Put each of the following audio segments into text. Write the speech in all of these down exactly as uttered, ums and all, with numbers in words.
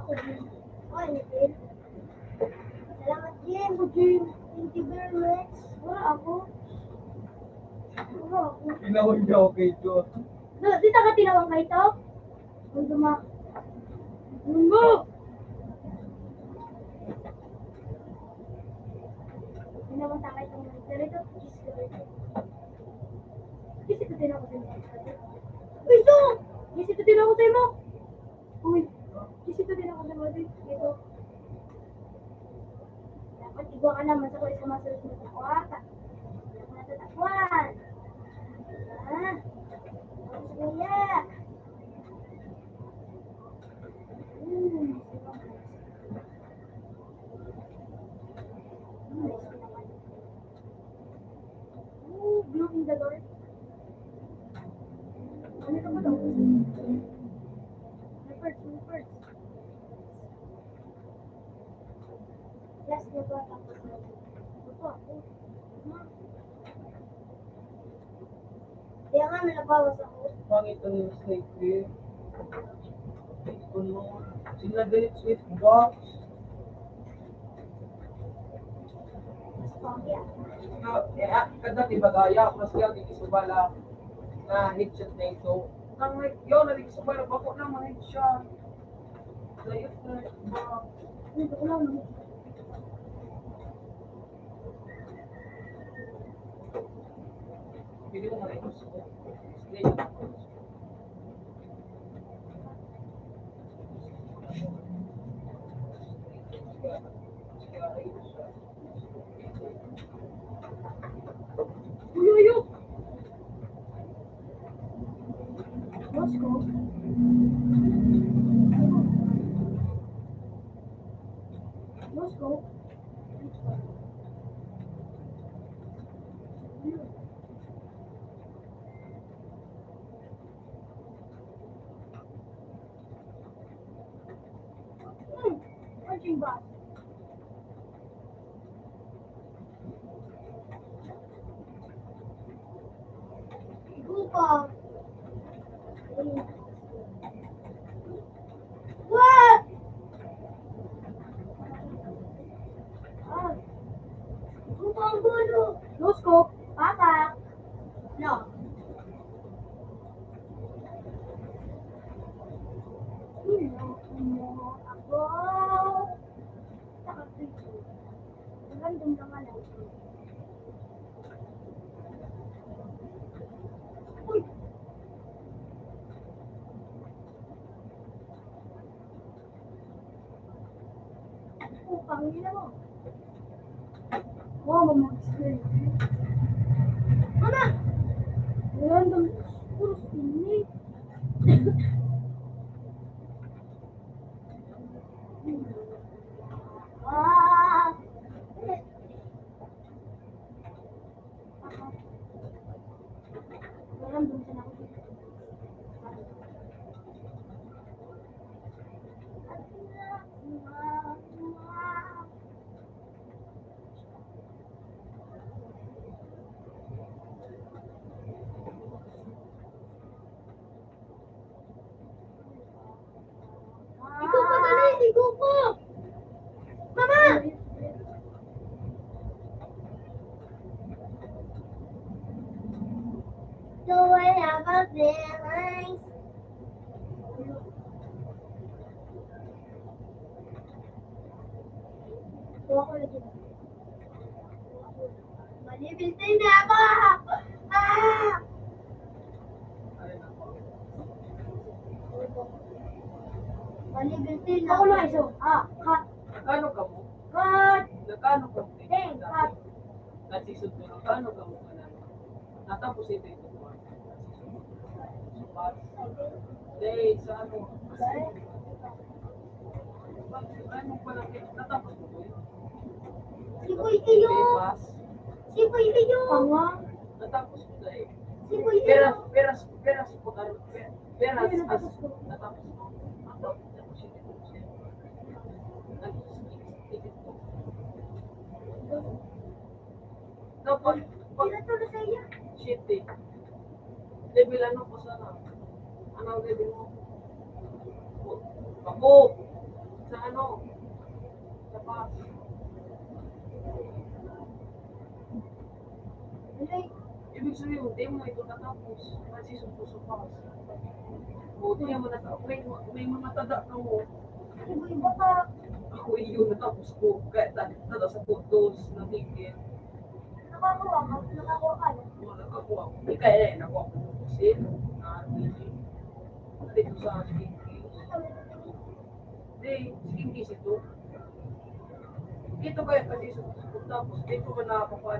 Ako, Jim. Ay, Jim. Salamat, Jim. Ako, Jim. Thank you very much. Wala ako. Wala ako. Tinawag niya ako kay Joe. Do, di ta ka tinawag kay Tok? Ang duma-, Bumbo! Tinawag ta kay Tok. Pero ito, kiss ko ito. Kiss ito, tinawag ko sa'yo. Uy, Tok! Kiss ito, tinawag ko sa'yo mo. Uy, kasi ito din ako sa mga dito. Dapat igwa ka naman sa kuya sa mga susunod na kwarta. Wala ko natatakwan. Ah, tapos kuya. Hmm. Hmm. Ooh, gloom in the dark. Ano ka ba daw? Leopard, leopard. Last na ba? Tapos na. Ito ako. Kaya nga, nalabawas ako. Pangit ang snake eh. Ano? Sila galit Swiss box. Kaya, kada di bagaya, mas kaya di subala na headshot na ito. Ang yun, na di subala, bako na mga headshot. Layot na, ba? Ito ko lang. Pwede mo nga ito. Uy, uy, uy! Moscow. Moscow. Hmm, punching bag. Gupa. What? Ah. Gupa ang gulo. Loose ko. Papa. No. Ako. Random lang, ano. Uy! Pangina mo. Wow, mag-explain. Mama! Random. Puros ini. Ah! Random siya na. Ikaw pa dali, ligo ko! Mama! Do I have a feelings? Malibiltin na ako! Ah! Malibiltin na ako. Ako na iso. Ah, cut. Nagkano ka mo? Cut. Nagkano ka mo? Ten, cut. Nagsisod mo, nagkano ka mo ka na? Natapos ito yung kukuha. Supas. Day, sa ano? Ano pala, natapos mo ba yun? Si Boy Tiyo. Day, pass. Si Boy Tiyo. Tama. Natapos mo, day. Si Boy Tiyo. Peras, peras, peras po, ano, pe-, peras, Hindi, as, natapos ko. Natapos mo. Ako, natapos yun. Nag-, Dapat, pag Pinatulo sa iya. City. Level ano po sana? Anong level mo? Bako. Sa ano? Sa pass. Ay, Ibig sabihin, di mo ito natapos. Kasi supo sa pass. O, di mo natapos. May, may mga tada ka mo. Ano ba yung bata? Ako iyo natapos ko. Kaya ta-, tada sa photos, na tigil. Nakakuha ka? Nakakuha ka? Oo, nakakuha ko. Di kaya eh, nakuha ko po kasi, na R P G. Dito sa Skin Case. Di, Skin Case ito. Dito kaya kasi sa, tapos dito ka nakakuha.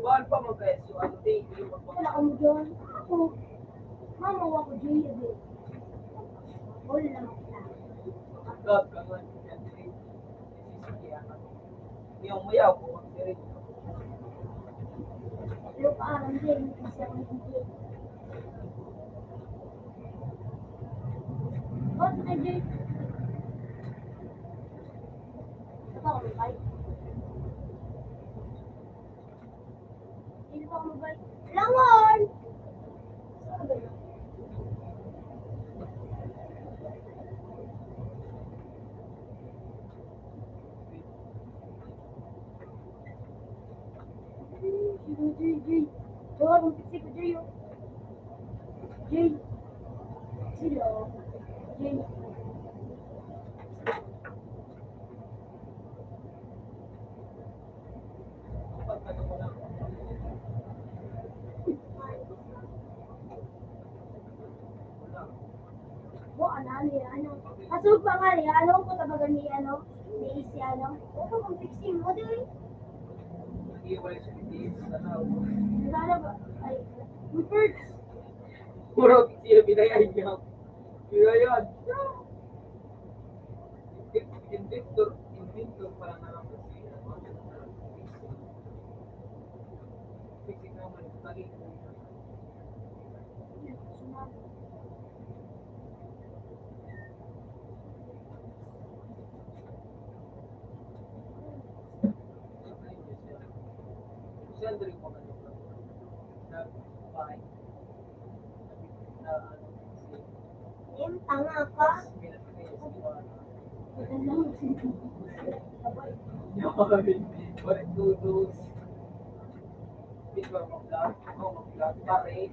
Bahal pa man kaya so, ano, di, di, Wala kami dyan. Ako, mama, wala ko dyan, hindi. Wala lang ako. Gag ka nga, yan, eh. Sisisihan ka. Yung muyaw ko, magsiring. Pero paalam din, kasi ako hindi. What I did? Ito, okay. Hindi pa ako mag-, langon! Jay, Jay, Jay. Tawag ang pizza ko, Jay, oh. Jay. Sila, oh. Jay. Bo, ano, ano, ano? Kasog pa nga niya, ano, kung tabagan ni, ano, ni si, ano, ano, kung fixing mo, di? Ano ba? Ay, reverse. Puro siya, binayan niya. Binayan. Inventor, inventor pala na lang kasi, ano, fixing naman, lagi. Yung tanga ka. Balik tulos. Di ba, mag-vlog? Ako, mag-vlog. Pare.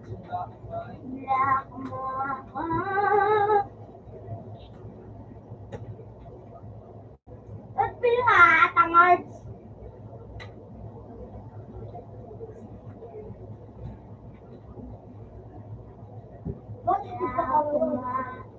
Black mo ako. Ba't pinatangards? Ba't pinatangards?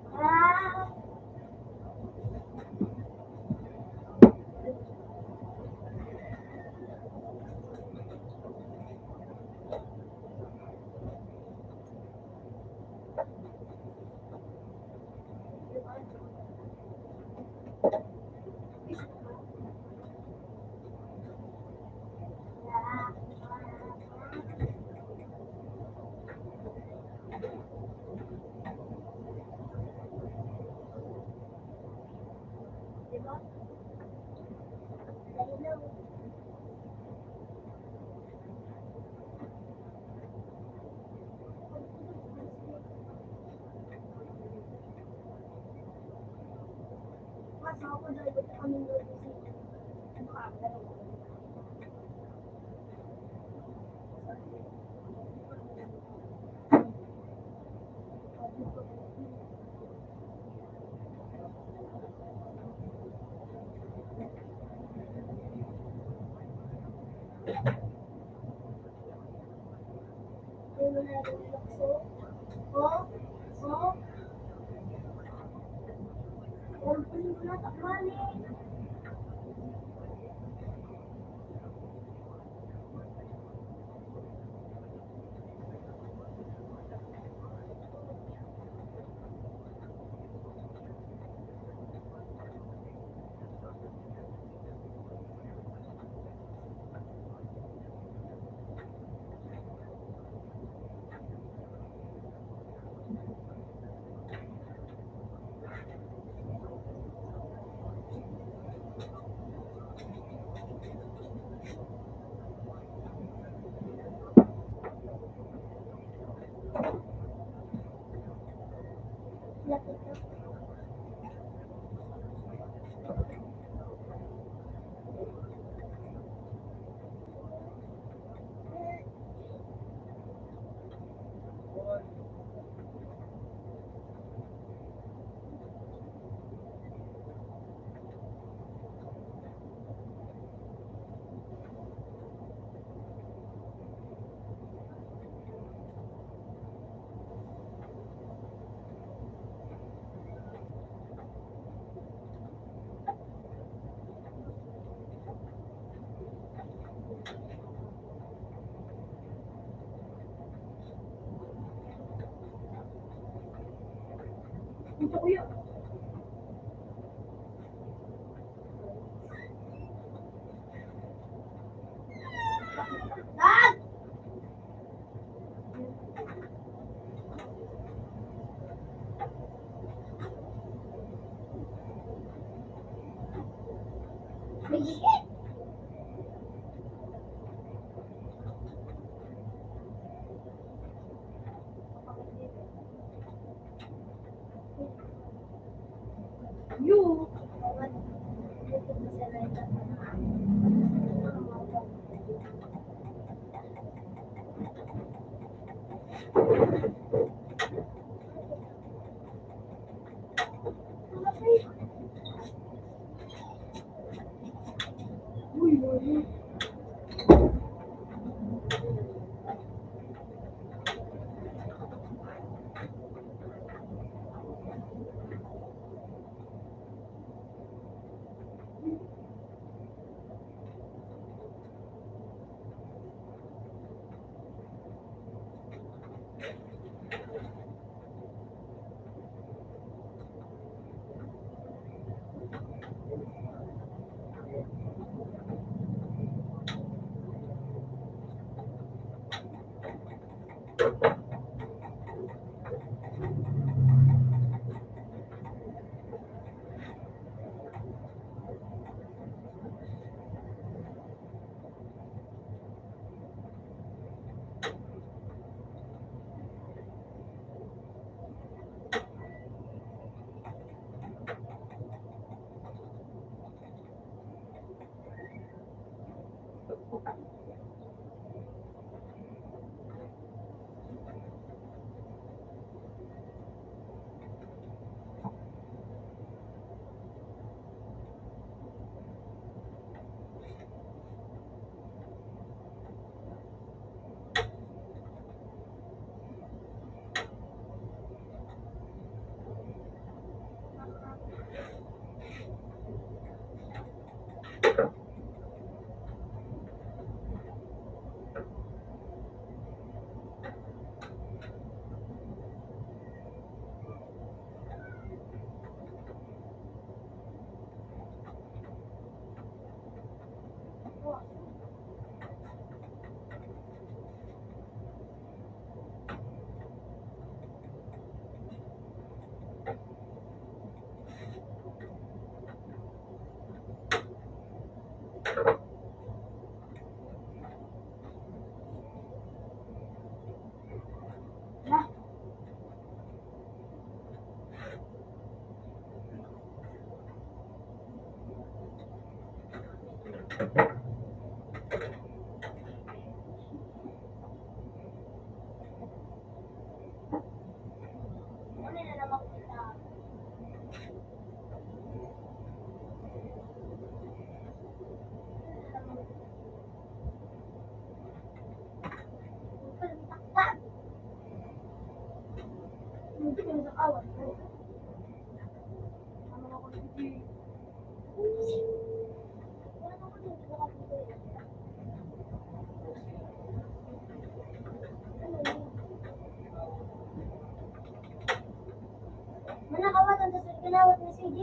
Manakawat ang dasal kinawat ni C J.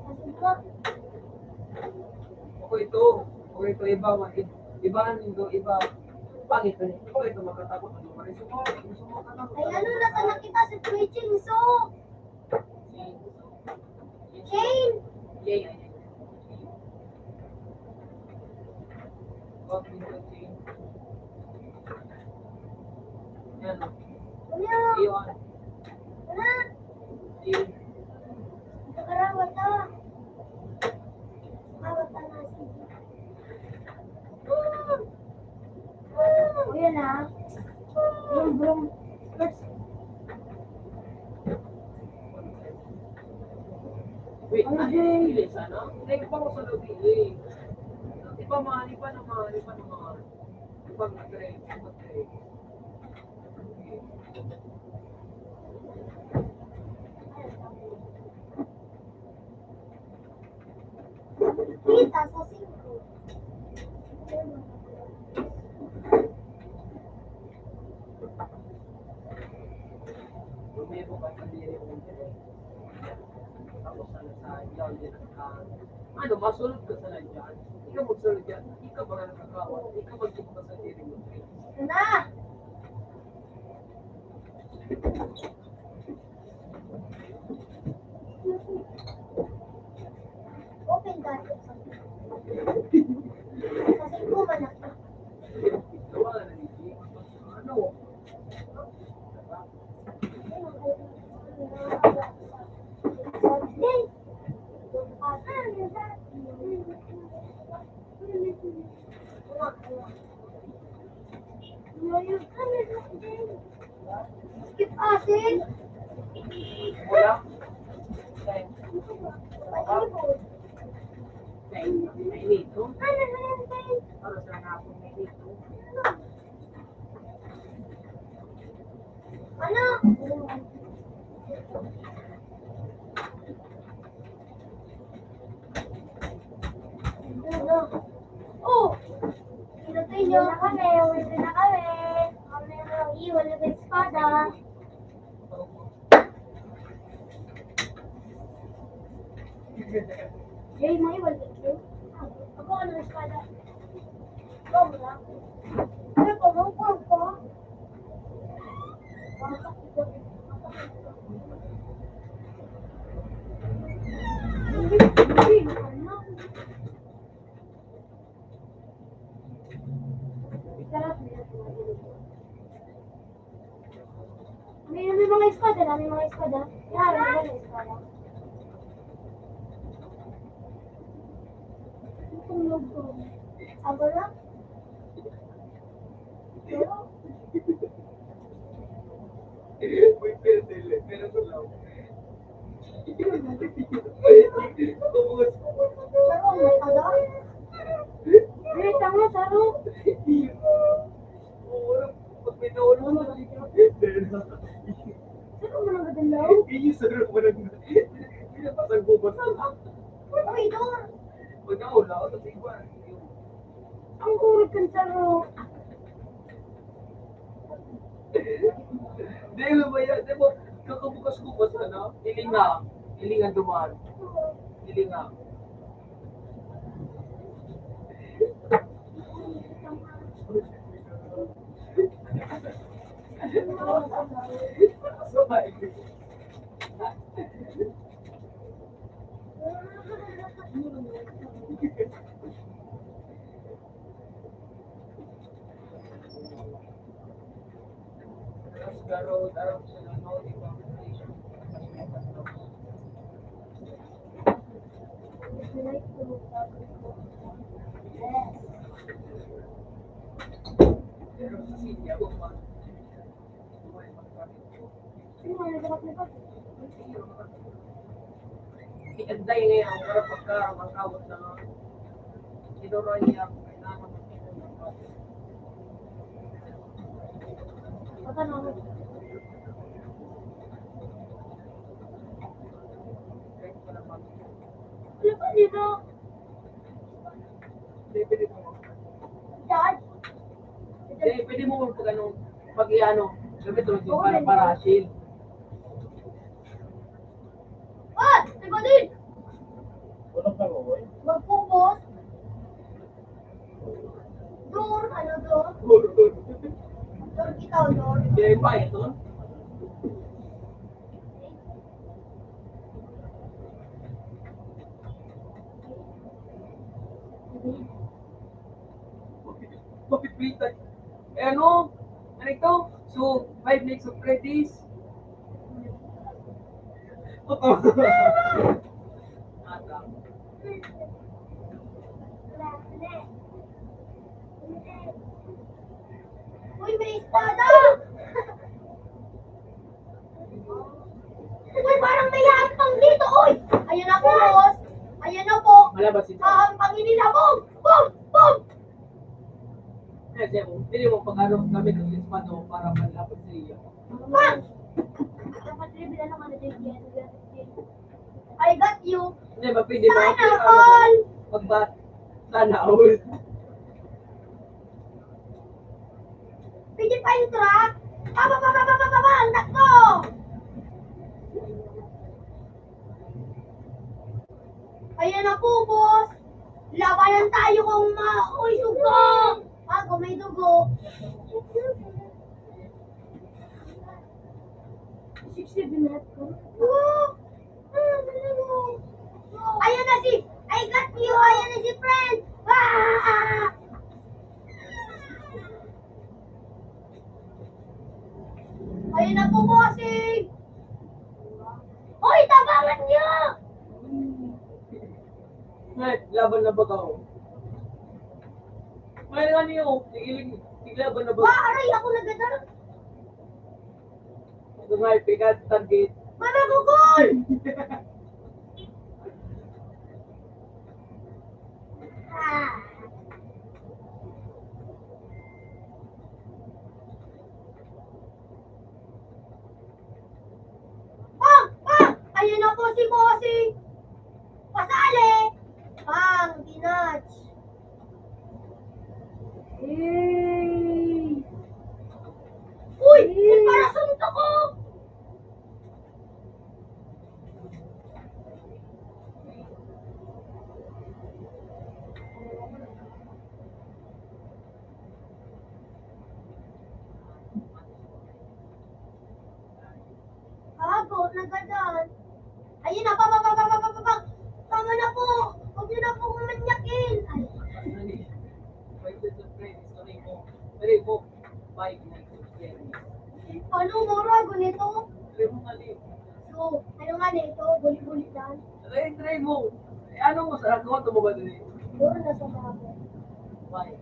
Ang sugma. Ako ito. Ako ito, iba, ma-, i-, iba ang indo, iba. Pangit na ito. Ako ito, makatakot. Ano pa rin? Sumo, sumo ka na. Ay, ano na sana kita sa preaching, so? Chain. Chain. Yan. Ano? Iyon. Ano? Chain. Nakarawat ka. Rawat ka na, sige. O, yan, ah. Brum, brum. Let's Wait, ano, ano, Jay? Hindi, sana. Hindi, iba ko sa labi, eh. Iba, mahal, iba na mahal, iba na mahal. Iba na trend, iba trend. Kita sa singko. Lumibo ka sa diri mo. Tapos ano sa ilaw, di na ka, ano, masunod ka sa nandyan. Ikaw magsunod yan. Ikaw ba nga nakakawa? Ikaw magsunod ka sa diri mo. Na! Open ka. Kasi kumanak na. Skip asin. Wala. Ay, ay, ay, ito. Ano na yan, Tay? Para sa hapon na ito. Ano? Ano? Oh! Pinatay niyo na kami, uwi na kami. Kami na iwan na sa espada. Jay, may iwan ka, Jay. Ako, ano, espada? Ikaw, wala. Ano pa, wala pa, wala pa. May, may mga espada na, may mga espada. Yan, may mga espada. Itong logo. Aba na? Pero, pero, pero, pero, Sarong matagal. Ay, tanga, saro. Pag may naulog na, sarong mo nang gagalaw. Iyo, sarong mo nang gagalaw. Pinapasag mo ba sa. Uy, Dor. Pag naulog, sa iba. Ang urot kan saro. Di, ano ba yan? Di ba, kakabukas ko pa sana? Hilinga. Hilinga duman. Hilinga. Iagday ngayon para pagkaroon ang tawag na kinuro niya kung kailangan magkaroon ng tawag. Ano pa dito? Dad? Hindi, pwede mo pag ano, pag iano, gamit mo para, para shield. Ah! Ikaw din! Magpupos? Door, ano door? Door kita, door. Hindi, ba ito? Mapipitan. Eh, ano? Ano ito? So, five legs of Freddy's. Uy, may espada! Uy, parang may lahat pang dito, uy! Ayan na po, boss. Ayan na po. Wala ba si Hahampangin nila, boom! Boom! Boom! Kaya siya, pili mo pag ano, gamit ang espada mo para panlaban sa iyo. Bang! Dapat rin, bilang naman na din yan. I got you. Hindi, mapwede ba? Sana all! Pagba-, sana all. Pwede pa yung truck? Ba, ba, ba, ba, ba, ba, ba, ba, ang takbo! Ayan na po, boss. Labanan tayo kung ma-, uy, sugo! Bago may dugo. Sixty minutes ko. Ayan na si, I got you! Ayan na si friend! Ah! Ayan na po, bossing! Hoy, tabangan niyo! Ay, laban na ba ka, oh? May nga niyo, tigiling, tiglaban na ba? Wa, aray, ako nagdadala. Ito nga, ipikat, target. Mama ko, gol! Ah. Pang! Pang! Ayan na po si Bossing! Pasali! Pang! Pinatch! Hey! Uy! Hey! May parasuntok ko! Gago, nagadan. Ayun na, pa, pa, pa. Tama na po. Huwag niyo na po akong manyakin. Ay. Ano, mura, ganito? So, ano nga nito? Guli-gulitan? Try, try mo. Eh, ano mo sa, ano mo ba din eh? Puro na sa mga Why?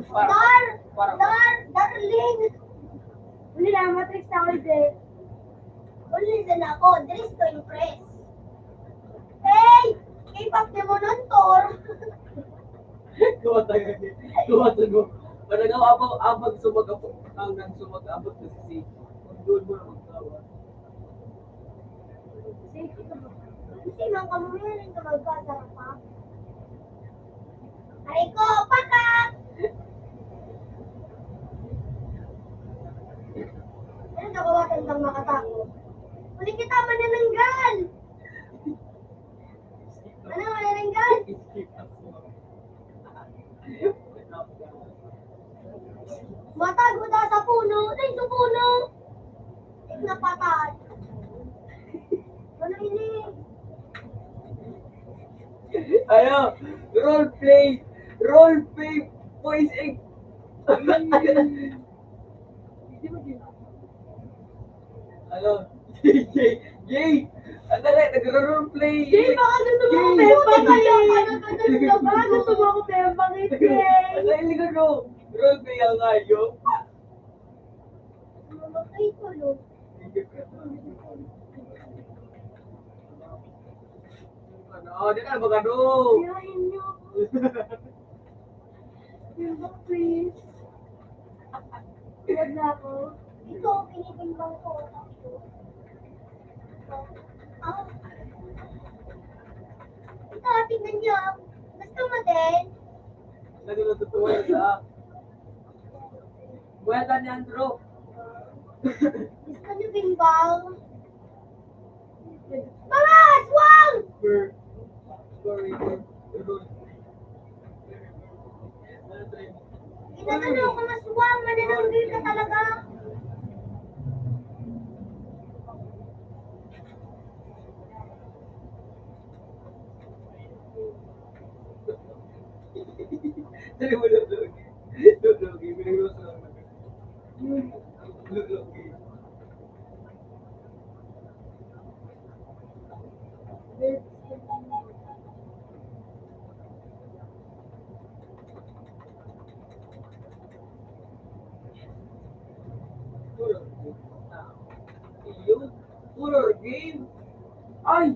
Para, Dar-, para, Dar-, darling! Huli na, matrix na ako, Jay. Huli na ako, dress to impress. Hey! K-pop Demon on tour! Kuha tayo. Kuha tayo. Parang ako, abang, abang sumagabot. Ang nagsumagabot kasi si, kung doon mo na magkawa. Kasi man kamo yan, ito magkasarap pa. Aray ko, pakak! Ano na kawatan kang makatakot? Huli kita, manananggal! Ano, manananggal? Matago daw sa puno, dahil sa puno. Napatay. Ano ini? Ayo, role play. Role play, boys, eh. Ano? Jay! Jay! Ang dali, nagro-role play! Jay, baka gusto mo Jay! Puta kayo, ano Ay, hindi ko, no. Roll ko yung ayo. Mamatay ko, no? Ano? Di na, magano? Birahin niyo ako. Yung ba, please? Huwag na ako. Ito, pinipinbang ko. Ah. Ito, tingnan niyo. Gusto mo din? Sabi ng totoo yan, ah. Buhay ka ni Andrew. Gusto niyo bimbang? Mga aswang! Sir, sorry, sir. Ginagano ko, aswang, manananggal ka talaga. Dali mo lang, dali. Dali, dali. Dali, dali. Horror game. Ay!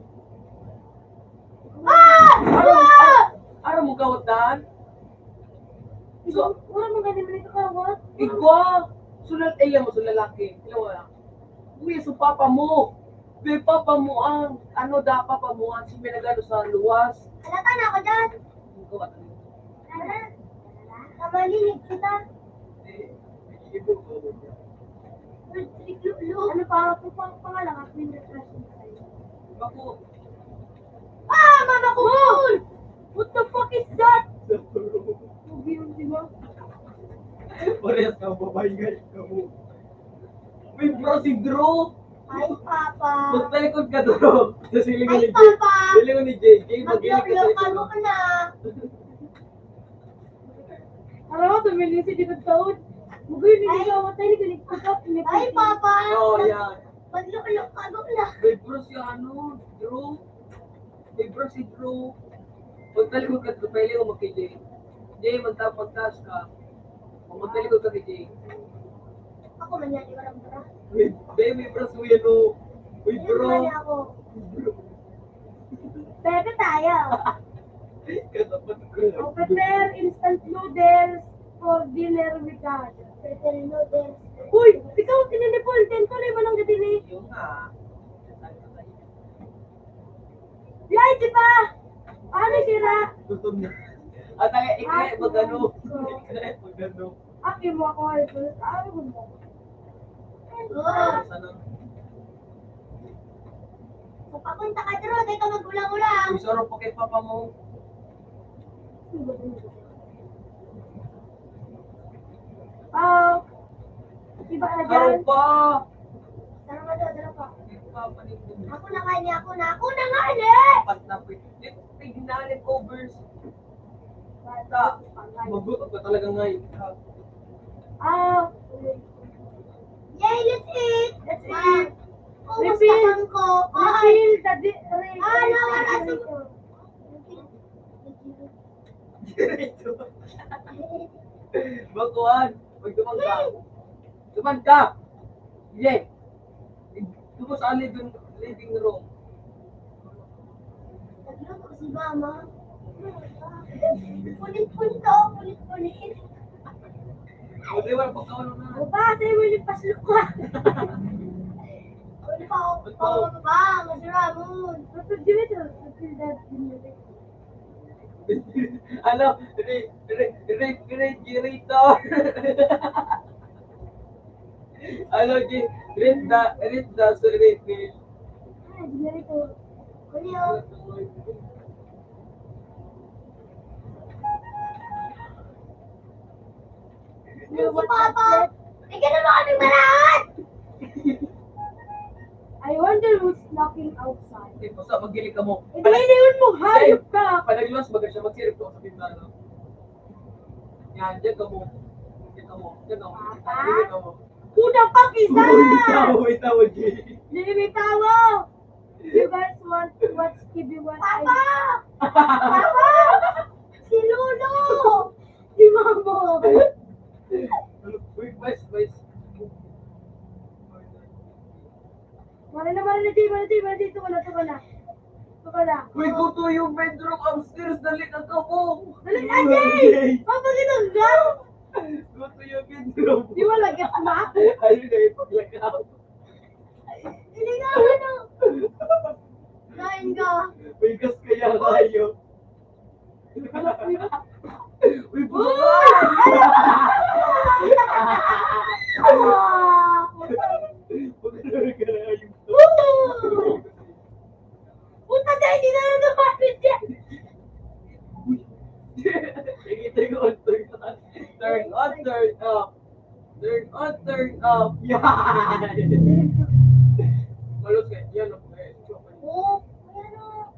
Ah! Aram, aram, aram mo kawat daan? So, wala mo ganyan, may kakawat? Igwa! Sulat, eh, yan mo, so lalaki. Ilaw, wala. Uy, so papa mo. Be, papa mo ang, ano da, papa mo ang si nagano sa luwas. Halata na ako dyan. Ang kawat. Tara. Kamalinig kita. Ano pa, ano pa ang pangalan? Ako yung refreshing tayo. Ako. Ah, mama ko! What the fuck is that? Pogi yun, di ba? Parehas ka, babae nga ikaw. Uy, bro, si Drew! Hi, Papa! Magtalikod ka, Drew! Sa silingan ni Jay. Hi, Papa! Silingan ni Jay. Jay, magdilig ka sa Magluklok-lok ka muna! Araw, tumili si David Taud. Bugoy, hindi ka matay, hindi ka nagpatap, hindi ka Ay, Papa! Oh, yan. Magluklok ka muna! Uy, bro, si ano, Drew? Uy, bro, si Drew. Pagtalikod ka, Drew, pwede mo mag-K J. Jay, magta-, magtaas ka. Magtalikod ka kay Jay. Ako man yan, di ba, Ram, bro? Uy, Jay, may bro, si Kuya, no? Uy, Ayun bro. Pala ako. Pepe tayo. Katapat ko. O, prepare instant noodles for dinner with us. Prepare noodles. Uy, ikaw, tinanipon. Ten ko na yung manang gabini. Yung nga. Yay, di ba? Ano sira? Gutom na. At ang ikaya, magano? Ikaya, magano? Aki mo ako, ay, ano mo? Sana. Papunta ka, Drew. Di ka magulang-ulang. Uy, sarap pa kay papa mo. Ah, iba na dyan. Sarap pa. Sarap pa, sarap pa. Iba pa rin. Ako na nga ni, ako na, ako na nga ni! Apat na pi-, eh, pignanin covers. Bata, magutom ka talaga ngayon. Ah. Yay, let's eat! Let's eat! Kumusta Refill. Kang ko? Refill the di-, re-, Ah, nawala si Bakuan, magduman ka. Duman ka! Sige. Duman sa living, living room. Nagluto si Mama. Punit-punit to, punit-punit. O, di, wala pagkaon na. O ba, tayo mo yung pasok ko. Ano pa, o, pa, o, ba, masira mo. Ano, re-, re-, refrigerator. Ano, G-, ref da, ref da, so ref, eh. Ay, refrigerator. Ano yun? Yung si Papa, bigyan mo kami marahat! I wonder who's knocking outside. Eh, basta, magdilig ka mo. Eh, di, iniwan mo, hayop ka! Panagluwas, baga siya, magsirip ko sa bintana. Yan, diyan ka mo. Diyan ka mo. Diyan ka mo. Papa? Diyan ka mo. Who the fuck is that? Uy, tawo, may tawo, Jay. Jay, may tawo! You guys want to watch T V One? Papa! Papa! Si Lolo! Maladi, maladi, maladi. Ito ka na, ito ka na. Ito ka na. Uy, go to your bedroom upstairs. Dali na ka mo. Dali na, Jay! Papakita ka! Go to your bedroom. Di ba lagyan ka na? Ayun na, ipaglakaw. Hindi nga, ano? Kain ka. May gas kaya kayo. Uy, buka! Puta, dahil di na lang lumapit yan. Nakita ko, turn on, turn on, turn off. Turn on, turn off. Yan! Malos ka, yan, okay. Oo, may ano,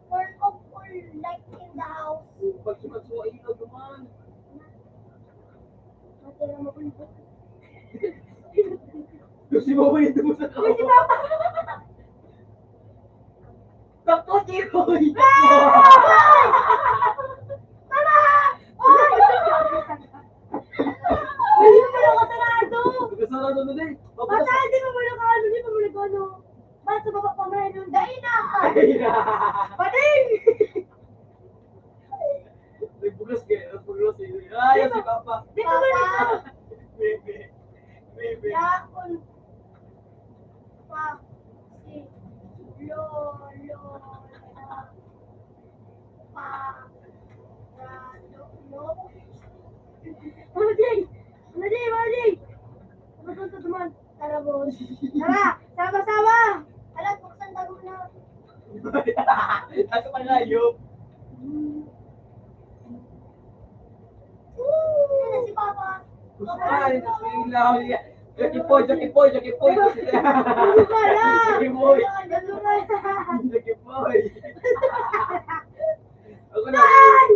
turn off or light in the house. Pag sumat-suwa, ilaw naman. Matira mo po. Kasi mo ba yung dumo sa Uy, si Papa! Takot, Iroy! Tama! Oy! Hindi mo pala kasarado! Kasarado na din! Basta, hindi mo pala kaano, hindi mo pala kaano. Ba't sa baba pa man yung dahil na? Dahil na! Pating! Nagbukas kayo, nagbukas kayo. Ay, si Papa! Di ba, Papa! Baby! Baby! Yaon! Pa! Si Lolo! Pa! Lolo! Ano, Jay? Ano, Jay? Ano, Jay? Ano, Jay? Tara, boss. Tara, sama-sama! Alam, buksan tayo na. Asa pa nga yun? Ayan na si Papa. Ay, ilaw niya. Jackie Boy, Jackie Boy, Jackie Boy. Ano ka na? Jackie Boy. Ano ka na? Jackie Boy. Ako na. Ay!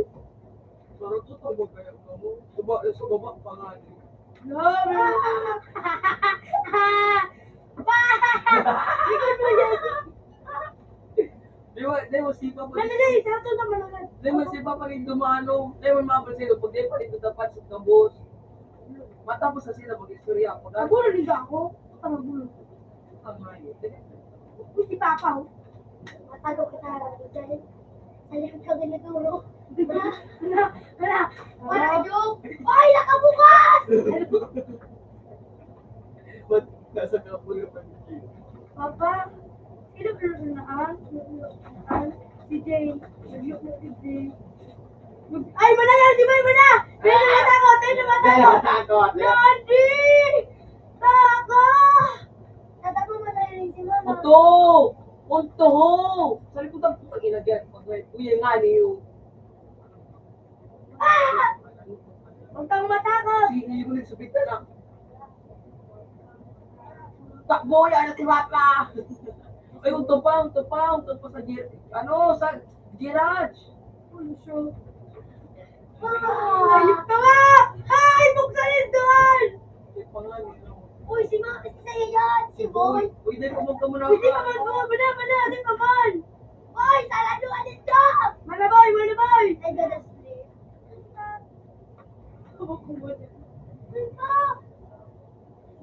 Sarap to, tawag kaya ka mo. Sa ba-, sa baba pa nga. Grabe. Di ba, di ba, sipa po. Dali, dali, sa ato naman agad. Di ba, sipa pa rin dumano. Di ba, mapansin ko, pag di pa rin dapat sa kabos. Matapos na sila mag-istorya. Pag Magulo din ba ako? Puta, magulo. Puta, mayo. Uy, si Papa, oh. Matago kita, Rani. Dali. Sa likod ka ganito, no? Wala, wala, wala. Wala, joke. Ay, nakabukas! Ba't nasa kapo na pa ni Jay? Papa, sino ba na, ah? Si Jay. Nagyok na si Jay. Ay, wala yan! Di ba, wala? Tayo na matakot! Tayo na matakot! Tayo na matakot! Lodi! Baka! Tatago mo na rin si Mama. Uto! Unto ho! Sa likod ang putang ina dyan. Pag may kuya nga niyo. Ah! Huwag kang matakot! Sige, hindi ko nagsubit na lang. Takbo, yan ang si Papa! Ay, unto pa, unto pa, unto pa sa gir-, ano, sa garage! Uy, shoot. Ay, yung tawa! Ay, buksan yung doon! Uy, si Ma-, si Sa'yo yan, si Boy. Uy, dahil kumog ka muna. Uy, di pa man, Boy, wala, wala, di pa man. Uy, sarado ka dito! Mana, Boy, mana, Boy! Ay, ganas, please.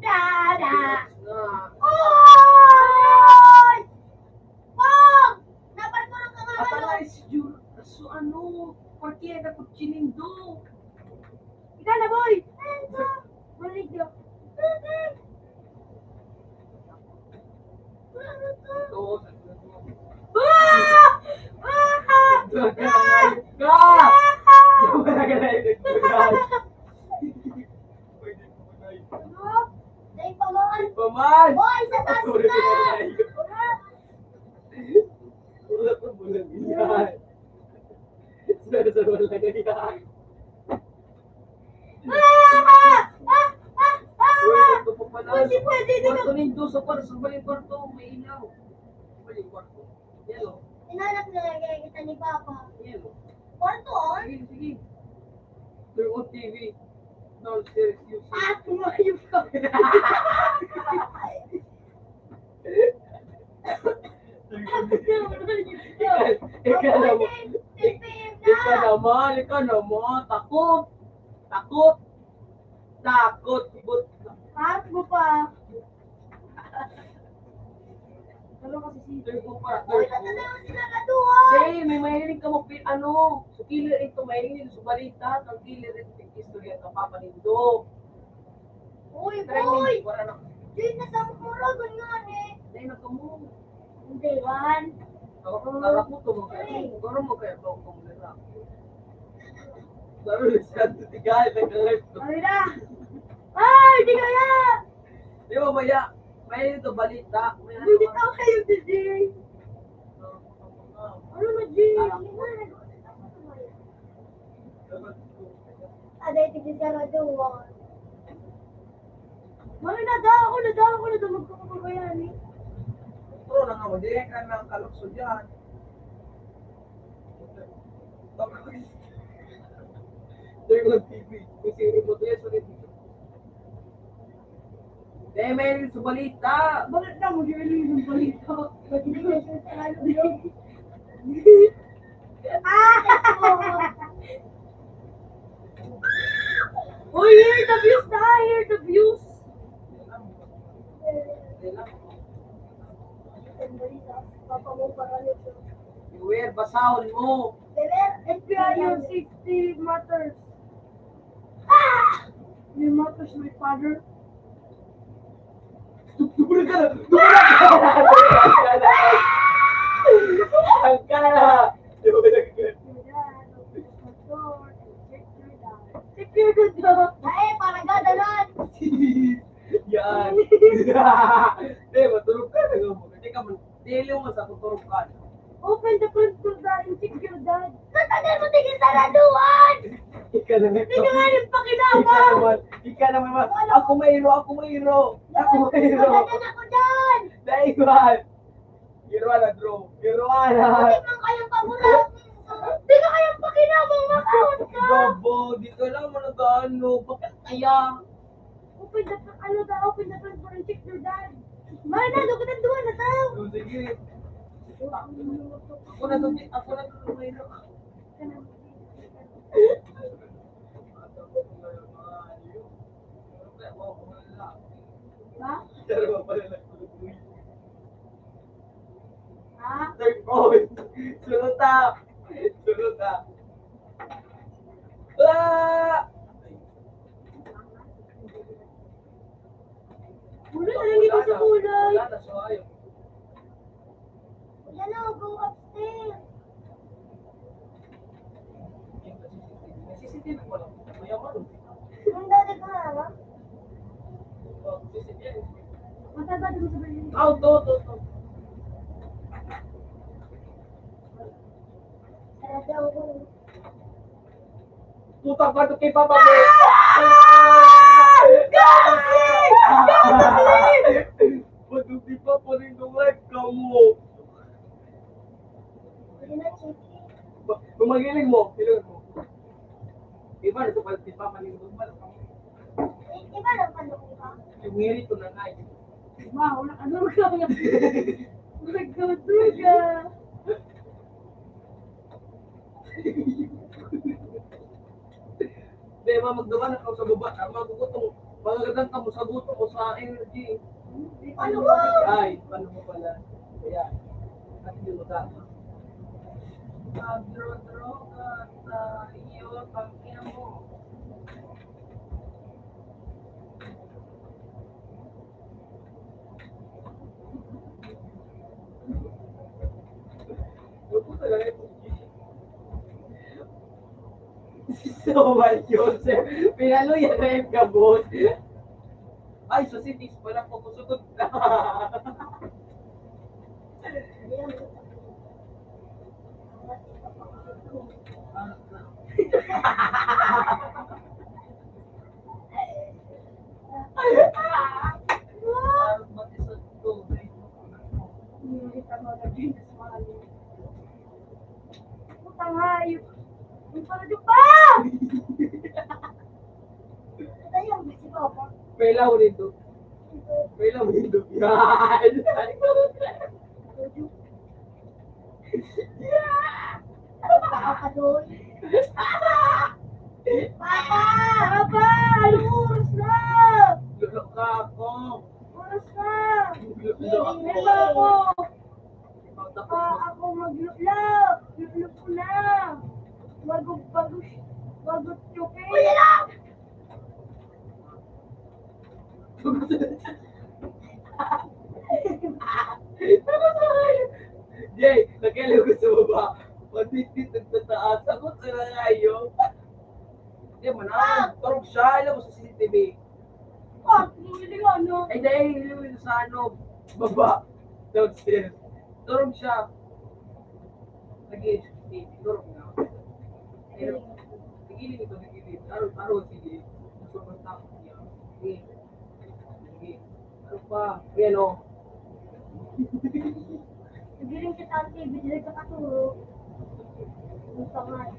Dada! Uy! Pong! Napan mo ng kangangalo? Atalay, si Jun-, so ano, parkera ko chinindo. Ikaw na, boy! Balik na. Ito, sa Ah! Ah! Ka! Wala ka na yung nagtunan. Pwede po na yun. Dahil pamaan. Paman! Boy, sa taas Sorry, na! Wala ko, wala yan. Sa, sa wala na yan. Ah! Ah! Ah! Ah! Uy, ito pa pala. Pwede, pwede, di ba? Kwarto nindo sa par-, sa may kwarto, may ilaw. May kwarto. Yan, oh. Inanap na lagi kita ni Papa. Yan, oh. Kwarto, oh? Sige, sige. Turn on T V. Downstairs, you see. Ah, tumayo ka. Ikaw naman, ikaw naman, ikaw naman, takot, takot, takot, but Takbo pa. Ano kasi si Third ko pa, Uy, third ko. Ba't na lang sila kaduha? Hey, may mahiling ka mo, pi-, ano, sa killer ito, mahiling nito sa balita, ang killer ito, istorya ka, Papa Nindo. Uy, Training, boy! Wala na. Di na sa mura, ganyan eh. Dahil na ka mo. Hindi, one. Ako, ako to, mag-, Three. Ako, mag-, ako, mag-, Sabi ni Santo, tigay, nag-live to. Ay, na! Ay, di kaya! Di ba, maya? May ito, balita. May ano, Hindi ka kayo, D J. Ano na, G? Ah. Aday, tigil ka na doon. Mami, nadawa ko, nadawa ko, nadawa ko, magkakababayaan eh. Pero na nga, di ka nang kalukso dyan. Third World T V. Kung sino mo, yes, ulit. Dahil may sa balita. Bakit na mo, Jerry, yung balita? Ba't hindi ka siya sa ano, bro? Ah! Uy, hear the views na, hear the views. Beware, basahon mo. Beware, F B I, your safety matters. Ah! Your matters, my father. Dubura ka na! Dubura ka na! Ang kala! Dubura ka na! Secure the door. Ay, para gaganon. Yan. Di, matulog ka na nga mo. Teka mo, dili mo sa tutulog ka na. Open the front door, Dad, and check your dad. Matagal mo tigil saraduan! Ika na nga. Ika nga rin pakinabang! Ika naman, ika naman. Ako mayro, ako mayro. Ako mayro. Matagal ako dyan! Dahil man. Irwana, bro. Irwana. Hindi man kayang pagulat. Di ka kayang pakinabang, makawat ka. Bobo, di ka lang mo nag-ano. Bakit kaya? Open the, ano daw, open the front door and check your dad. Mahal na, doon kita duwa na tao. Oh, sige. Ako na to, ako na to, Romero. Ha? Ha? Third point. Sunod na. Sunod na. Ah! Wala na lang dito sa kulay. Wala na, so ayaw. Yan o, go upstairs. May C C T V pa lang. May ako. Ang dali ko na, no? Oh, C C T V. Mataba din sa bayan. Ah, to, to, to. Sarado ako. Putang bato kay Papa mo! Ah! Gago, please! Gago, please! Ba't di pa pa rin itong live ka mo? Ba-, kung magiling mo, ilang mo. Iba na ito pala, di pa, maling mo pala. Iba na pala ko ba? Yung ngiri ko na nga, eh. Ma, wala ka doon ka. Nagduduga. Di ba, magduman ako sa baba, ah, magugutom. Magagadan ka mo sa gutom o sa energy. Ano ba? Ay, paano mo pala? Kaya, at hindi mo tama. Magdro-droga sa iyo, pag ina mo. Oh my God, sir. Pinaluya na yung gabos. Ay, sa cities pala po, kusugod na. Putang hayop. Ang sarado pa! Patay ang bisi ko, pa. Pailaw nito. Pailaw nito. Yan! Papa ka doon. Papa! Papa! Anong oras na? Lolo ka ako. Oras na. Lolo ako. Lolo ako. Ah, ako magluklok. Luklok ko na. Wagog, bagus, wagog, chupi. Uy, ano? Jay, nagkailaw ko sa baba. Matitid nagtataas. Ako talaga yun. Hindi, manaw. Turog siya. Alam mo sa C C T V. Ah, hindi nga, no? Ay, dahil yun sa ano, baba. Downstairs. Turog siya. Nag-i-, turog na. Pero, nagigilid ito, nagigilid. Araw, araw, sige. Gusto ko tapos niya. Sige. Sige. Ano pa? Ayan, oh. Nagiling kita ang T V, dili ka katulog. Ang pangalan.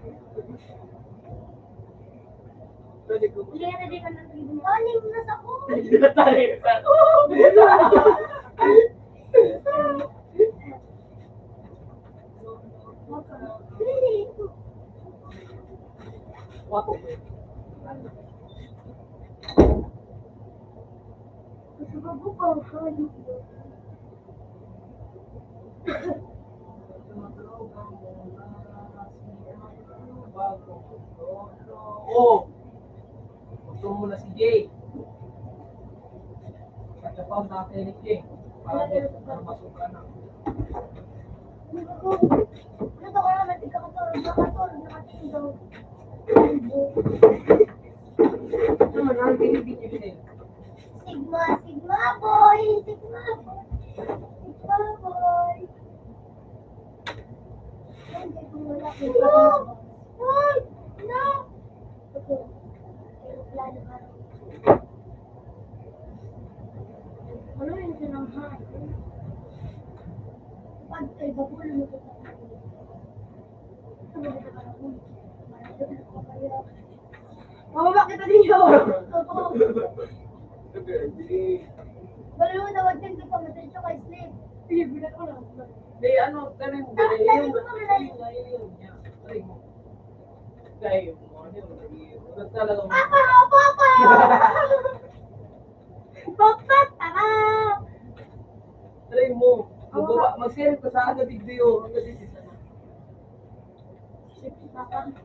Pwede ko. Hindi ka na, di ka na T V. Taling na sa ko. Taling na sa ko. Oh! Gusto mo na si Jay? Sa Japan, sa akin ni Jay. Para, para masuka na. Ano to, kaya natin kakatulog, kakatulog, nakatingin daw. Ano man, ang binibigyan ko sa'yo? Sigma, Sigma boy! Sigma boy! Sigma boy! Ay, hindi ko wala. No! No! No! Ano yung sinanghay? Pag kay babulo mo sa. Mababa kita ninyo. Balo mo tawag din sa pamatin siya kay Snake. Sige, bigat ko lang. Di, ano, ganun, ganun. Yung, yung, yung, yung, yung, yung, Dahil mo, ano yun, nag-iiwan. Talagang Papa! Oh, Papa! Papa! Tara! Try mo. Magbaba, mag-share ka sa akin video. Hanggang dito na. Shit, Papa.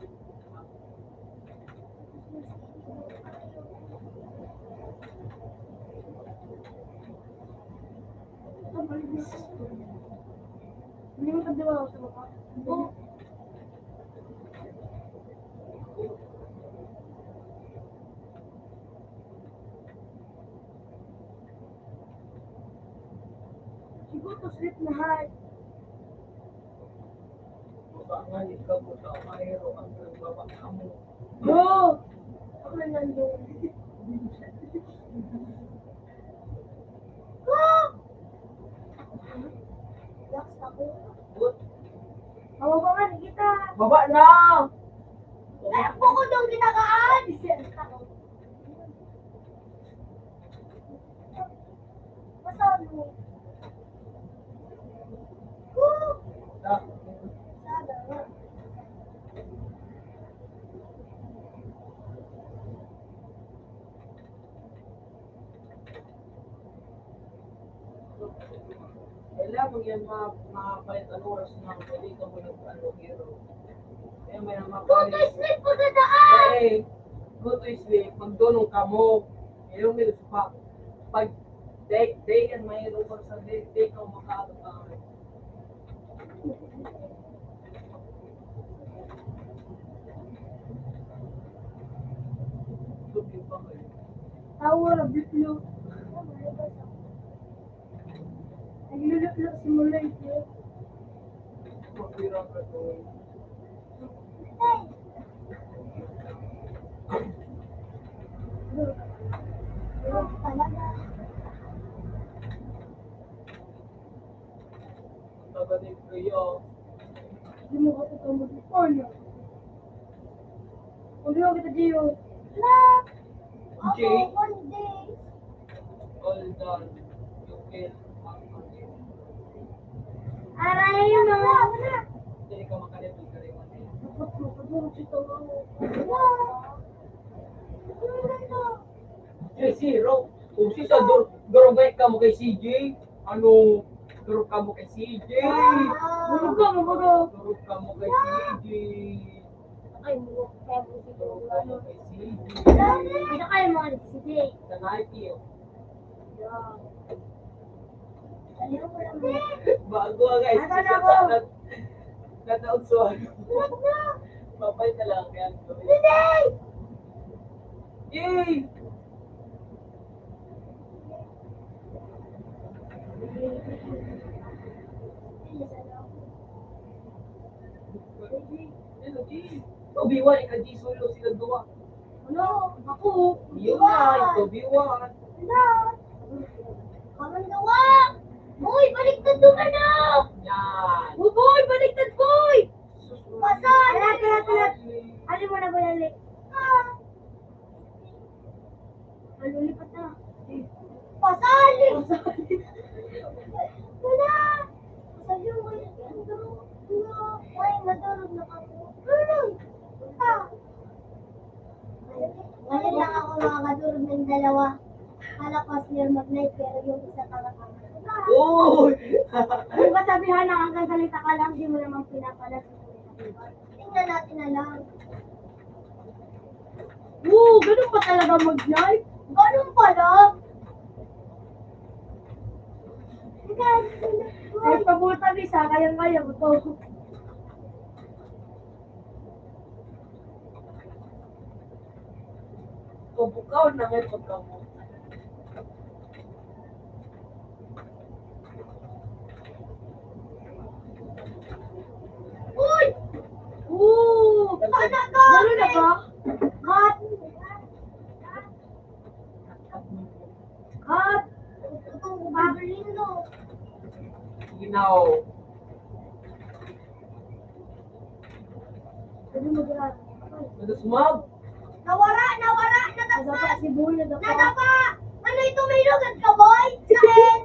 Hindi mo pagdawa sa baba. Siguro to sleep na hard. Baka nga ikaw mo sa kairo ang nagbabaka mo. Bro! Ako na nandun. Relax ako. Good. Mababa nga, di kita. Baba na! Ay, ako ko daw ginagaan! Basta ano. Woo! Sada. Kailangan mo yan ma-, mapalit ang oras na pwede ka mo nag-, ano, hero. Kaya may mga Go to sleep for the daan! Eh, go to sleep, magdunong ka mo. Ayaw mo yung pa-, pag day, day yan, may oras sa day, day ka makakatapang. Tawa na, bitlo. Nagluluto si Mulay, eh. Talaga. Taga ni Kuya. Di mo ka pa mag-report niya. Kung di mo kita, Gio. Jay? Ako, one day. All done. You fail. Aray, mga. Dili ka makalipid ka rin, one day. Dapat mo, kadurog si Tama mo. Wow. Ano na ito? Jay, zero. Kung si sa dur-, durugay ka mo kay C J, ano, Turog kamo kay C J. Turog kamo, baga. Turog kamo kay C J. Ay, mo, kaya mo si Turog kamo kay C J. Ano kaya mo, ano, si C J? Sa night yun. Bago ang guys. Ano na ako? Nataon sa ano. Babay na lang yan. Hindi! Yay! Ikaw, B one, ika-G solo sila duwa. Ano? Ako? Yun na, ikaw, B one. Wala. Kamang duwa! Boy, baliktad mo ka na! Yan. Oh, boy, baliktad, boy! Sus, pasal! Alat, alat, alat. Ano mo na ba yan, Lik? Ah. Ano, lipat na. Pasali! Wala! Sabi mo, yung, yung, yung, ay, madurog na ako. Ano? Ah. Ngayon lang ako makakadurog ng dalawa. Kala ko sila mag-night, pero yung isa talaga. Uy! Di ba sabihan na hanggang salita ka lang, di mo naman pinapalas? Tingnan natin na lang. Oo, ganun pa talaga mag-night? Ganun pala. Kahit pabuta, bisa, kayang-kaya mo to. Pabukaw na nga pagkabuta. Uy! Oo! Ano na to? Ano na ba? Cut! Cut! Itong Marlin, no? Ginaw. Pwede mo dyan. Pwede sumab. Nawara, nawara, nadapa. Nadapa si Boy, nadapa. Nadapa. Ano ito, may lugad ka, Boy? Saan?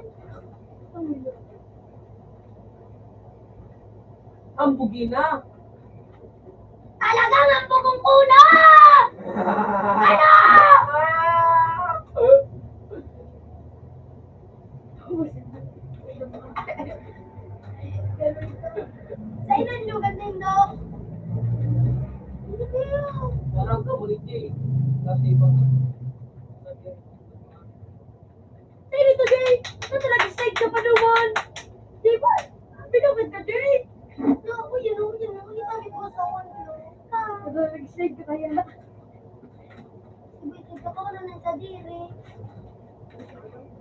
Ang bugina. Talagang ang bugong kulang! Ano? Sa ilang lugar din, Dok? Parang community. Kasi ibang Sino to, Jay? Sa talagang side ka pa naman. Di ba? Binukat ka, Jay. Naku, yun, oh, yun, oh, yun, sabi ko sa one, yun. Sa talagang side ka kaya. Sabi ko, baka wala nang kadiri.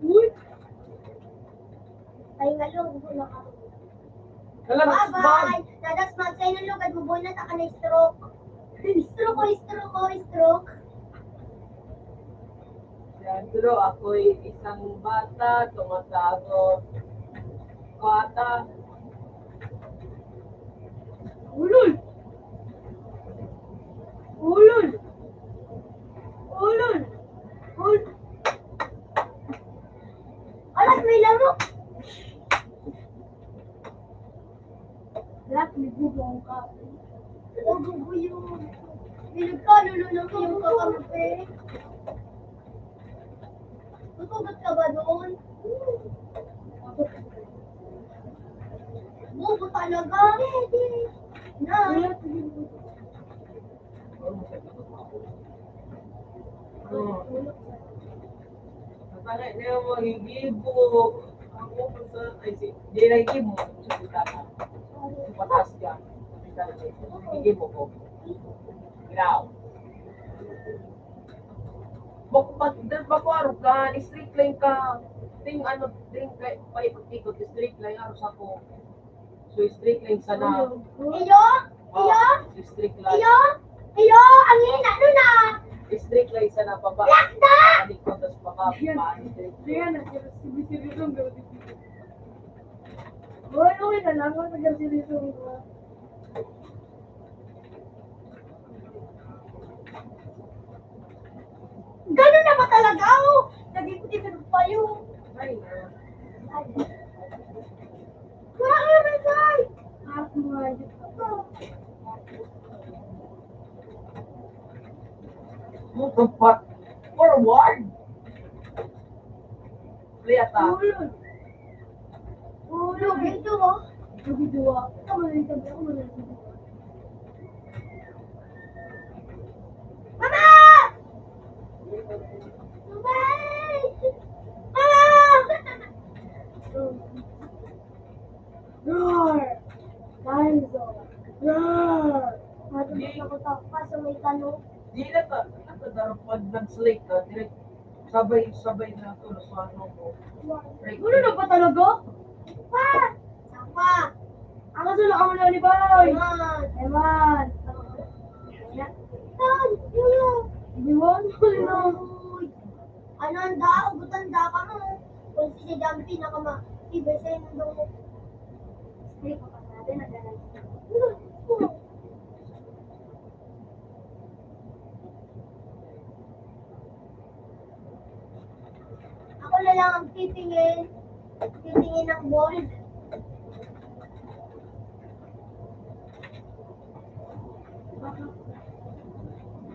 Uy! Ay, ngalong, wala ka. Bye-bye! Dadas, magsay ng lugad mo, boy, na taka na stroke. Stroke ko, stroke ko, stroke. Siyempre, ako'y isang bata, tumatago. Bata. Ulol! Ulol! Ulol! Ulol! Alas, may lamok! Lahat may bubong ka. Ang guguyo. Bilog ka, lulunok yung kakampi. Matugot ka ba doon? Bobo talaga. Na. Matangay na yung mga higibo. Ako, sa, ay, si, di na higibo. Sa pataas ka. Higibo ko. Graw. Bako pa, dahil bako arog ka, straight line ka. Ting ano, ting kay, paikot-ikot, straight line, aros ako. So, straight line sana. Iyo? Oh, iyo? Straight line. Iyo? Iyo? Ang hina nun ah! Straight line sana, paba. Lakda! Palikot, tas paka, pa, straight line. Yan, nagsirisong gawin. Hoy, okay na lang, nagsirisong gawin. Ganun na ba talaga? Oh, naging kundi ganun pa yun. Ay, ay. Wala ka naman, Sai! Ako nga, Diyos ko. Move the butt forward. Play attack. Ulo. Ano, video mo? Video, ah. Ikaw, mahilig ka, ako, mahilig ka. Mama! Mama! Mama! Roar! Dinosaur! Roar! Matubig ako sa, kaso may tanong. Di na ta, di na ta dapat pag nag-slate ka, direct sabay, sabay na to, nasuano ko. Right. Ulo na ba talaga? Pa! Sapa! Ang kaso na kamo na ni Bay! Eman! Eman! Eman! Eman! Ano ang dao? Butan da ka mo. Kung si Jampi na ka ma-, si Besen daw mo. Hindi ko pa sabi, naglalagay. Ako na lang ang titingin. Titingin ng board.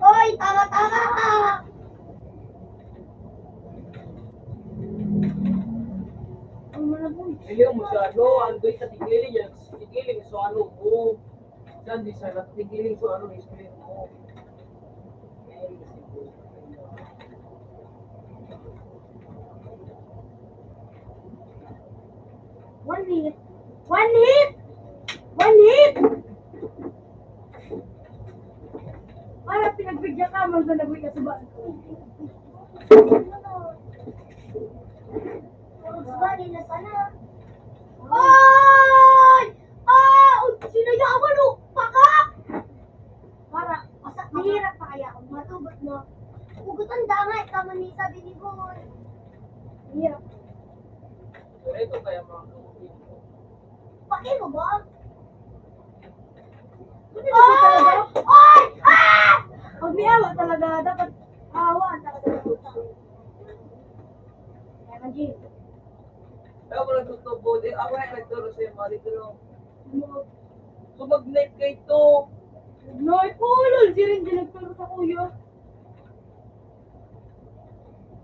Hoy, tama, tama! Ang mga boy. Ayaw mo siya, no? Andoy sa tigili niya. Tigili, so ano, oh. Diyan, di siya, tigili, so ano, explain mo. One hit. One hit! One hit! Para pinagbigyan ka, man sa nabuhi ka suba. Puro suba, di na sana. Ay! Ah! Uy, sinayawan, oh! Pakak! Para, masa-, mahirap pa kaya kung matugot mo. Ugutan da nga, ikaw man yung sabi ni Boy. Mahirap. Pero ito kaya mga Paki mo ba? Ano ba talaga? Ay! Ah! Pag may awa talaga, dapat aawaan talaga. Kaya man, Jim. Kaya ko nagtutubo, di, ako yung nagturo sa'yo, mali ko lang. So, mag-night kayo to. Night, ulol, di rin din nagturo sa kuya.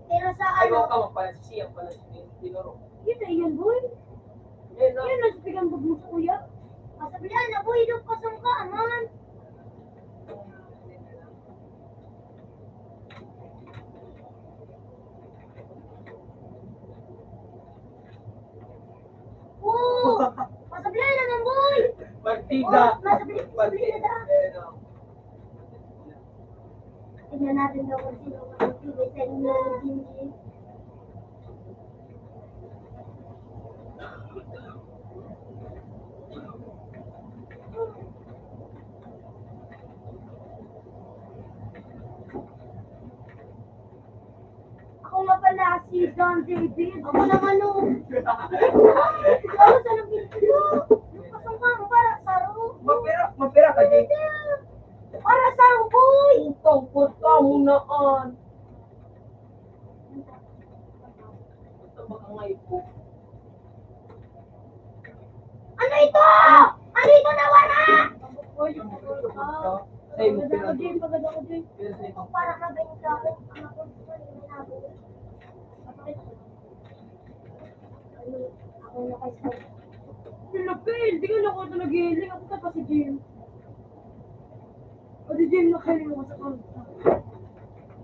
Pero sa Ay, ano, wag ka magpala, si Sian pala, si Tinuro. Yun na yun, boy. Yun, no? Yun, nagpigambag mo sa kuya. Masabihan na, boy, doon pasang ka, man. Oh! Masabihan naman, boy! Partida! Oh, masabihan, masabihan na. Tignan natin daw kung sino ang magbibigay sa inyo ng Jinji. Ako nga pala si Don David. Ako naman, oh. Ako sa nabili ko. Yung pasang ka, para sa aro. Mapira, mapira ka, Jay? Para sa aro, boy. Utang, utang, hunaan. Ito ba ka nga ipo? Ano ito? Ano ito nawara? Ay, yung pagod ka. Ay, yung pagod ako, Jay. Para ka ba yung tao? Ang ako, ako, ako, Lapel, di ka na ako ito nag-healing. Ako ka pa si Jim. O di Jim, nakahiling ako sa kanta.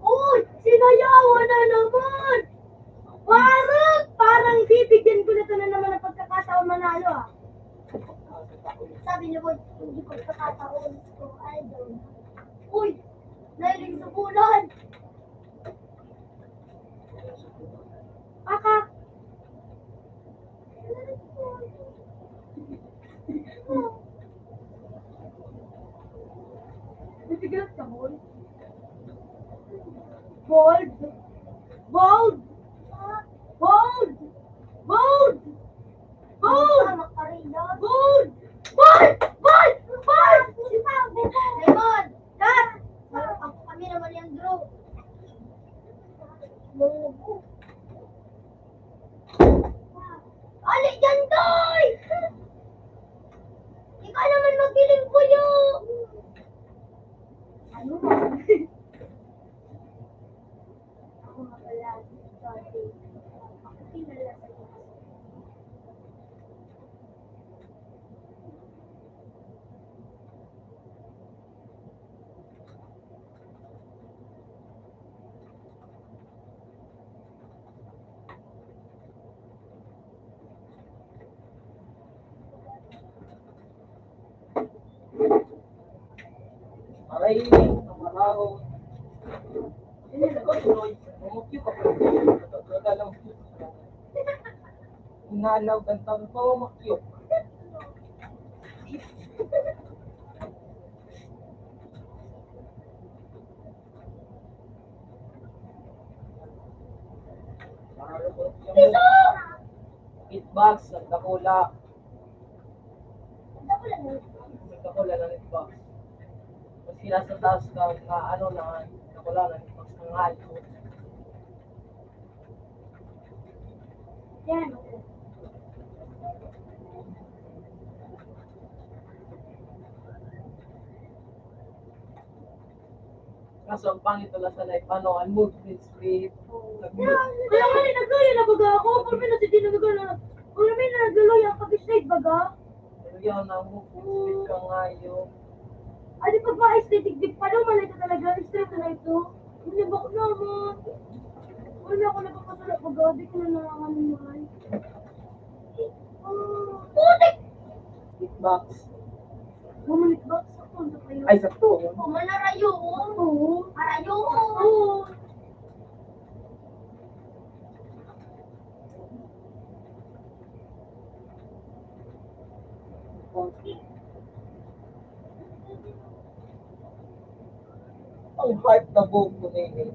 Uy! Sinayawan na naman! Parang, parang bibigyan ko na ito na naman ng pagkakataon manalo, ah. Sabi niya, boy, hindi pagkakataon ko, idol. Uy! Nahiling sa bulan! Aka. Bibigyan ka, boy. Bold. Bold. Bold. Bold. Bold. Bold. Bold. Bold. Bold. Bold. Raymond. Cut! Ako kami naman yung draw. Ali dyan, Doy! Ikaw naman magdilim, Kuya! Ano ba? Ako nga pala, si Johnny. Ako pinala sa iyo. Ay, ang maraho. Hindi na ko tuloy. Umukyo ka pa. Talaga lang. Inalaw, gantang pa, umakyo. Hitbox, nagdakula. Nagdakula na hitbox. Maski nasa taas ka, na ano na, nagdakula na hitbox ng halo. Yan. Kaso ang pangit wala sa life, ano, ang movement speed. Kaya nga, nagluya na baga ako. Kung may nasa din na baga na, kung may nagluya ang pag-slide baga. Pero yan, ang movement speed ka ngayon. Ay, di pag ma-aesthetic, di pa daw, malay ka talaga, straight na ito. Hindi ba ko naman? Wala ako napapasala baga, di ko na nanganganuhan. Putik! Hitbox. Bumalik ba? Sakto, sakto yun. Ay, sakto. Oh, manarayo, oh. Oo. Arayo, oh. Oo. Ang heart na buhok ko na yun eh.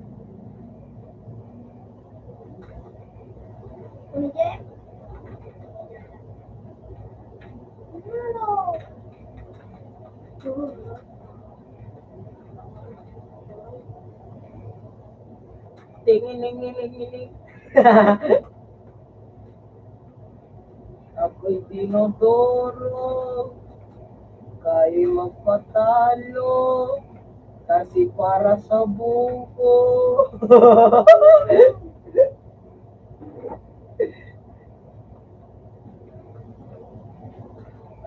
Tingining-ining-ining. Ako'y dinodoro, kayo'y magpatalo, kasi para sa buko.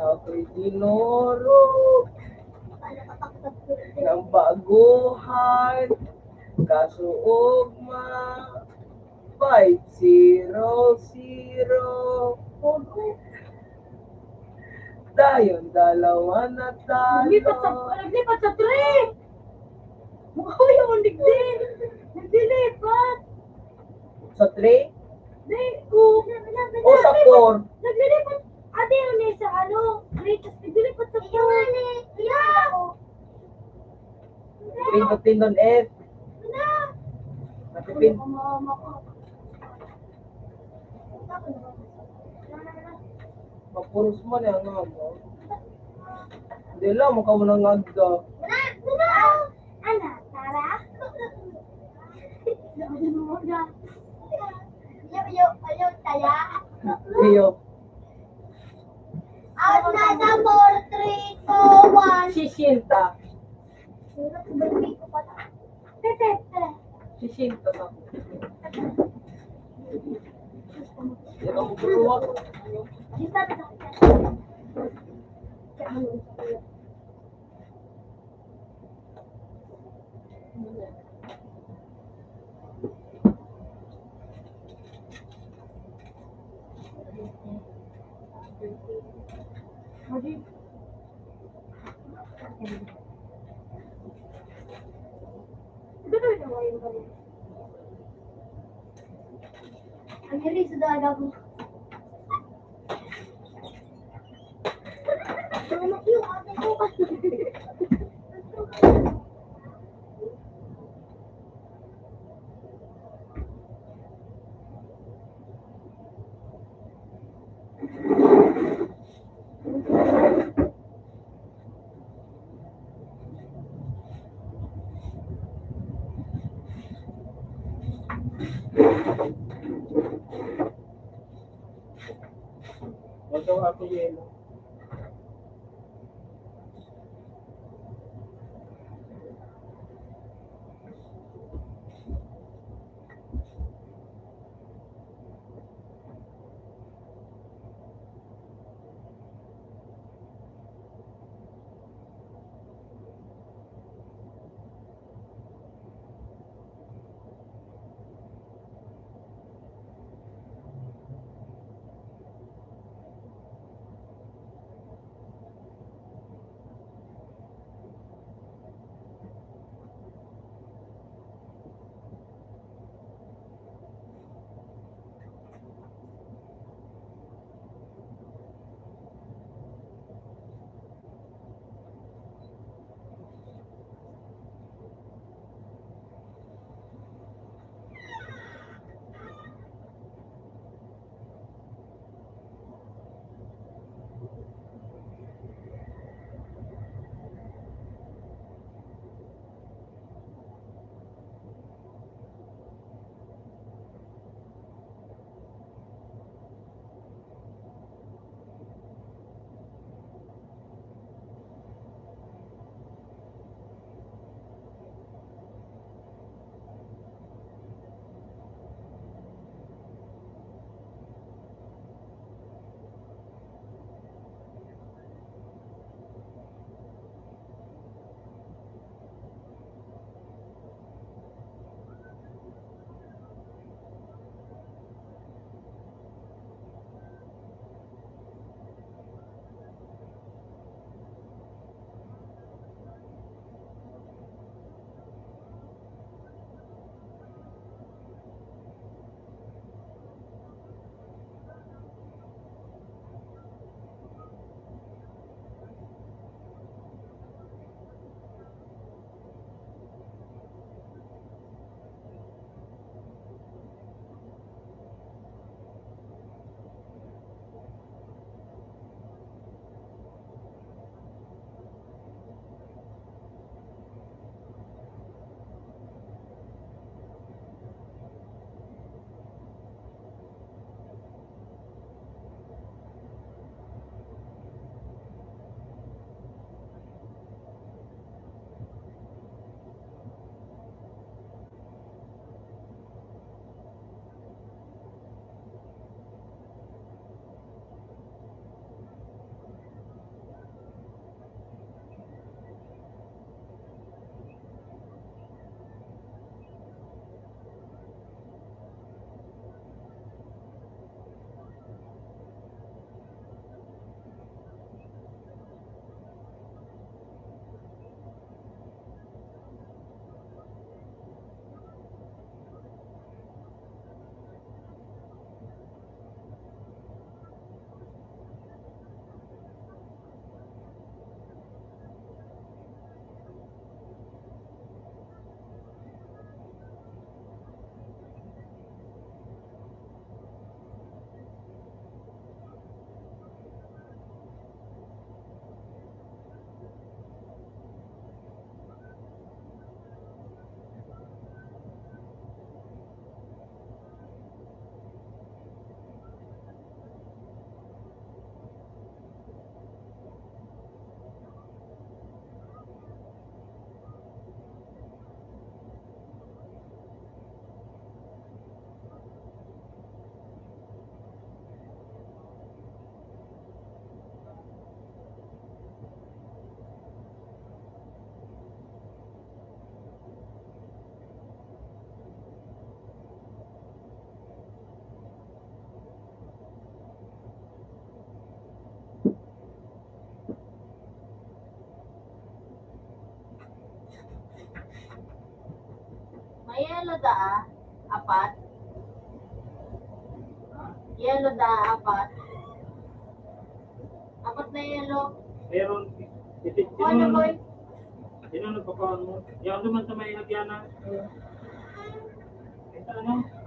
Ako'y dinoro ng baguhan, kaso ugma. Five zero zero. Dayon, dalawa na talo. Naglipat sa, naglipat sa three. Mukha yung digdi. Naglilipat. Sa three? Di, oo. O sa four? Naglilipat. Ate, yun eh, sa ano, three, tas naglilipat sa four. Three to ten on F. Matipid. Mapuros man eh, ang amo. Hindi lang, mukha mo nang agda. Ana, Tara? Yo, yo, yo, taya. Iyo. Out na sa four, three, two, one. Sisenta. Sisenta. Ang iris sa daga ko. Ito, Ate Yelo. Yellow daa, apat. Yellow daa, apat. Apat na yellow. Meron. Iti-, Kuha na, sino, boy. Sino nagpapaon mo? Yan naman sa may Hagiana. Ito, ano?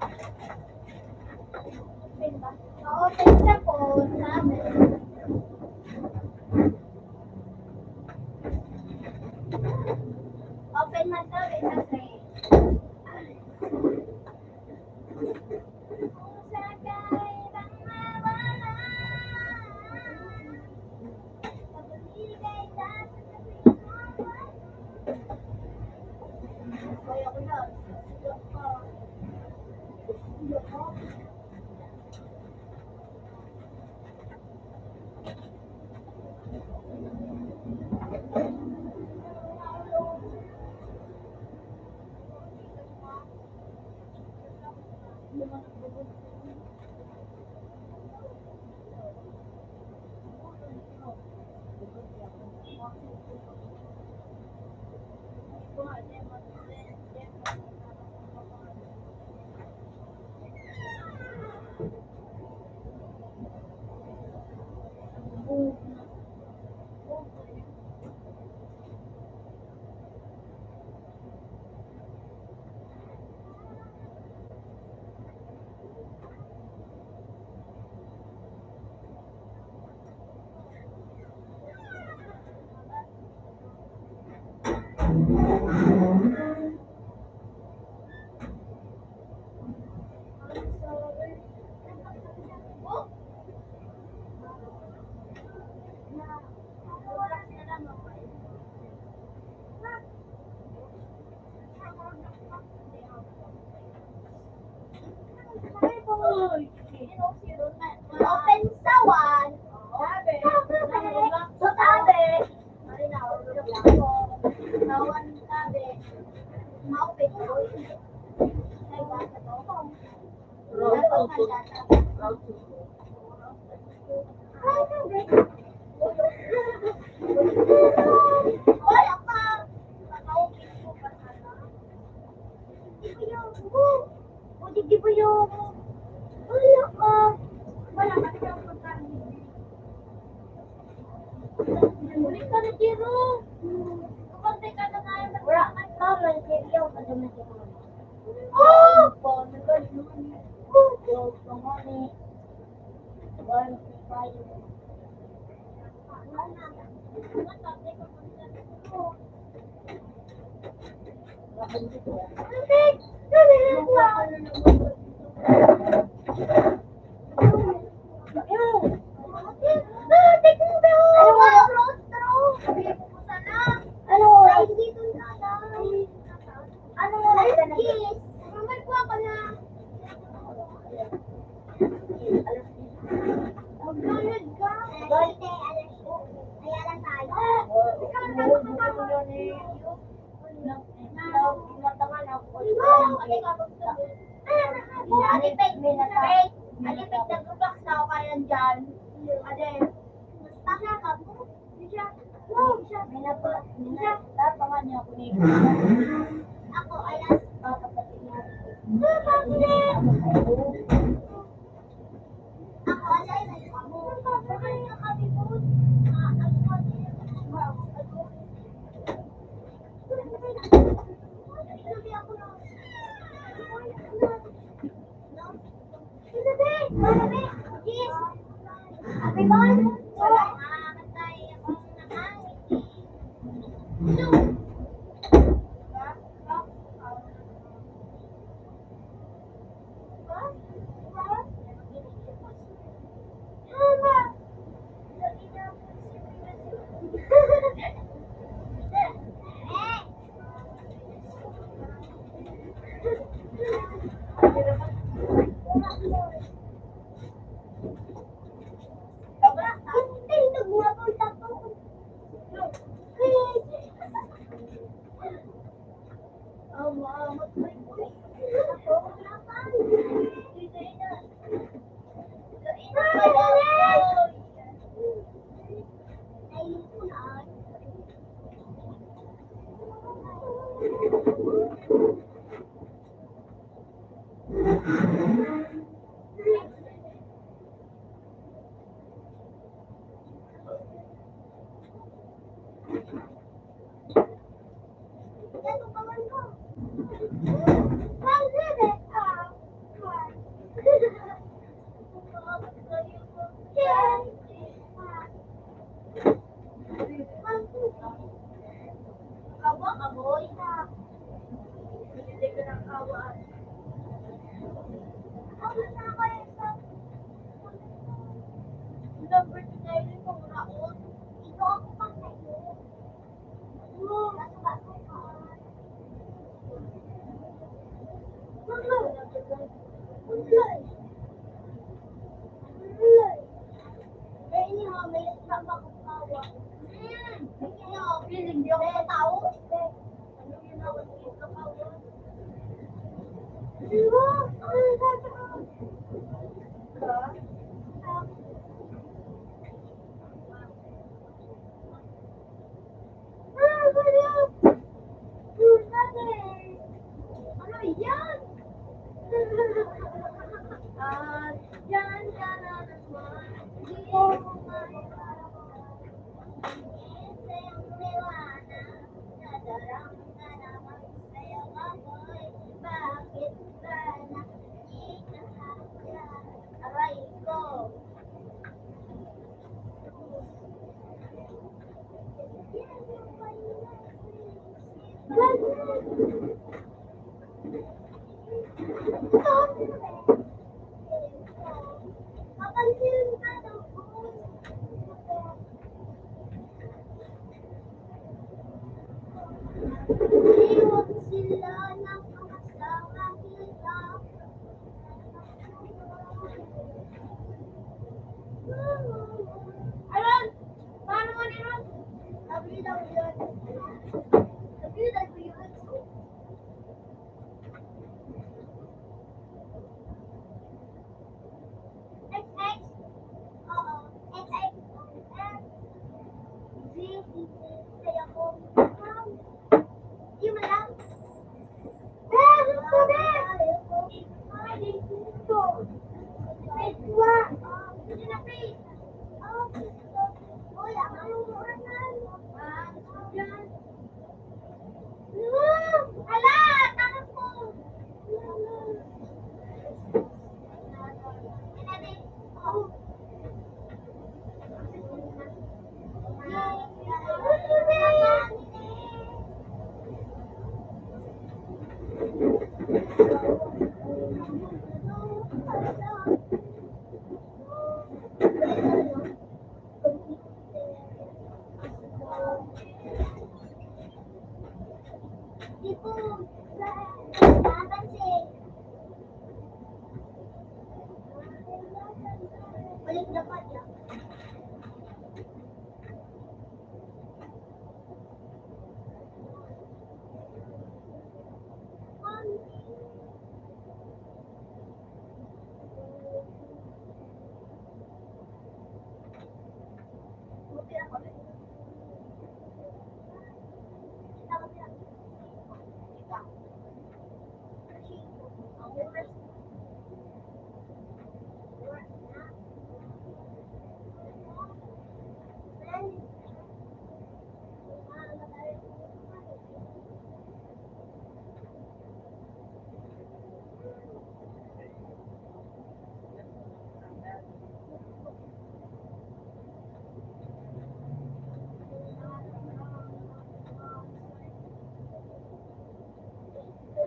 Open ba? Ma-open siya po, sabi. Open man to, rin sa tray. Open sa one. Sa tabi. Sa one tabi. Ma-open. Ay, basta to. Ano oras na? Ano oras na? Ano oras na? Alas diyes. Mamay po ako na. Magdalad ka. Alas diyes, alas diyes. Kaya lang tayo. Ikaw na lang. Ate Peg, Peg, Ate Peg, nag-relax na ako kaya dyan. Ate, basta ka po. Minapa, minapa pa nga niya ako ni. Ako, alas. Papa, pati niya. Ako, alas. Ako, alas. Ah, ano yan? Ano yan? At yan ka na naman. Hindi ko maiwanan. Nadarama na naman sa'yo ako'y bakit ba nakikita? Aray ko. Aron, paano man ni Ron? W W W. W W W. X X. Oo. X X. G, kaya ko. Yung lang.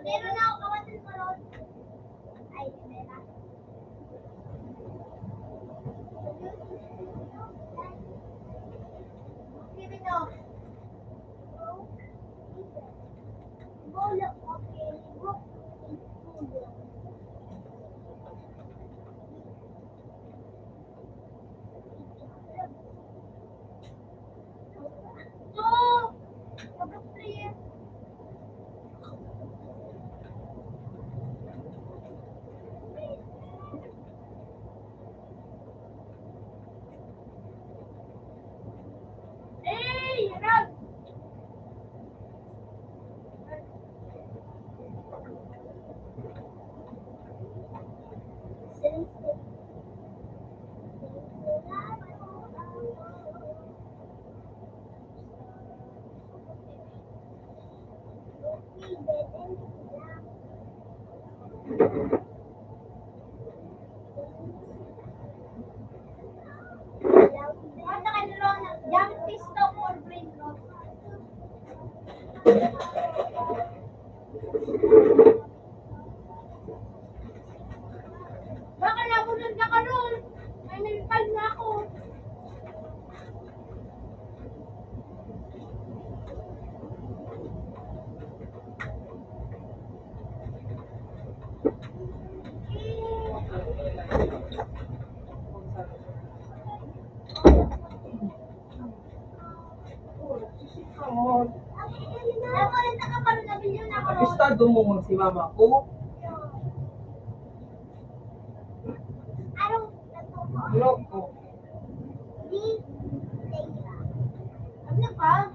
Meron na ako kawasan ko ron. Ay, meron. Meron na. Baka nabunod na ka nun. May mental na ako. Tumungol si mama ko. Loko. Ano pa?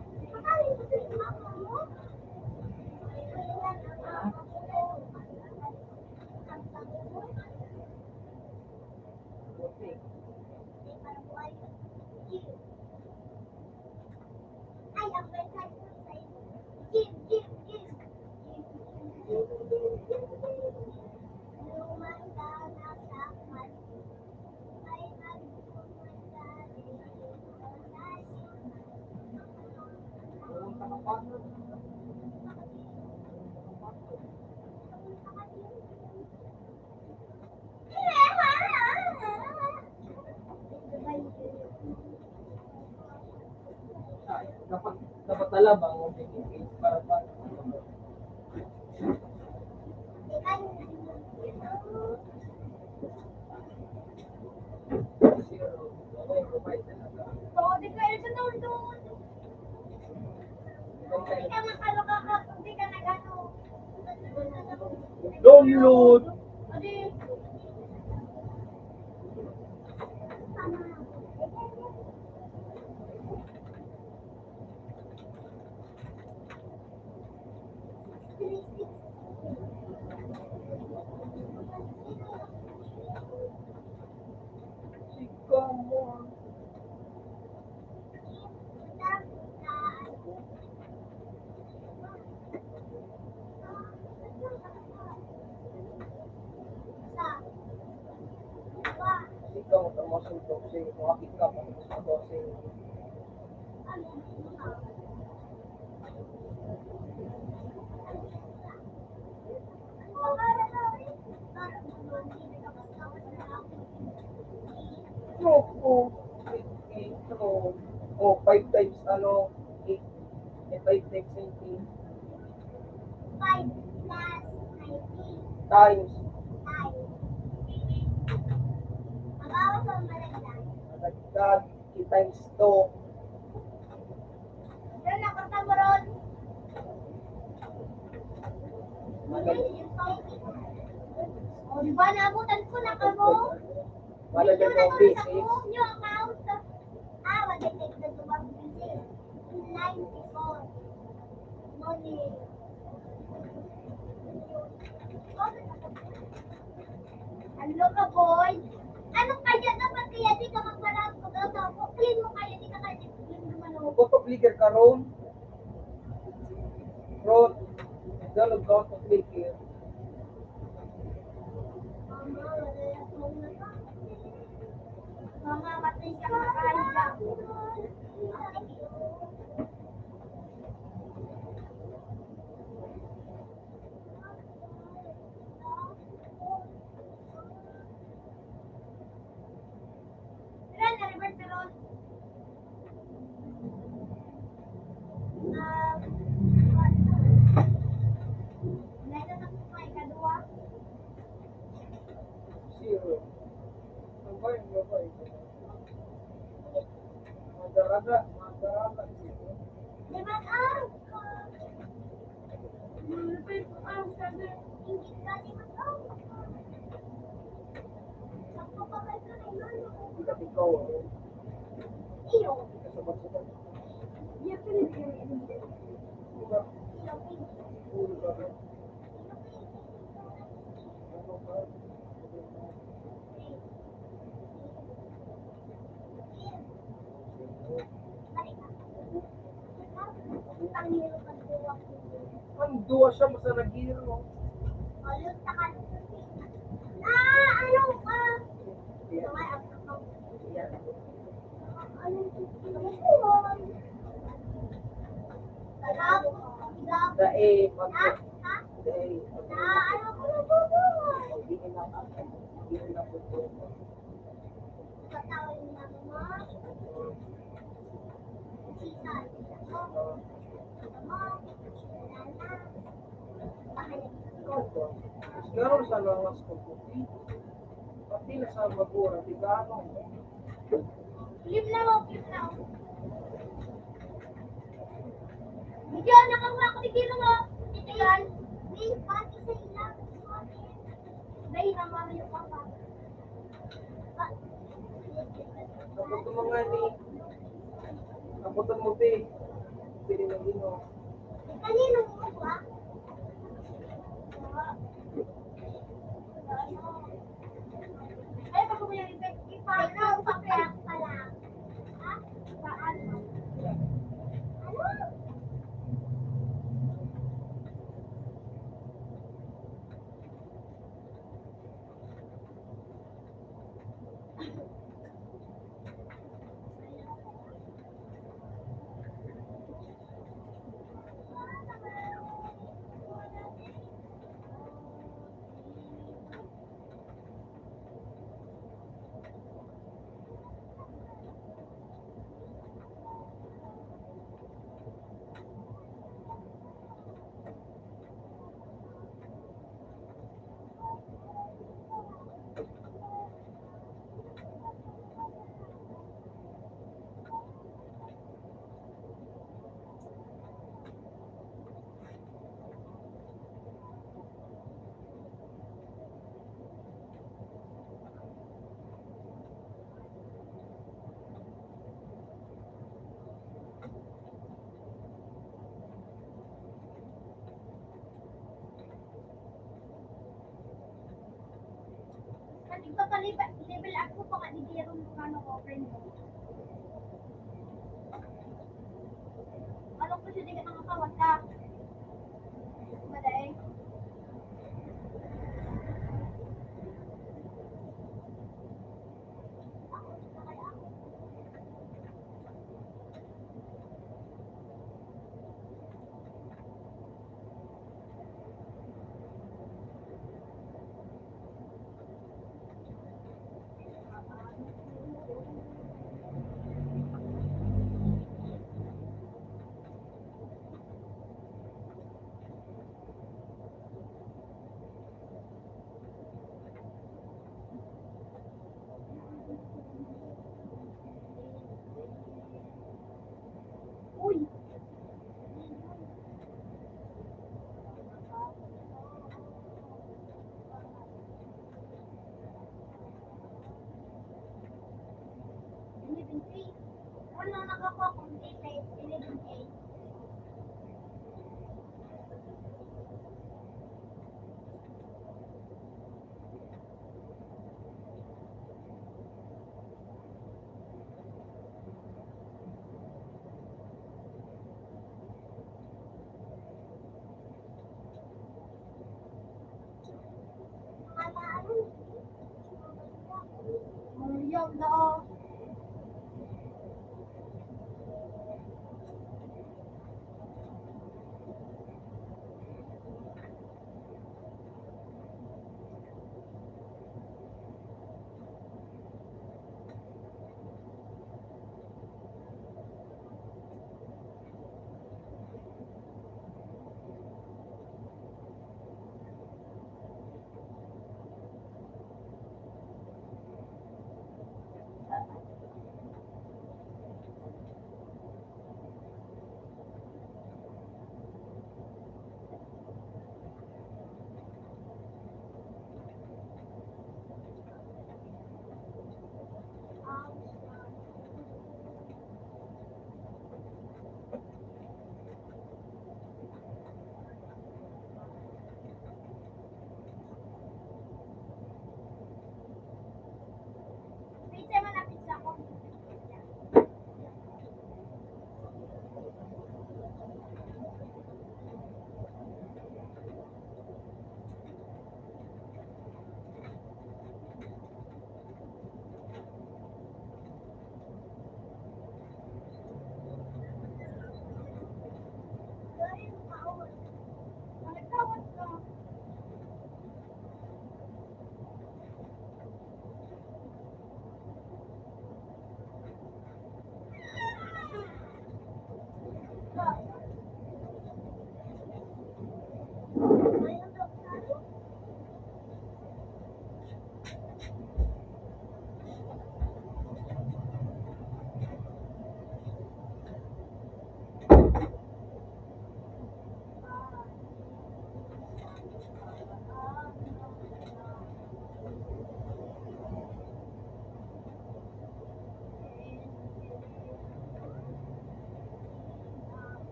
Dapat, dapat talabang mo, para pa. Download. Ikaw, tama sa ito, kasi kung akit ka, kung gusto ko, kasi Opo. Ito, oh, five times, ano, eight. Eh, five times nineteen. Five plus nineteen. Times. Times. Mabawas o malaglag? Malaglag. Times two. Pero napunta mo ron. O, di ba, naabutan ko na kamo? Wala dyan ang basis. Yung amount. Ah, wala dyan ang basis. Ninety-four. Money. Ano ka, boy? Ano kaya dapat kaya di ka magmarang pag-asawa ko? Clean mo kaya di ka kaya di ka magmarang. Magpapabligar ka, Ron. Ron, download ka, magpabligar. Mama, wala yung phone na to. Mama, matay ka, makain ka. Ilan na reverse na ron? Um, meron ako pa ikaduha. Zero. Ang bayang babae. Madarada, madarada. Di ba, ah? Ang duwa siya, basta nag-iro. Ah, ano pa? Dai, pag-, dai, pag-, hindi na, hindi na po. Siguro sa lawas ko, puti. Pati na sa magura, di ba, ano? Flip na mo, flip na mo. Hindi, nakakuha ko ni Kiro mo. Ito yan. Naputo mo nga ni. Naputo mo, te. Pili ng ino. Kanino mo ba? Ay, pag mo yung ipa-, ipa-, ipa-, pala. Ha? Saan? Ano? Pati pa pali-, level up ko pa nga, di diya rin kung ano ko, friend ko. Ano ko siya, di ka nakakawat ka. Madae. Uy! Eleven three. Ano, nakakuha kong eleven eight. Maryam daw.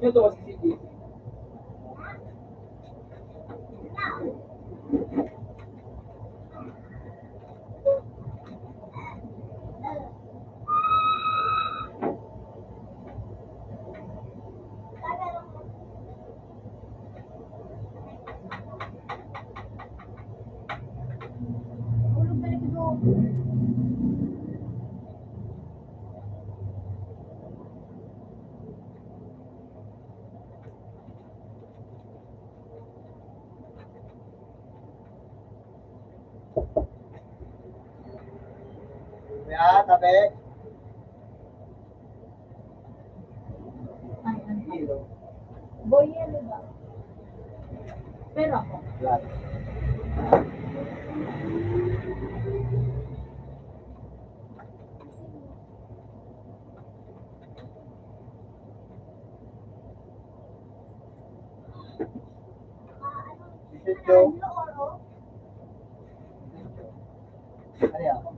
Ito kasi si J C. Kuya, tabi. Ay, ano? Boyelo ba? Pero ako. Yan. Ano yan?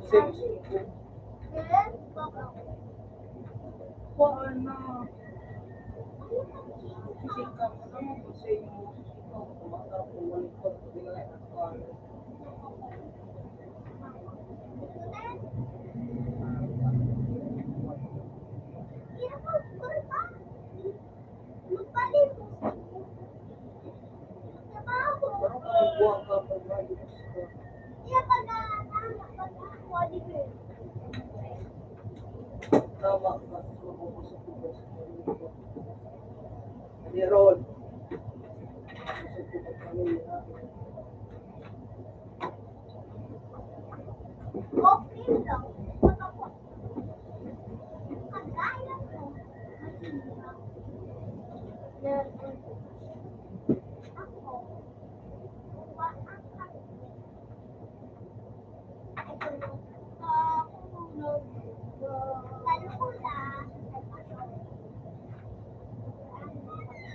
Same, same po. Kuhaan na. Sisig ka mo naman kung sa inyo. Tumatapos, bumalik pa, pati na lang. Tama. Meron.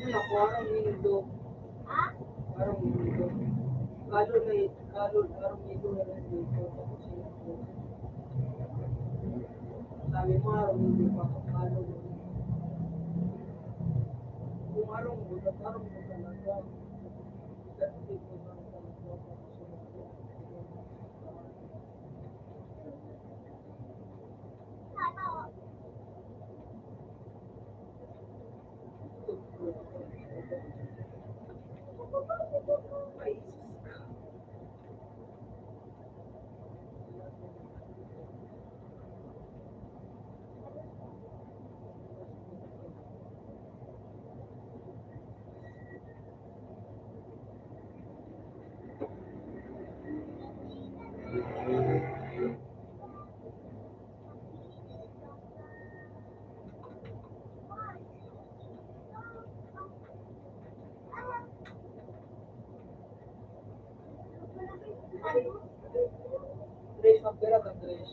Wala, parang Indo. Ha? Parang Indo. Kalo na eh, kalo, parang Indo na rin dito. Tapos yun ako. Sabi mo, parang Indo pa, kalo na. Kung parang Indo, parang Indo talaga. Tres, magpira ka, tres.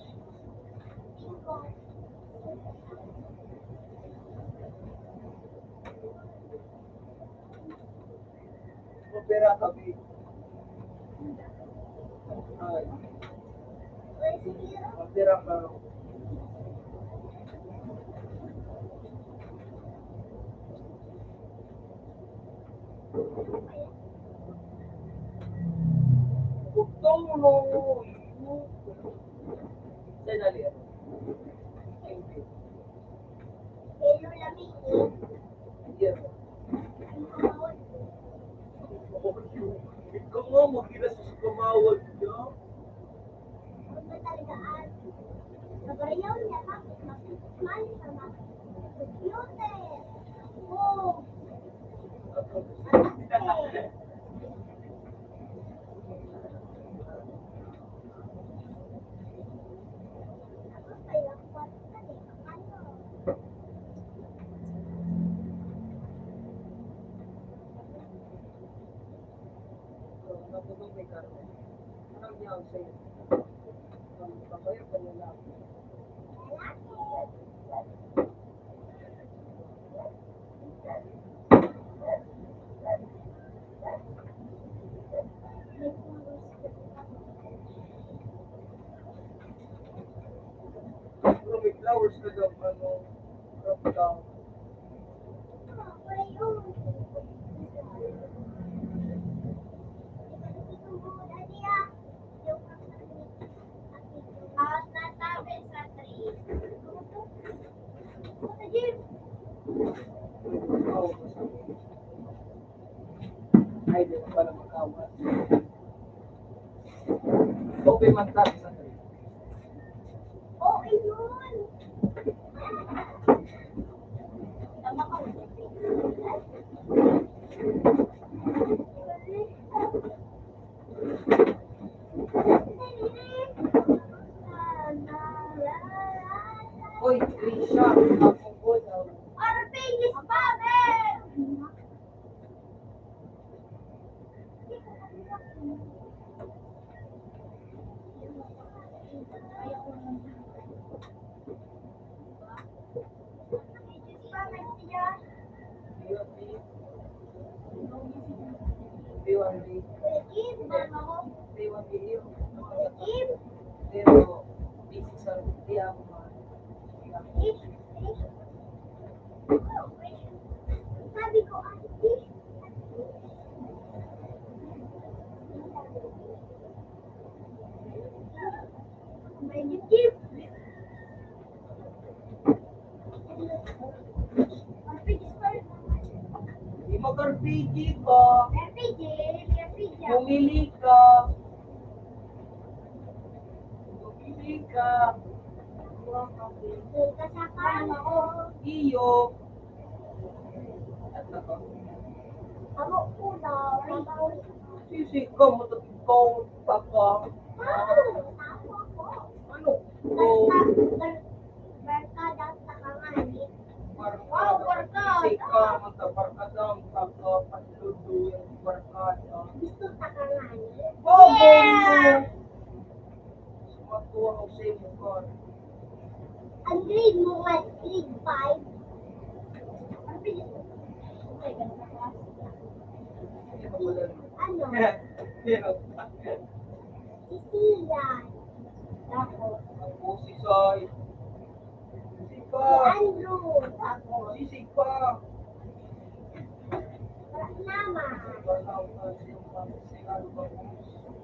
Magpira ka, bi. Ay. Magpira ka. Bugtong mo. Sandali. Thank you. Yes. Ikaw nga, mag-ilas sa kamawad niya. Pero may flowers na daw, ano, crop top. Ay, di ko pala makawas. Okay man tayo sa trip. Okay yun. Tama ka. Hoy, Trisha, ang pungkol daw. Our biggest father! Di mag-R P G ka. R P G, may R P G ako. Pumili ka. Pumili ka. Doon ka sa kama. Iyo. Amo ko daw. Sisi ka, matag ikaw, papa. Ah, tama ako. Ano? Basta, bar-, barkada sa kangani. Wow, barkada. Sika, magkabarkada, magkapatludo yung barkada. Gusto sa kangani. Bobo! Yeah! Sumatuwa ko sa imo, God. Ang grade mo nga, grade five. Ano? Ano? Si Sian. Ako. Ako si Sai. Si Andrew. Ako. Si Sika. Mama.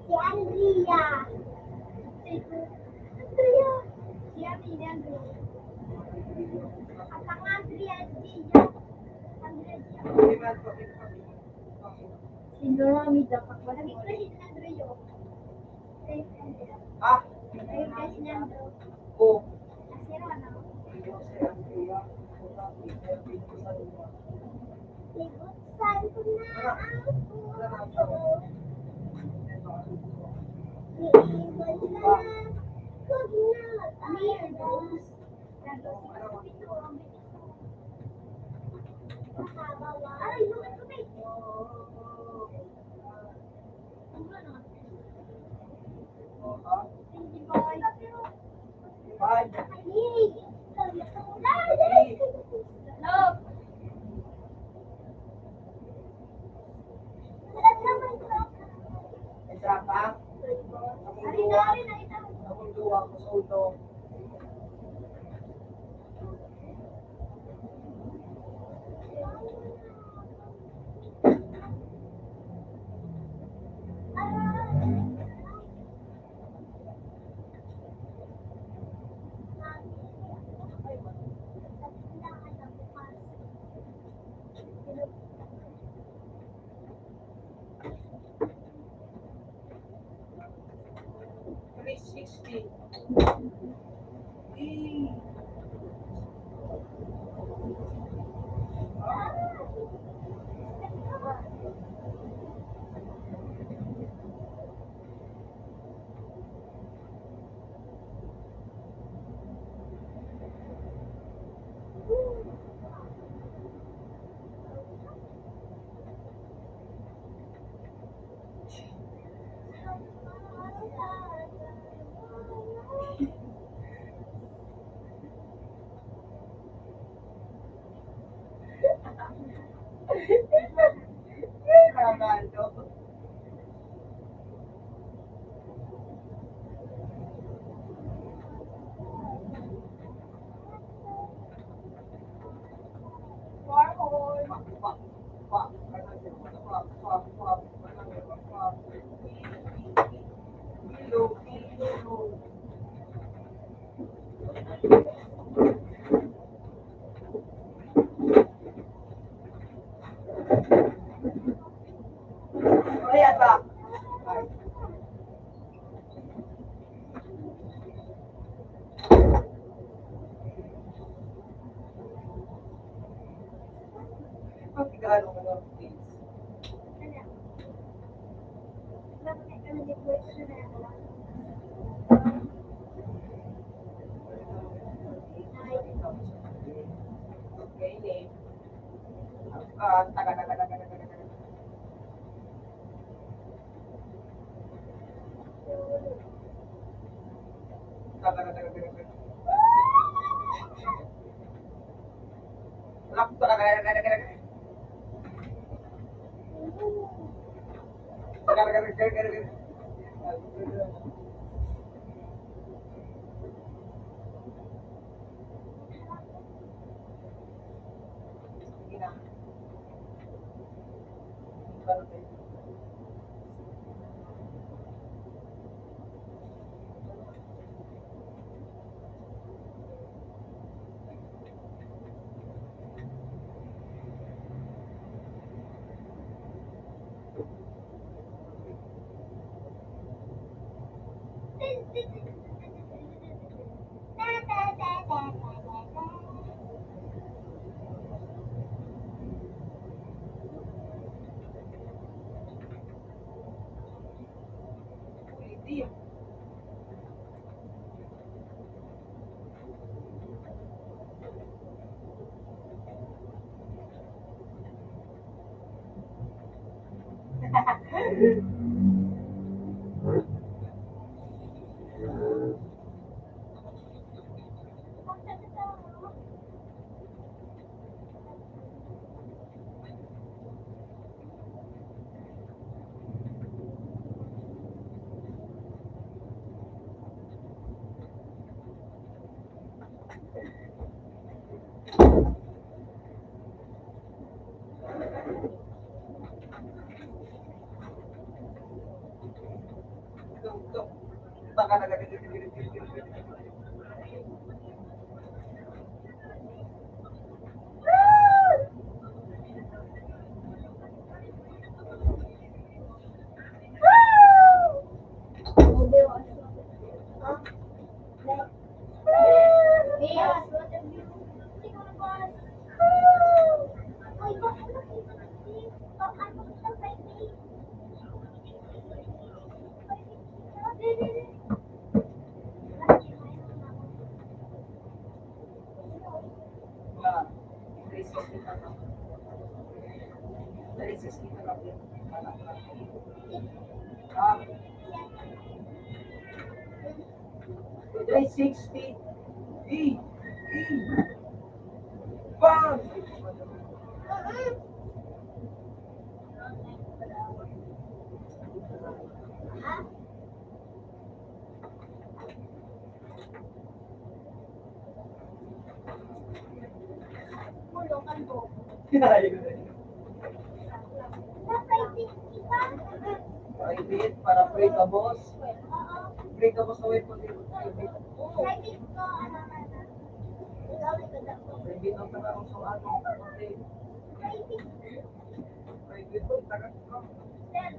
Si Andrea. Si Andrea. Si Andrea. Ang Andrea, Andrea. Andrea. Si Dora, may dapat. Lagi ko si Andrea. Ha? O. Isa pa? Ang duwa, ang duwa, ang duwa. Three sixty. Three sixty. E. E. Bang! Private, para free ka, boss. Free ka, boss, away po din. Private ang trabaho sa atin. Private ang trabaho. Sir,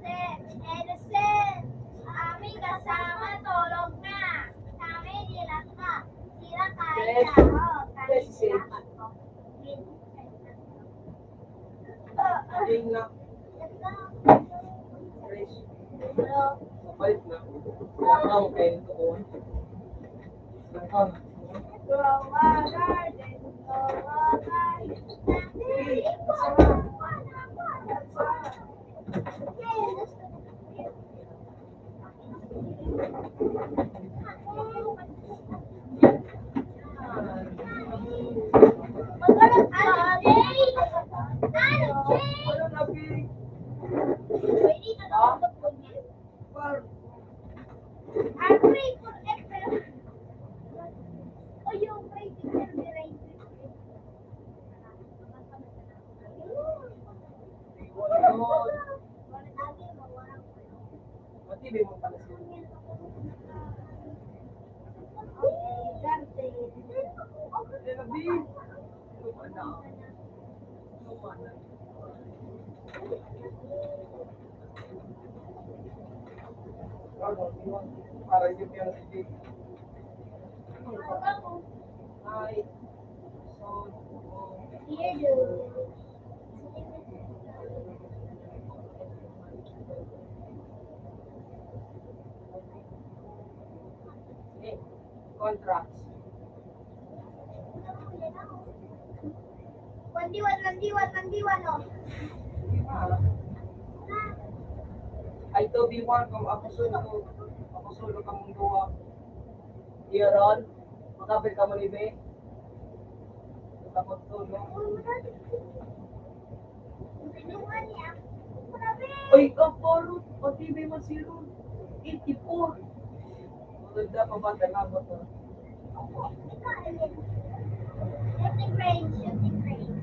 Edison, kami kasama tulog na. Kami dilat na. Sila kahit ako, kami dilat ako. Ayun na. Balik na. Wala akong kain ko. Para yun yan, sige. Ay, so, contracts. One D one, one D one, one D one, oh. Ay, two B one, kung ako solo, ako solo kamong duwa. Iyaron, makapit ka mo ni Be. Takot ko, no? Ay, ang parot, pati may masiro. Eighty-four. Maganda pa ba? Salamat, ah. Shooting range, shooting range.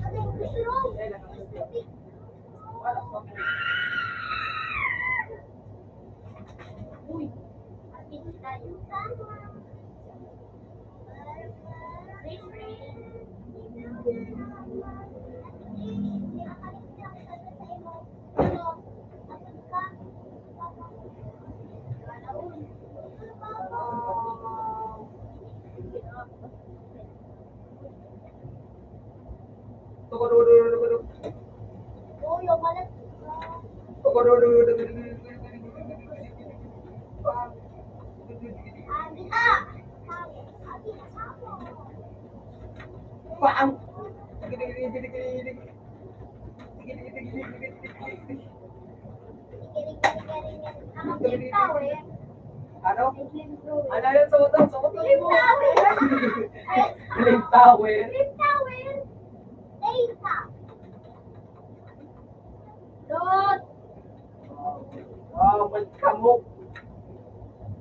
Shooting range. Uy. Bang! Ano? Ano yun? Subukan, subukan mo. Twin Tower. Twin Tower. Isa. Dos. Wow, may kamok.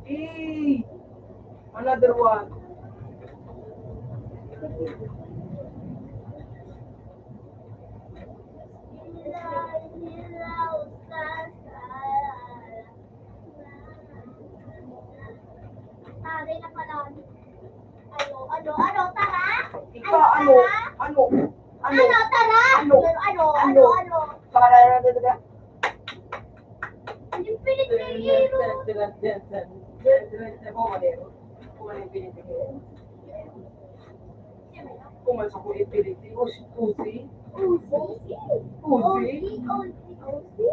Eh, another one. Pare na pala. Ano, ano, ano, tara? Ika, ano, ano, ano, ano, tara? Ano, ano, ano, ano? Para, para, para, para. Infinity Hero. Kung ano sa kung Infinity, Uzi, Uzi. Uzi. Uzi, Uzi, Uzi. Uzi.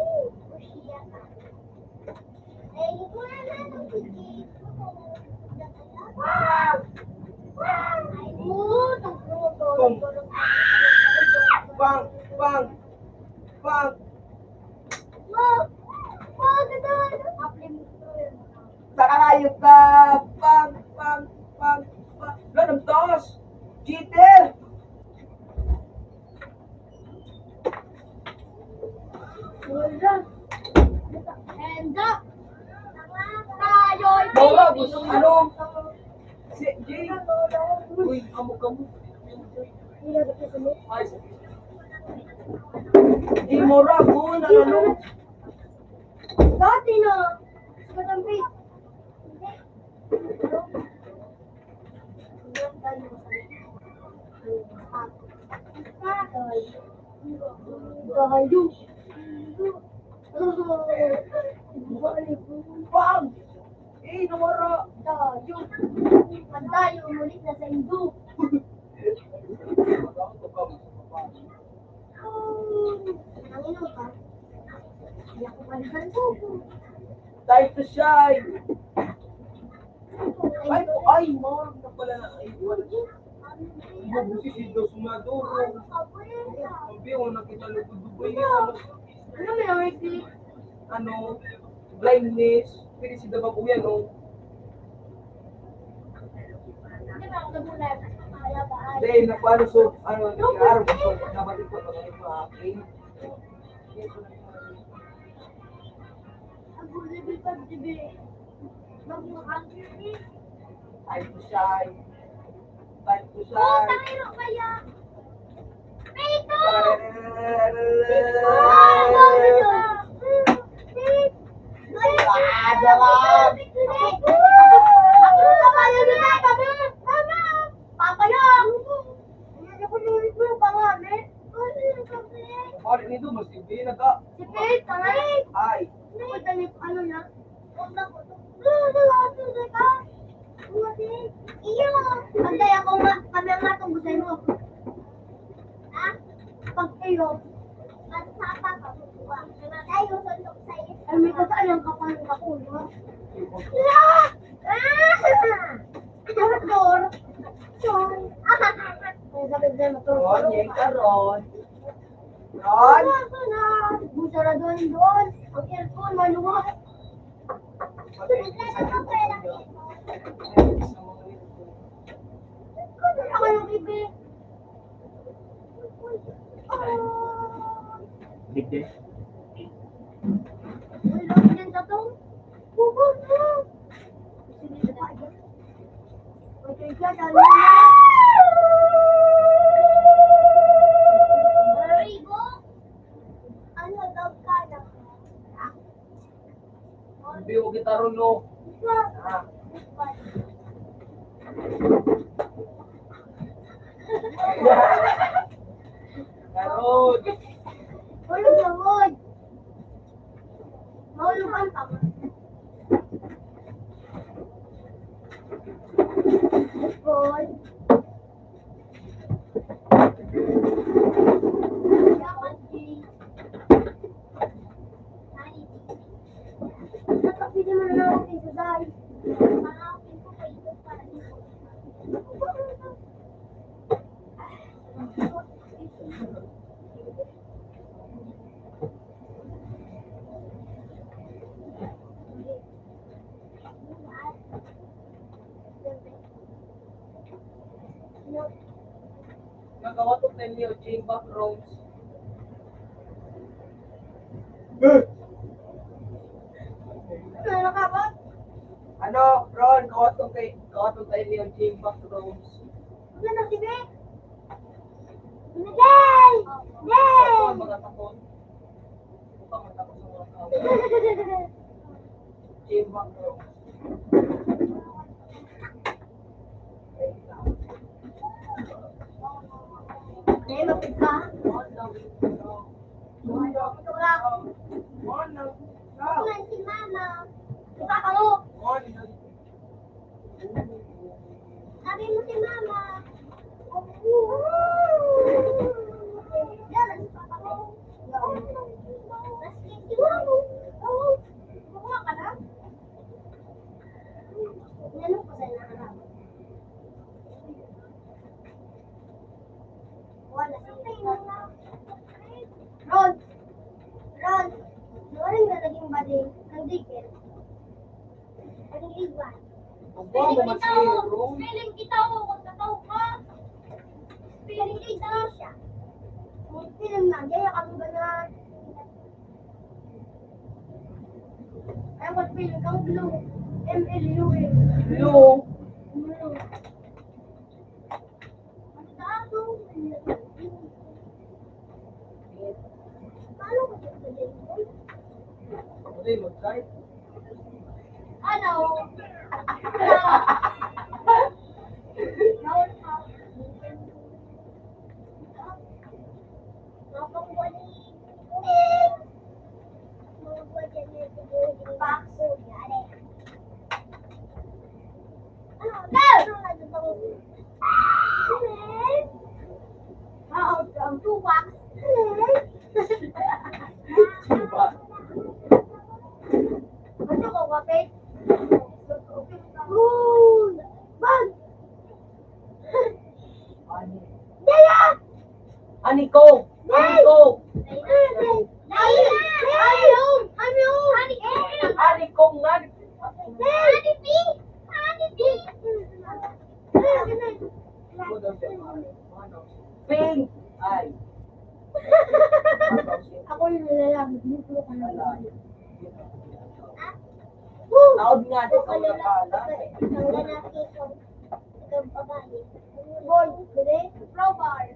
Pang, pang, pang, pang. Sa kalayo ka, pang, pang, pang, pang. Wala nang toss. Cheater! Wala. Enda. Tayo'y Mora, gusto, ano? Si Jay. Uy, amo ka mo. Ay, sige. Di Mora, kun, ano, no? Dati na. Sa Katampi. Tayo. Bang! Eh, nawara! Tayo. Ang tayo, umulit na sa Indo. Ang ino ka? Wala ko pa naman. Time to shine! Ay, ay, mawag na pala na. Ay, wala. Ibubusi si Dos Maduro. Ang biyo, nakita lugod-lugod niya. Ano may ang repeat? Ano, blindness. Pwede si Dabag Uyan, no? Hindi ba ako nabulag? Dahil na paano so, ano, araw ko, nabalik ko, nabalik ko, ah, okay. Ang gulay, di ba, di ba? Ay, kusay. Ay, kusay. Putang ina kaya. Pito! Pito! Pito! Pito! Papa, yan na, Papa! Papa! Papa, yan! Ano na po yung ito? Pangalan? Ano yung kape? Pare nito, mas hindi na ka. Si Pete, pangalan. Ay. Ano yung ano na? Iyo. Pantay ako nga, kami ang matunggusan mo. Ha? Pag iyo. At sa apa ka? Tayo, sundok sa iyo. Ay, may kasaan ang kapal ng kapulo, ha? La! Ah! Doktor! Sorry. Ang sakit na ito. Ron, yan ka, Ron. Ron? Ang sarado doon. Ang aircon, maluwa. Ano naman yung bibi? Bigde. Uy, lagi yan sa tong. Bubog mo. Ano daw ka na? Hindi, huwag kita ron, no? Ah. Karod. Ulo, Lord. Maulukan pa. Lord. Kawatok na niyo, Jimba, Rose. Ano ka ba? Ano, Ron? Kawatok kay, kawatok na niyo, Jimba, Rose. Ano na, Bibi? Miguel! Miguel! Takon, mga takon. Bukang matakon sa mga tao. Jimba, Rose. Eh, mapit ka? Ito lang. Ito lang si Mama. Si Papa mo. Sabi mo si Mama. Yan, si Papa mo. Mas si Mama. Kumuha ka na? Inano ko sa inarap? Wala. Ron! Ron! Dumaring na naging bading ang digil. Ang iwan. Ang buwan mo, mas Ron. Spelling kita, oh, kung tataw ka. Spelling kita. Siya. Ang spelling na, kaya kami ba na Ay, ba't feeling kang blue? M L U eh. Blue. Blue. Ang taas, oh. Paano ko sa Ano? Ani ko! Ani ko! Ani ko nga! Pink! Ay! Ako yung nilalang. Dito ka na. Taod nga, di ko nakala. Ang lalaki ko. Ikaw babae. Boy, bebe, flower.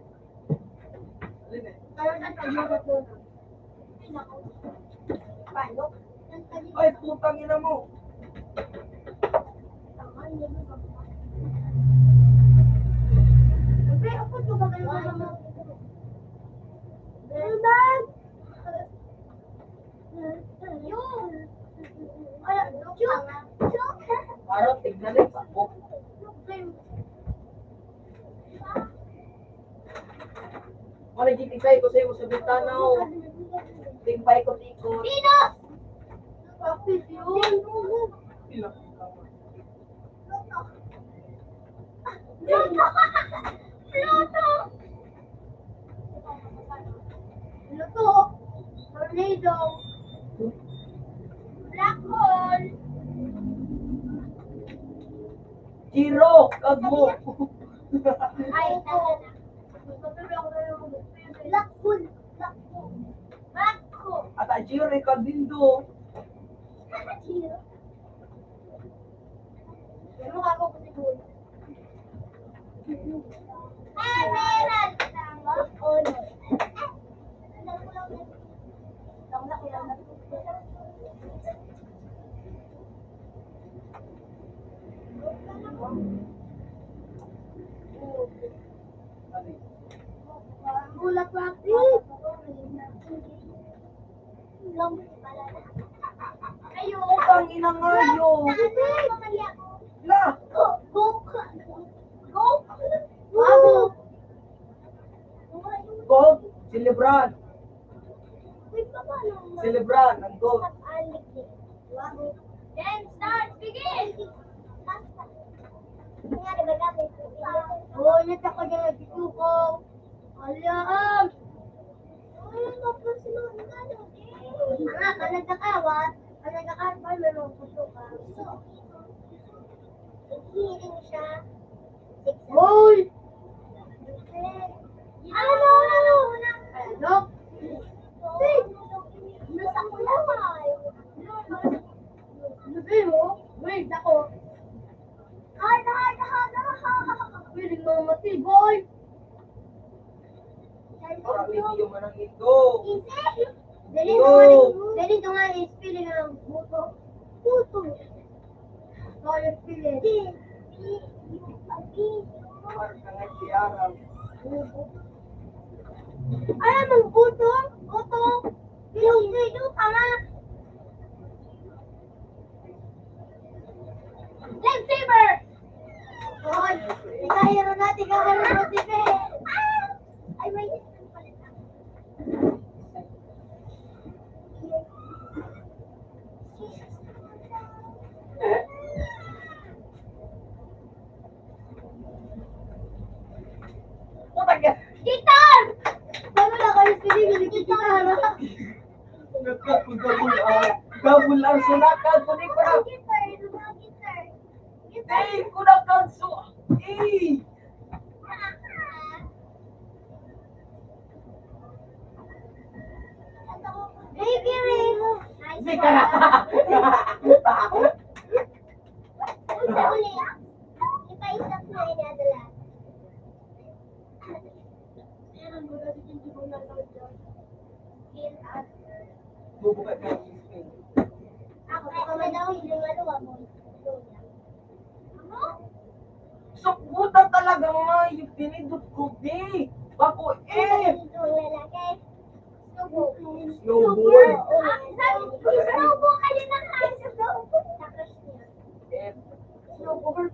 Parang ang paglagot mo na. Paano? Ay, putang ina mo! Siyempre, ako, tumagal na naman. Ano ba? Yun. Wala, joke. Joke. Parang tignan eh, sakop. Ano, gitigay ko sa'yo sa bintana, oh. Tingpaikot-ikot. Venus! Kapit yun. Pluto! Pluto! Pluto! Tornado! Black hole! Zero! Kagmo! Ay, ito. Black hole! Black hole! Black hole! At ang zero, ikaw din do. Zero. Pero ako ko siguro. Emerald! Of honor. Bulat pa. Lang pala na. Ayo. Putang ina nga yun. La. Go. Go. Go. Bago. Gold, si Lebron. Uy, paano? Si Lebron, ang gold. Bago. Then start, begin! Nga, di ba, dati? Oo, nata ko na dito ko. Alam! Ay, tapos mo, ano, eh? Mga ka, nagkakawat, ang nagkakawat, may mga puso ka. Hiling siya. Hoy! Feeling mga mati, boy. Parang hindi yung manang indo. Dali Yo. Ito nga, dali ito nga yung spelling ng buto. Buto. Ito yung spelling. Parang ka nga si Aram. Alam mong buto? Buto. Yung video ka nga. Lifesaver! Hoy, ikaw, yun na, ikaw, yun na, sige. Ay, may Putang ina! Guitar! Dami na kayo, sige, sige, guitar, ha? Nagkakudabol, ah. Double ang sunatan, kundi ko na. Guitar, guitar. Guitar. Hey, kulang kang su-, eh! Baby ring. Hindi ka na. Isa ulit. Ipaisap na inadala. Bubuka ka. Ako, ako na daw, hindi maluwa mo. Sukbutan talaga nga yung pinindot ko, di. Bako, eh. Ito, lalaki. Snowball. Snowball. Ah, sabi ko, snowball, ayun na nga, snowball. Tapos niya. Eh. Snowball.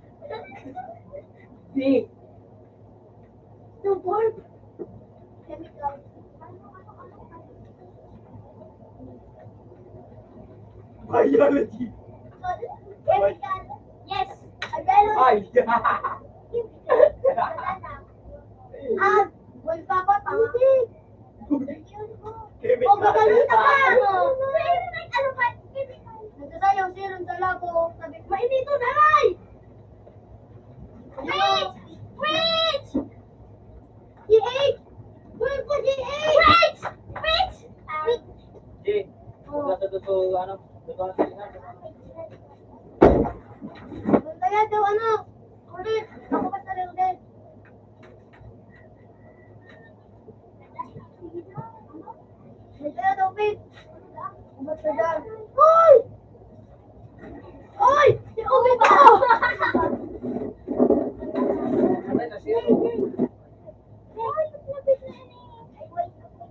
Di. Snowball. Chemical. Biology. Chemical. Yes. Ay, biology. Ay. Wala na. Ah, wala pa, pa, pa. Chemical. O, gagamitan ka, ano? Ano ba? Nagsasayaw si Aaron sa labo. Sabi, "Mainit to, daray!" Wait! Wait! G H! Wait for G H! Wait! Wait! G, oh. Nasa totoo, ano, totoo na sila. Kaya daw, ano, ulit. Ako pa sa ulit. May kaya daw, babe. Ubat ka dyan. Hoy! Hoy! Si Obi ba? Ay, nasira.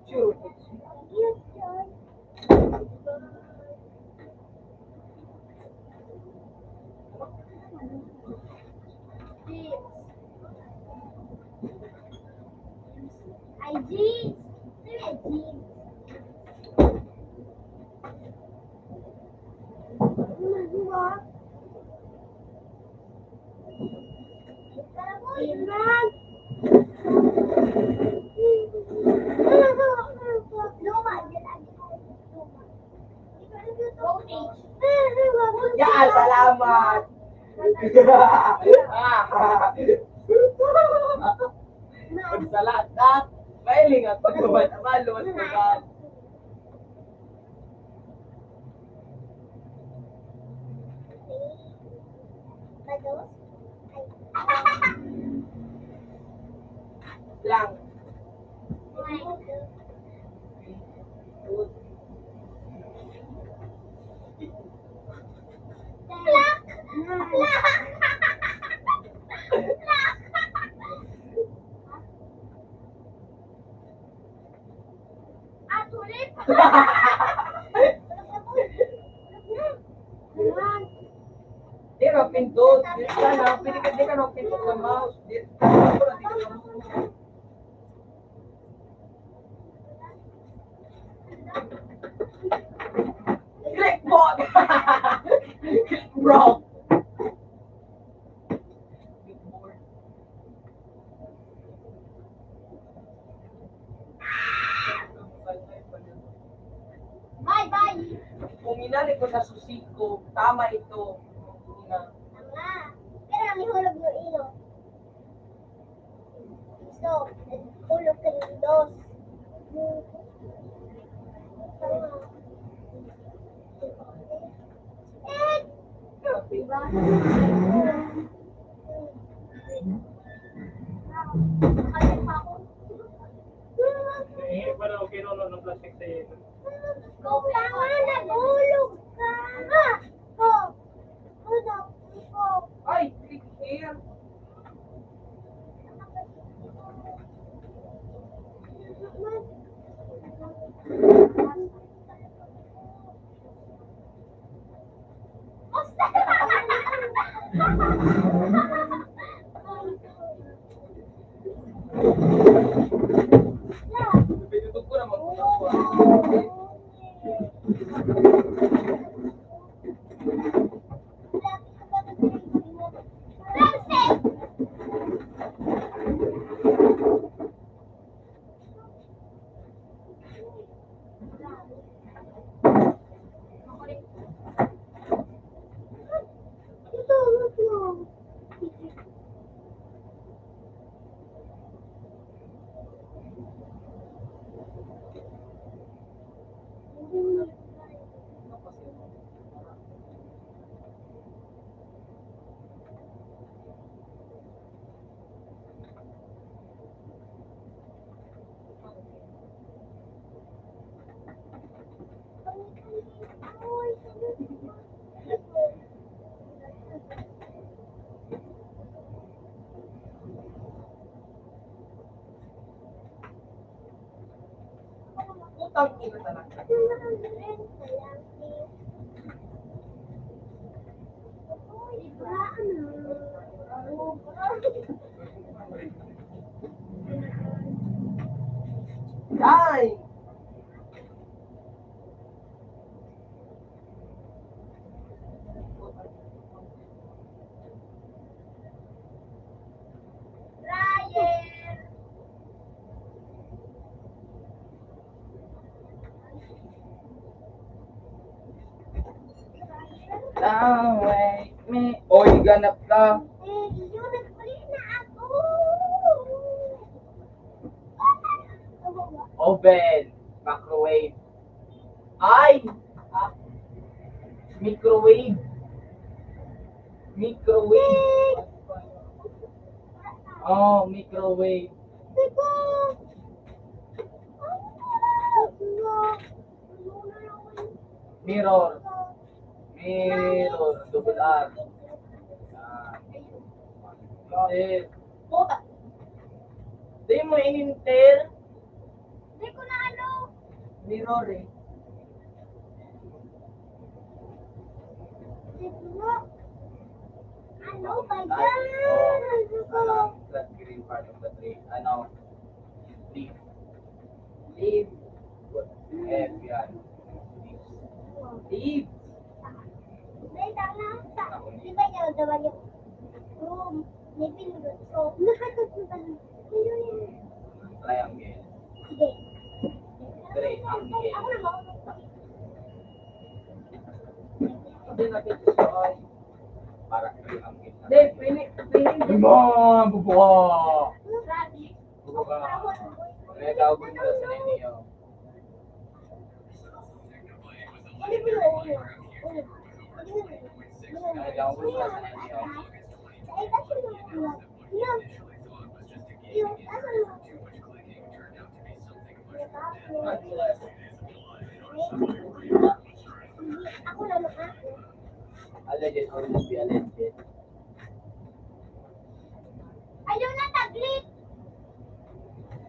Sure. Ay, jeans. Ano yan, jeans? Ano ba? Yan, salamat. Pagsalat na. Mahiling at pagkaman naman, luwas naman. Lang. Ah, tulip! Di ra pindot. Di ka na, pwede ka, di ka na pindot sa mouse. Di, di ka na pindot sa mouse. Click bot! Click bro! Bye, bye. Kung inali ko sa susi ko, tama ito. Ina. Tama. Pero ang ihulog mo ilo. So, nagtulog ka ng dos. Eh, diba? Kung tanga, nagulog ka. Ko. Ano? Ko. Ay, click here. Putang ina talaga. Ay! Ryan! Don't wake me. Oy, ganap ka. Eh, yun, nagpalit na ako. Oven, microwave. Ay! Ah, microwave. Microwave. Oh, microwave. Mirror. Mirror. Double R. Ah. Eh, puta. Di mo ininter? Di ko na ano. Mirror eh. Di ko. Ano ba yan? Ano? Flat green part of the tree. Ano? Leaf. Leaf. F yan. Leaf. Wait lang, nasa, di ba yun, daw yung room? May pinindot ko. Nakatapos na lang. Ayun yun. Triangle. Sige. Triangle. Ako na ba? Hindi na pwede sa ay. Para triangle na. Hindi, pwede, pwede. Ay, ma, bubuka. Grabe. Bubuka. May tawag mo sa ninyo. Alleged or not be alleged. Ayaw na, taglit!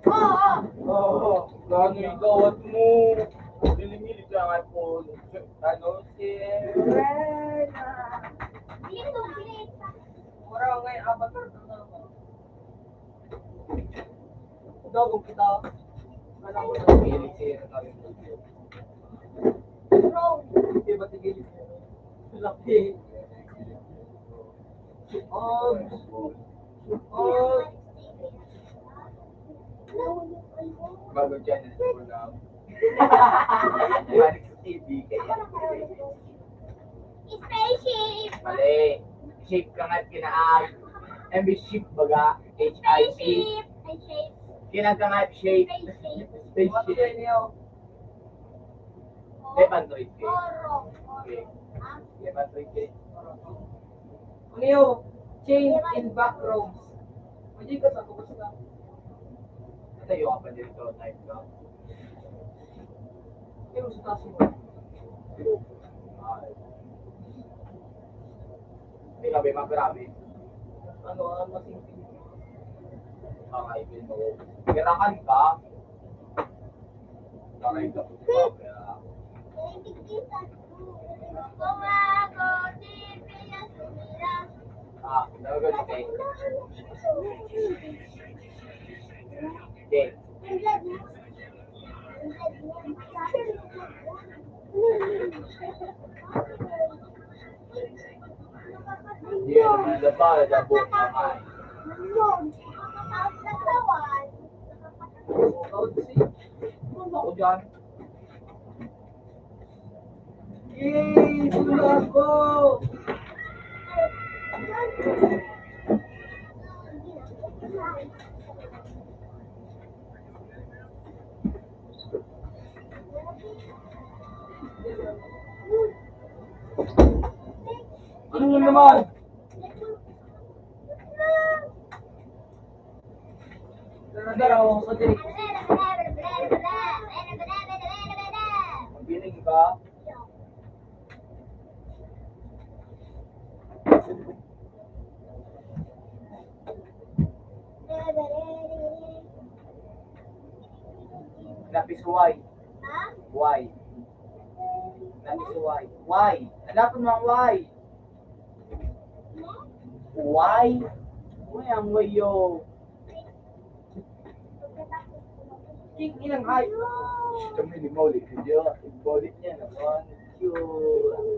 Oo. Oo. Gano'y gawat mo? Nilimilit ka nga po. Ano, si Rena? Dito, dito. Mura nga yung avatar ko nga. Daw, kung kita, alam mo na, si Rena. Bro. Di ba, tigil? Laki. Oh. Oh. Bago dyan, eh, wala. Balik sa T V, kaya. Spaceship! Mali. Shape ka nga, kinaay. M B shape, baga. H I P. Spaceship! Ay, shape. Kinang ka nga, shape. Spaceship. Spaceship. Left and right, eh. Oro. Okay. Left and right, eh. Ano yun? Change in backrooms. Pwede ka sa kumusta? Natayo ka pa dito, type ka. Pero sa taas mo. Ay. Grabe, magrabe. Ano ang masing-, mga ibig mo? Pirahan ka? Taray ka po, pirahan. Ah, nagagod ka eh. Okay. Hindi, ano, ano ba? Ano ba? Ano ba ako dyan? Yay! Sula ako! Ano na naman? Dara-dara, oh, sa dilig. Mabiling ba? Lapis, why? Why? Lapis, why? Why? Hanapon mo ang why. Why? Why ang why, yo? King ilang ay. Kami ni Molly, kaya ibalik niya naman. Yun.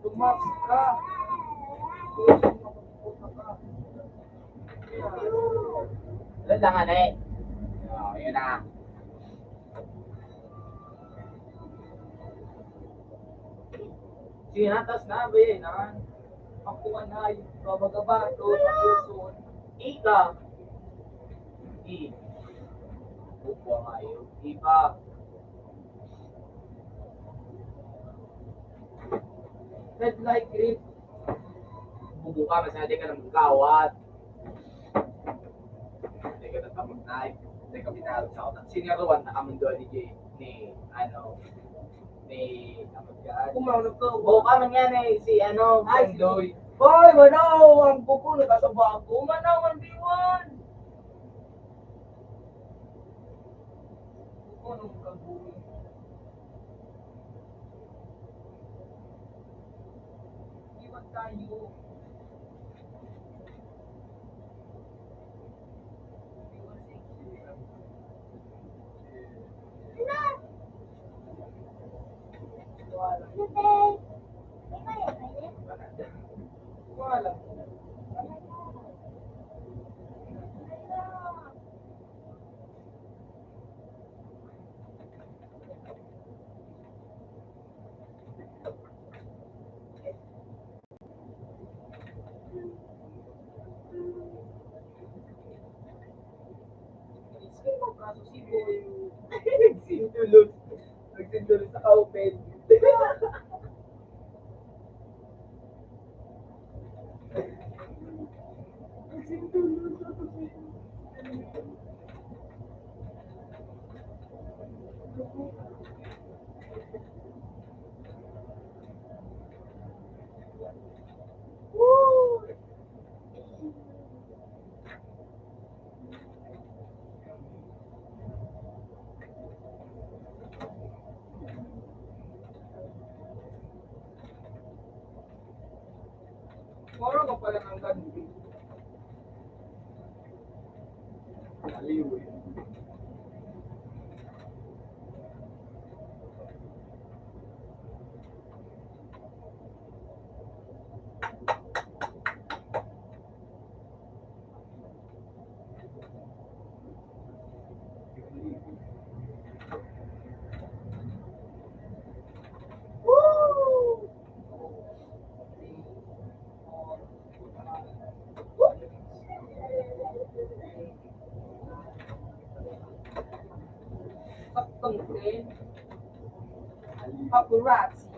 Tumakas ka. Doon lang, ano eh. Oh, yun na. Tinatas na ba yan, ha? Ang kumanay, babagaba, to, sa puso. Ika. I. Upo kayo. Iba. Red light, green. Bubuka, masyado ka ng kawat. Teka, tatapos na. Teka, binalot sa ako. Sinigawan na kami doon ni Jay, ni, ano, ni, ano yan? Kumaon na to. Oo, kami nga na eh, si, ano, ay, si Doy. Boy, manaw, ang kuko, nakasaba ako. Manaw, ang diwan. Kuko, nung kabuhi. Iwan tayo. Nagsindulos. Nagsindulos sa open. Puro ka pala ng ganun. Aliw eh. Paparazzi.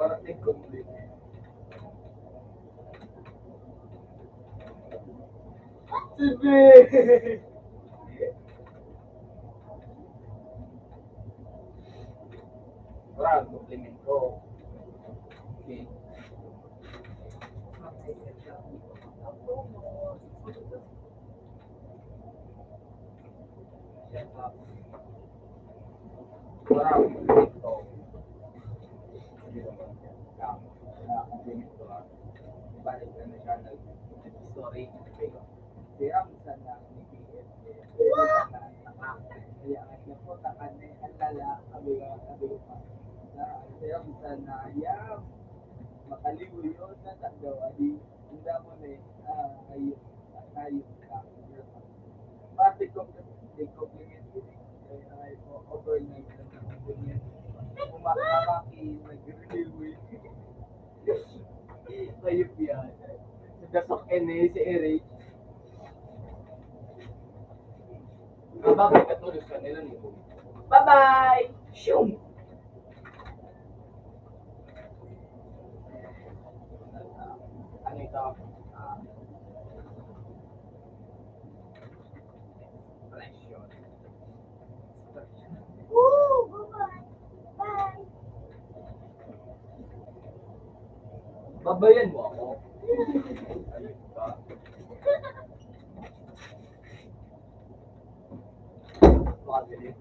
Para tingkod mo din. Sige! Wala, compliment ko. Okay. Wala, compliment ko. Balik na siya nag-story. Siram sana ni P M. Kaya nga, napunta ka na, ang lala, sabi ko, sabi ko pa. Na, siram sana, yam. Makaliw yun, natagdaw, adi. Ang damo na eh. Ah, ayun. Ayun ka. Pati ko, di ko pinili. Ay, ay, overnight na lang. Kumakabaki, nag-relieve. Ayun yan. Sa dasok, eh, si Eric. Mababay ka tulos ka nila ni. Bye-bye! Shum! Ano ito? Ah, pressure. Woo! Bye-bye! Bye! Babayan mo ako? Ayun ka. Makabili.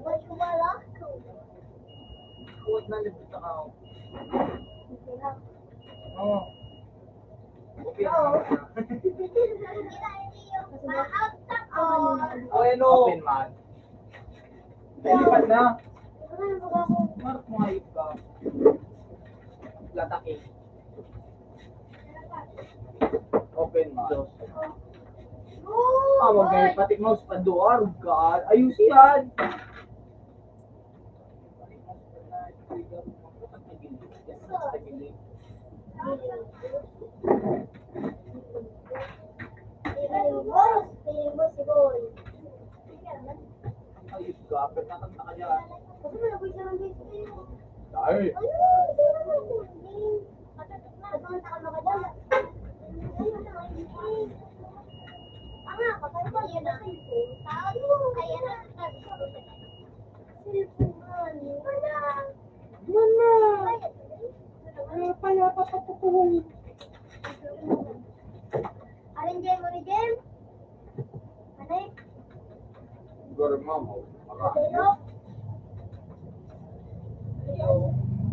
Ba't wala ako? Kuwat na, nagpunta ka ako. Oo. Okay lang. O, ano? Open man. Lilipat na. Mark, mga ayup ka. Lataki. Open man. Ah, wag kayo pati mouse pa doon. Ayusin yan. Ay, Mama! Ah, payapa pa po ko. Arin, Jem, ano, Jem? Ano eh? Siguro, mama, marami. Ano?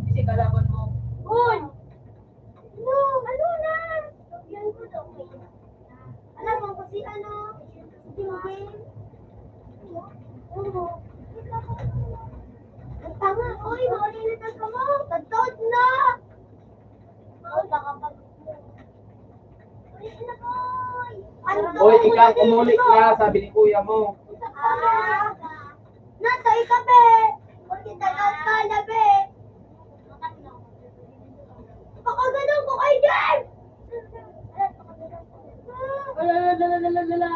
Kasi kalaban mo. Uy! No, ano na? Yan ko daw. Alam mo kung si ano, si Jingjing? Oo. Ang tanga, oy, maulilit ang kamot. Tagtod na! Oh, baka pag-, ulit na, oy. Ano? Oy, ikaw, umulit na, sabi ni kuya mo. Ah. Nasa ikape. Pagkitagal ka na, be. Pakaganon ko kay Dave! Ala, ala, ala, ala, ala.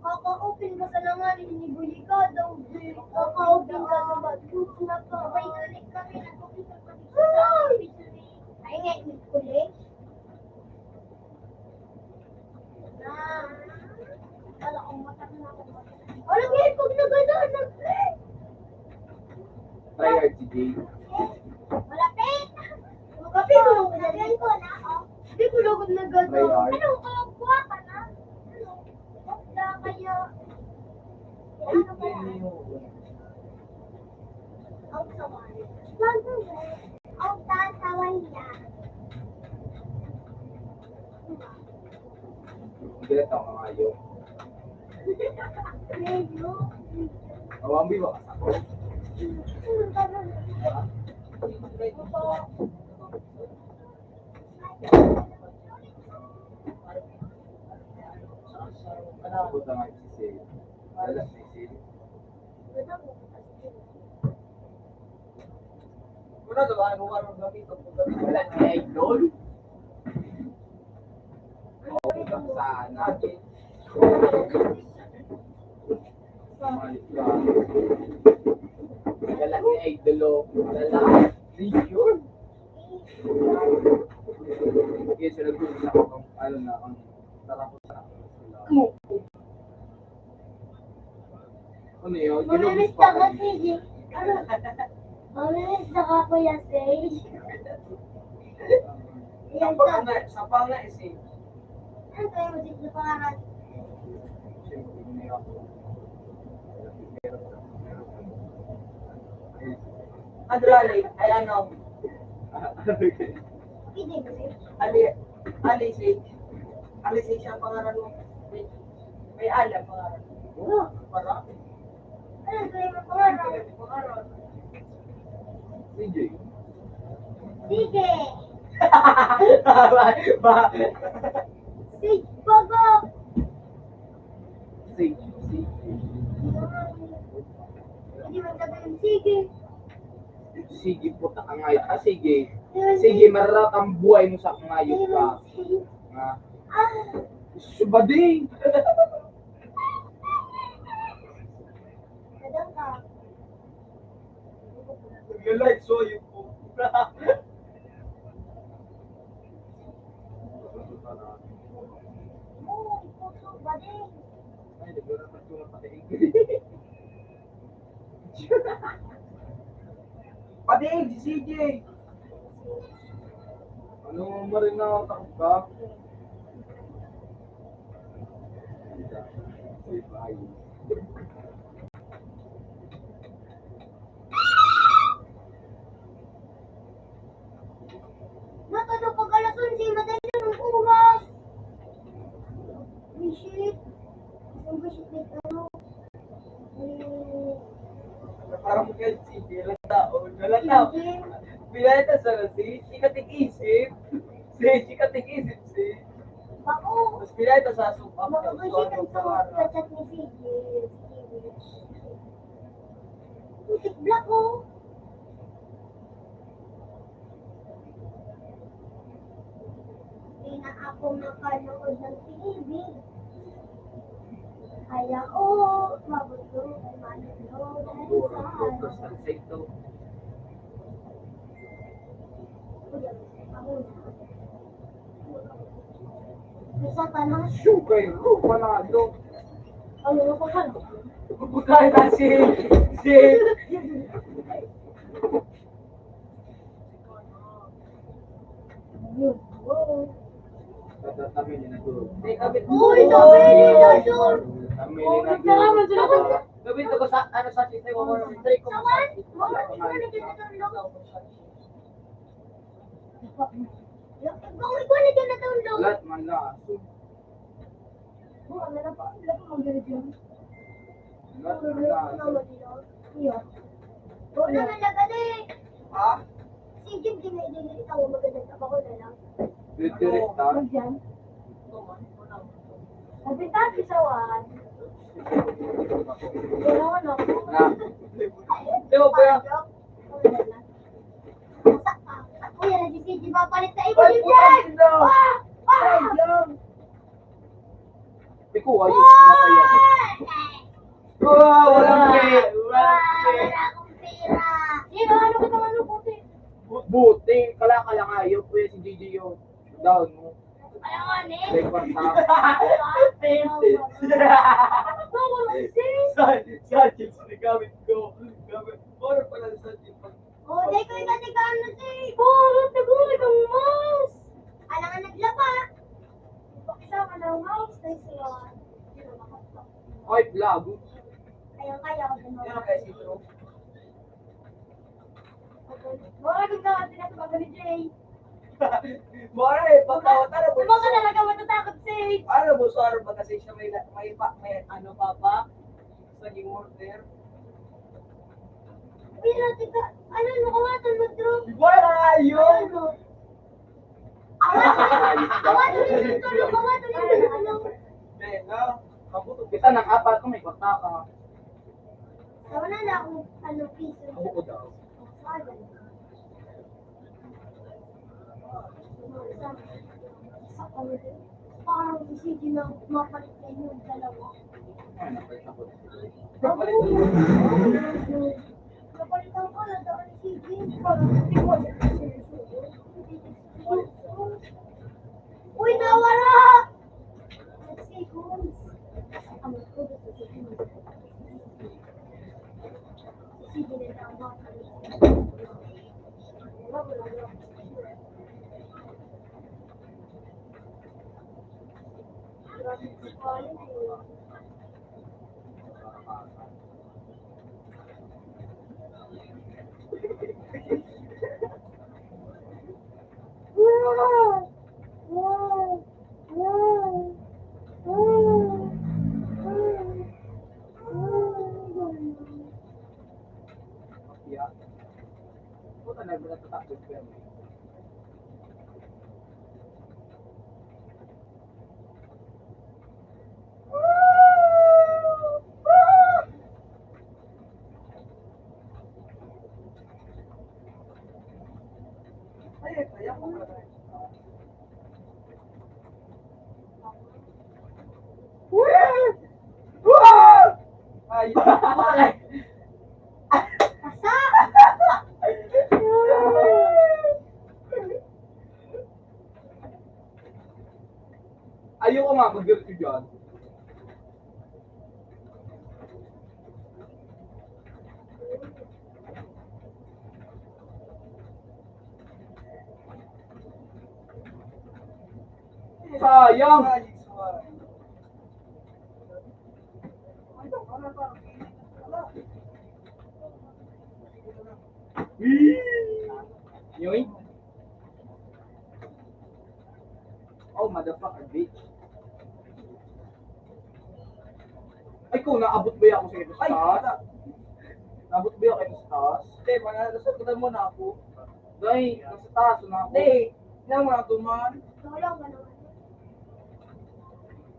Kaka-open ka sa langanin ni Boy Ikaw daw, Boy. Kaka-open ka sa bagong na pa. Ay, nalik kami, nagpapita pa dito sa office ni, ay, nga, ni Kulit. Ah, wala akong matak na ako. Wala, may ipag na gano'n, nag-play. Try hard si Jay. Wala, pe. Magabi ko lang, sabihan ko na ako. Hindi ko lugod na gano'n. Try hard. Ano, kagwapa na? Ano? Wala kayo. Ano kaya? Ang sawan. Ang tatawan niya. Hindi na tao mangayo. Medyo. Awambi ba? Abot na nga si Sel. Wala si Sel. Wala na ba? Ano, ano, gamit ang paggamit? Wala na, idol. Ako lang sana. Wala na, idol, oh. Wala na. Yun. Yes, sir. Ano na, ang sarap ko sa. Ano yun? Mamilis ka kasi, ano? Mamilis ka ka, Kuya Sage. Yan sa pang na, sa pang na, eh, si. Ano kayo, Sage, na pangalan? Adrali, ay ano? Hindi, kasi. Ali, Ali, si, Ali, si siya pangalan mo. May alam, pangalan. Wala, marami. Ano ba yung pangalan? Sige. Sige. Ba, ba. Sige, baga. Sige, sige. Hindi man sabihin, sige. Sige, puta ka ngayon. Ah, sige. Sige, mararat ang buhay mo sa ngayon ka. Sige. Ah. Subading! Nag-like, so yun po. Ay, naglaramad ko na pati. Pati si C J. Ano, Marina, takot ka? Matulog pag alas onse, madali ang oras. Visit. Ang visit na ano. Hmm. Parang kay C J lang tao. Wala tao. Hindi. Pinayta sa si, si Katikisip. Si, si Katikisip, si. Bako. Mas pinayta sa supak. Bako kasi sa chat ni C J. Putik black, oh. Hindi na ako makanood ng T V. Kaya, oh, mabuto, mabuto, mabuto. Ako na. Isa pa na. Sugar, oh, panalo. Ano na pa ka? Pagkain na si, si. Uy, sabi ni Lord. Sabi ni Lord. Sabi ni Lord. Gawin ko sa, ano, sa sitay mo, mga drink ko. Sa one? Mga drink ko na itong loob. Ikaw, ikaw na dyan na itong loob. Lahat man lang. Mga, ano na pa? Ano na pa, mga ganito yan? Lahat man lang. Ano na, lagad eh. Ha? Si Jim, di na, di na ikaw, magandang trabaho na lang. Dito, resta. Ano dyan? Sabi, "Tati, sawan." Pero ano? Na. Di ba, kuya? Kuya, nag-C D ba palit na ito? Ay, putang ina! Ah! Ah! Ay, lang! Ikaw, ayos, matay ako. May kwarta. Saan, saan yung sinigamit ko? Gamit. Mura pala sa sipag. Oh, dai ko yung katigano, sir. Oh, tagulit ang mouse. Alangan naglaba. Pakita ka ng mouse, kay sila. Ay, blago. Ayun, kaya ko din. Yan ang kaya siguro. Mura din ka, tinatabagan ni Jay. Mura eh, pagkawat, ano mo? Di ba ka talaga matatakot, Sage? Ano mo, sorry, baga siya may, may, pa- may, ano, papa? Naging murder. Pero, tika, ano, ano, kawatan mo, bro? Wala yun! Ano? Kawatan mo yung tulog, kawatan mo yung tulog. Hindi, no? Mabuto. Kita ng apat ko, may kwarta ka. Wala na akong, ano, piso. Oo daw. Sa, sa, parang sige na mapalit na yung dalawa. Napalitan ko na daw ni sige. Parang hindi ko alam kung sino yung susunod. Uy, nawala! Sige. Yeah. Puta, nagtatakbo siya. Ay, ayoko nga, mag-diretso dyan. Sayang! Yoy? Oh, motherfucker, bitch. Ay, ko, naabot ba ako sa ito? Ay, taas? Naabot ba ako sa taas? Hindi, manalo sa mo na ako. Dahil, nasa taas na ako. Hindi, na mga duman.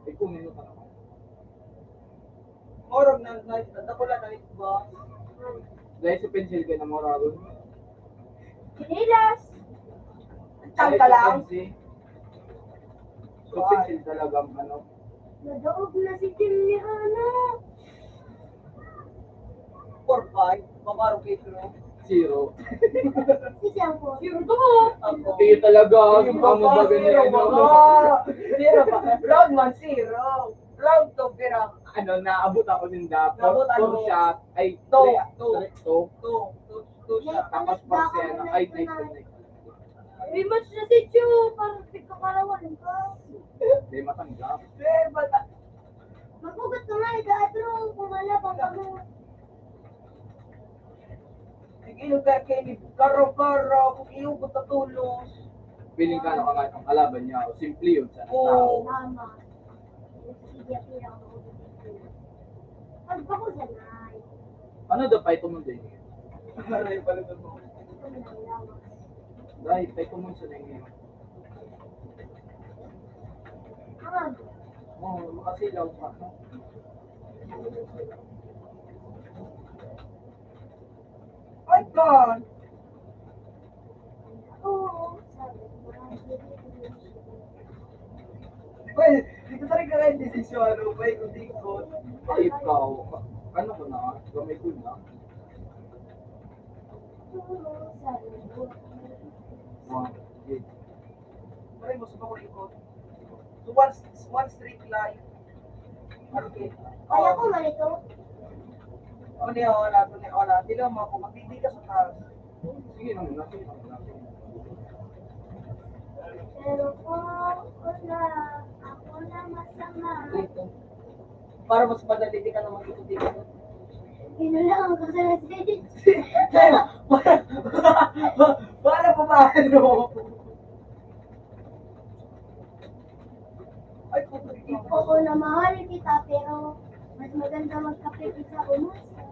Ay, ko, nino ka naman. Orog na, na, na, dakula na ito ba? Dahil sa pencil ka na mo, Robin. Sinilas. Tangka lang. So, pencil talagang ano. Nadaog na si Kim ni Ana. Four five, mabaro kay Drew. Zero. Si Siyangko. Zero to mo. Ako. Kayo talaga, yung mga bagay na yan, no? Zero pa. Round one, zero. Round two, pero ano, naabot ako sinda. Naabot ano? Four shot. Ay, two, three, two. Two, two, two shot. Tapos four shot. Ay, three, two, three. Rematch na si Chu, parang pagkakarawan ka. Hindi matanggap. Eh, bata. Magugot ka nga, ikaw, atro, kung wala, pag ano. Sige, lugar kayo ni Karo-Karo, kung iyo, buta tulos. Feeling ka, ano ka nga, ang kalaban niya, o simple yun, sa Oo. Tao. Tama. Sige, ako. Pag ako sanay. Ano daw, pa ito mo din? Aray, pala ito mo. Dahil, pa ito mo sanay ngayon. Ah. Oo, makasilaw pa. Ay, God! Uy, di ko talaga kayo desisyon, ano, ba, ikot-ikot. Ay, ikaw. Ano ko na? Gamay ko na. Wow, sige. Pare, gusto ko ikot. One, one straight line. Okay. Kaya ko malito. O, di, wala, di, wala. Di lang mo ako. Magbibigas sa taas. Sige lang, sige lang. Pero po, wala. Ako na masama. Para mas madali, di ka na mag-ikot-ikot. Yun na lang ang kasalasay. Para, para pa ba, ano? Ay, puto, di Oo na, mahal kita, pero mas maganda magkape kaysa umasa.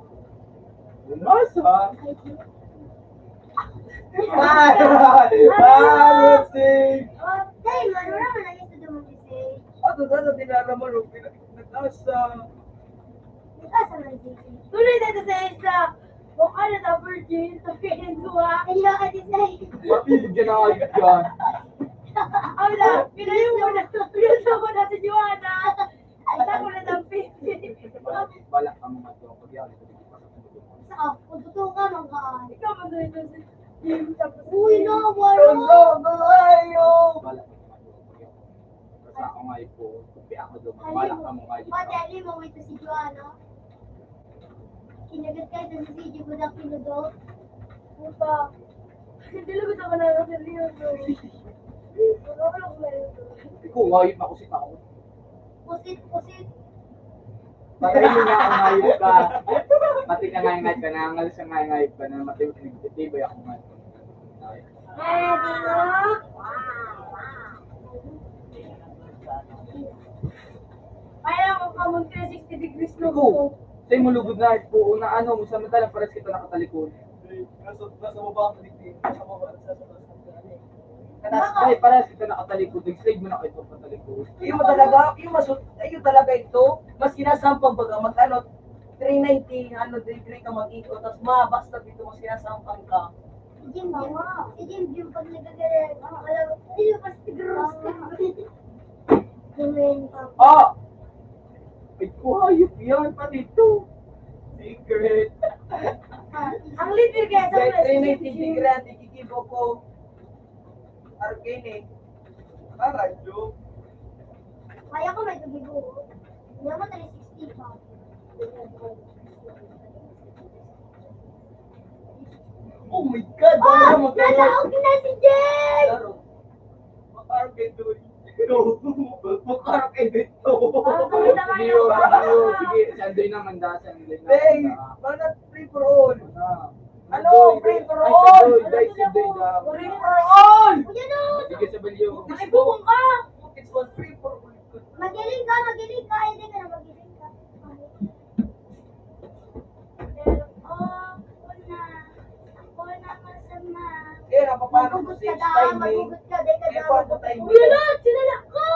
Umasa? Ay, di. Ah, ah, let's see. Oh, dahil man, wala man lagi sa dumang message. Ato na, na dinara mo, nung pinag-, nag-asa. Nag-asa man, J J. Tuloy na ito sa isla. Kung ano na, virgin, sa pinduwa. Ay, no, ati sa Mabibigyan na kayo dyan. Ang na, pinayo mo na. Pinayo mo na si Joanna. Ay, sa ko na ng fifty. Balak ang mga to, pag yan, Sa, kung totoo ka, man ka. Ikaw, man doon ito si James, tapos Uy, no, wala. Balak ang mga to, pag yan. Basta ako nga ipo, kape ako doon. Wala ka mo nga ipo. Pati ali mo, ito si Joanna. Kinagat ka ito sa video ko na pinudot. Puta. Hindi lang ito ka na seryoso. Wala ko lang seryoso. Ikaw, hayop na kusit ako. Kusit, kusit. Patay mo na ako, hayop ka. Pati ka nga, hayop ka, nangangal siya nga, hayop ka, na matibay ako nga. Ready, go? Kaya ako ka mag three sixty degrees na Ikaw, gusto. Sa'yo mo lugod na, po, na ano, samantala pares kita nakatalikod. Nasa, nasa baba ang dibdib, nasa baba, nasa baba, nasa baba. Katas, ay, pares kita nakatalikod, nag-slide mo na kayo pagkatalikod. Iyo mo talaga, iyo masu-, iyo talaga ito, mas kinasampang baga, mag ano, three ninety, ano, degree ka mag-ikot, tas mabasta dito, mas kinasampang ka. Si Jim, Jim. Si Jim, Jim, pag nagagaya, alam mo, hindi pa siguro. Gawin pa. Ah! Ay, kuhayop yan, pati ito. Secret. Ang leader kaya sa Dahil three ninety degree, ang tikikibo ko. Arcane eh. Ah, radyo. Kaya ko may tubigo. Hindi naman three sixty pa. Oh my God! Oh! Ano, magkano? Nalaog na si Jay! Claro. Makarap kay Doy. Ito. Makarap kay Beto. Ah, pakita nga Leo, yung Leo, sige, Sunday na, manda, Sunday na, Hey, manda. Manat free for all. Ah. Ano? Doy, free for Doy. Ay, all? Doy, Doy, si Doy, ah. Free for all! Ayan o! Sige, sa Balyo. Ay, bukong ka! It's one free for all. Magiling ka, magiling ka, hindi ka na magiling ka. Pero ako na, ako na masama. Eh, napapano mo Magugot si ka daw, timing? Magugot ka, di ka Eh, daw paano magugot. Timing? Uy, ala, sinala ko!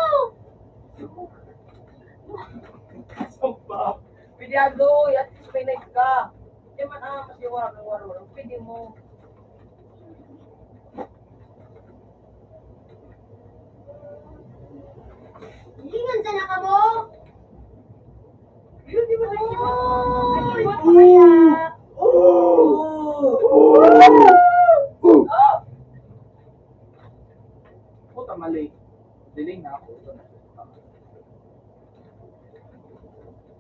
Sumpa. Pwede yan, Doy. At least may knife ka. Di man, ah, mas yung warang, warang. Pwede mo. Lingan sana ka mo? Yun, di ba? Oh! Ay, iwan ko kaya. Oh! Puta, mali. Diling na ako.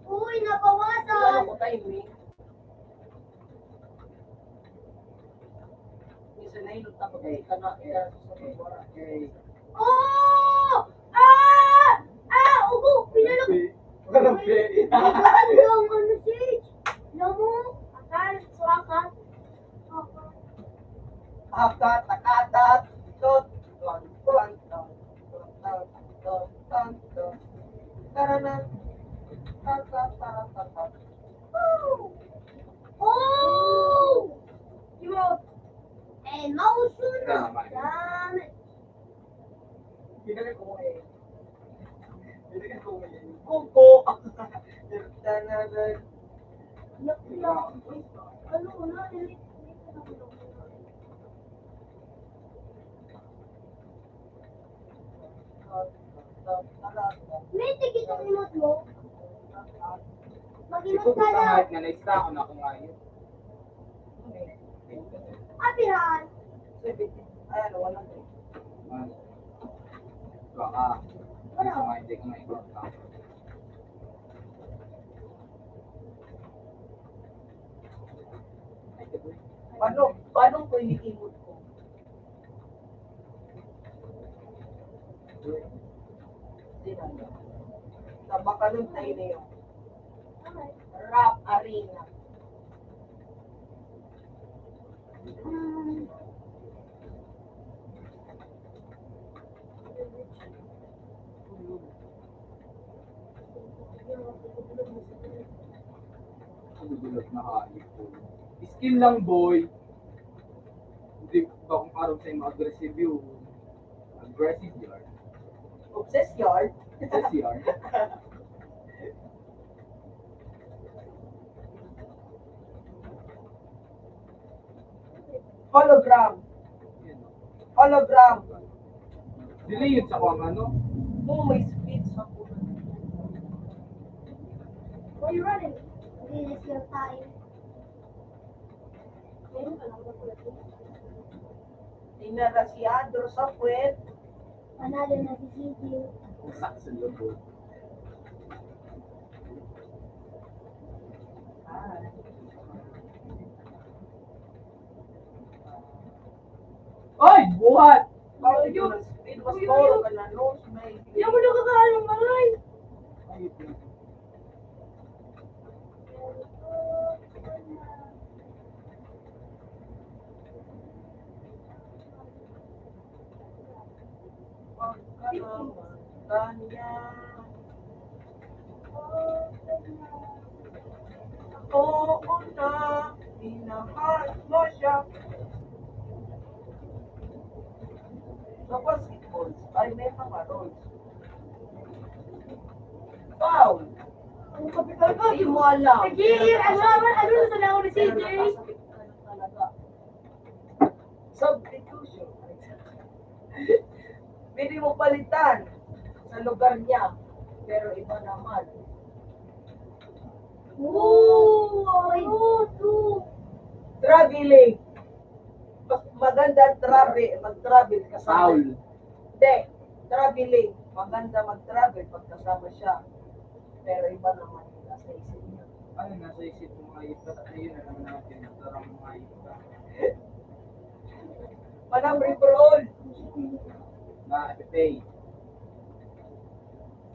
Uy, nabawasan! Wala ko timing. Minsan nahilot ako, eh, kana, eh, sa mga, eh. Oh! Ah! Ah! Ubo! Pinalok! Walang pe. Ang ano, Sage? Alam mo? Akal, suwakat. Akat, akatat, ikot. Tuwan, tuwan, tuwan, tuwan, tuwan, tuwan, tuwan. Taranan. Tan, tan, taran, tan, tan. Oh! Emote. Emotion. Tama. Dami. Binalik ko eh. Binalik ko eh. Kuko. Tananan. Ano na? May tikit ang emote mo? Mag-emote Ito ka po lang. Kahit na naista ako na ako ngayon. Apirahan. Seventeen. Ay, ano, one hundred. Baka. Hindi ko na i-contact. Paano, paano ko iniimot ko? Sa Bacolod na yun yung Rap Arena. Skill lang, boy. Hindi ba kung parang sa'yo ma-aggressive yun? Aggressive yun. Obsessed yun. Obsessed yun. Hologram. Hologram. Dili yun sa kung ano. Oh, may speed sa puno. Why you running? This is your time. Inarasyado sa puwet. Panalo na si Gigi. Sakto lubog. Ay, buhat! Parang yun, it was more of an announce, may Yan mo nakakaalam, maray! Pagkakamangga niya. Oo na, minahal mo siya. Sa basketball, ay may mga rules. Foul! Ang kapital ka, di mo alam. Nag-iir-, ano naman, ano na talaga ni C J? Pero nakasakit ka na talaga. Substitution. Pwede mo palitan sa lugar niya, pero iba naman. Ooh, ano to? Traveling. Mas maganda travel, mag-travel kasama. Foul. Hindi. Traveling. Maganda mag-travel pag kasama siya. Pero iba naman yung nasa isip niya. Ano nasa isip mo, mga ipot? Ayun na naman natin. Parang mga ipot. Panamri for all. Na, ipipay.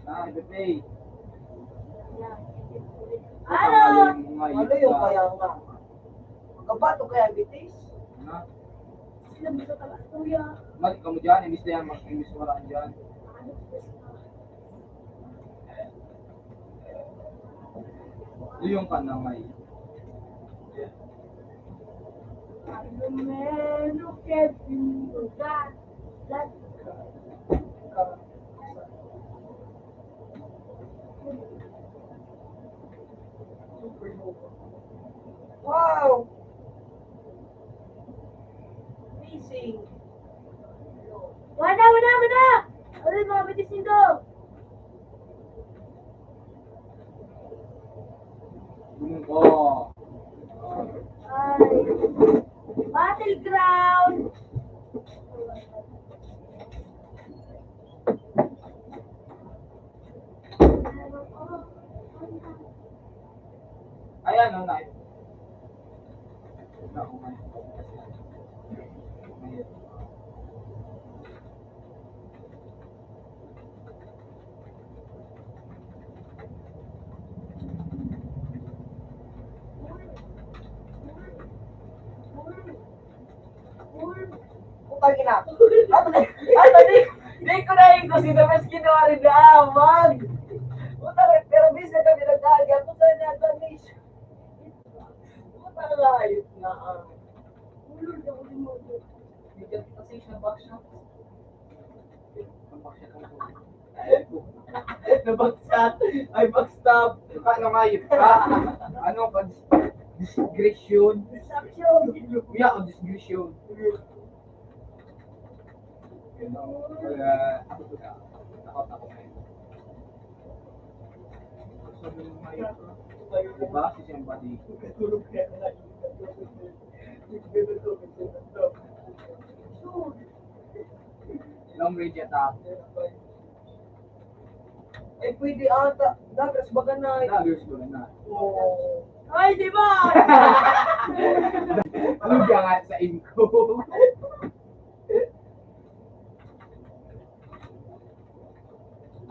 Na, ipipay. Ano? Mga ipot. Ano yung kaya nga? Magkabato kaya ang bitis? Na? Sila bisa talaga, kuya. Mali ka mo dyan, imbis na yan, mag-, imbis wala ka dyan. Iyong panangay. Wow! Amazing! Wala, wala, wala! Aray, mga bitis nito! Bumungko. Ay. Battleground. Ayan, oh, nice. Putang ina. Ato na, ato di, di ko na yung kusina, mas ginawa rin na, ah, wag. Puta rin, pero bisa kami nagkakagyan. Puta na, Danish. Puta na, ayos na, ah. Ulol, daw rin mo. Bigyan kasi siya, back shot. Nabagsak. Ay, backstab. Ano nga yun? Ah, ano ka? Dis-, discretion. Discretion. Kuya, ang discretion. Yun, no? Kaya, ako, ako, ako. Sabi ng mga yun, diba? Si Siyang Badi. Long range attack. Eh, pwede ata. Daggers baga na. Daggers baga na. Oo. Ay, di ba? Luga nga sa inko.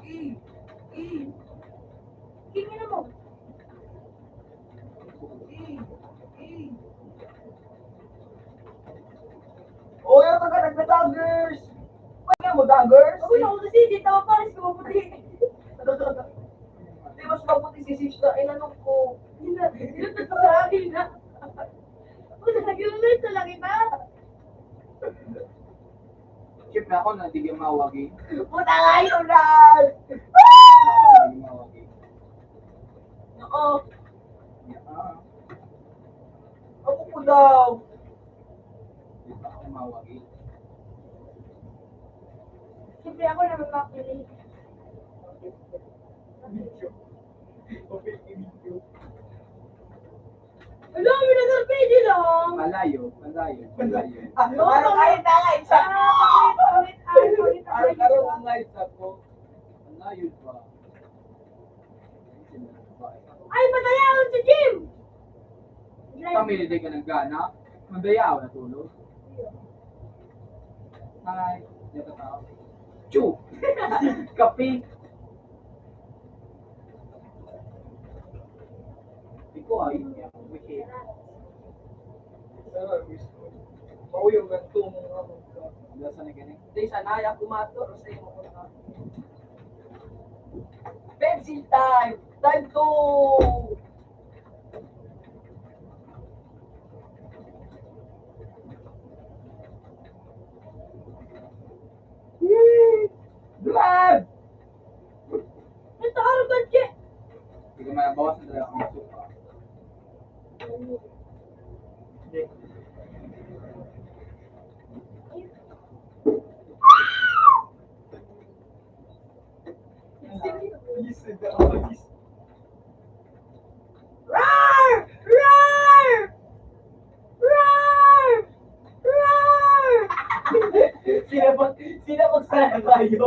Eh, eh. King, ina mo. Eh, eh. Oh, yung taga nagda-daggers. Pwede mo daggers? Ako na, ako na, sige, tama, pares ko, maputi. Di mas maputi si Six na inanong ko. Yun na, yun na sa akin na. Ako na, nag-unit na lang iba. Siyempre ako na, di ka mawagi. Puta nga yun, Ral! Ako, di ka mawagi. Nako. Ah. Ako po daw. Di ba ako mawagi? Siyempre ako na mapapili. Video. Okay, video. Hello, Mister Pwede lang. Malayo, malayo, malayo. Ah, parang kahit na nga isa. Ah, pangit, pangit, ay, pangit, Parang, pangit. Parang ang nga isa po. Malayo pa. Ay, madayaw si Jim! Kami, hindi ka nagana. Madayaw na tulog. Ay, yata tao. Chu! Kape! Ikaw, ay, okay. Pauyong ng tumong ako. Wala sa nagani. Hindi, sana ayaw kumato, Rosemo. Pencil time! Time two! Blood! Ito, arrogant ka! Hindi ko mabawas na talaga ang suka. Roar! Roar! Roar! Roar! Sino pag, sino pag sana tayo?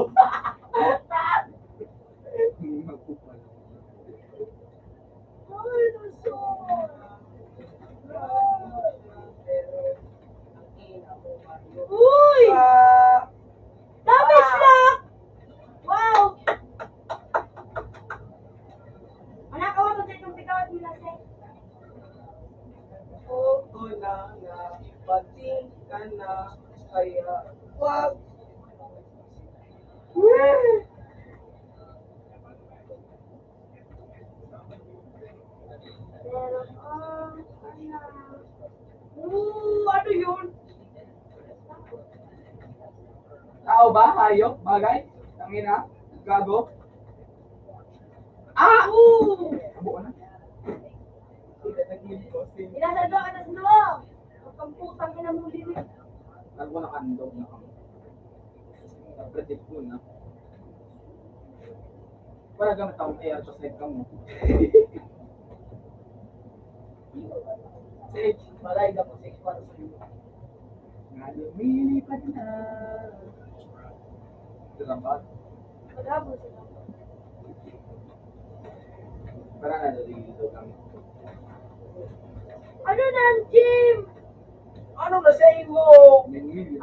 Uy! Damage lock! Wow! Anak, awa mo sa itong pikaw at milasay. Oo na nga, pating ka na, kaya wag. Pero, ah, ano? Oo, ano yun? Tao ba? Hayop? Bagay? Tangina? Gago? Ah! Oo! Buo na. Ilasadwa ka na sa duwa! Huwag kang putang ina mong linig. Ako nakandog na kami. Predict ko na. Para gamit akong A R sa side ka mo. Sage, malay ka po, Sage, para sa iyo. Nga lumilipad na. Salamat. Malabo, salamat. Para na, dali dito kami. Ano na, Jim? Ano na sa imo?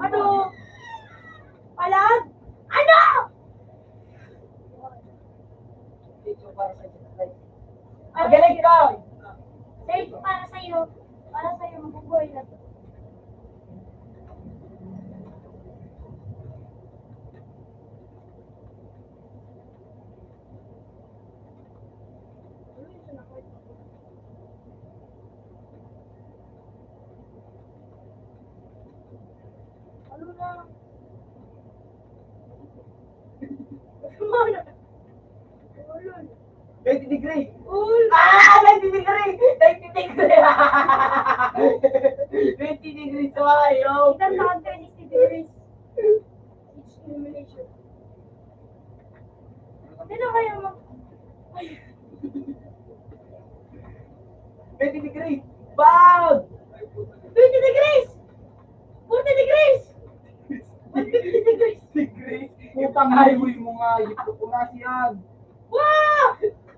Ano? Palag? Ano? Ito para sa iyo. Magaling ka! Save para sa iyo. Para sa iyo, mabubuhay na to. Ano na? Ninety degree! Uy! Ah! Ninety degree! Ninety degree! Ninety degree tayo! Kita sa akin, ninety degrees. It's illumination. Sino kaya mag- Twenty degrees! Bag! Twenty degrees! Forty degrees! One fifty degrees! Degrees? Putang highway mo nga, yipot ko na siyan. Uy,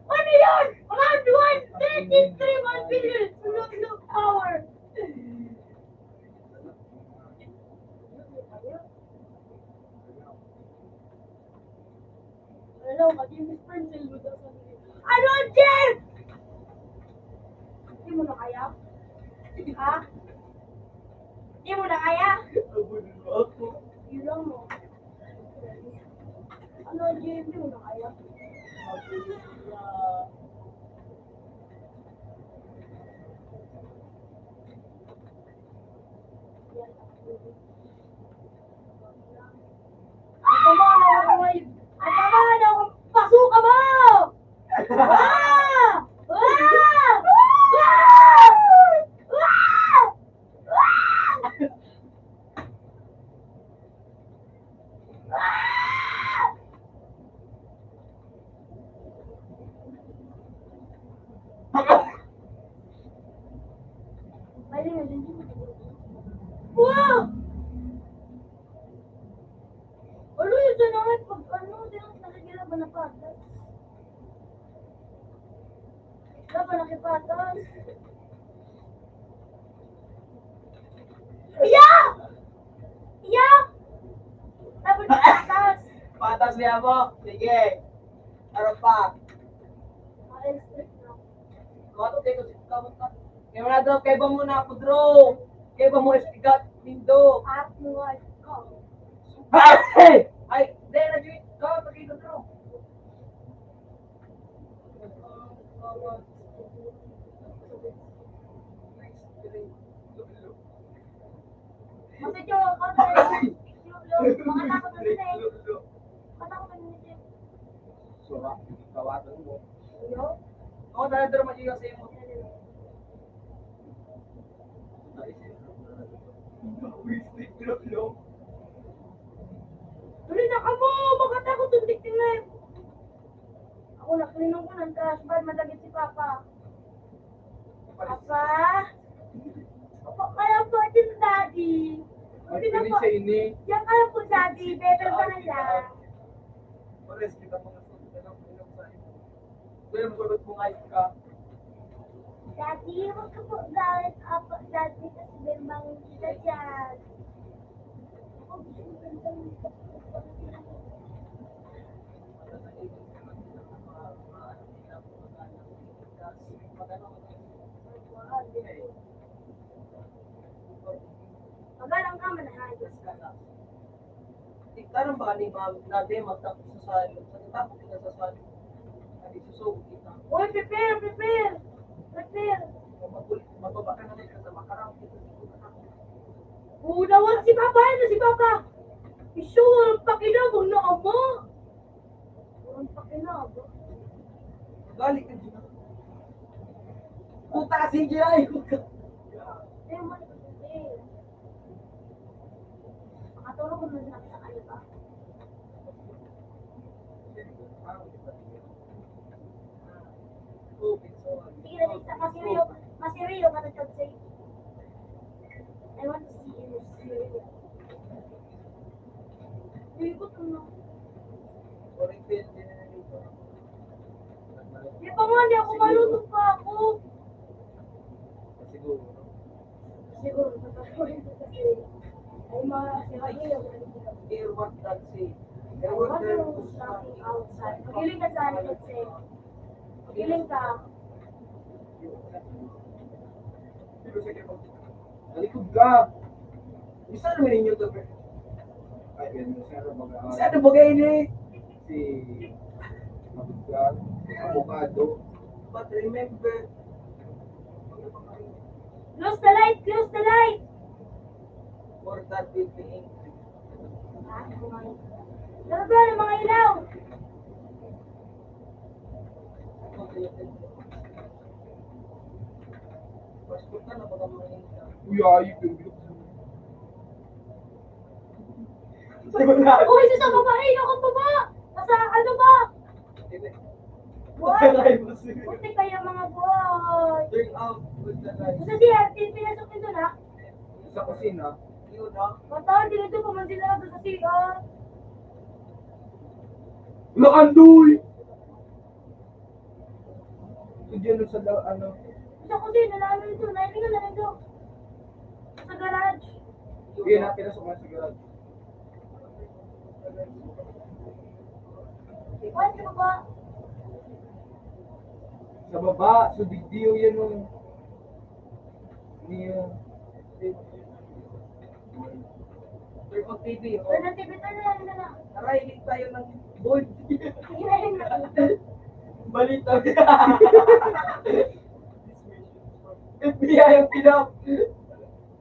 Ano yun? Round one, thirty-three one billion. Look, look, power. Hello, maging Miss Princess. Ano, Jeff? Di mo na kaya? Ha? Di mo na kaya? Yun lang mo. Ano, Jeff? Di mo na kaya? Ang tama na ako ngayon. Ang tama na ako. Pasuka mo! Ah! Ah! Ah! Ah! Ah! Wow! Ano yun sa nangat pag ano, di lang talaga na ba napatas? Dapat nakipatas. Iya! Iya! Dapat nakipatas. Patas niya mo. Sige. Ano pa? Maestra na. Kaya wala daw, kaya ba mo na ako, bro? Kaya ba mo estigat, Mindo? At mo, ay, ko. Ay! Ay, hindi, nag-, ikaw, pag-ikot, bro. Masudyo, kontra. Makatakot na sila eh. Makatakot na sila eh. Sura, kawatan mo. Iyo? Oo, dala-dala mo, iyo, sa imo. Dali na kamo! Makatakot yung tiktik na yun! Ako, naklinom ko ng trash bag, madagit si Papa. Papa? Opo, kaya po, ito yung daddy. Ay, pwede sa ini. Yan kaya po, daddy. Better ka na lang. Pares kita mga sunod na lang, ilang sa imo. Pero magulot mo nga ka. Daddy, huwag ka po galit. Apo, daddy, kasi bimbang kita dyan. Magalang ka, manahayos ka. Tiktaran ba ni ma'am natin magtapos sa salon? Sa tapos na sa salon, ay susugot kita. Uy, prepare, prepare! Prepare! Magbaba ka na rin sa makarang. Unawan si Papa, ano si Papa? Isu, walang pakinabang na ama. Walang pakinabang. Balik ka dyan. Puta, sige, ay. Makatulog ko na sa kanya ba? Sige na, Lisa. Masirio, masirio ka na, Chelsea. I want to see you. Hindi ko ito, no? Di pa nga, di ako marunong pa ako. Siguro. Siguro, sa pagkakulit ko kasi, ay mga sinabi yung Hear what God say. Hear what God say. Magiling ka sa akin, Jose. Magiling ka. Talikod ka. Isa naman ninyo to, pre. Ay, yan, isa na baga. Isa na baga ini. Si Abogado, Abogado. But remember, close the light, close the light. For that will be angry. Ano ba yung mga ilaw? Uy, ayip yung bilog. Uy, sa babae, ako pa ba? Nasa ano ba? Buhay! Puti kaya mga buhay! Turn out with the light. Sa siya, pinasok nito na? Sa kusina. Yun, ha? Matahan, dito pa man sila sa C R. Wala kang doy! Yun sa la-, ano. Sa kusina, lalo ito. Nailingan na rin ito. Sa garage. Yun na, pinasok mo sa garage. Kuwan sa baba. Sa baba, so digdiyo yan, oh. Niyo. Turn on T V, oh. Turn on T V, turn on, turn on. Aray, hindi tayo ng board. Balita. F B I ang pinap.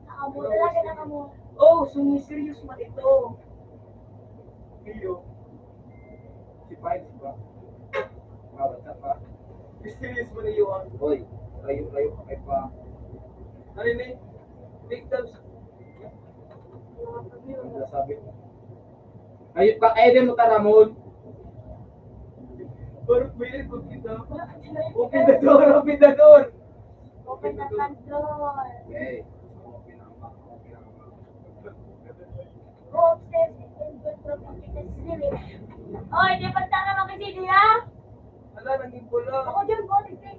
Nakabuto lang ka, nakabuto. Oh, sumiserious man ito. Iyo. Si Files ba? Bawal ka pa. Mysterious mo na yun. Hoy, rayo-rayo ka kay pa. Ano yun eh? Big thumbs. Ano yung sabi mo? Ayun pa, eh, di mo ka, Ramon. Pero pwede po kita. Open the door, open the door. Open the front door. Okay. Go upstairs and control the spirit. Oy, di ba tayo makisili, ha? Ala, naging pula. Ako dyan, bote, eh.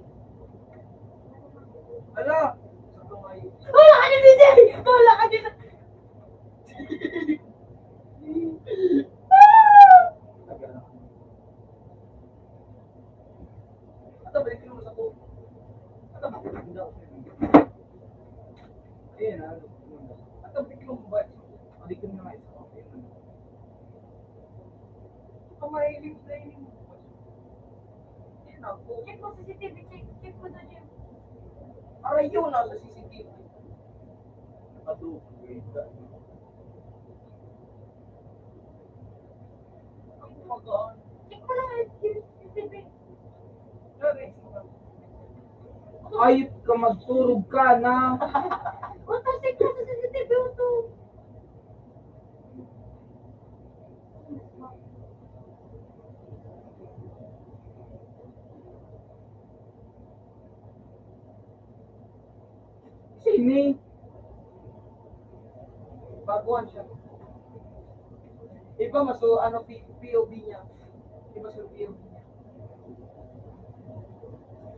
Ala! Wala ka dyan, D J! Wala ka dyan! Ata balik mo sa ko. Ata balik mo sa ko. Ayan, ah. Ata balik mo ba? Balik mo na nga isa. Ito mahiling na yun. Ayan, ah. Check mo C C T V, check, check mo sa gym. Aray yun, nasa C C T V. Nakatukoy ka. Ang umaga. Check mo lang yung C C T V. Ayop ka, magturog ka na. Uto, check mo sa C C T V, uto. Sini? Baguhan siya. Iba mas, ano, P-, P O V niya. Iba sa P O V niya.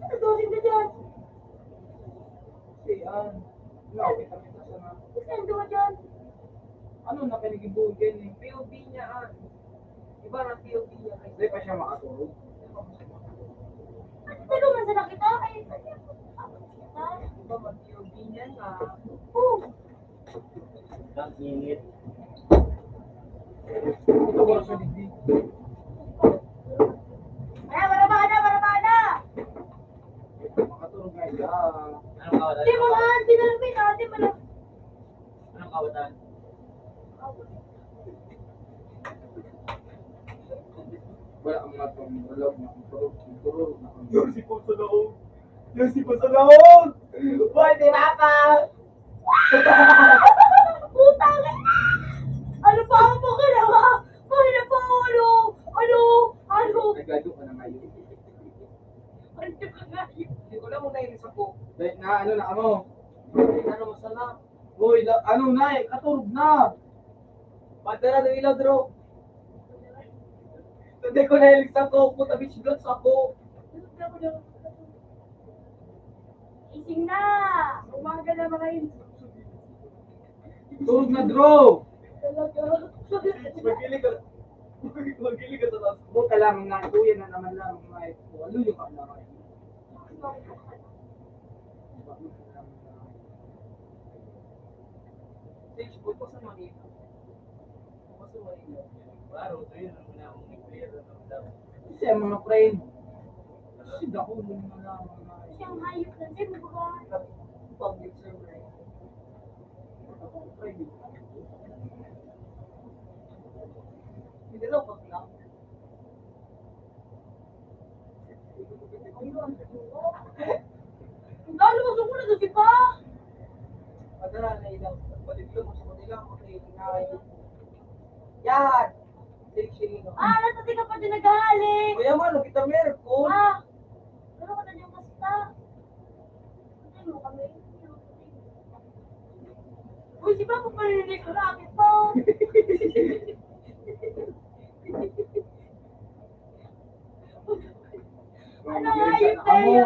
Ano to, sino dyan? Si, ah, no, kita mo sa mga Sino dyan? Ano na kinikibugan eh? P O V niya, ah. Iba na P O V niya. Hindi pa siya makatulog. Pero masarap ito. Ay, iba mag-P O V niya nga. Oh. Ang init. Ito, wala sa digdi. Ay, barabada, barabada! Makatulog nga siya. Anong kawatan? Di mo nga, di na rin, di mo na. Anong kawatan? Wala ang mga pangulaw na ang turog, ang turog na ang Yung si Pulso Laog. Yung si Pulso Laog! Buhay si Papa! Putang ina! Ano pa ang ginawa? Ay, na pa, ano? Ano? Ano? Nagado ka na ngayon. Ano ka ngayon? Hindi ko lang muna yung isa ko. Dahil na, ano na, ano? Ano mo sana? Uy, la-, ano na eh, katurog na. Padara ng ilaw, bro. Hindi ko na yung isa ko, puta, bitch, blood sa ko. Gising na! Umaga na, mga yun. Tulog na, draw! Talaga. Maghilig ka. Maghilig ka sa taas. Buta lang na, kuya na naman lang, mga ito. Ano yung ano naman? Stage, buta sa mga ito. Buta sa mga ito. Klaro, ito yun, ang una akong nag-clear na ng love. Kasi ang mga friend, kasi dako mo naman lang, mga Siyang hayop na din, di ba? Public server. Ako, friend. Hindi daw, pag lang. Ang dami ko sungkol na si pa. Padala na ilang, balik lang, mas madali lang, mas naiingay. Yan! Save siya. Ah, nasa di ka pa din naghahali. Kuya mo, ano kita meron ko? Ah, ano ka na yung basta? Ano mo kami? Uy, si Papa pa rin yung racket mo. Ano nga yun, Tayo?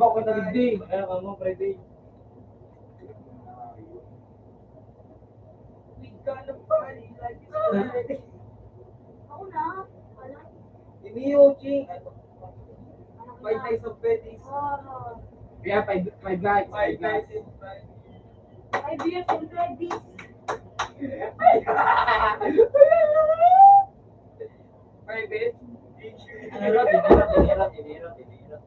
ba ko kita digdi? Ano ka mo, Freddy? Ini yung ching. Five nights of Freddy's. Yeah, five, five nights. Five nights. Five years in Freddy's. Private. Inirot, inirot, inirot, inirot, inirot.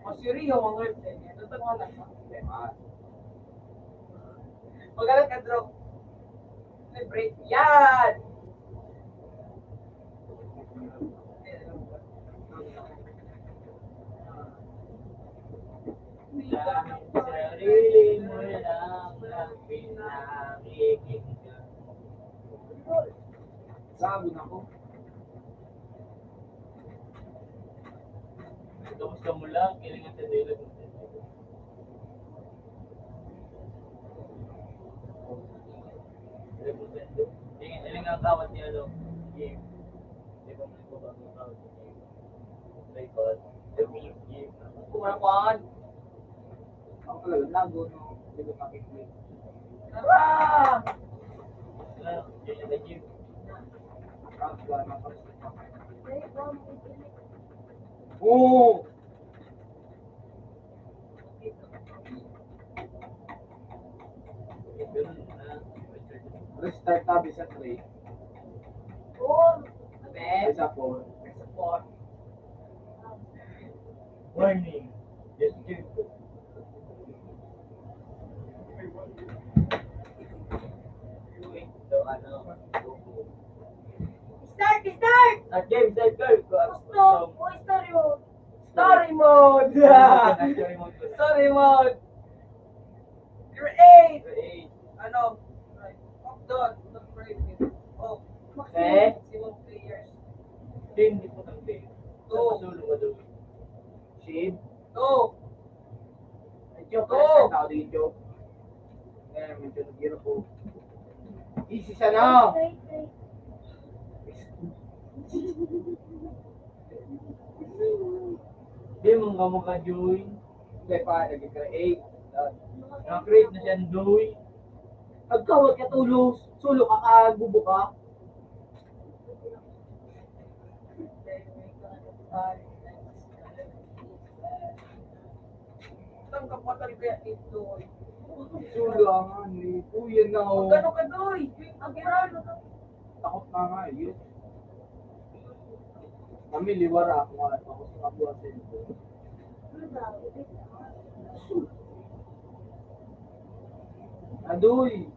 Mas seryo, mga. Magalang ka, Drog. Celebrate. Yan! Sarili mo lang ang pinakikinggan. Sabi na ko. Kamusta mo lang? Kilingan sa dila. Kilingan ang kawat niya, no? Game. Di ba may babago tao sa game? Record. Yung game. Kumakuan. Ang talaga, lago, no? Di ba makikita? Tara! Wala, yun yung nag-game. Ah, wala na pa. Oo! Restart tabi sa three. Four. Abi? Sa four. Sa four. Warning. Just give. Start, start! Start game, start game. Gusto ko istoryo. Story mode! Story mode. Story mode! Create! Create. Ano? Doon, mag-create. Oh, maximum, eh? Maximum players. Ten, di po ng ten. Two. Solo ka doon. Shade? Two. Ay, joke. Two. Ay, tao din, joke. Eh, medyo naghirap po. Easy siya na. Di mo nga makajoin. Hindi pa, nag-create. Na-create na siya, Doy. Agkawat ka tulos. Sulo ka ka, bubo ka. Tanggap ka talaga yan, Doy. Sulo ang ano, eh. Uy, yan na, oh. Magkano ka, Doy? Ang kirano ka. Takot na nga, eh. Kami, liwara ako nga. Tapos nga buwan sa inyo. Adoy!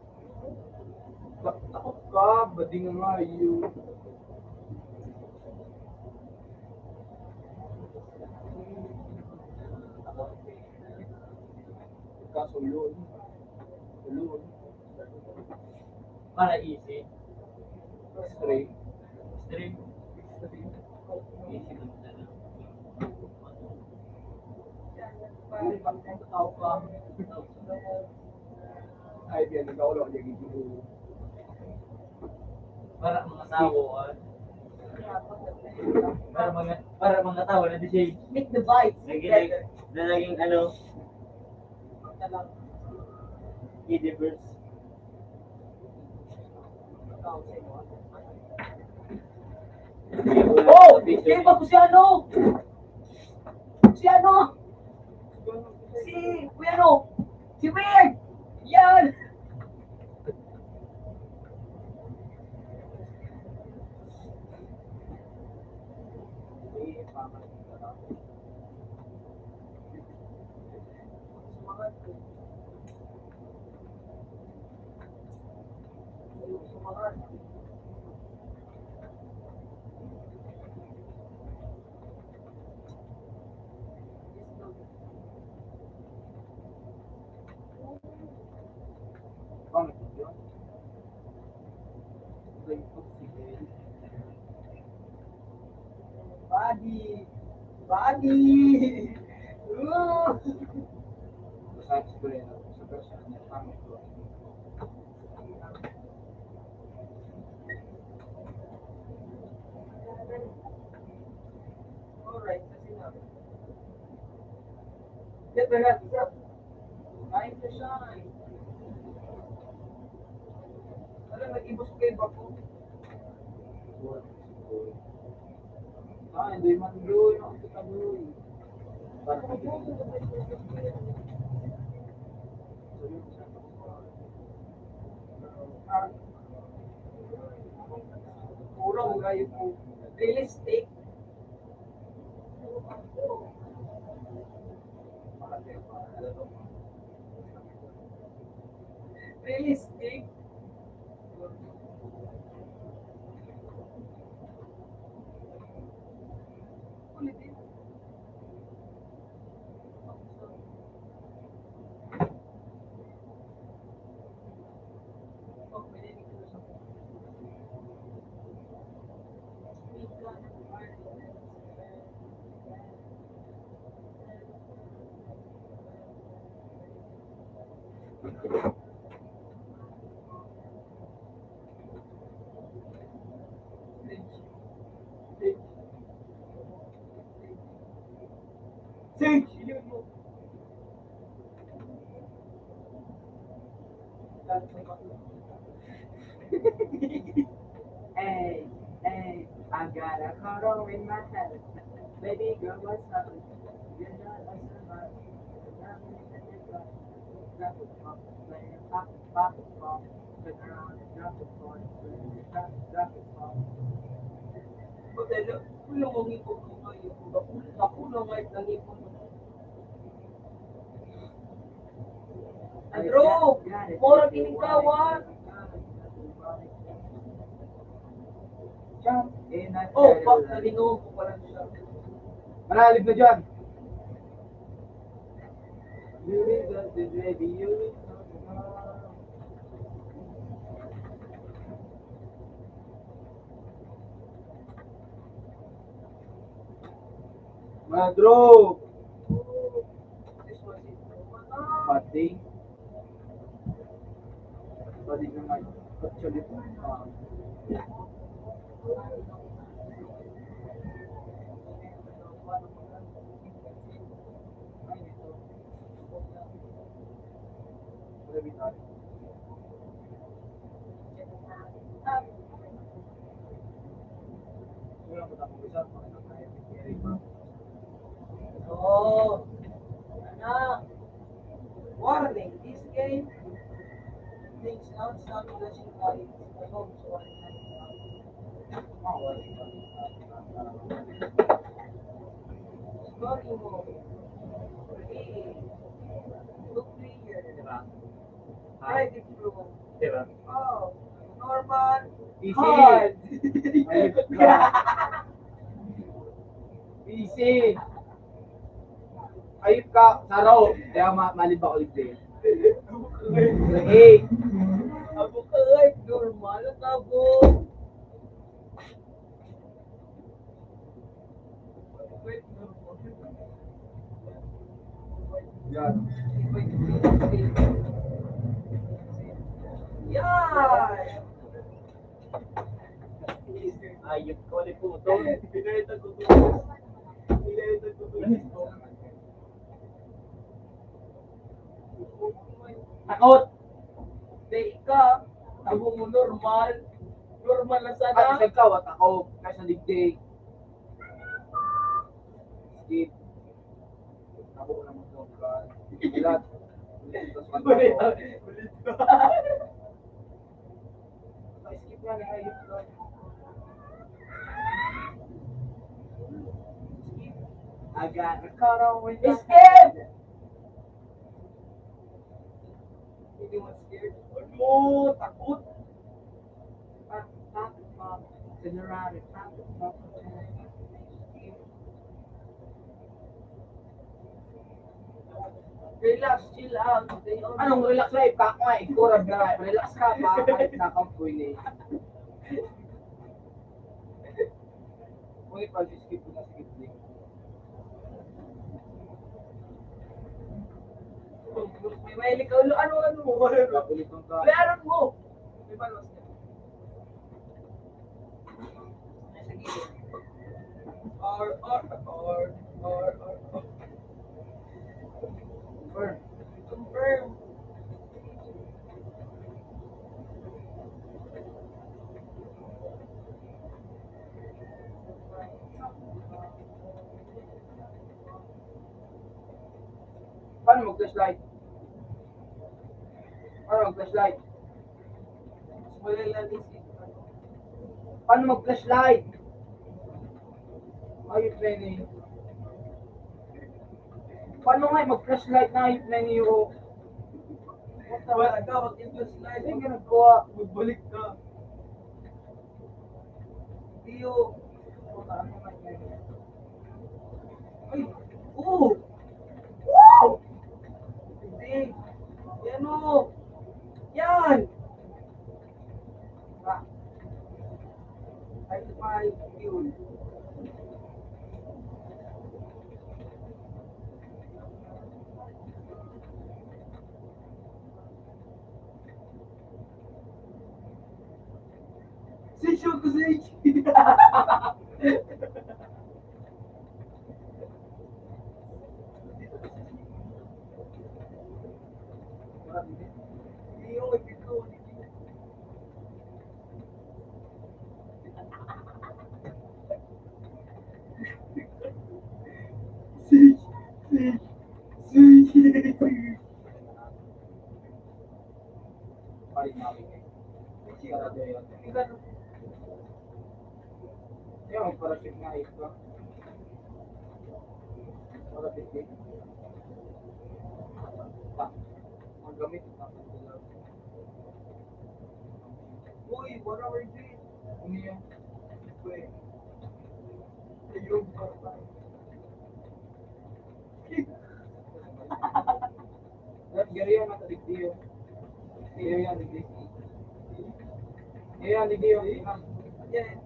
Ta-, takot ka, bading nga iyo. Kaso yun. Yun. Para easy. Straight. Straight. Straight. Easy lang talaga. Ay, biyan, ikaw lang, hindi, hindi. Para mga tawo, ah. Para mga, para mga tawo na di siya Meet the vibes. Lagi, lagi, na laging ano, edibles. Oh! Kaya ba ko si ano? Si ano? Si Kuya ano? Si Weird! Yan! Body! Body! Ooh! Sa eksperyensya, sa personal niya, pangit ko. Alright, sa sinabi. Get the head up. Time to shine. Alam, nag-ibos ko yung bako. Ah, hindi man doon. Ang kita doon. Puro kayo po. Realistic. Realistic. Sige. Hey, hey, I got a cuddle in my head. Baby girl, what's up? You're not a survivor. You're not a survivor. Drop it off, play it, pop it, pop it, pop it. Turn around and drop it, pop it, drop it, drop it, pop it. Pagkalo, kulong ang ipon ko ngayon. Makulong, makulong ang ipon ko. Andrew, mura kining kawan. Oh, pak na linong ko pala siya. Malalim na dyan. Madro. Pati. Pati na nga. Actually, ah, Oh, anak. Warning, this game thinks outside the Russian body. Scoring mode. Two player. Di ba? Hard. Ready, bro. Di ba? Oh, normal. Easy. Hard. Ayun. Easy. Ayun ka, saro. Kaya ma-, mali ba ulit din? Hey. Abo ka, ay, normal ang tabo. Pinalitan ko to. Pinalitan ko to. Takot! Di ka. Tabo mo, normal. Normal na sana. Ay, isang ka, wata ko. Kaya sa digdig. Skip. Tabo ko naman to. Ulit. Ulit. Ulit. Skip na, na. Skip. I got the cut on with the Skip! Hindi mo scared? Ano? Takot? Takot, takot, takot. General, takot, takot. Relax, chill out. Stay on. Anong relax life? Kakay, kurag na life. Relax ka pa, kahit nakampoy ni. Uy, pag-skip ko na, skip din. May mahilig ka ulo. Ano, ano mo? Ano, ano? Kapulitan ka. Bayaran mo. Di ba, Los? Or, or, or, or, or, or. Confirm. Confirm. Paano mag-flashlight? Paano mag-flashlight? Wala lang isip. Paano mag-flashlight? Ayun, training. Paano nga mag-flashlight na ayun, training, o? Wala ka, mag-flashlight. Hindi ka nagkuha. Magbalik ka. Iyo. Ay! Oo! Wow! Hindi. Yan o. Yan! Ah. Ay, may yun. Si Choco Sage. Si, si, si. Paling maling eh. Sarado yun. Yan, magparasyon nga ito. Para tigil. Ang gamit, ang gamit. Uy, what are we doing? Ano yan? Uy. Ayun, para tayo. Gari yan, nasa digdiyo. Gari yan, digdiyo. Gari yan, digdiyo. Yan.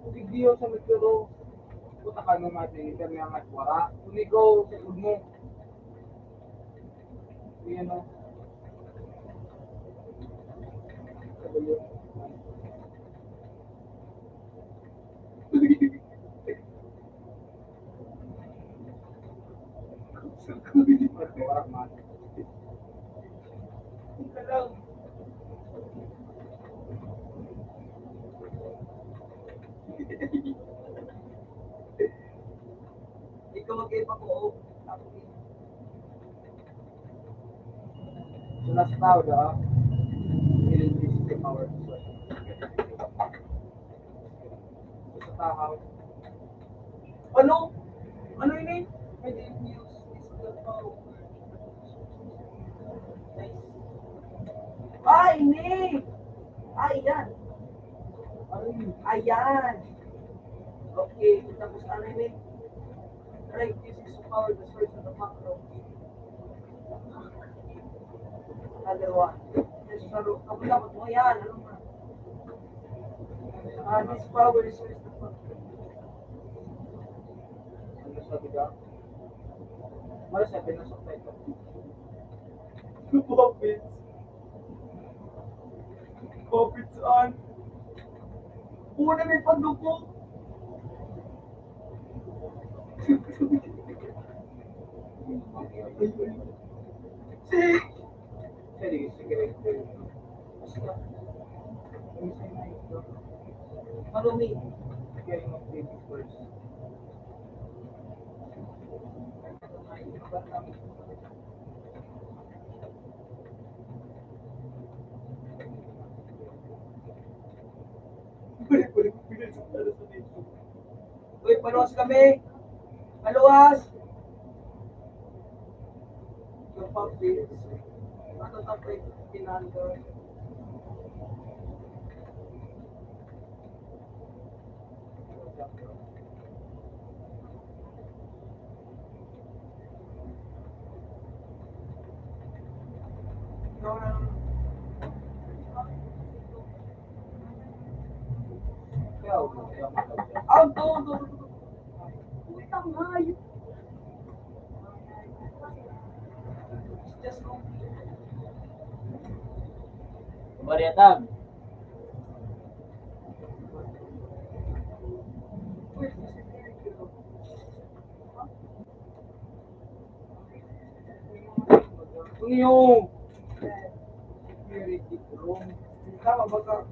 Digdiyo sa Metro. Puta ka naman, siniper niya nga, wala. Kung ikaw, sa mo. Yan, o. Ikaw mag-ipa ko, o. So, nasa tao da, electricity power. So, sa tao. Ano? Ano ini? Pwede i-use is the power. Nice. Ah, ini! Ah, yan. Ano yun? Ayan. Okay, tapos ano ini? Right, this is power the source of the macro. Other one. Yes, pero kapag dapat mo yan, ano mo? Ah, this power is raised to fuck. Ano sabi ka? Mara sabi na sa title. Puppets. Puppets on. Una may pandukok. Uy, paluwas kami. Paluwas. Yung pang-, ano, tapos pinanggal. Ang todo. Putang hayop. Mariatab. Niyo. Tama ba ka?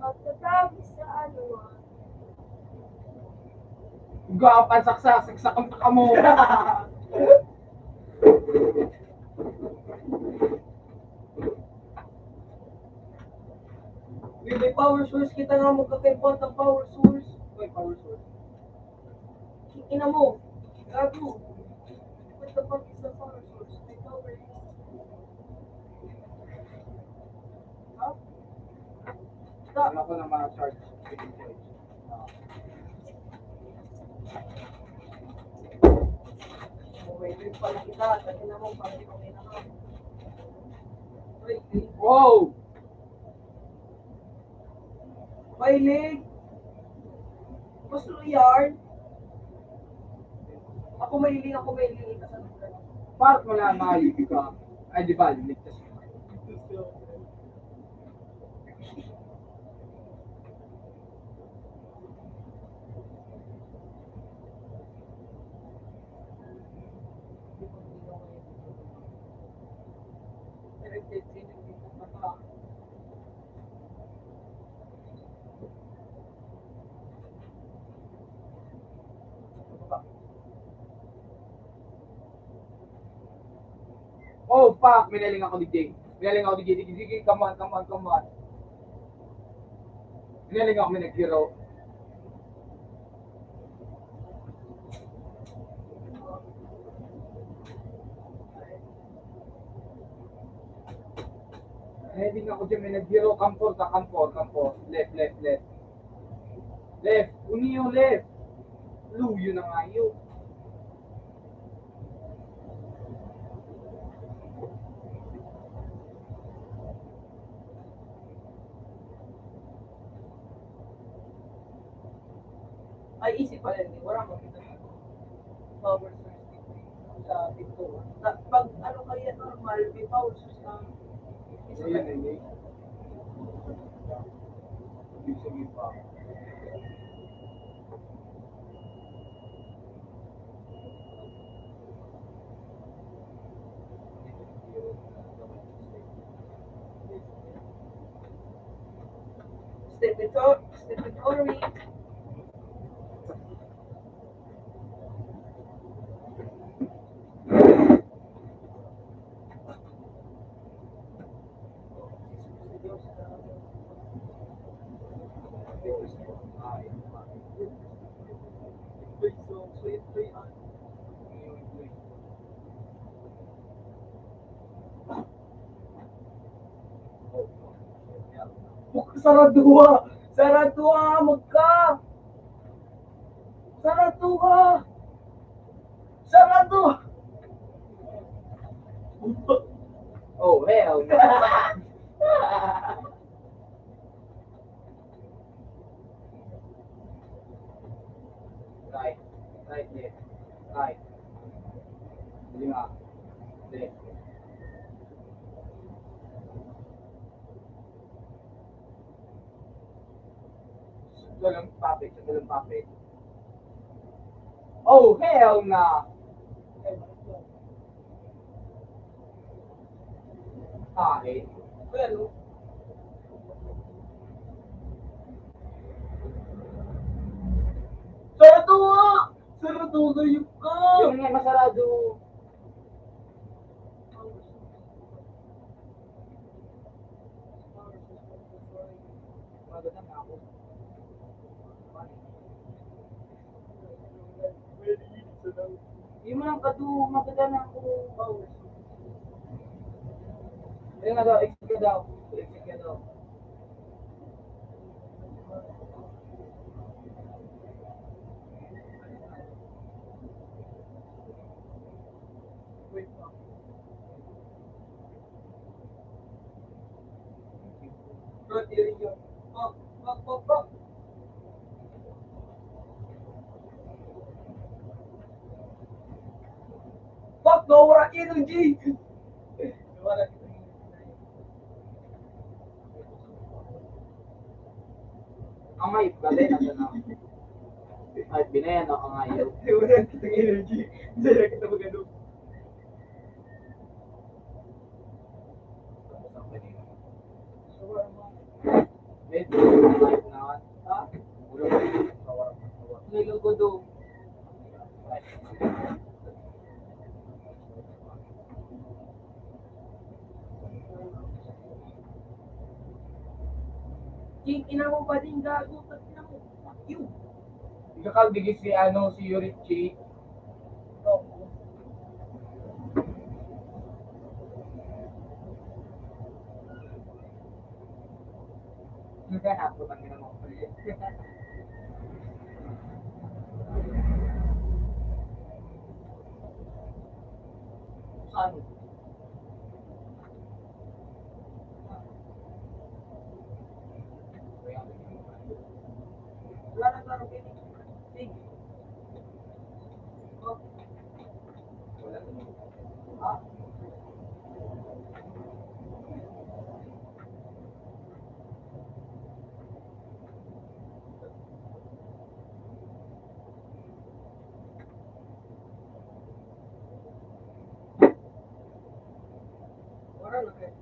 Pagkatapos sa ano, ah. Gwapan, saksak, saksak ang paa mo. May, may power source kita nga magkakaibat ng power source. May power source. Ina mo, gago. Ba't kapag isa pa, may power? Ha? Wala ko na ma-charge. Wait, wait pala kita. Tangina mo, pangit ko na nga. Wait, wait. Wow! Mahilig. Gusto mo yarn? Ako mahilig, ako mahilig. Parang wala mahilig ka. Ay, di ba? Ligtas ka. Oh, fuck! Minaling ako, D J. Minaling ako, D J. Sige, sige, come on, come on, come on. Minaling ako, may naghiro. Heading ako dyan, may naghiro, kampor ka, kampor, kampor. Left, left, left. Left, uniyo, left. Luyo na nga yun. Ay, easy pala yun. Wala mo kita. Power source sa pinto. Na, pag ano kaya normal, may power source na. Ayan, eh, eh. Ibig sabihin pa. Step ito, step ito, Rick. Saraduha! Saraduha! Magka! Saraduha! Saraduha! Oh, hell no! Right. Right, left. Right. Lima. Left. Sunod ang puppet, sunod ang puppet. Oh, hell na! Pare. Pero, sarado nga! Sarado, hayop ka! Yun nga, masarado. Maganda na ako. Yung mga kadu, maganda na ako. Ayun nga daw, exit ka daw. Exit ka daw. Wait. Bro, tiring yun. Fuck, fuck, fuck, fuck. Fuck, nawawala energy. Nawala kita ng energy. Ang may, bagay na siya na. Ay, binayan ako ngayon. Nawala kita ng energy. Hindi na kita magano. Medyo light na. Ha? Ulo na yung shawarma. Nilugod o. King, ina mo ba din gago? Tangina mo. Fuck you. Ikaw, digi si ano, si Yurichi. Ako, tangina mo. Saan? Wala na, klaro, Kenny. Sige. Oh. Wala na. Ah. Wala na kayo.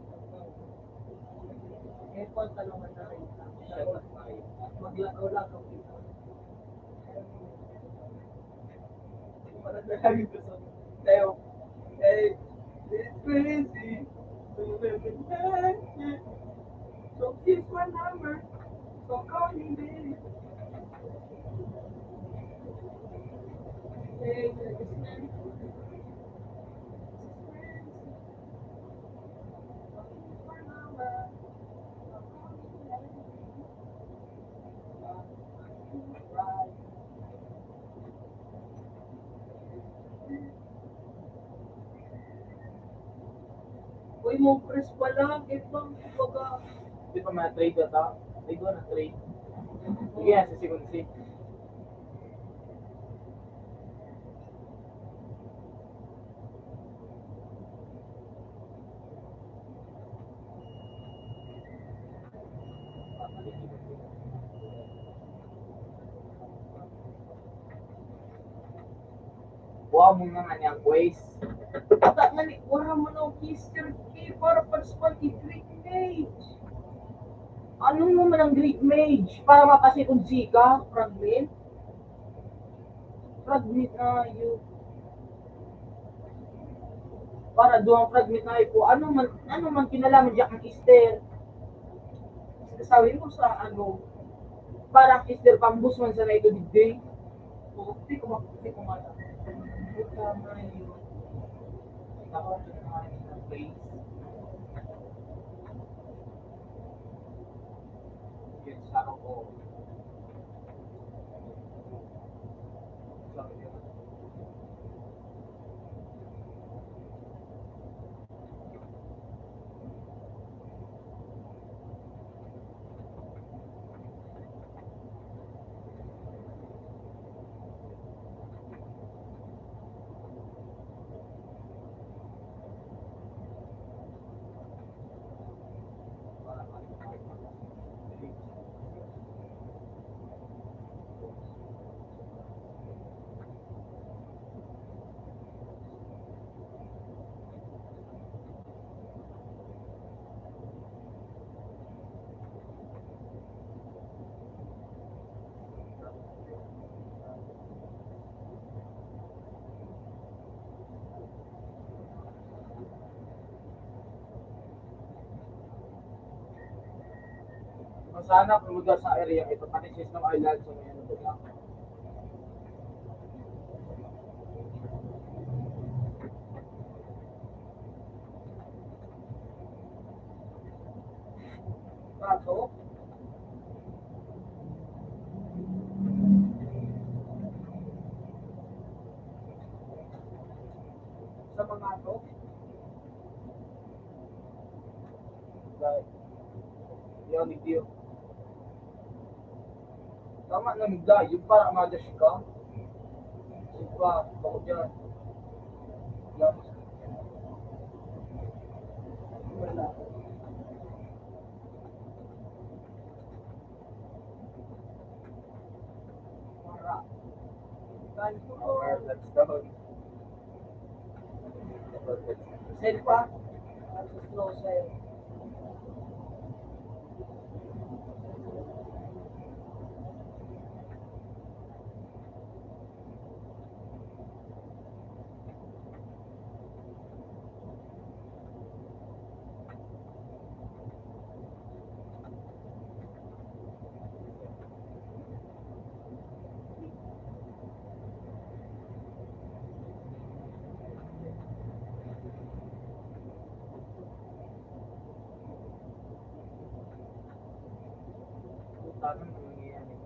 Eh, pantalon na rin. Maglakaw-lakaw kita. Wala na kayo. Tayo. Hey, it's crazy. So here's my number. So call me, baby. Hey, it's crazy. Uy, mo press pa lang, di ba? Kumbaga, di pa ma-trade ata. Trade ko na, trade. Sige, sa second seat. Wa mo nga nga niyang ways. Ata nga ni, wala mo na Mister K para pag-spell i Greek Mage. Ano mo man ang Greek Mage? Para mapasipon si ka, fragment? Fragment na yun. Para duwang fragment na yun. Ano man, ano man kinalaman diyan ang Easter? Sabi mo sa ano, parang Easter pambus man sa na ito digdi. Puti ko, puti ko mata. Puta na yun. Ikaw ang pinakain ng place. Yun sa ako. Sana kung lugar sa area ito, pati Sisnong Island, so may ano ba? Kaso, sa mga to, Yan, video. Tama na, Migday. Yung para ma-dash ka. Yung pa, bako dyan. Yan. Wala. Power, let's go. Send pa. Ang slow sa'yo. Paano nangyayari?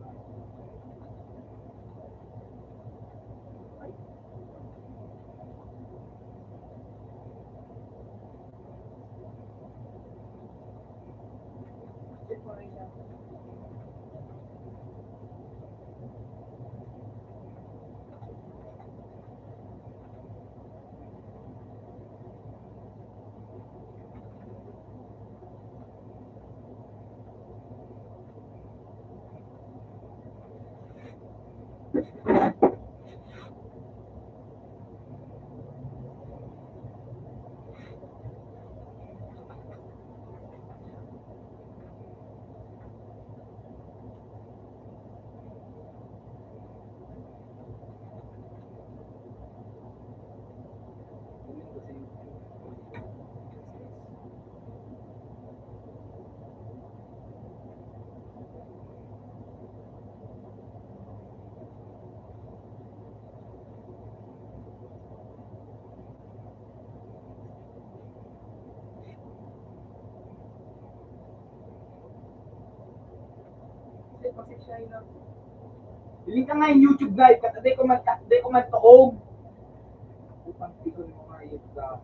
Dili ka nga in YouTube live, kat dai ko man, dai ko man taog. Putang tigon mo nga, YouTube ka.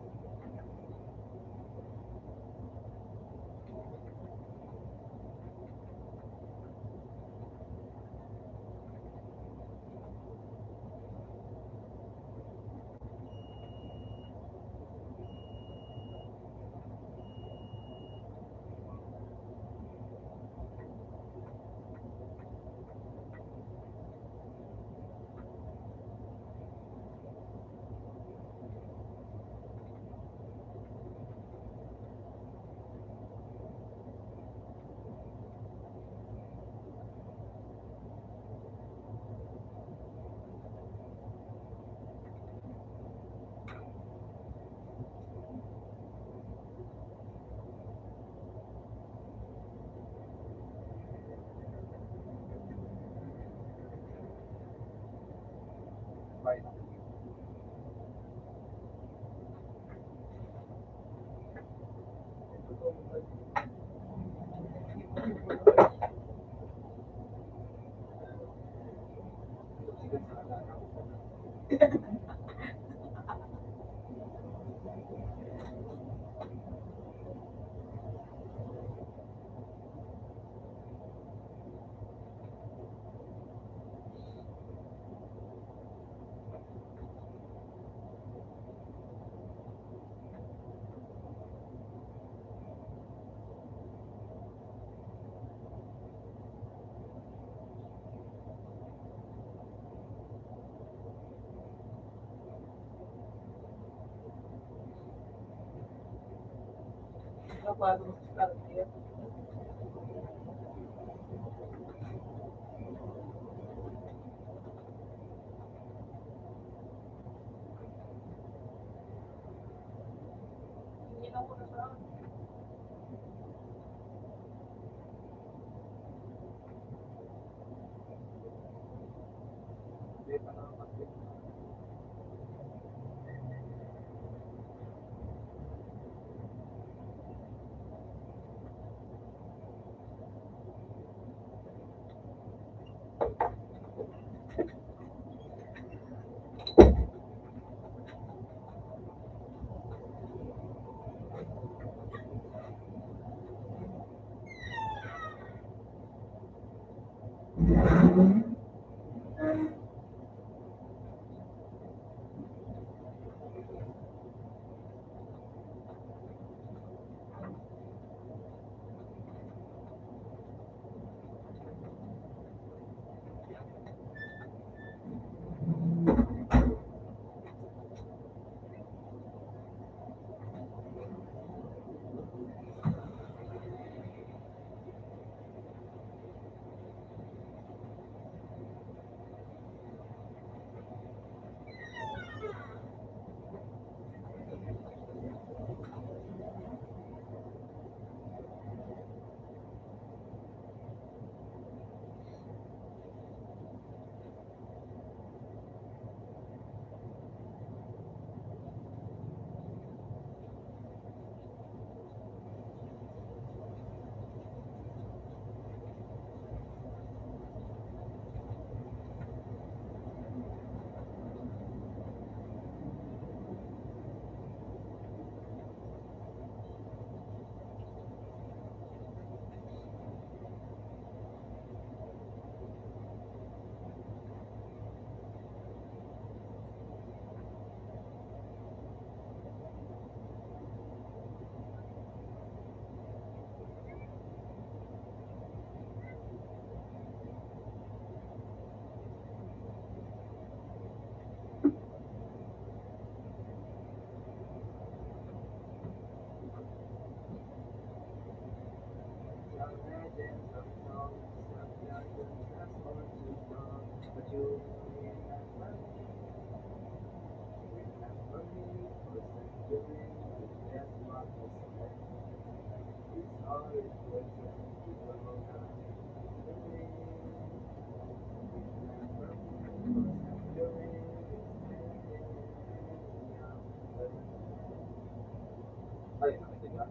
Ay, nakita niya.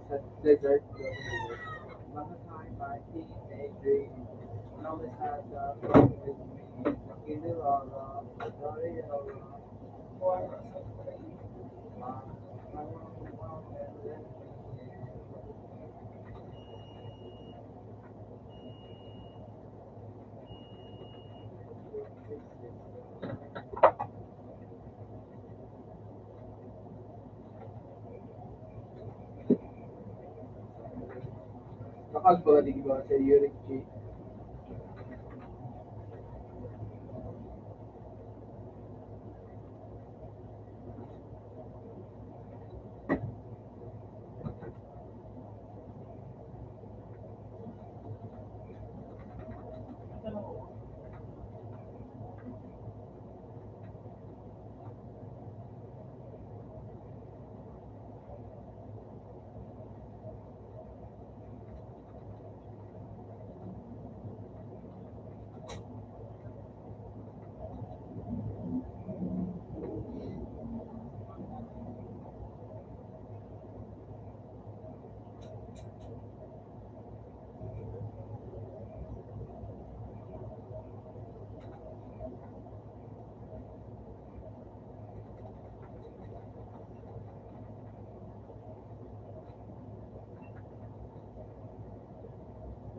Sa desert, mga time, my teenage dream. Always had the problem with me. Nakilala, Dario, Kapag baga di ba sa Eric G.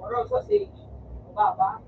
Moral sausage, baba,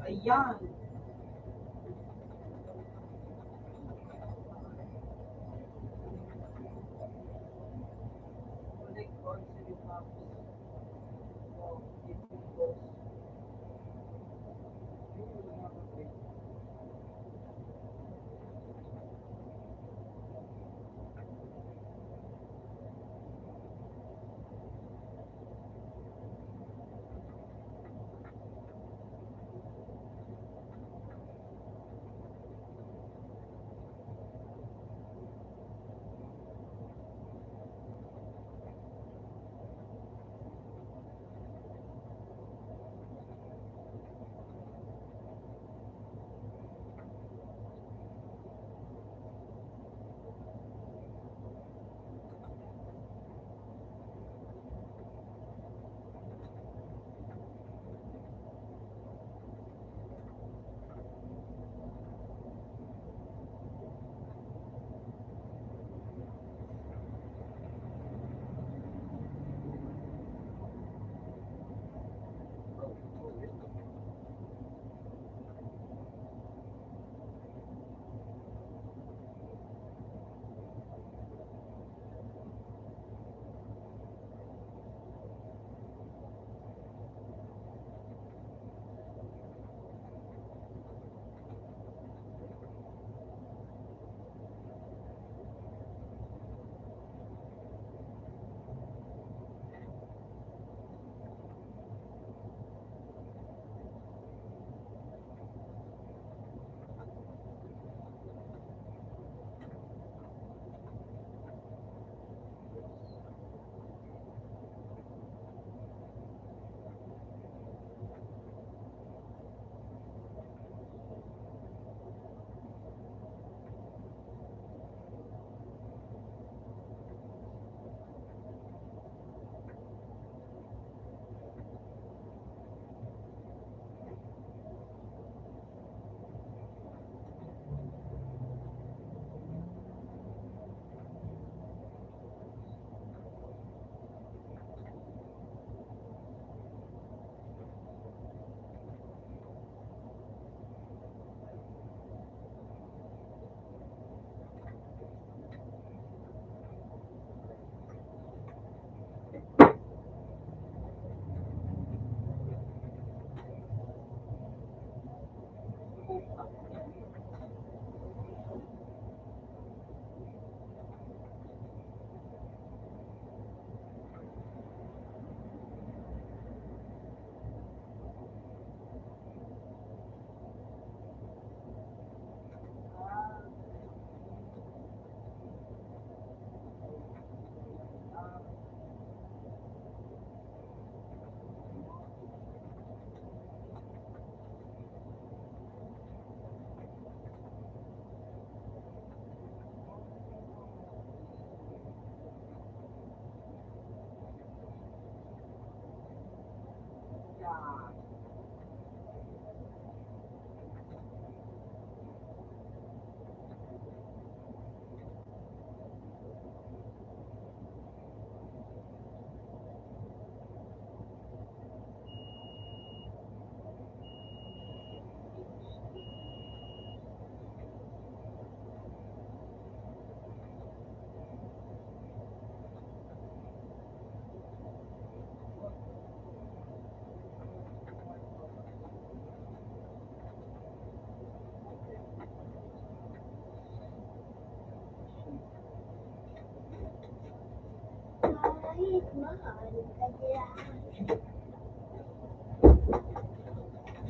Ayan.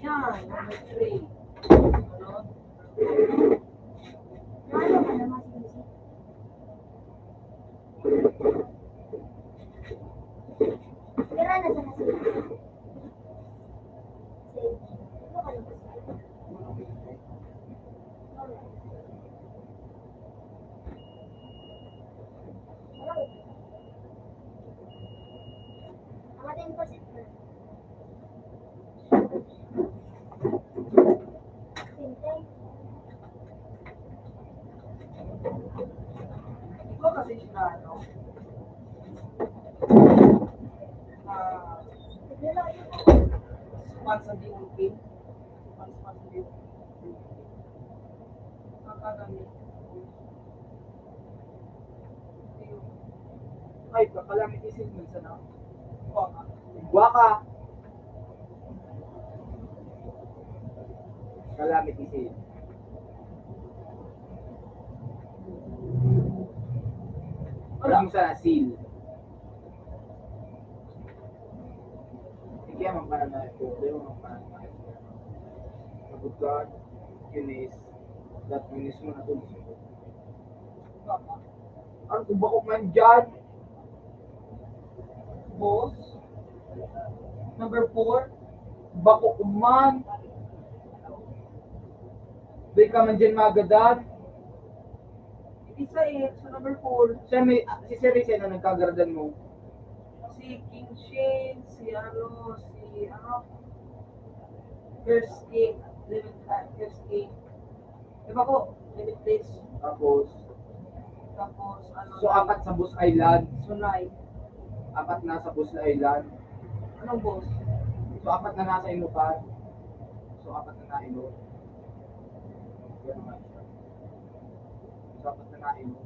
Yan, number three. Ikaw kasi sila, ano? Ah, suman sa D O P. Suman, suman sa D O P. Nakakaganda. Ay, kalamit isin minsan, ah. Buwaka. Buwaka. Kalamit isin. Wala. Yung sa asin. Sige, ang pananaw ko, di ba, ang pananaw ko. Sabot ka, yun is, that yun is mo na to. Ano kung bako man dyan? Boss? Number four? Bako man. Di ka man dyan magadan. Isa eh, sa number four. Siya may, si Sir Risen na nagkagaradan mo. Si King Shane, si ano, si ano, First King, Lemon, ah, First King. Di ba po? Limitless. Tapos, tapos, ano, so, apat sa Boss Island. Sunay. Apat na sa Boss Island. Anong boss? So, apat na nasa inutan. So, apat na nainom. Yan naman siya. So, apat na nainom.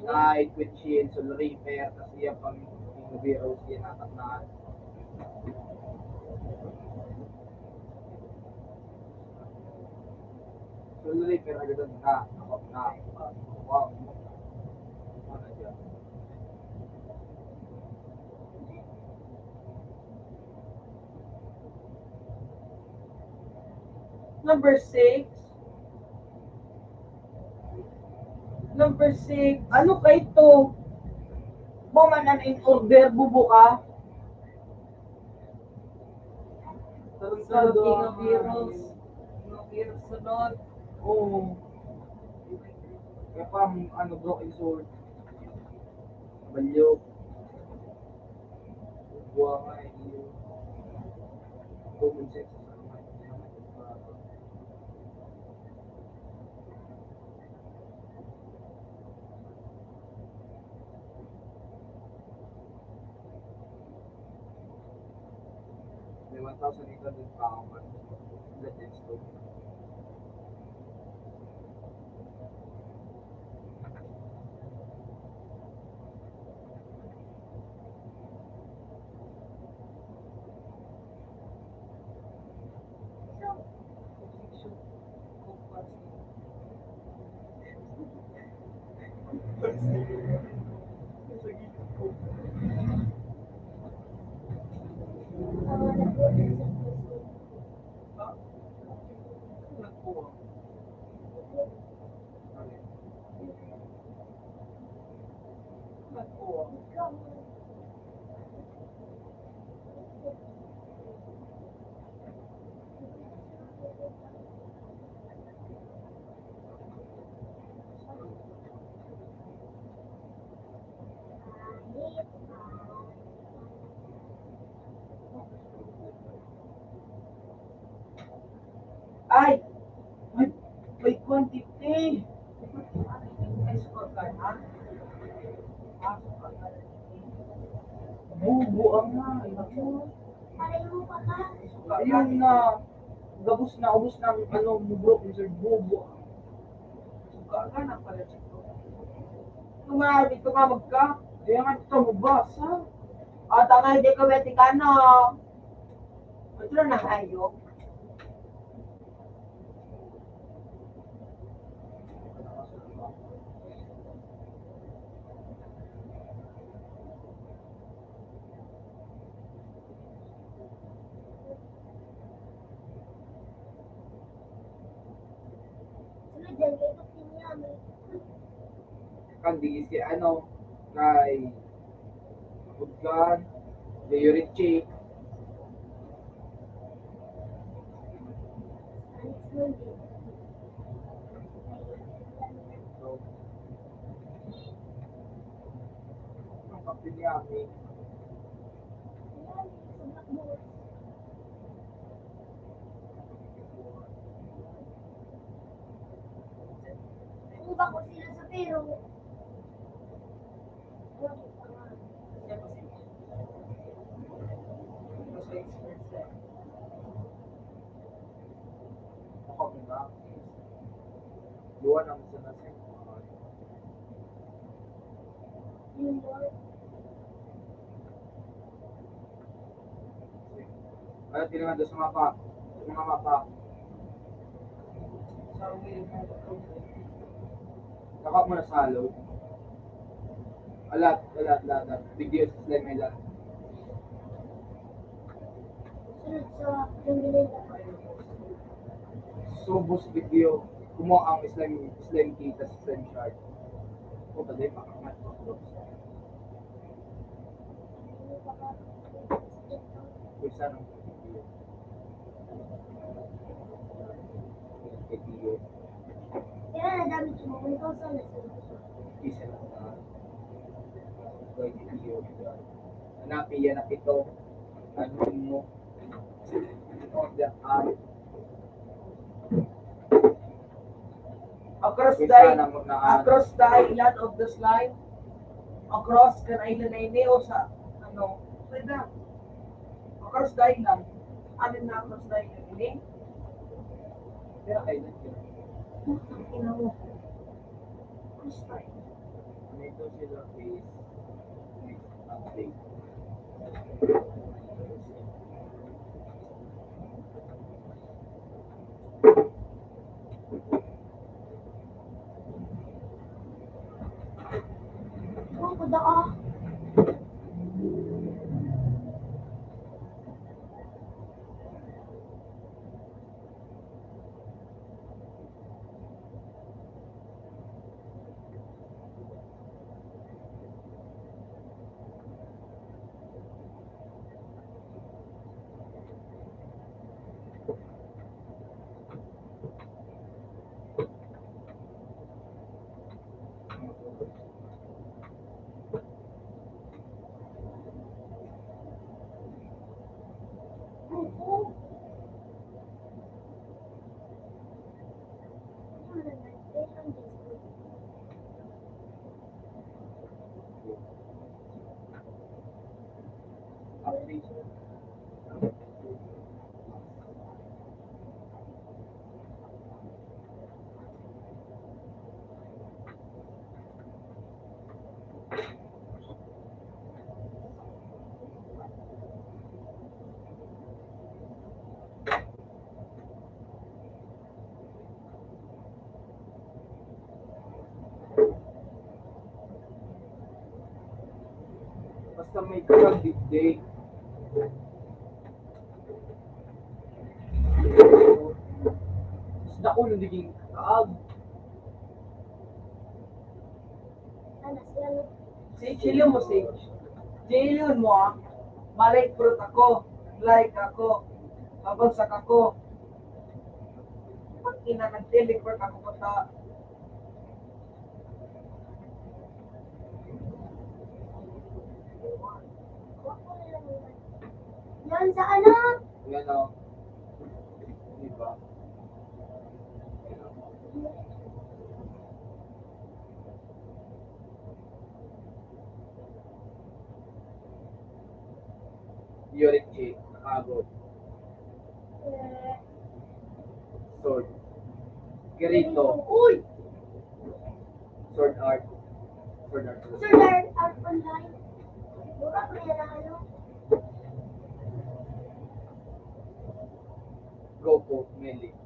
Ay, Queen Shin, Soul Reaper, kasi yung pang Virus, yan apat na. Tuloy, pero agad na. Ako na. Wow. Ano dyan? Number six. Number six. Ano ka ito? Mo man an in order, bubo ka? Tarantado. King of Heroes. King of Heroes, sunod. Oo. Kaya pa, ano, Broken Sword. Balyo. Buwa nga, eh, yung common sense sa mga. May one thousand eight hundred pa ako, man. That is good. Ay! May, may quantity! Ay, suka ka na? Ah, suka ka na. Bubo ang nga, ina mo. Pareho pa ka. Ayun na. Gabos na, ubos na ang ano, bubo, sir, bubo. Suka ka na pala, Chico. Tumawag, tumawag ka. Kaya nga, ito, mabasa. O, tama, hindi ko wetikano. Ito na, hayop. Kan di si ano, kay Udgan, Leo Richie. Ang kapit niya, may Ano ba kung sila sa Pero? Luwa ng sa nasa. Ano, tingnan doon sa mapa. Sa mga mapa. Saka mo na sa loob. Alat, alat, alat, alat. Video sa slime, alat. Sunod sa Pangilinan. Subos video. Kumuha ang slime, slime kita sa slime shard. Puta, dahil pakamat. Kung saan ang video. Video. Kaya nadami siya, kung ikaw sana sa Isa lang na. Pwede video. Hanapin yan na pito. Ano mo? On the eye. Across the, across the island of the slime. Across kan island na ini o sa, ano, pwede. Across the island. Ano na across the island ini? Pero island yun. Putang ina mo. Across the island. Nandito sila is update. Ang kuda, ah. Basta may kag digdi. Mas dako na digdi kag. Sage, hilom mo, Sage. Hilom mo, ah. Malay fruit ako. Like ako. Mabagsak ako. Pag ina, nag-teleport ako pa sa Yan sa ano? Yan, oh. Diba? Yorichi, nakaagod. Sword. Kirito. Uy! Sword art. Sword art. Sword art, art online. Mura ko yan ang ano. Goku, melee.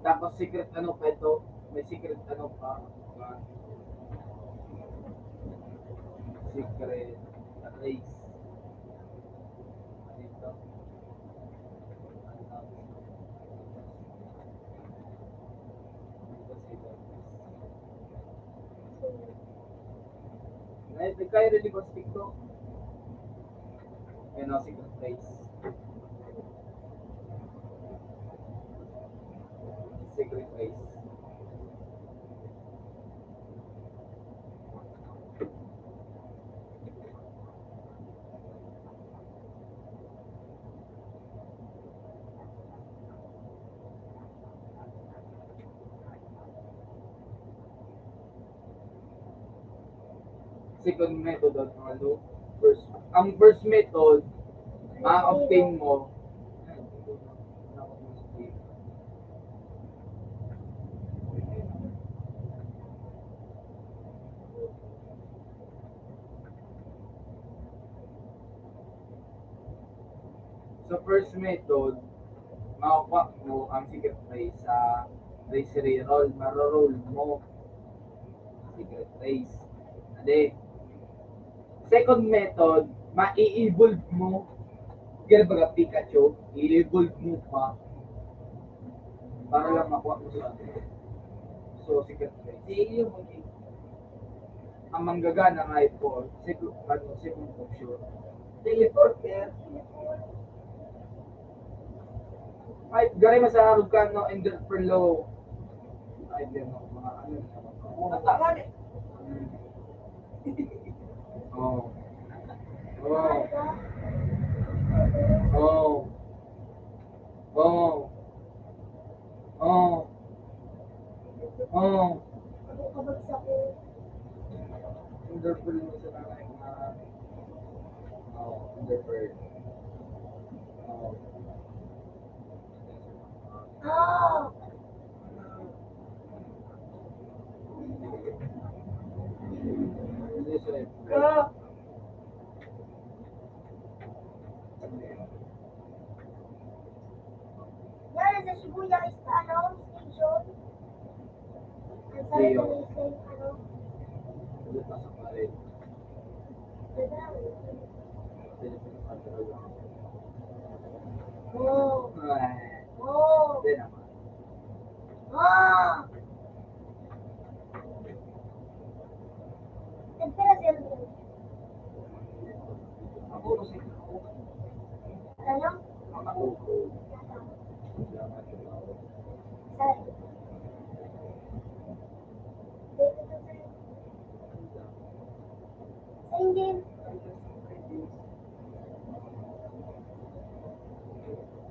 Tapos secret ano pa ito? May secret ano pa? Secret race. Ano ito? Nag-, nagkaya rin yung stick ko. Yan ang secret race. Secret race. Second method at mga low. First, ang first method, ma-obtain mo. So, first method, makukuha mo ang secret race sa race reroll. Maro-roll mo. Secret race. Ade. Second method, mai-evolve mo. Ganun baga, Pikachu, i-evolve mo pa. Para lang makuha mo sa, so, secret race. Sige, yung mag- Ang manggagana nga ito, second, ano, second option. Teleporter. Ay, gari masarog ka, no, Ender Pearl. Ay, di, no, mga ano, mga Oh. Oh. Oh. Oh. Oh. Oh. Wonderful mo sa mga, mga, oh, wonderful. Oh. Oh. Ano yun, sir? Yan, sa Shibuya is, ano, station. Ang sarili Iyo. Ng station, ano. Ano pa sa pare? Oh. Ay. Oh. Hindi naman. Ah! Nagpira siya. Ano? Sa, sa hindi.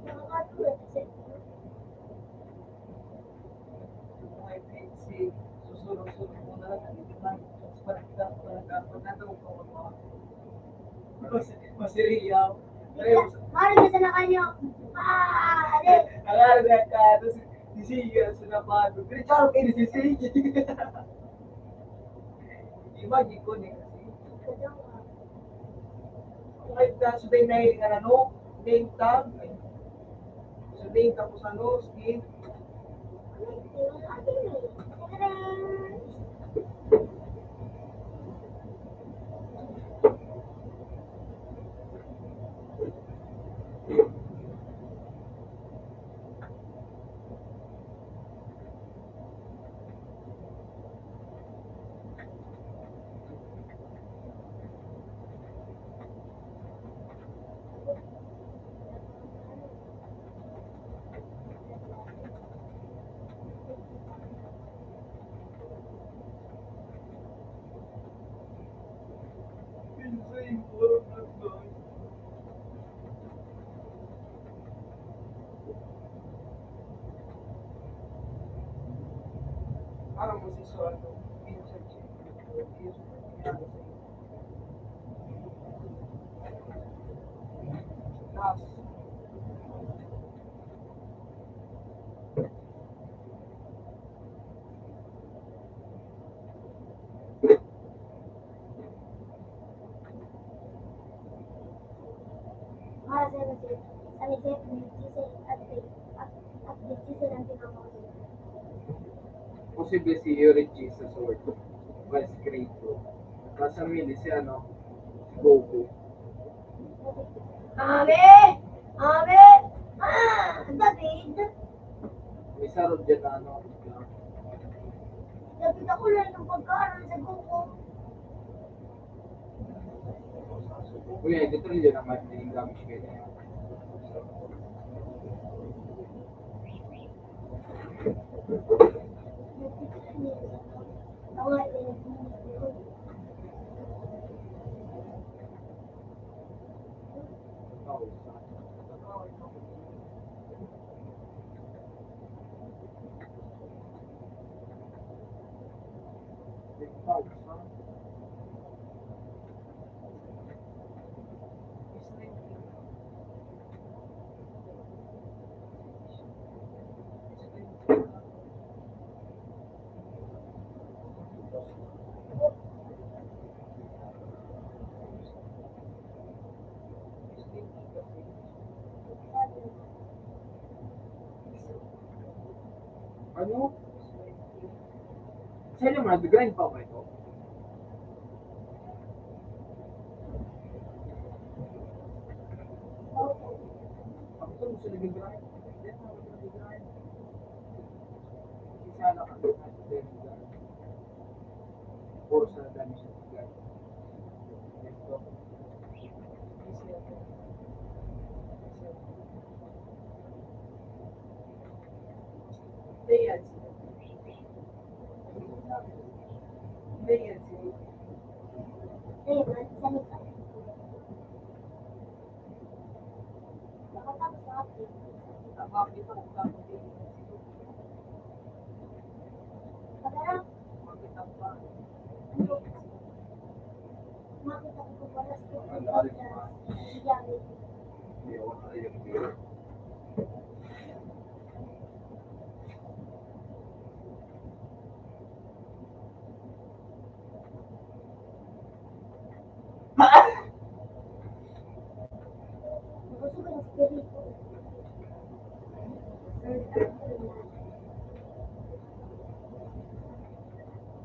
Nakakatuwa kasi. Mga ipinsi, susurog-surog mo na lang, hindi man, mas parang kita, parang kapag natawag ko, mga, mas, masiriyaw. Pero, Mahal ka sa nakanyo. Ah, ade. Ang araw na ka, tapos, si Sige, sa nabago. Pero charo kayo, si Sige. Imagine ko, ni kasi. Kahit na, so, tayo na yung, ano, name tag. So, name tapos ano, skin. Parang masisweldo. Pinsan siya. Pinsan siya. Posible si Yuri Jesus or Vice Credo. Nasa mili si ano, si Goku. Amen! Amen! Ah, David! May sarod dyan na ano. David, ako lang yung pagkaaral sa Goku. Kuya, ito tuloy yun ang magiging gamit kayo. Ano? Sa'yo naman, nag-grind pa ba ito? Ako gusto nag-grind. Hindi ako nag-grind. Isa lang ang nag-grind. Puro sa dami siya nag-grind.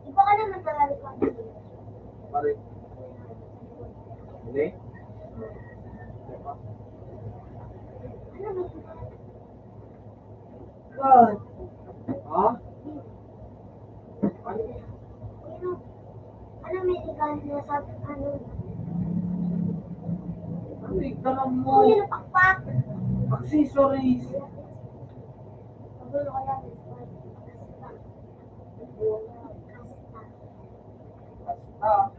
Di ba ka naman talaga? Pare. Hindi? God. Ha? Ano? Ano may ligawan na sa ano? Ano yung tanong mo? Uy, napakpak. Accessories. Pagulo ko lang. Basta.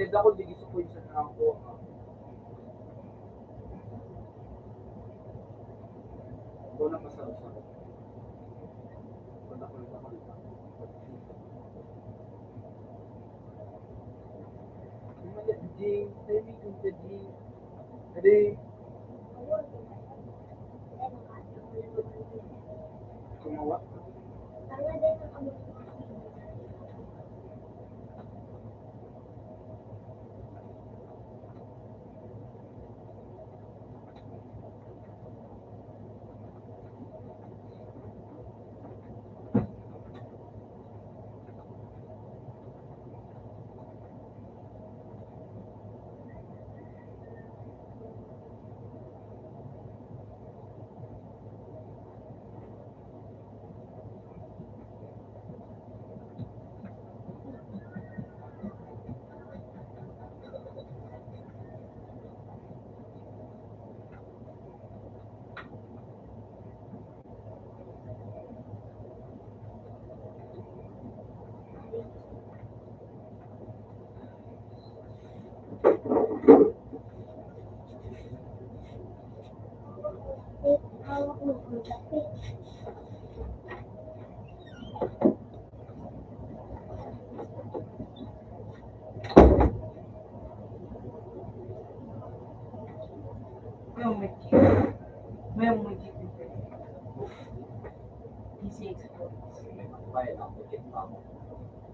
Dako digdi sa point sa Franco, ah. Ako na masarap-sarap. Madakol-dakol lang. Yung mga digdi, timing kong digdi. Adi. Kumawa. May mujik. May mujik. Busy explore.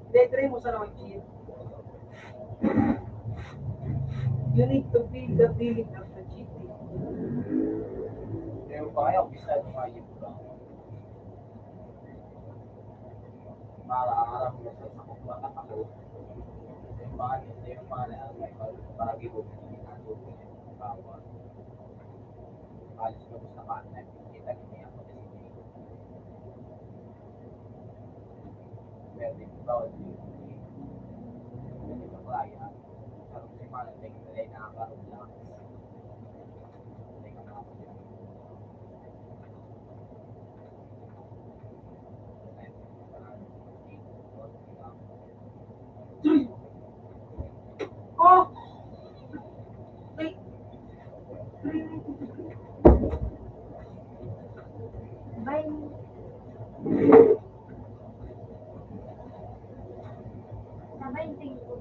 Hindi, try mo sana mag-cheat. You need to feel the feeling of the cheating. Pero ba kayo, bisa yung mga yun ba? Mara, aram mo sa sakop ba, ako. Yung mga, yung mga na, may pag-, parang gibog, hindi na, bawal. Alis ko sa kanila, kita niya ako sa sinigo. Pero di ko bawal, di ko, di ko, di ko kaya. Parang si Mara, di ko kaya nakakarog lang. Di ko nakakarog. Oh! Wait. Bye. Sabay, tingin ko.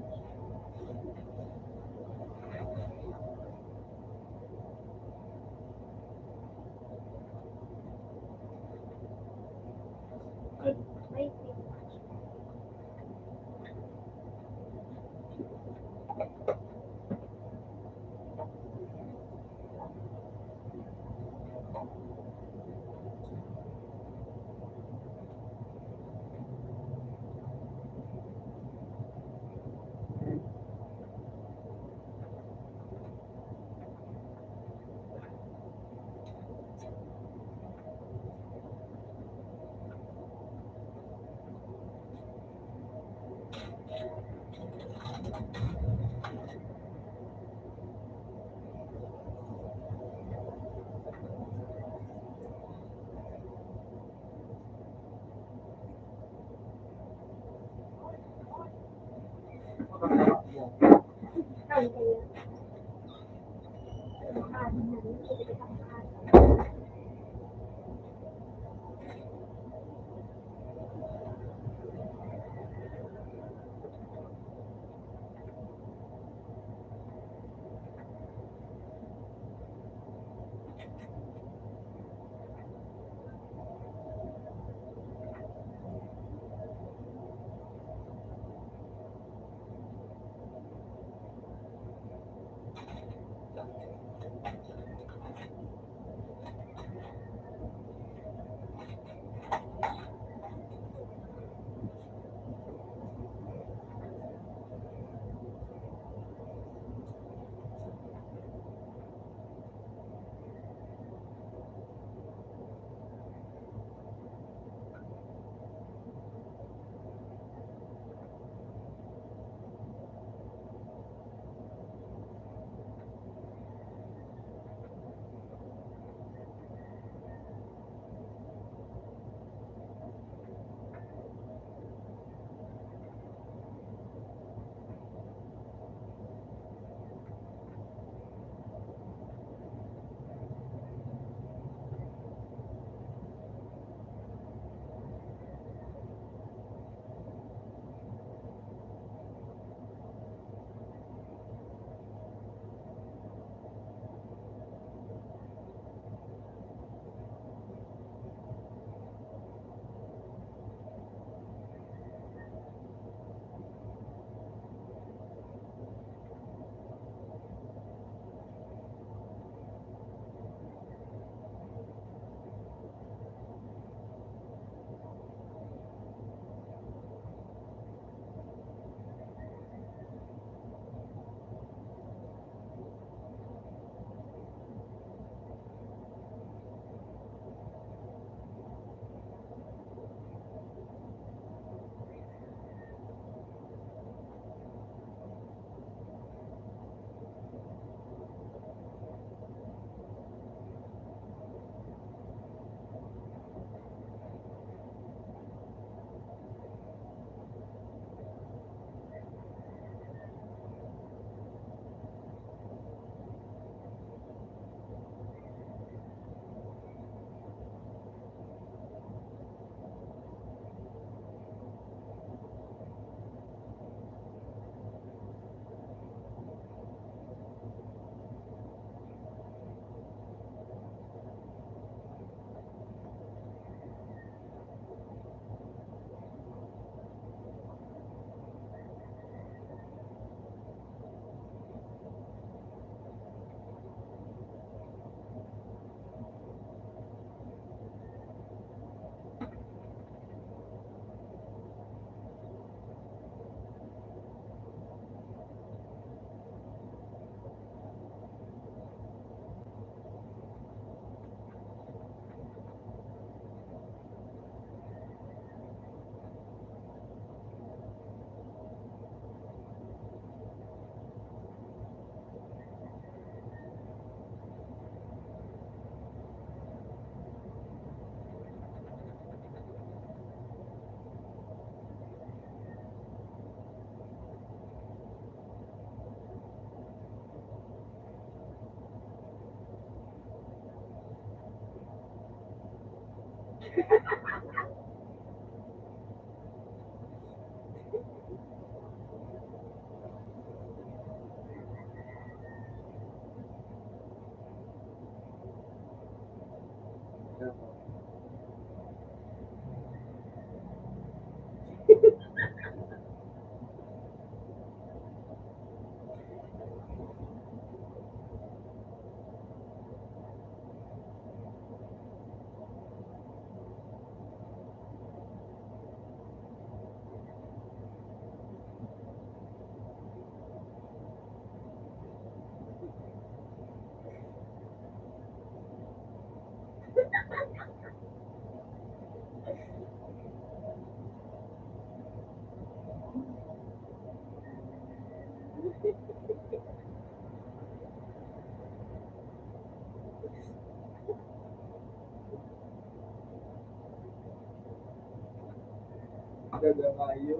Gagamayo.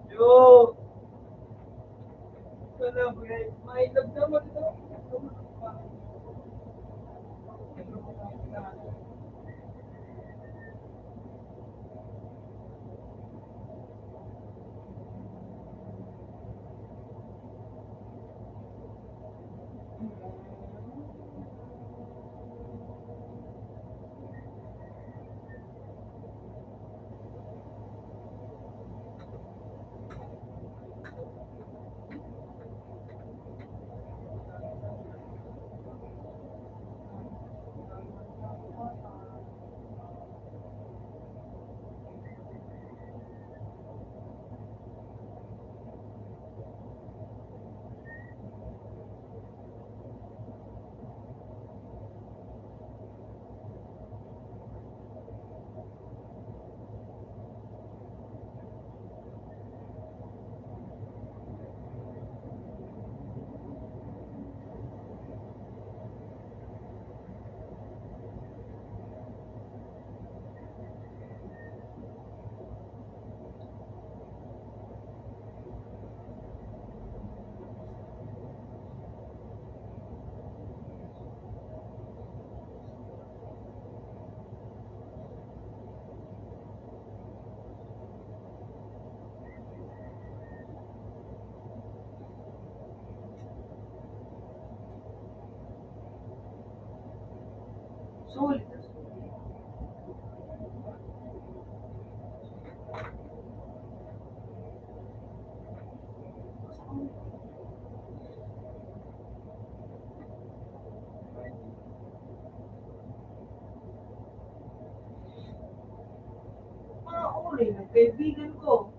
Yo! Celebrate my love naman ito. Solid na solid. Mga uri ng kaibigan ko.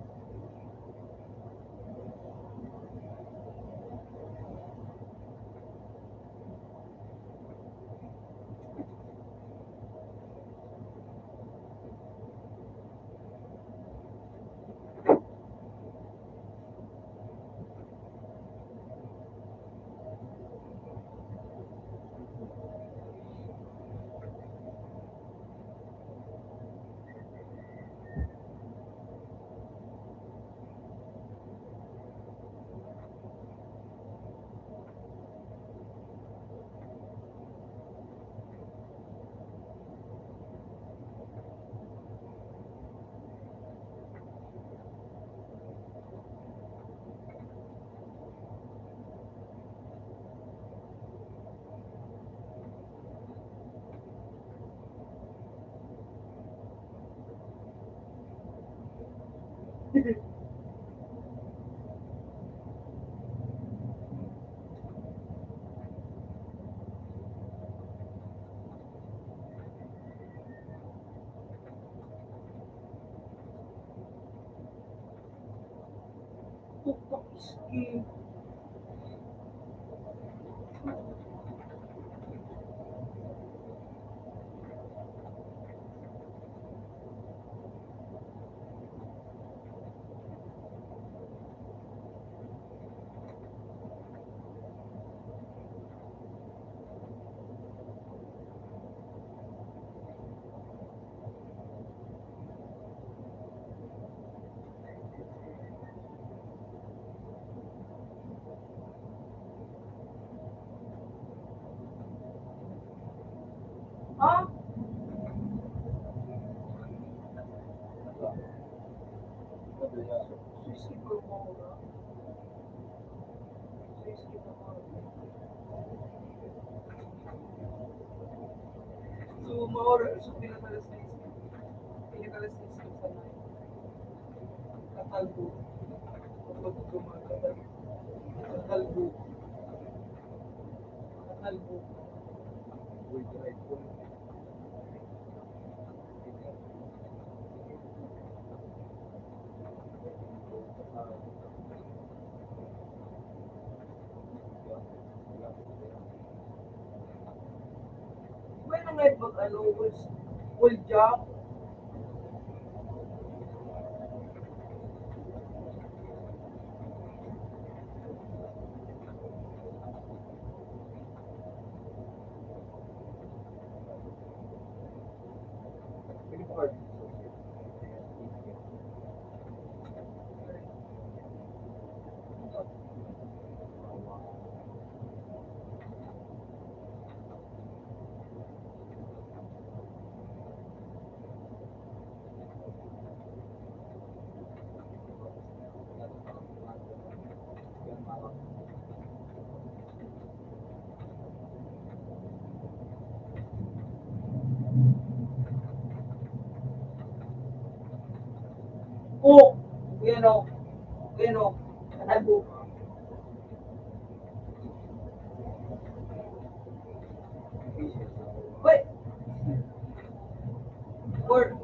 So, maura, so, pinakalas na isa. Pinakalas na isa sa night. Katalbo. Katalbo. Katalbo. Katalbo. Bueno, nga mag-ano, was, wal job. Oh, yan o. Yan o. Natago. Wait. Four.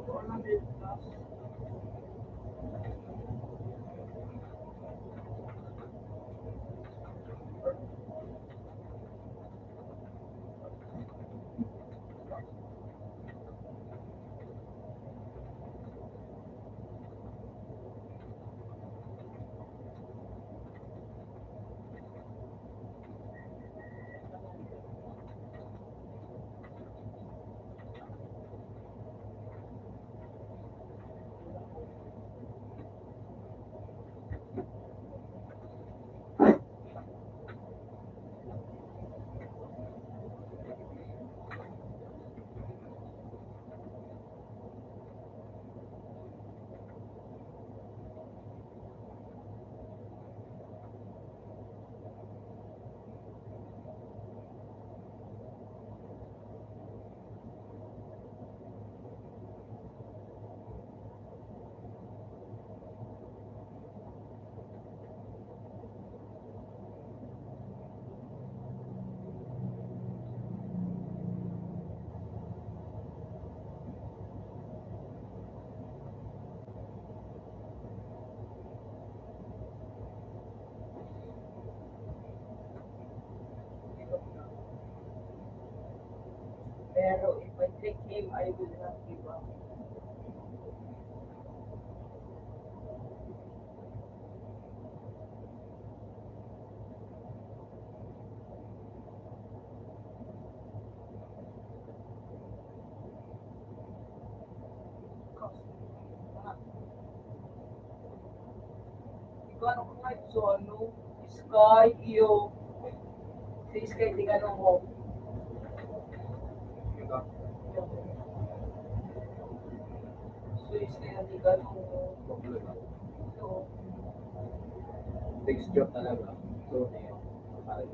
Pero if I take him, I will not give up. Ikaw, ano ka nga, so, ano, Sky, iyo, si Sky, di ka nung mo. So, Sky, di ka nung mo. Ito. Texture talaga. So, parang,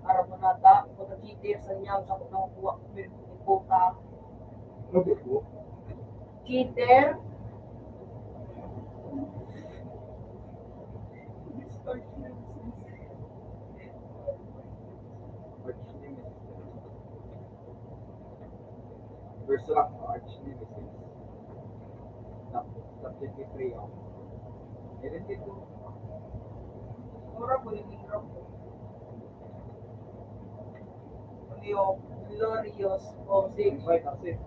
Aram mo na ta, kung nakikita sa niya, sa kung nakuha, may puta. Ano ba po? Cheater. First round, arch nemesis. Top, top twenty-three ako. Identity. Mura po yung intro ko. Leo, Glorious, o si Invite, accept.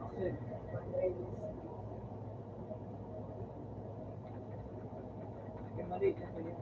Accept. Yung mali, yan, yan.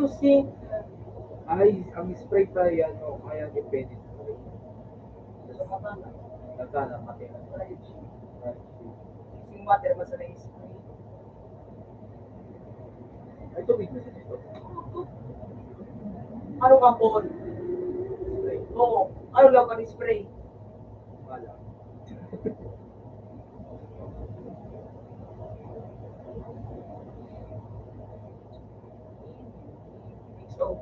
Kasi, ay, ang spray tayo, ano, kaya depende. Nagkala, pati na. Yung water, masarap yung spray. Ay, tubig na sa dito. Ano ka, Paul? Oo. Ano lang ka spray? Wala. So,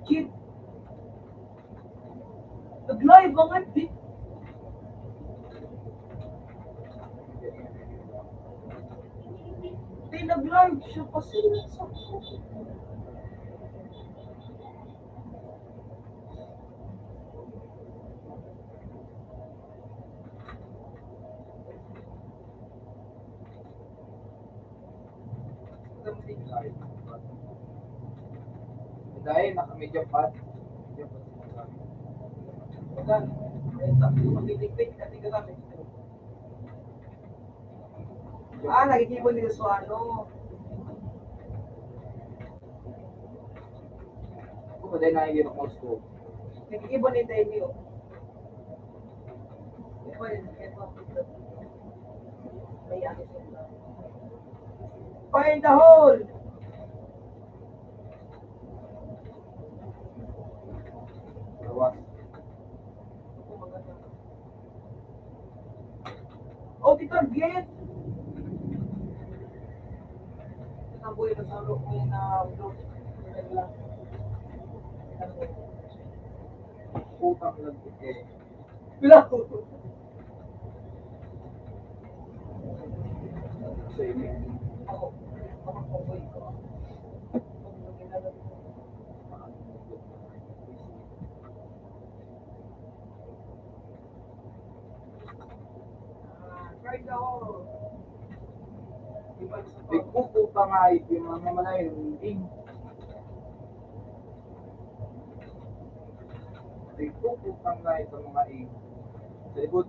Kid, nag-live ang F B. Di nag-live siya kasi sa Dahil naka-media pad. Media pad sinasabi. Saan? Ay, sa, magtitipid kasi gagamit. Ah, nagigibon nila sa ano. Ako, dahil nakikita ko sa school. Nagigibon ni Teddy, oh. Find the hole! Lawas. Oh, di target! Ang buhay na sa loob niya na Putang lang ito. Wala ko. Nagpuputa nga yung mga manay, hindi. Nagpuputa nga yung mga ing. Sa likod.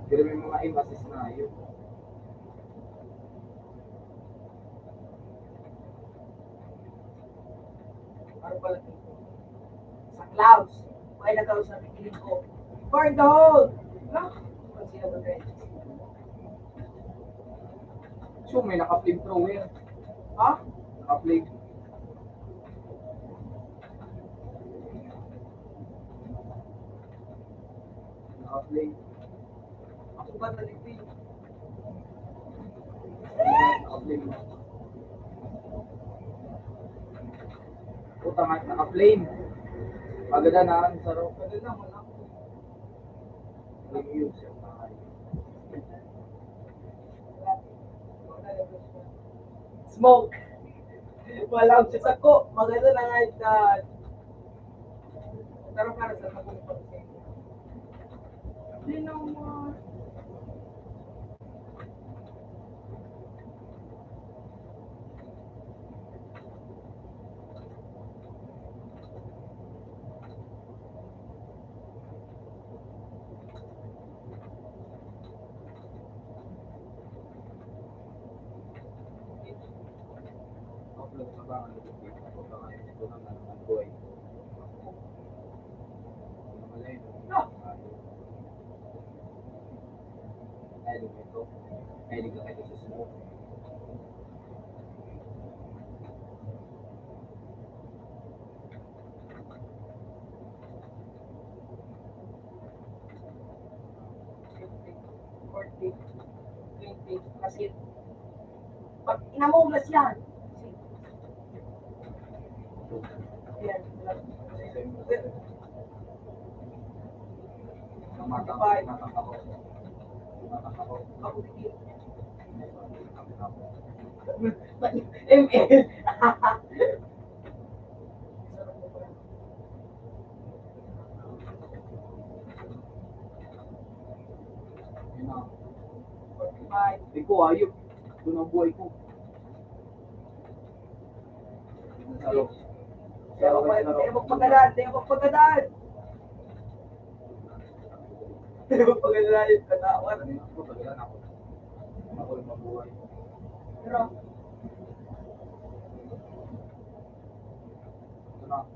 Pero may mga ing assist na yun. Ano pala dito? Sa clouds. May nagkaroon sa pikiling ko. Burn the hole! No? Ang sinagot eh. So, may naka-flame thrower. Ha? Naka-flame. Naka-flame. Ako ba nalipin? Naka-flame. Puta nga, naka-flame. Maganda na ang saro. Maganda mo na. Flame yun, sir. Smoke. Wala akong sasako. Maganda na nga ito. Pero para sa pagkakas. Sino mo? Forty, twenty, kasi pag inamulas yan, ayan, M L. Ko, ayop. Ito na ang buhay ko. Sa loob. Di ako pa, di ako pagpagalan, di ako pagpagalan. Di ako pagpagalan, yung katawan. Ako yung mabuhay. Pero, ito na.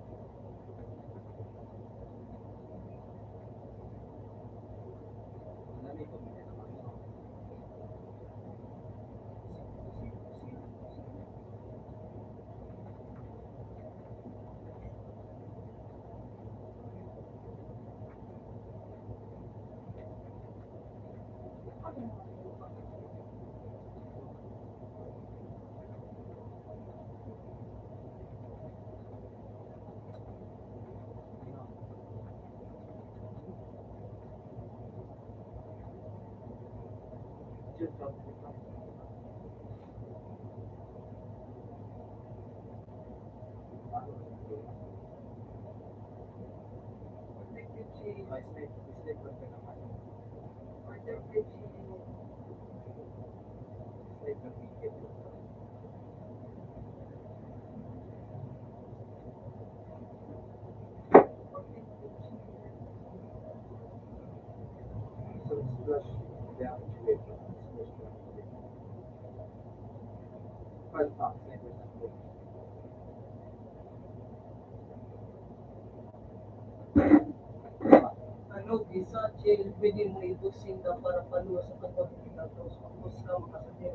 Ano, bisa, Chel, pwede mo ibot sinda para paluwas sa pagkakita, tapos ka makasakit.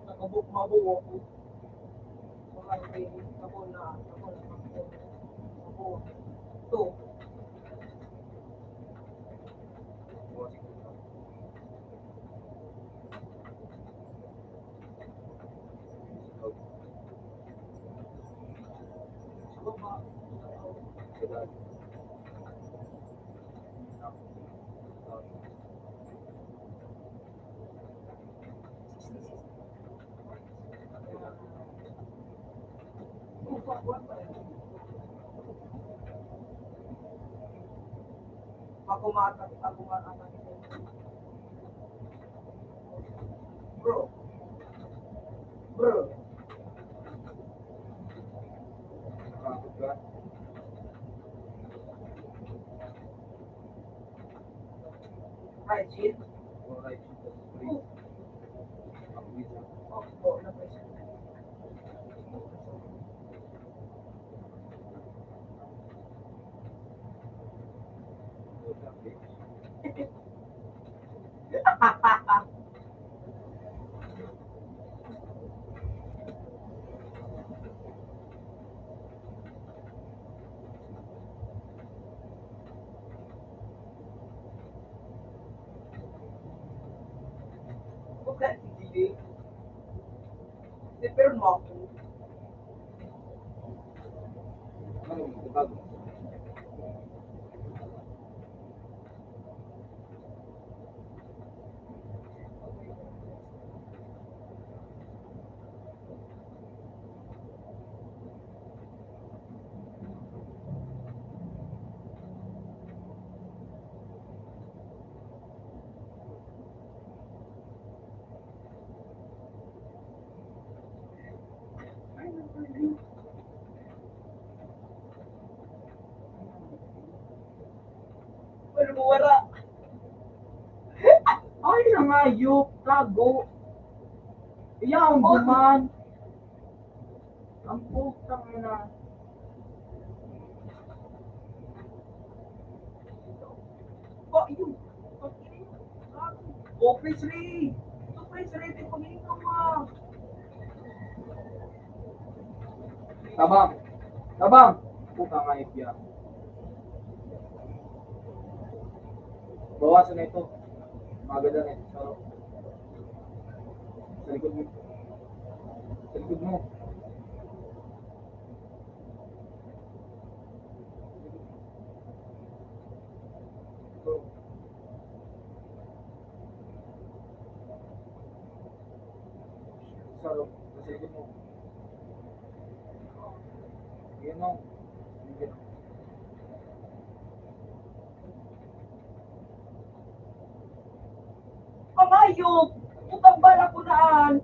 Nakabuk-, mabuo. Mabuo na, mabuo na, mabuo. Ito. Pakumatak, pakumatak. Bro. Bro. Hygiene. Huwag ka nagtigiling. Hindi, pero no ako. Ano, bago. Wala mo wara. Ay, nangayop, tago. Iyaon duman. Ang putang ina. Ba, yun. Office re. Office re, di pag-inom, ah. Tabang. Tabang. Puta nga, F B I. Bawasan na ito. Maganda na ito. Sa likod mo. Sa likod mo. Sa, sa likod mo. Yan o. Yan o. Amayog! Putang bala ko naan!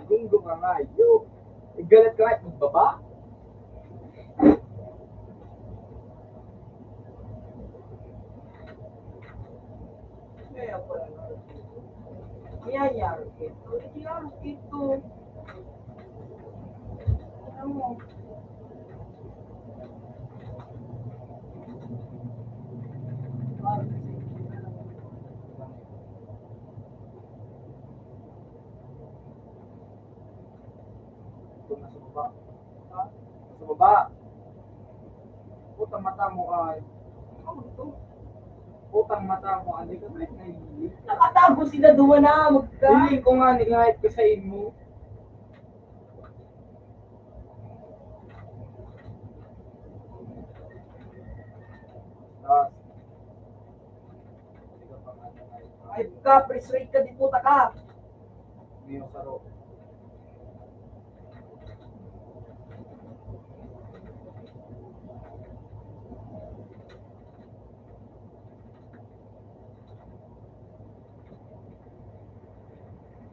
Gunggo ka nga, yo. Igalat ka nga, ibaba. Kaya pala, nangyayari ito. Nangyayari ito. Ano mo? Ito, nasa baba. Ha? Nasa baba. Putang mata mo ay. Ano ito? Putang mata mo, ano ka ba nahihili? Nakatago sila duwa na, magka. Hiling ko nga, nilahit ka sa imo. Ah. Ay, ka, press rate ka, di puta ka. Mio saro.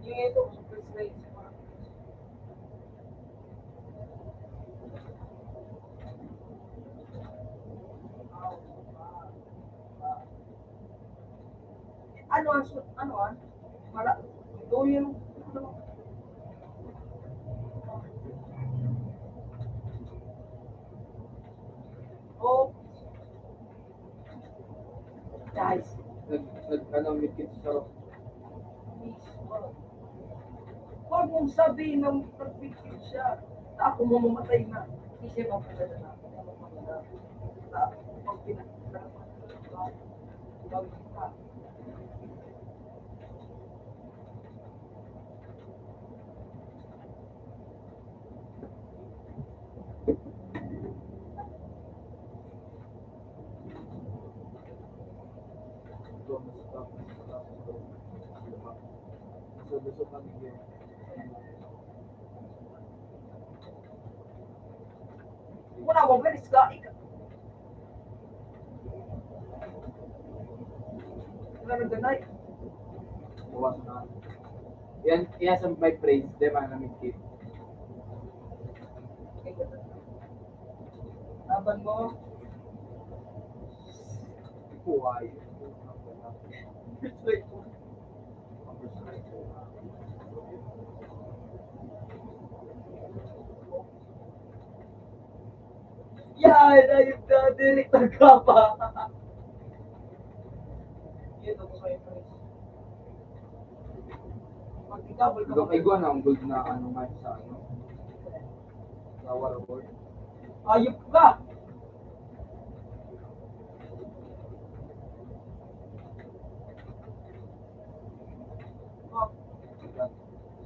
Yung ito, press rate sa mga Ano ang su-, ano ang? Mala-, ito yung, ano? Oh. Guys. Nag-, nag-, ano, may picture. Mismo. Huwag mong sabihin na nagpicture siya. Ako mamamatay na. Hindi siya mapagdala na. Pag pinag-, Wala, wala, isda, ika-, wala nang ganay. Buwas na. Yan, yan sa may praise, di ba, na may kit. Laban mo. Buhay. Yan, ayun na, direkta ka pa. Yun, ako sa'yo, pre. Pag ikaw, Ikaw, ikaw na ang gold na ano, man sa ano, sa waterboard. Ayop ka!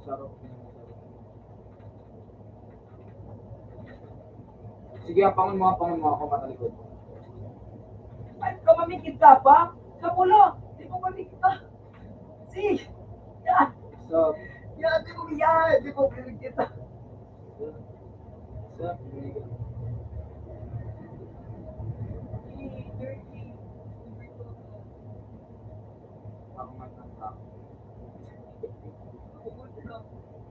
Sarap. Sige, apangon mo, apangon mo ako, matalikod. Ay, kamamikit ka pa? Kapulo, di mo mamikit pa. Si, yan. So, yan, di mo, yan, di mo mamikit pa. So, ako man ang tao.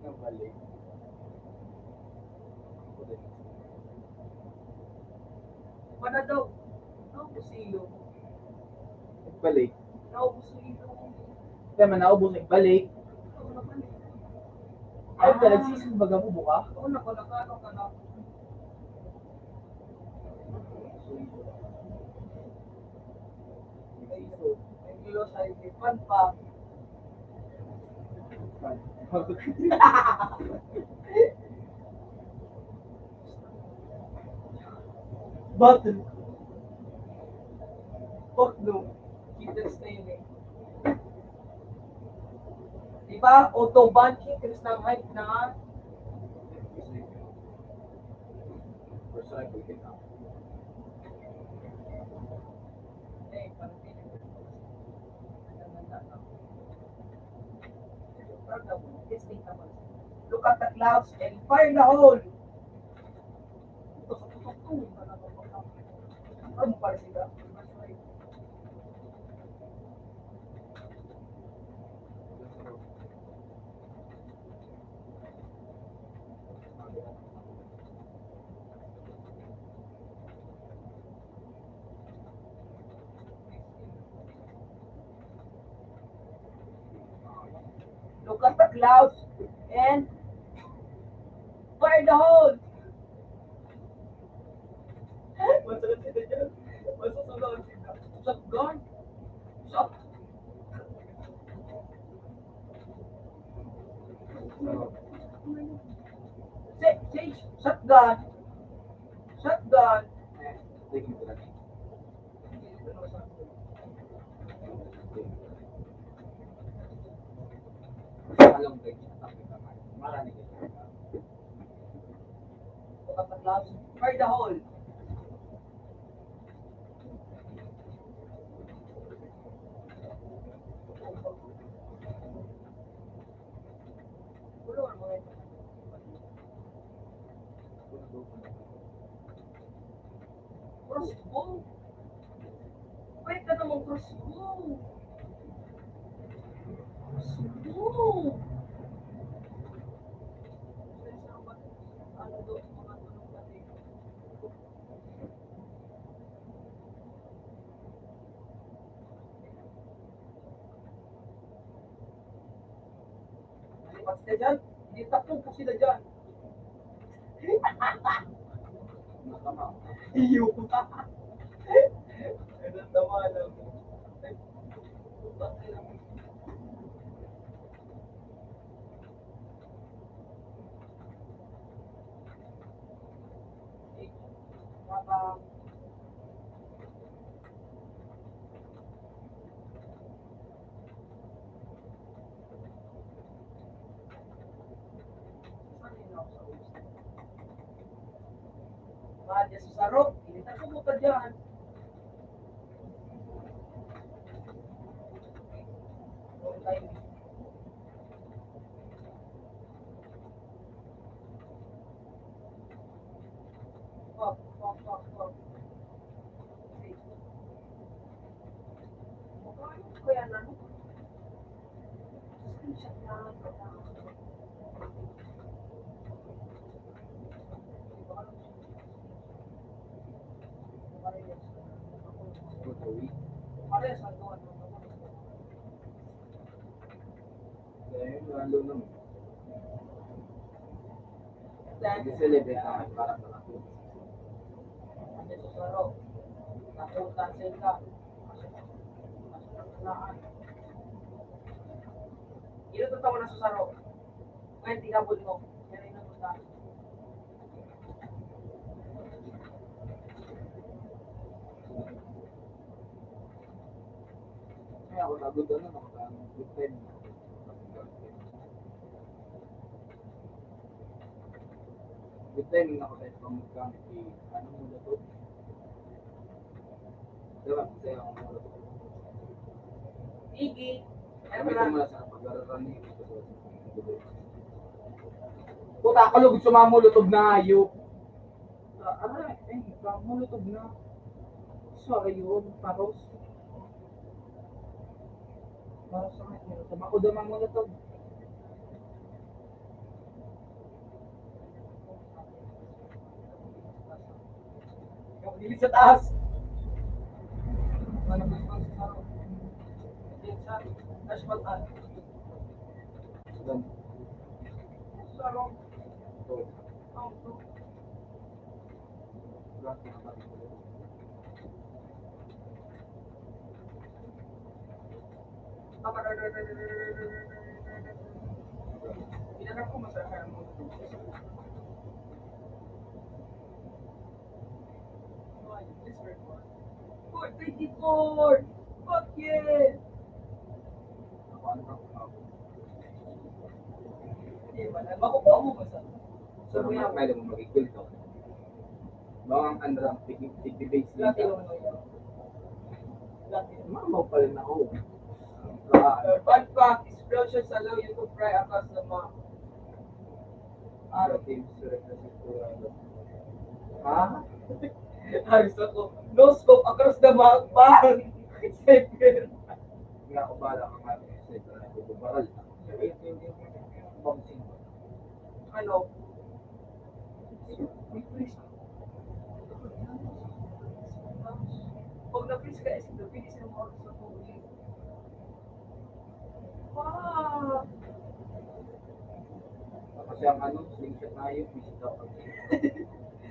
Nabalik. Wala daw. Naubos ilog. Nagbalik. Naubos ilog. Kaya man naubos, nagbalik. Ay, ah, talaga, sisin baga mo buka? Oo, nako, nako, nako, nako. Ang Diyos ay may panpak. Button. Porno. Kita sa inyo. Di ba? Autobahn, Chris ng height na. Look at the clouds and find the hole. Look at the clouds and find the hole. Masakit sila dyan. Masusunod sila. Shotgun. Shot. Say, say, shotgun. Shotgun. Fire the hole. Crossbow? Pwede ka namang crossbow. Crossbow. Ano daw, mga tulong pati. Malipat sila dyan. Hindi, tatlong po sila dyan. Iyo. Ang tawa lang. Padi sa sarok, init ang kumot na dyan. Dahil lalo nang Dahil sa level na para sa akin. Ano sa saro? Napunta sa ika. Ino tatawa na sa saro? Ngayon, tingabot mo. Yan ay napunta. Kaya ako, lagod na, nakakaano, good time. Good time na ako tayo pang magkano, eh, ano mo na to? Diba? Kaya ako mo na to. Sige. Kami ko muna sa pag-aralan ni Puta, ako lugod sumamo, lutog na, hayop. Ah, aray, ay, sumamo, lutog na. So, ayun, paros. Paros sa akin, tumako daw mga lutog. Ikaw, dili sa taas. Ano ba yung sa taas? Yan, sa taas, mataas. Sarong. Ito. Ang ito. Grabe naman. Inanap ko masaya mo. Four twenty-four! Fuck yeah! Ako, ano ka, ako? Hindi ba na? Makukuha mo ba sa? So, may, may alam mo, magigil ka. Bawang andram, tigi-, tigi-base Platinum lang. Mo yun. Platinum. Mamaw pa rin ako. Ah, Fun fact, explosions allow you to fly across the map. Araw, team, sir, kasi po, ano. Ha? Aris ako. No scope across the map. Bang! Safe yun. Nga ako, bala ka nga, sir, na nagbububaral. Sabi, hindi, hindi, hindi. Boxing. Ano? Pag na-freeze ka, isip na, pwede sila mga sa tubig. Wow! Kasi ang ano, slingshot na yun, bisita ko.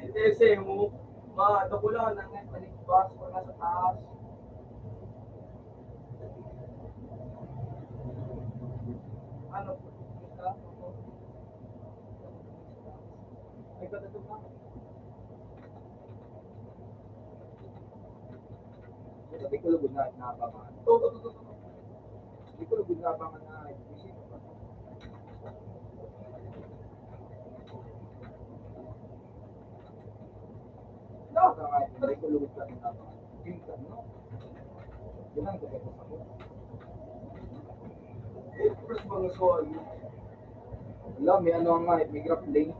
Kasi mo, ma-, nakulaan na nga, panigbas, wala sa taas. Ano, Sabi ko, lugod na, naabangan. Sabi ko, lugod na, abangan na, busy ka pa. Dapat na nga, sabi ko, lugod na, naabangan. Yung ka, no? Yun ang sabi ko sa ko. Mas mga suwag. Wala, may ano nga, eh, may grappling.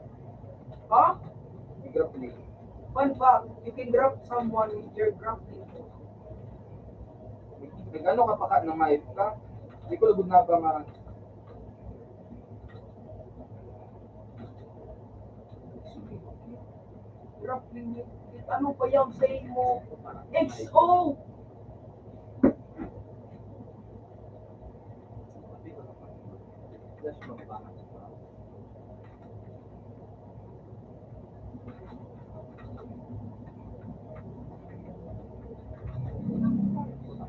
Ha? May grappling. Fun fact, you can grab someone with your grappling hook. Nag-ano ka pa ka, nangayip ka? Di ko lugod na ba nga? Grappling hook. Ano pa yung say mo? X O!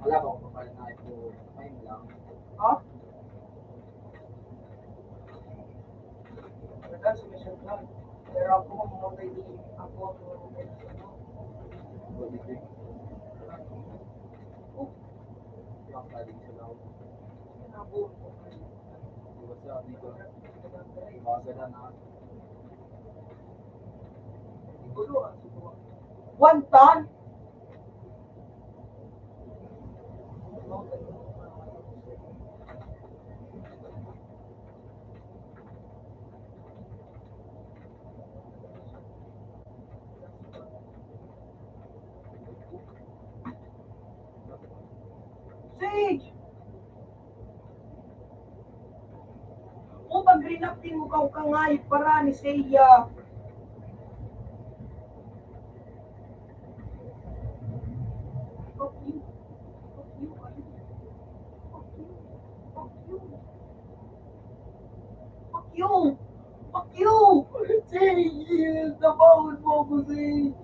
Wala ba akong papel na ito? Ayun lang. Ha? Pero ako, mamatay din ako. What's up, Nico? Iwasan na na. One ton? Sage! Putang rinapin mo ka, kangay, para ni Seiya. Fuck you. Fuck you. Fuck you. Fuck you. Fuck you! Fuck you! Sige, tapawan mo ako, Sage!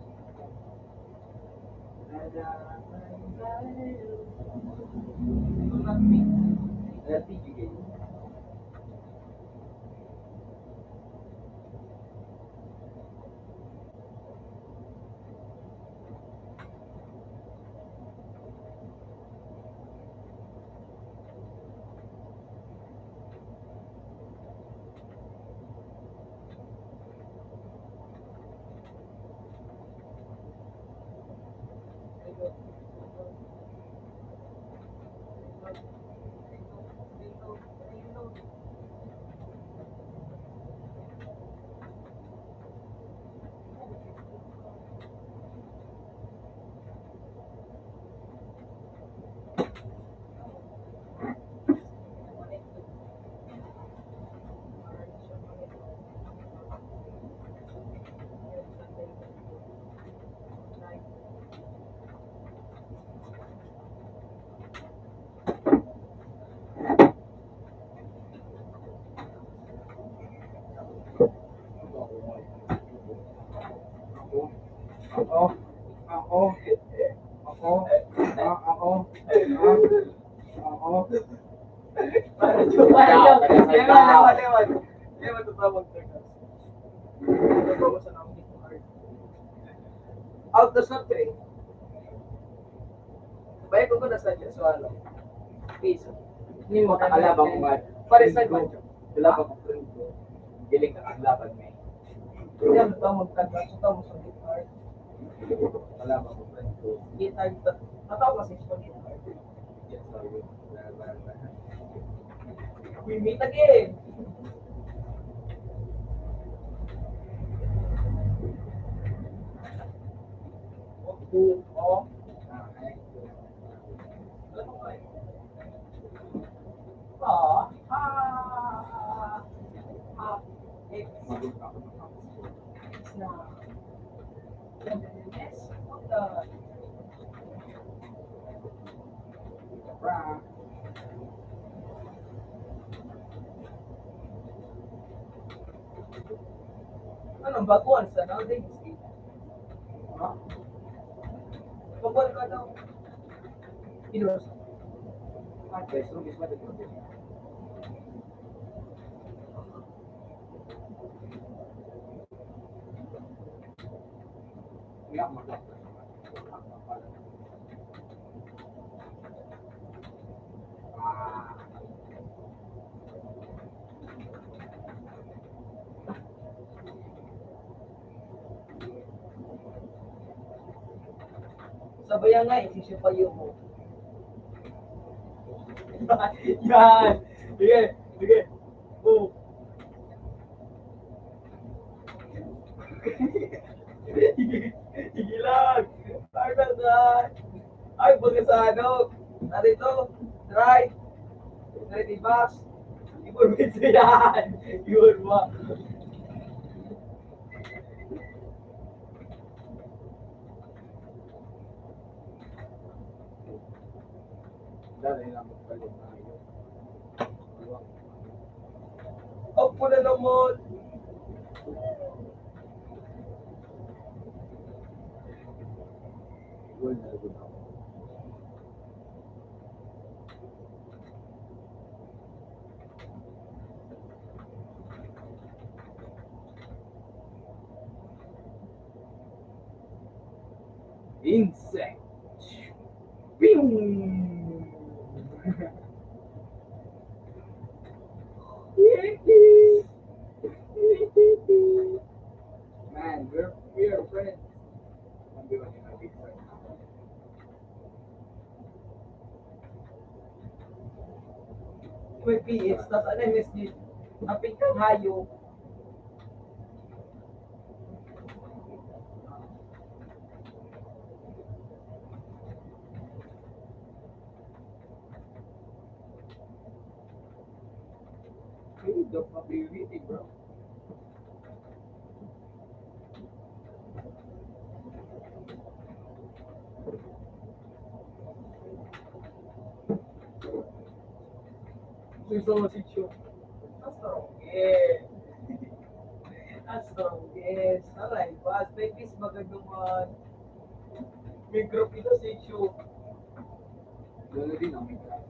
Ako, ako, ako, ako, ah, ako, ah, ako. Lewan, lewan, lewan. Lewan, ito pa, mag-turn out. Out na sa three. Sabay ko na sa Diyos, wala. Piso. Hindi mo kakalabang ko, man. Pare sa Diyos. Kalabang ko, friend ko. Galing ka, kalaban mo eh. Hindi, ano to, magtagpa, so, tamo sa guitar. Kalabang ko, friend ko. Guitar, ta-, tatawa kasi sa guitar. Yes, sorry. We meet again. Oh. Ah, ah, ah, ah, Ano, baguhan sa nowadays? Ha? Baguhan ka daw. Ilos. Ah, guys, so, guys, what is it? Sabayan nga, eh, si Sipayo mo. Yan! Sige, sige. Oh. Sige lang. Ay, baga sa ano. Ano ito? Try. Try di box. Ibon mo ito yan. Ibon mo. Dali lang magpalit tayo. Opo na naman. Goal na agad ako. Insect. Pew! Man, we're, we are friends. May P H, tas ano, M S G. Aping kang hayop. Ay, daw pa, baby, eh, bro. Gusto mo si Chu? Ang strongest. Ang strongest. Aray, boss. May peace ba ka naman? May group ito si Chu. Gano'n din ang may group.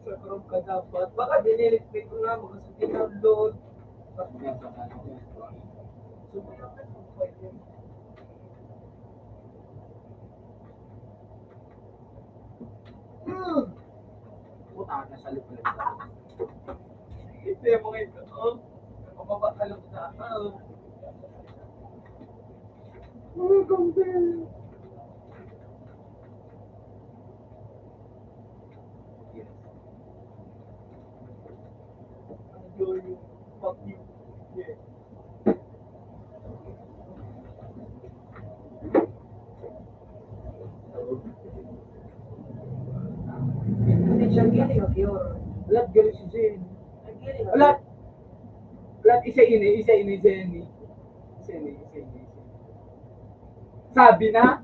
Sa group ka dapat. Baka dinelete ko na, magkasundi ng load. Sumayaw ka ng pwede. Hmm. Puta, nasa loob na. Hindi mo ngayon, oh. Mababa ka lang na, oh. Welcome there. Yes. Enjoy your fucking, yeah. Hindi siya gili o pure. Lahat gili si Jen. Ang gili o Lahat. Lahat isa ini, isa ini, Jenny. Isa ini, isa ini, isa ini. Sabi na,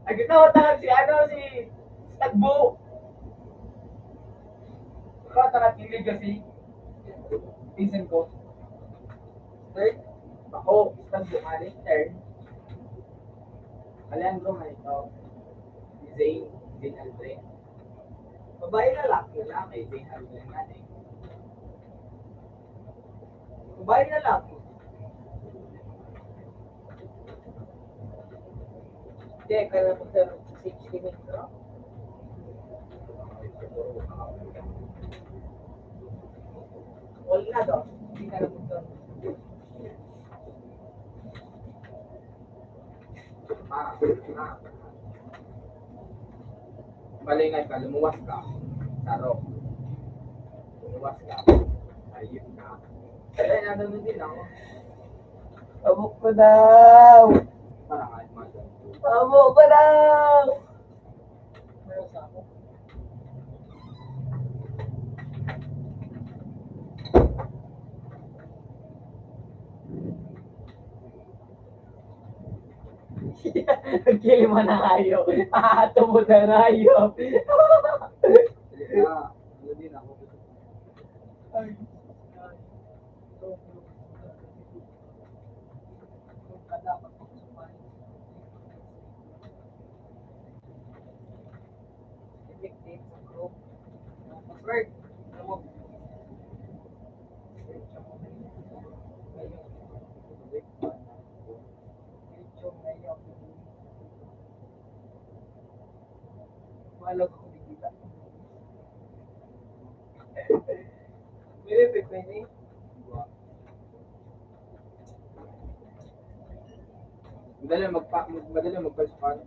Nagkatawa talaga si, ano, si Tagbo. Katawa talaga yung legacy. Pinsan ko. Third, ako, si Tagbo, mali, third. Alejandro Maito, Zayn, Zayn Aldrin. Babae, lalaki, lalaki, Zayn Aldrin nga eh. Babae, lalaki. Hindi, kaya po sa sixty minutes, no? All na daw. Hindi ka na po sa Malingay ka, lumuwas ka. Saro. Lumuwas ka. Ayun ka. Kaya nandun din ako. Abok ko daw. Parang ay, mga ganito. Abok ko daw. Ang kilim na kayo. Ah, tumuda na kayo. Wala ko kumikita. Pwede, pwede. Madali magpa-, madali magpa-respond.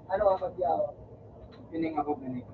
Ano ang pagyawa? Pining ako, pining.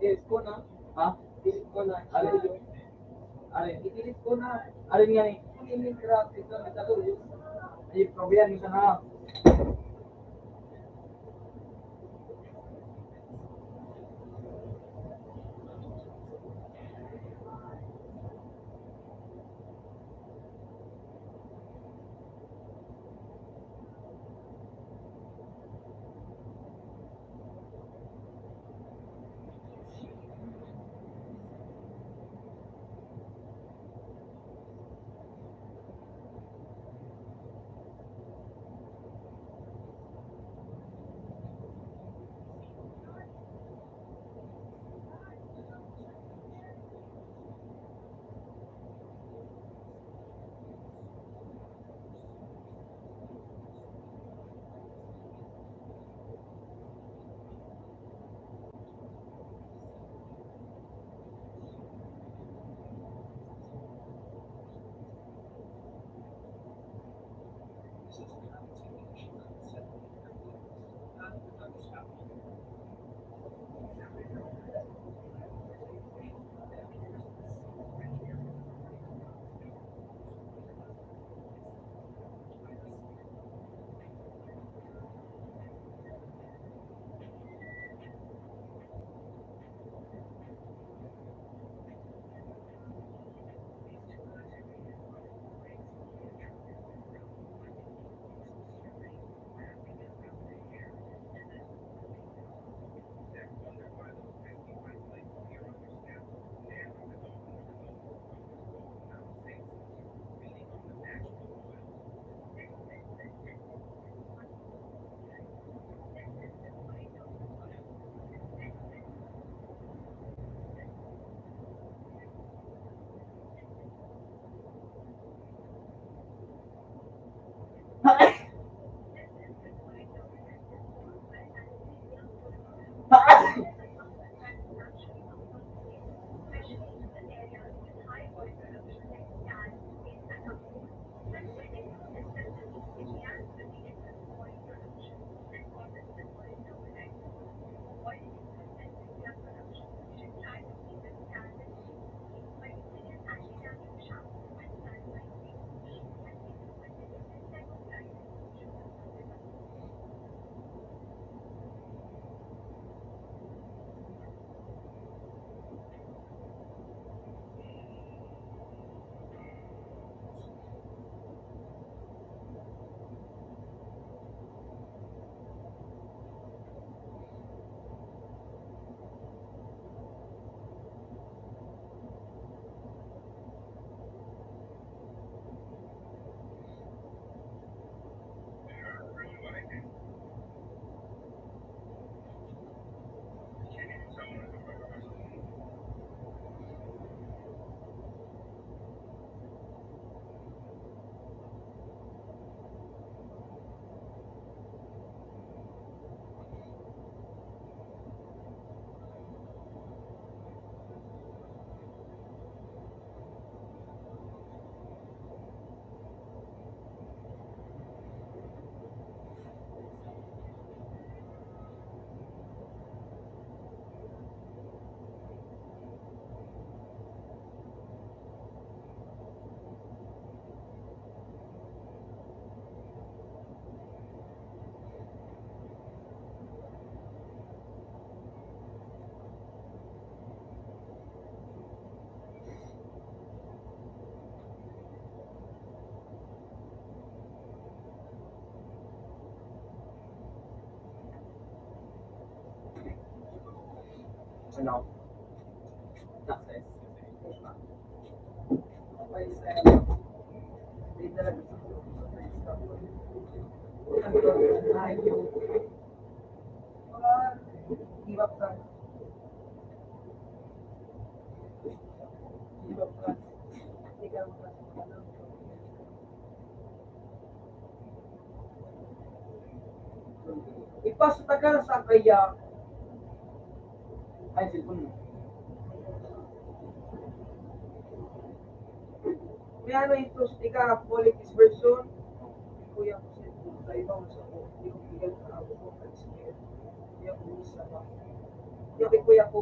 Delete ko na. Ha? Delete ko na. Alin? Alin? I-delete ko na. Alin nga ni? Ang imig graphic na nagkatuloy. Ay, pabayaan mo siya na. Ano? Success. Ipas tagal sa kaya. Ay, cellphone mo. May ano ito, ika, qualities version. Kuya ko, cellphone, sa ibang sa ko, hindi ko bigyan sa ako ko, sa square. Kuya ko, isa pa. Kuya ko, kuya ko.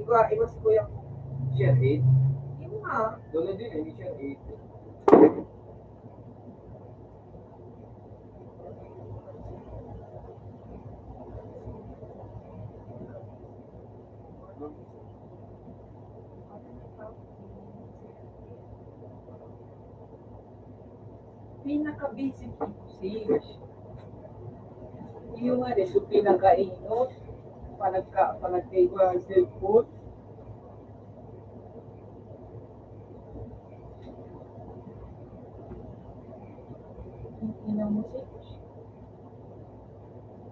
Ikaw, iba si kuya ko. Share eight? Yun nga. Doon na din, eh, share eight. Pinaka-basic ko, Sage. Yung nga, so pinaka-inot, panagka-, panagkaiba ang cellphone. Ang ina mo, Sage.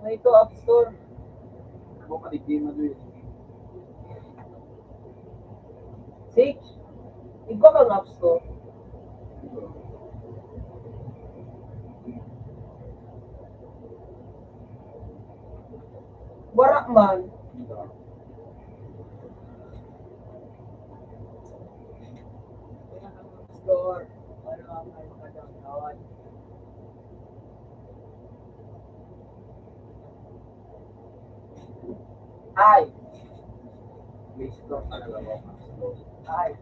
May ito, App Store. Ako, paligay mo doon. Sage, igwa kang App Store. Wara man. Store, ano ang makadangkawan? Ay! May store talaga ako. Ay!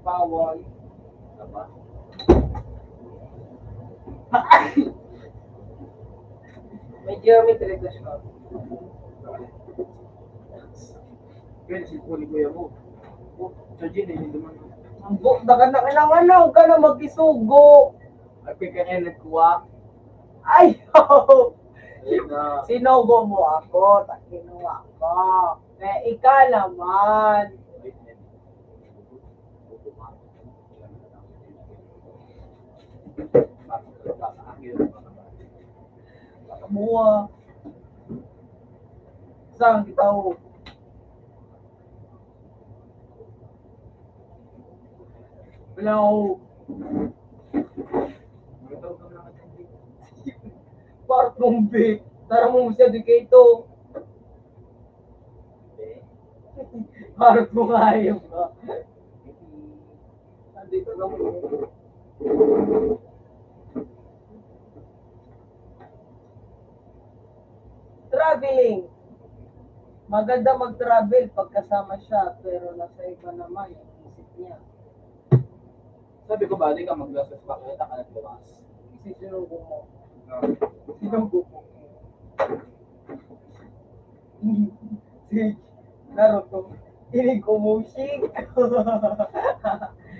Bawal. Tama. May geometry ko siya. Pwede si Kuya mo. Sa Gin, eh, hindi man. Ang bu-, daga na kailangan na, huwag ka na magkisugo. Ay, kaya nagkuha. Ay, Ayun na. Sinugo mo ako, ta kinuha ko. Kaya ika naman. Buwa. Saan kita ho? Wala ako. Part mong bit. Tara mo siya di kayo. Part mo nga yun. Nandito lang. Traveling. Maganda mag-travel pag kasama siya, pero nasa iba naman yung isip niya. Sabi ko ba, di ka maggastos pa, kaya ka nagluwas. Kasi sinugo mo. Ah. Sinugo mo. Si Naruto. Ini ko mo shake.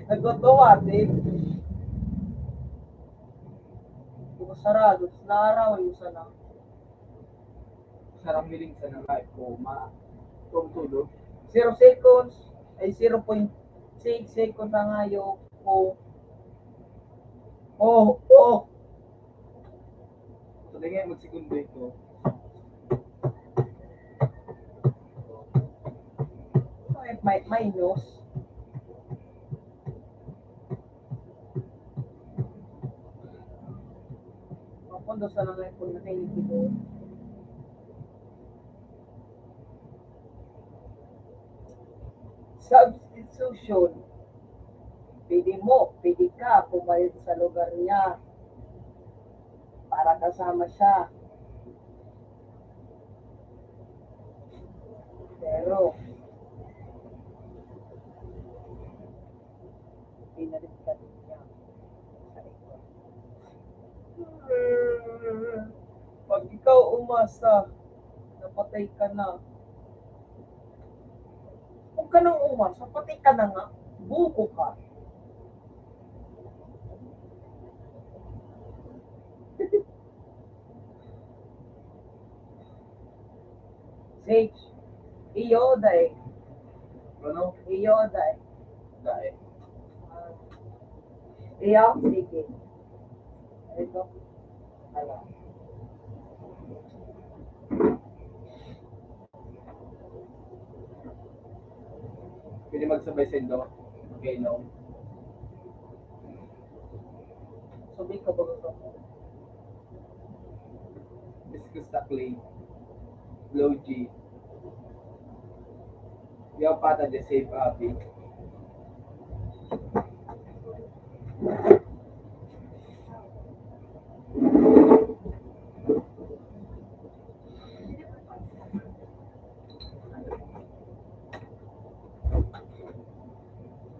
Nagtutuwa, di. Bukas sarado, naarawan mo sana. Sarang miling sa nangay ko, ma-, kung tulog. Zero seconds, ay zero point six seconds ang hayop ko. Oh, oh. Sa tingin, magsegundo ito. May, may, minus. Mapondo sa mga ipon na kayo dito. Substitution. Pwede mo, pwede ka pumayag sa lugar niya para kasama siya. Pero, Binaliktad niya sa ito. Pag ikaw umasa, napatay ka na. Huwag ka nang umasa, patay ka na nga. Buko ka. Sage. Iyo, day. Ano? Iyo, day. Day. Ah. Iyo, sige. Ito. Ano? Pwede magsabay sa indo. Okay, no? Sabi ka ba gusto ko? Discuss sa clay. Low G. Yaw pata di safe, abi.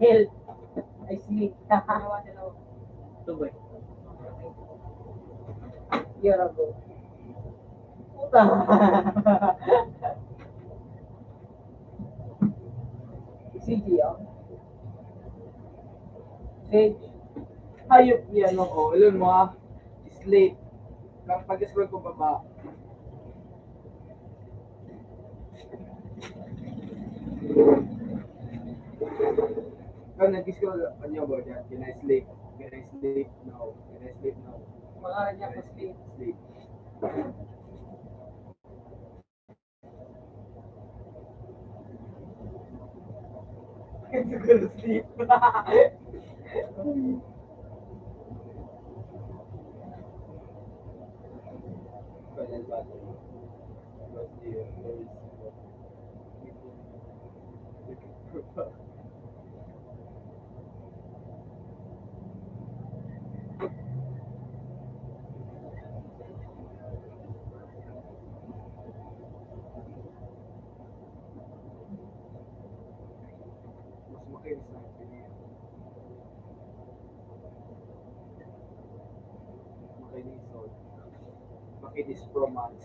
Health. I sleep. Dalawa, dalawa. Tubig. Year ago. Puta. Sige, oh. Sige. Hayop yan, no? Oh, ilan mo, ah? Sleep. Pag-scroll ko baba. Pag nag-scroll, ano ba dyan? Can I sleep? Can I sleep? No. Can I sleep? No. Mga niya ko sleep. Sleep. Siguro sleep. Mas makinis na ang pinili. Makinis, oh. Makinis Pro Max.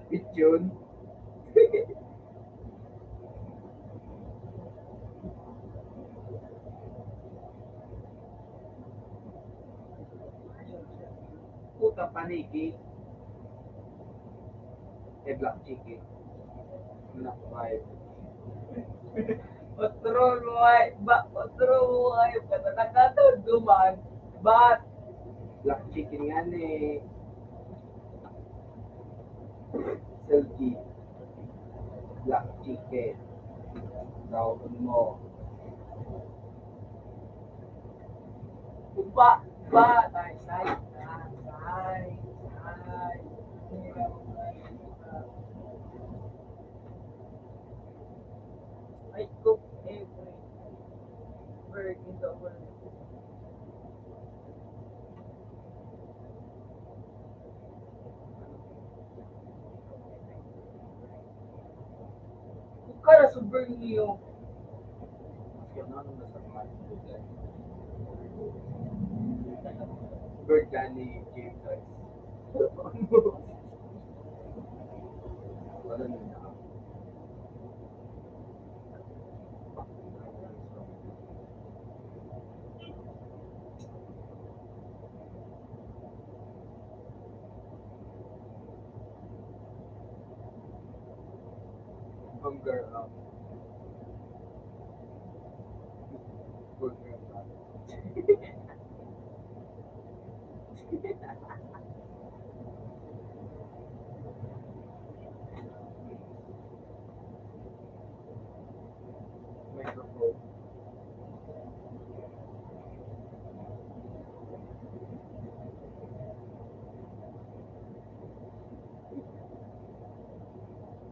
Lechon. Puta, paniki. Eh, black chicken. Anak, five. Otro mo ay, ba, otro mo ay, ba, nakatod duman. Bat. Black chicken nga ni. Selfie. Black chicken. Daw mo. Upa, upa, tay, tay, tay, tay, tay. I cook every bird in the world. Kung ka na sa Borneo. Birthday ni James Joyce. Wala na. Hunger, um, hunger. Microphone.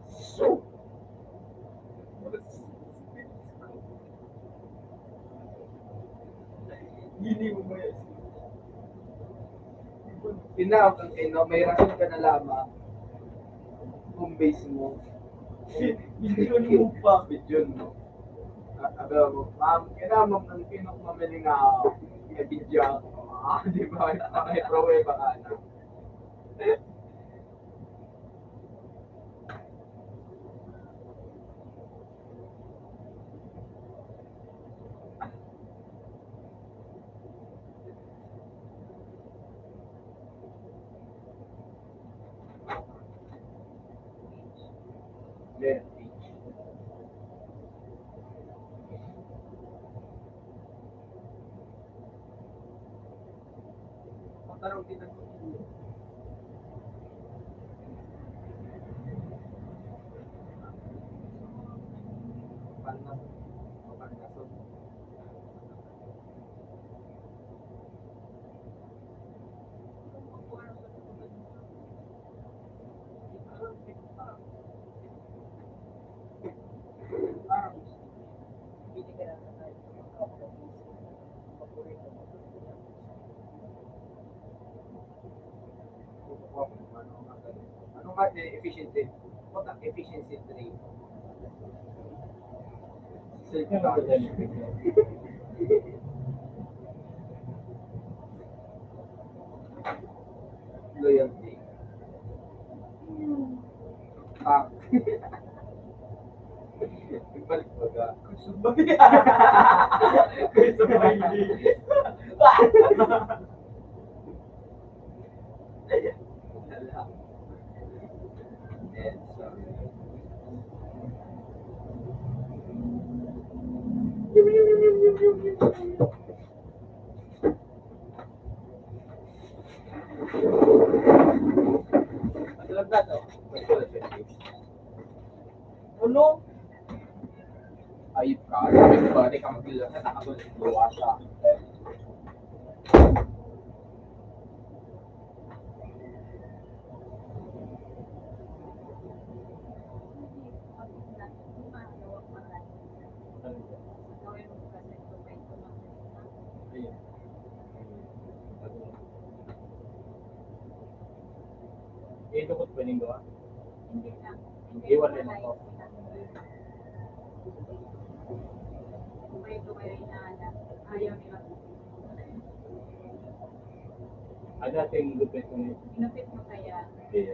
So, Tinawag kang Eno, may rason ka na lamang kung base mo. Bidyon mo pa. Bidyon mo. Ah, sabi mo, "Ma'am, kailangan mo ng pinok mamili nga ako." May bidya ako. Ah, di ba? May pruweba ka na. Letter H. Parang kita ko. Paano? Paano? Ano nga, eh, efficiency? What ang efficiency trade? Loyalty. Ah. Balik baga. Gusto ba? Gusto ba hindi? Tulog na to. Tulog. Ayop ka. Sabi ko ba, di ka magdala sa nakatulog. Iwasa. Ayun. Ito ko pwedeng gawa? Hindi lang. Hindi, wala lang po. Ano natin yung gupit mo? Ginupit mo kaya? Hindi.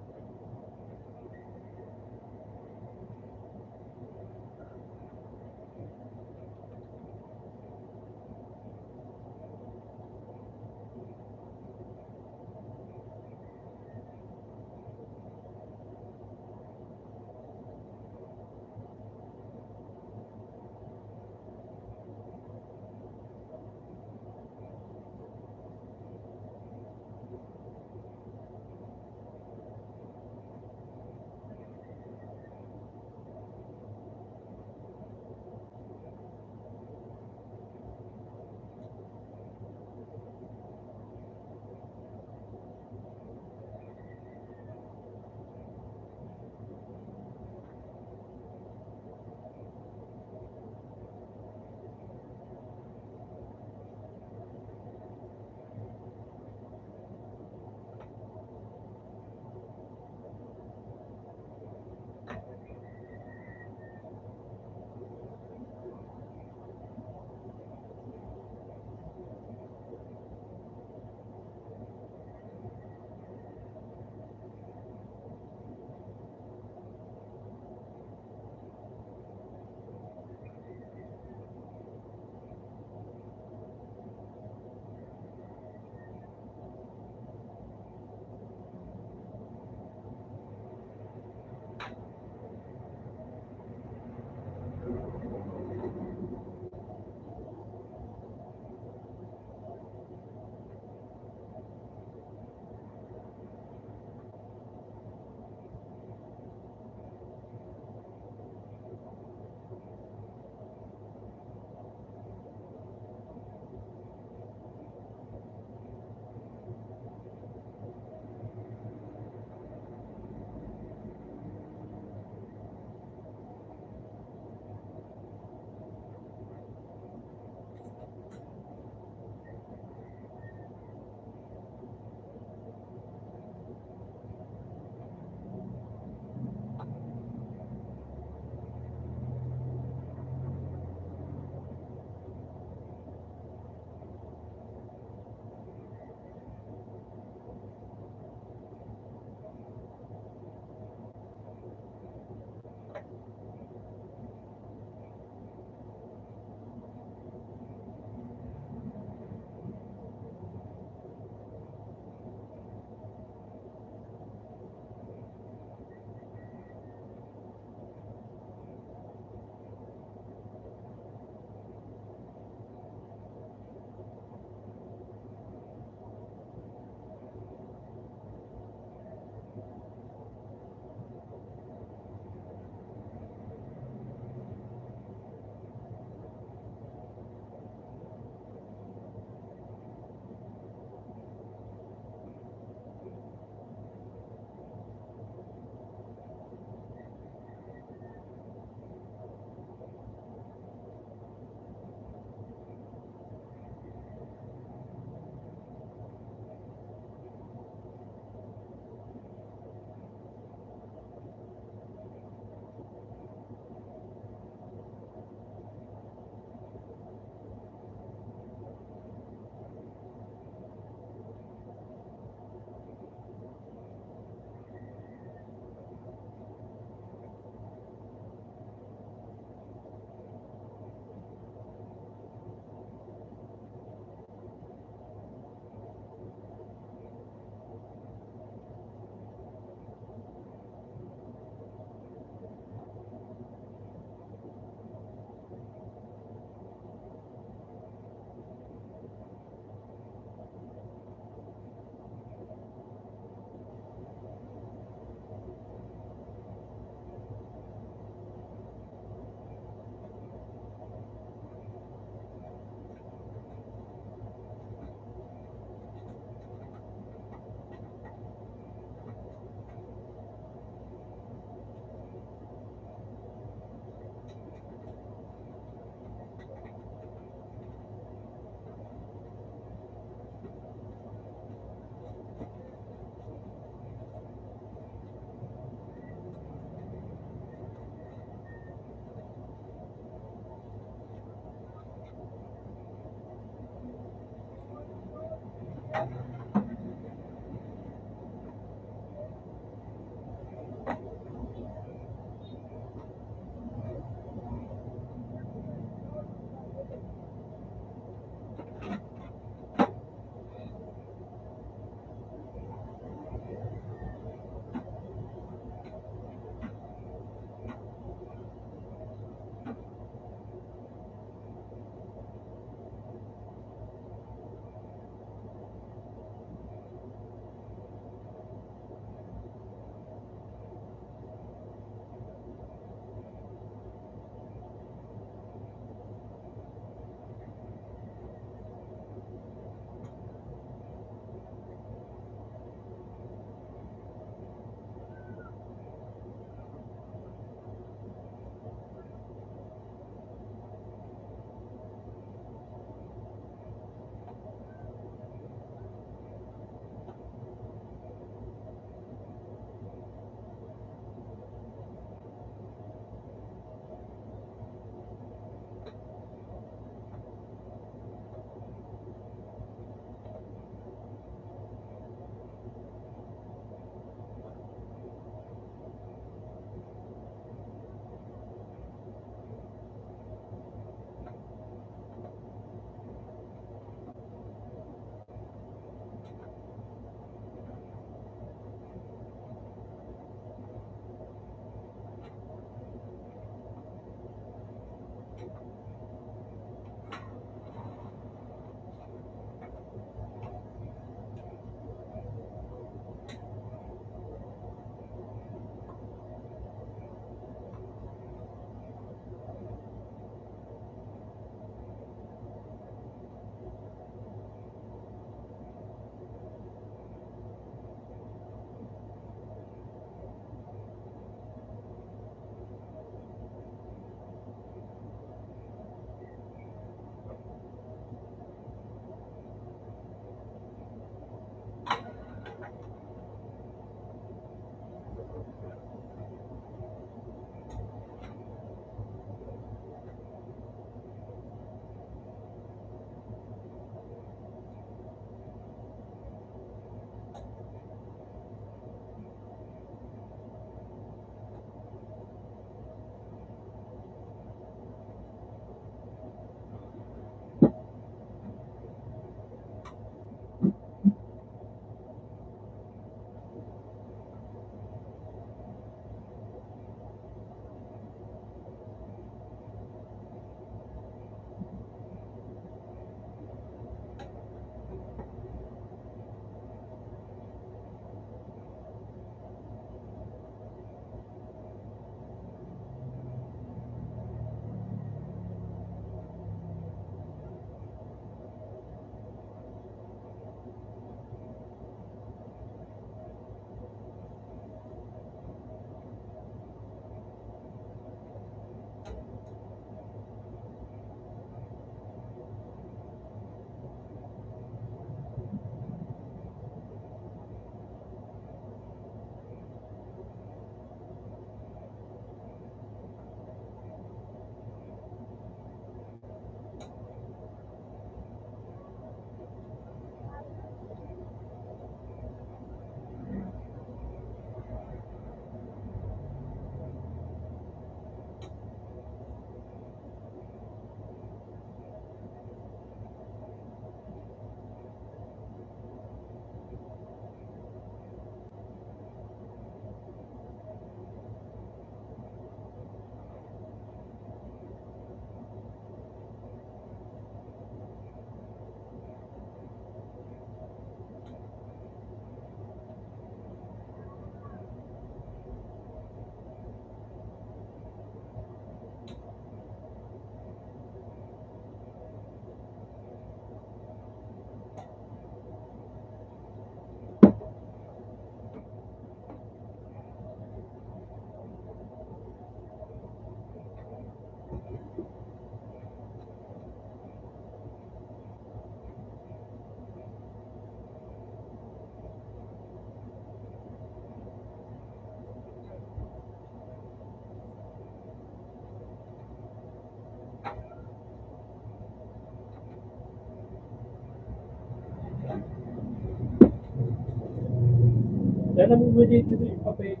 Ano mo dito yung papel?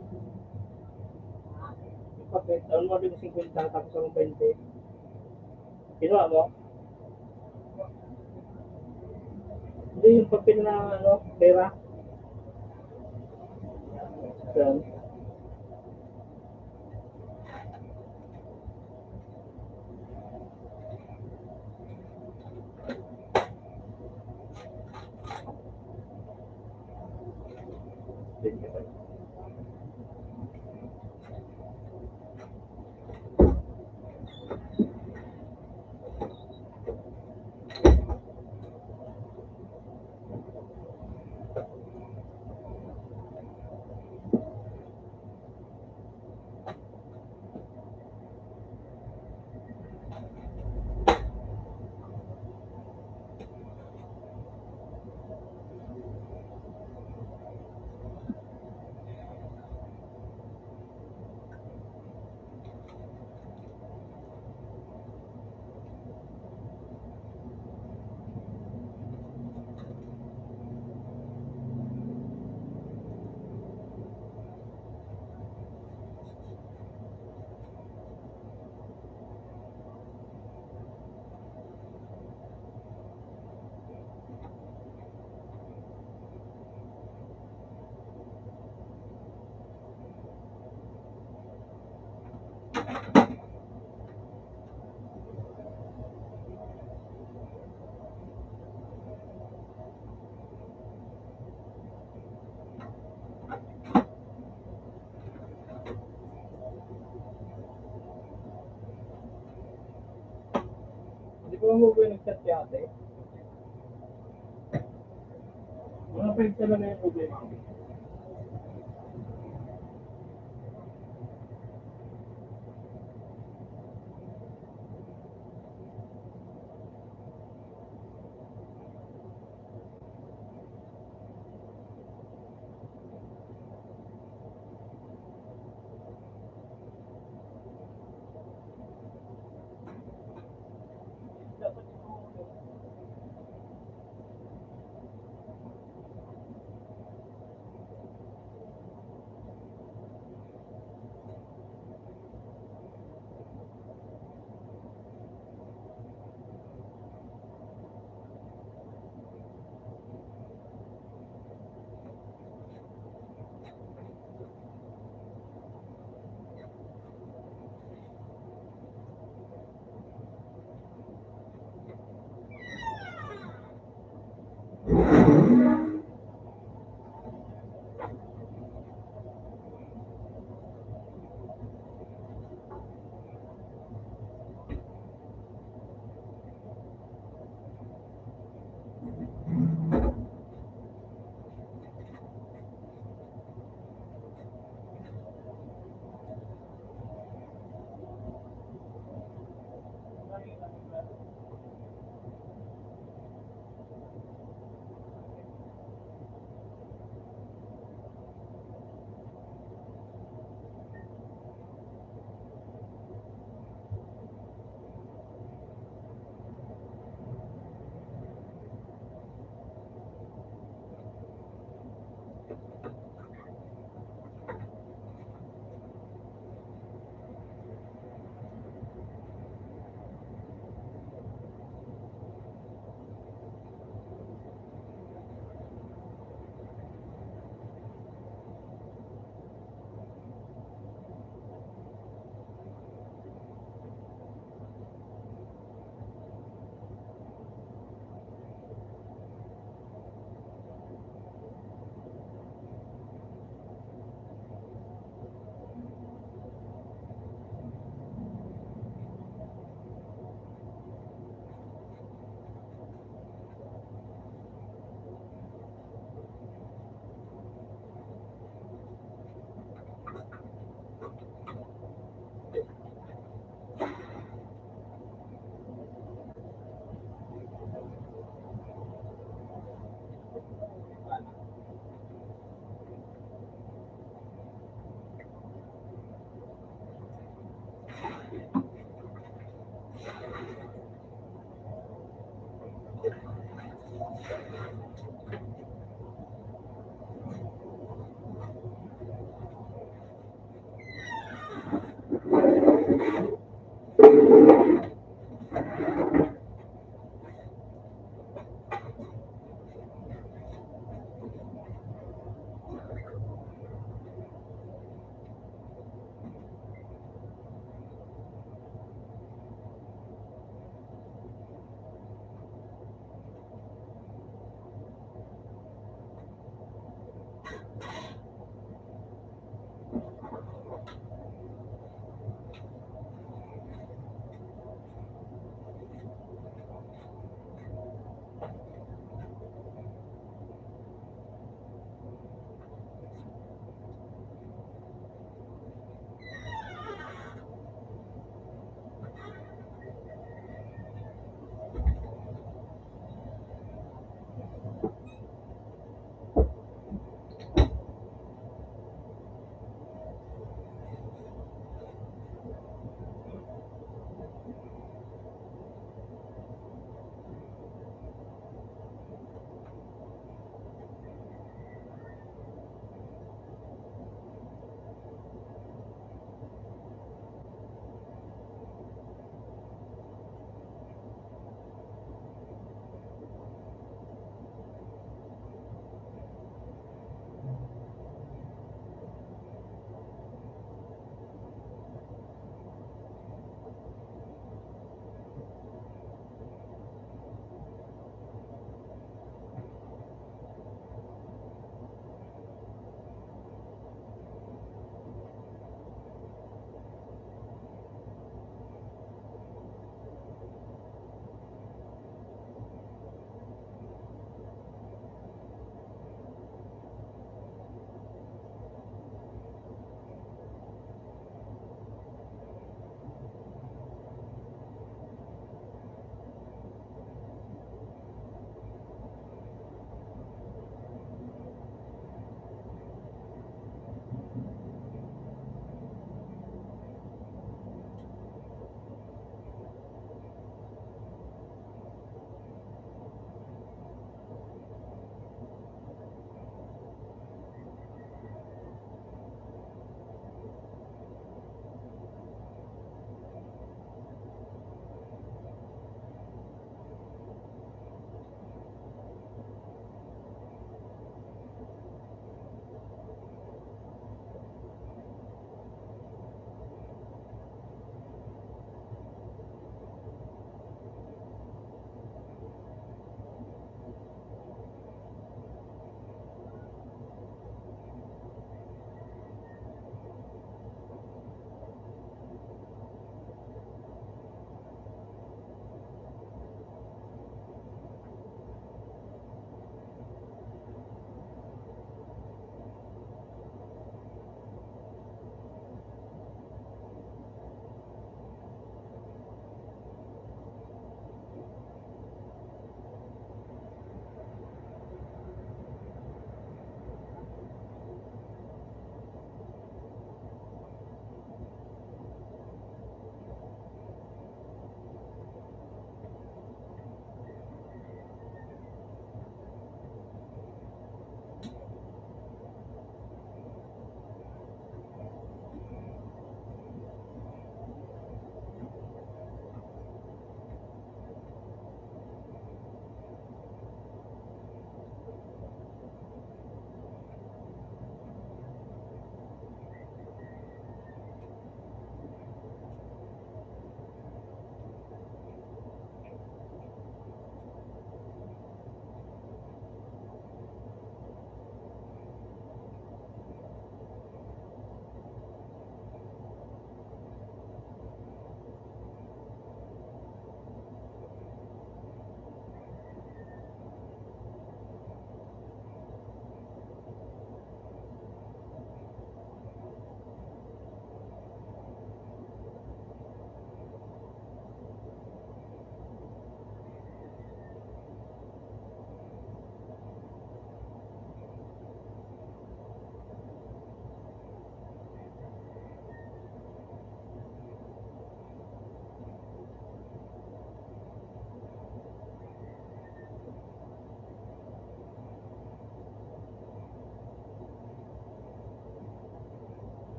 Yung papel, doon mo din singkwenta tapos ang twenty. Kinuha mo? Hindi yung papel na ano, pera. Yan. Hindi ko mo ba nag-chat si ate? Mga friends na lang yung problema ko.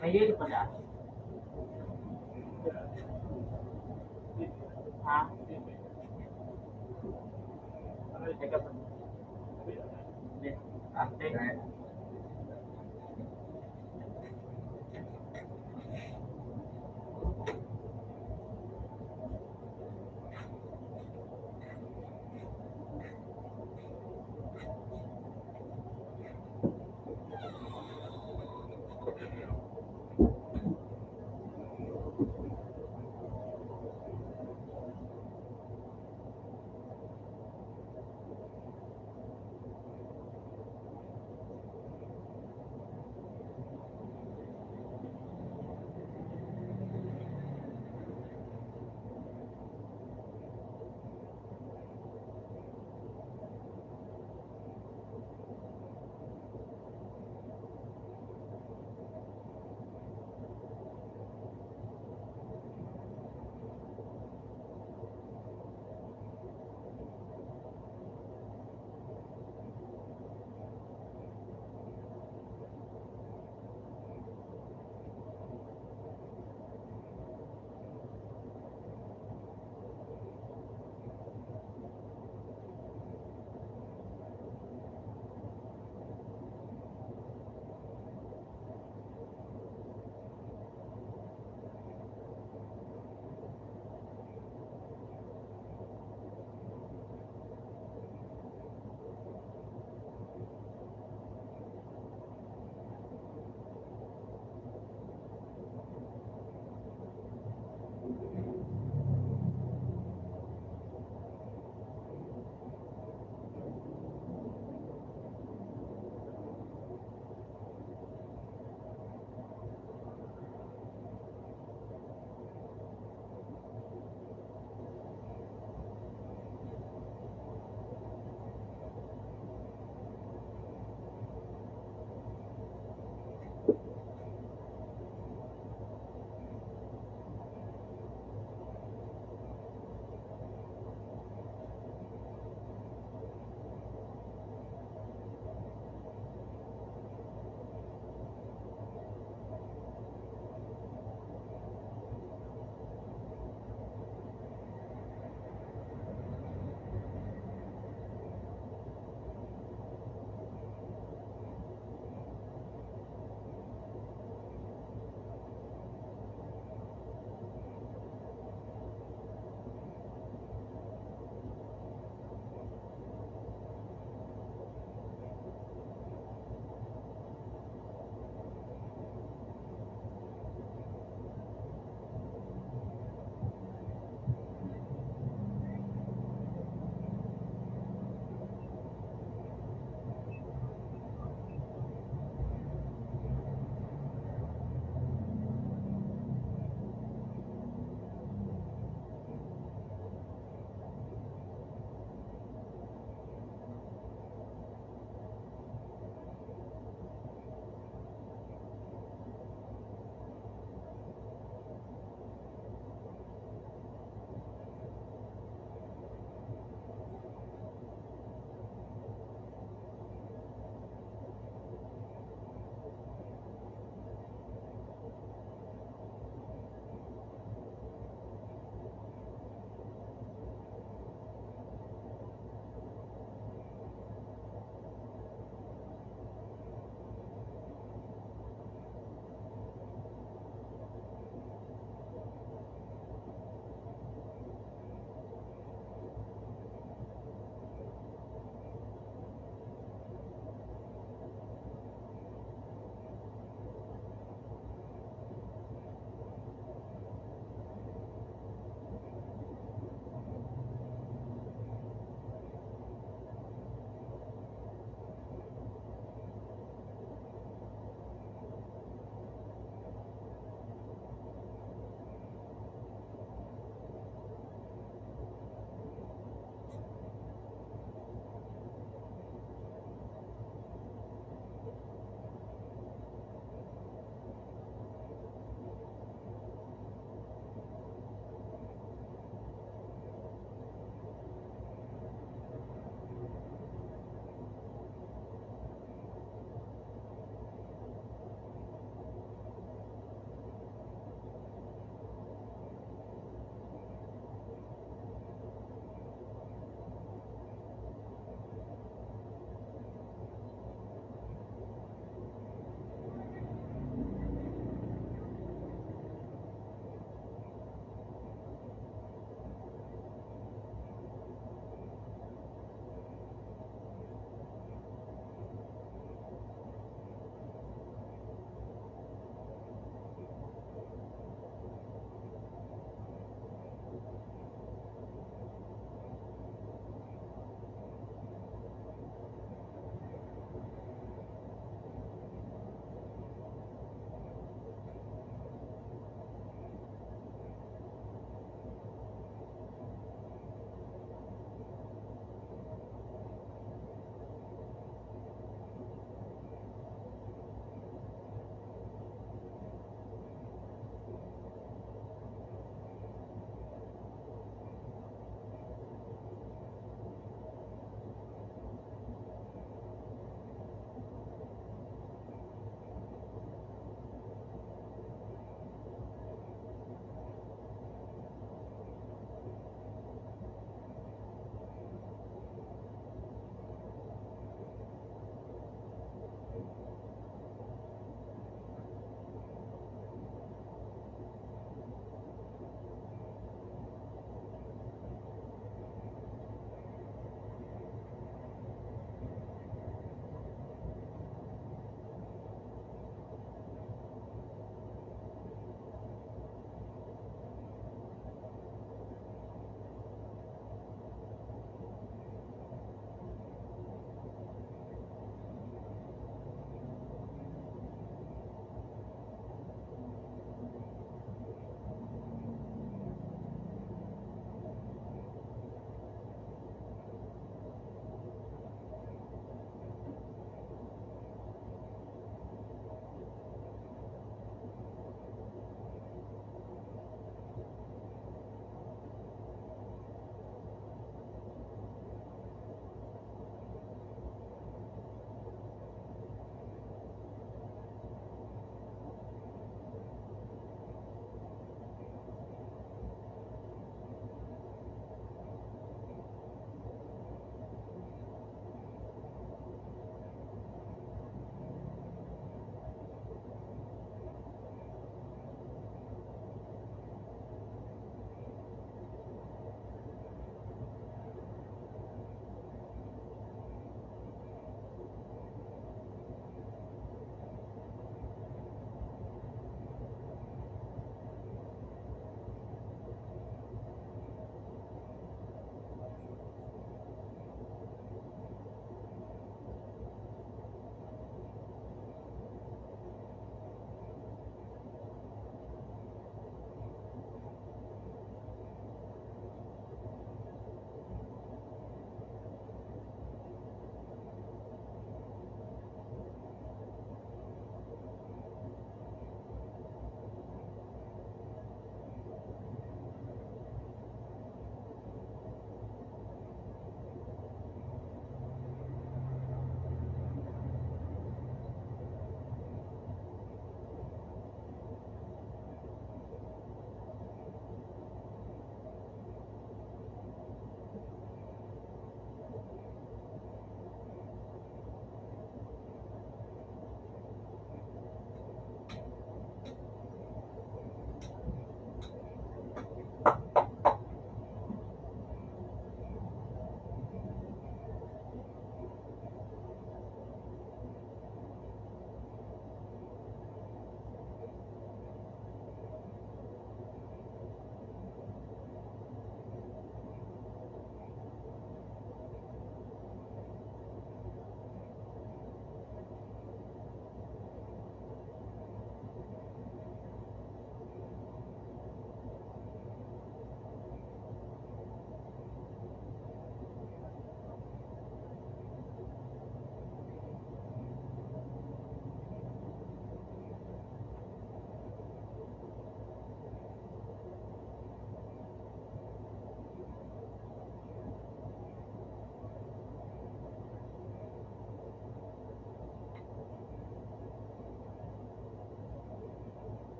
Mayroon pala. Ha? Teka pa. Ante.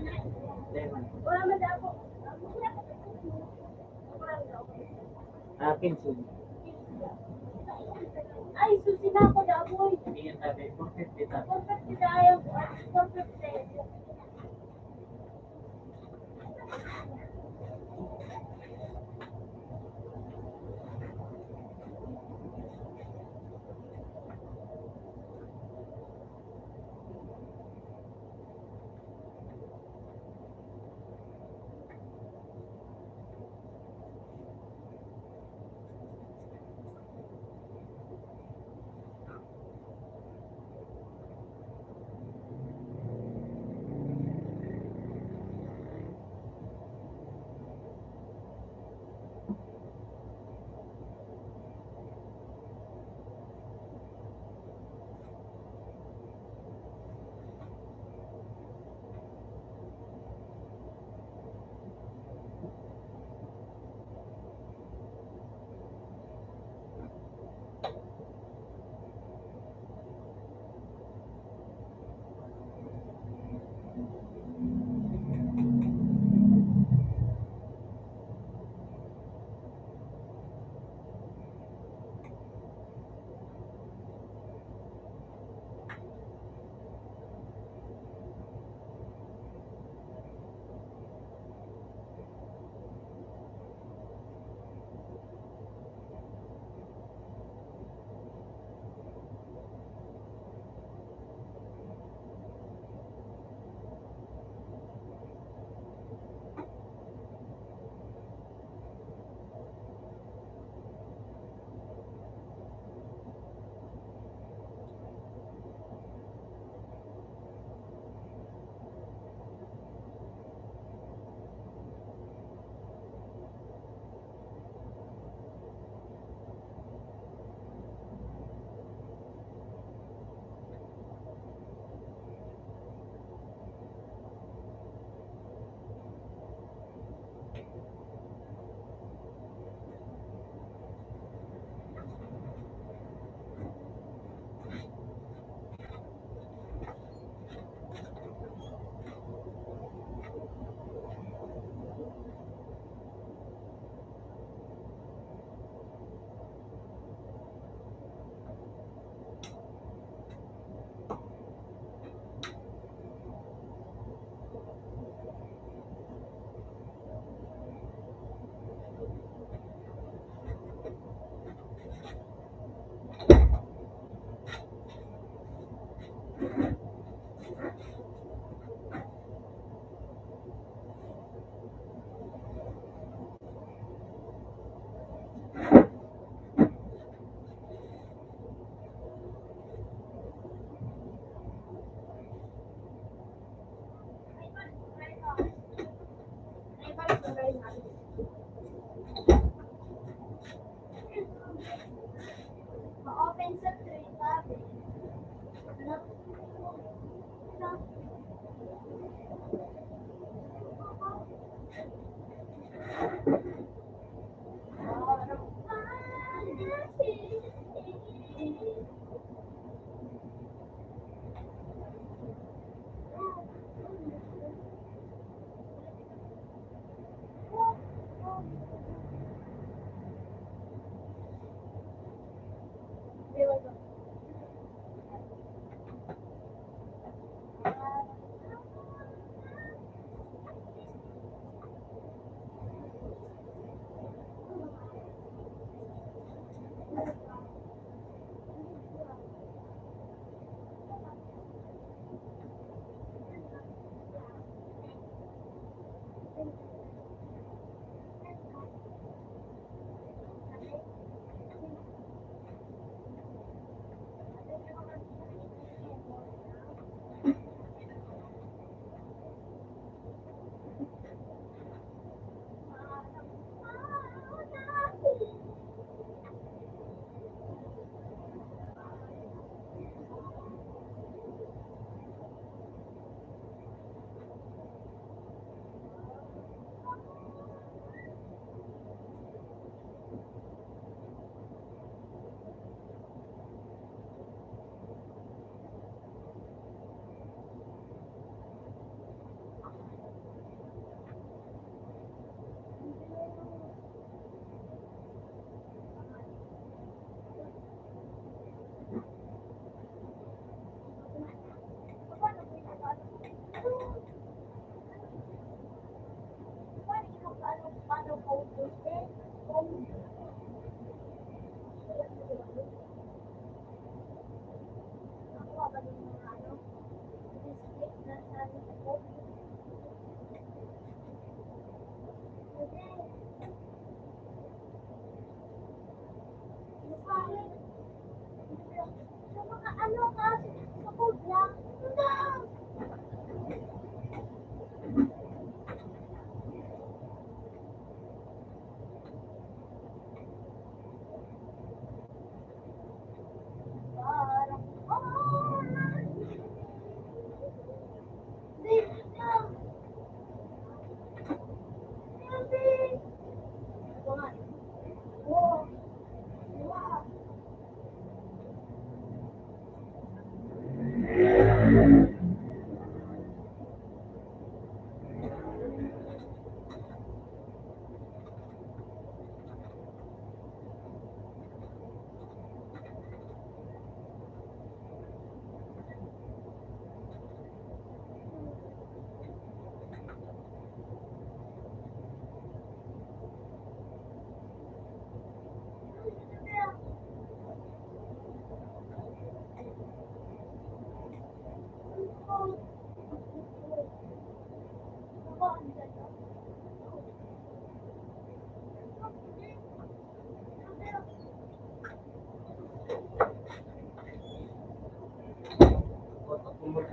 Wala man ako. Akin, sige. Ay, susi na ako, daboy. Hindi yan, tabi. Perfect kita. Perfect kita, ayaw ko. Perfect sa'yo.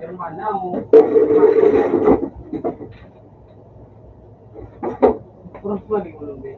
Hermana mo. Oras pa, di ko lang, be.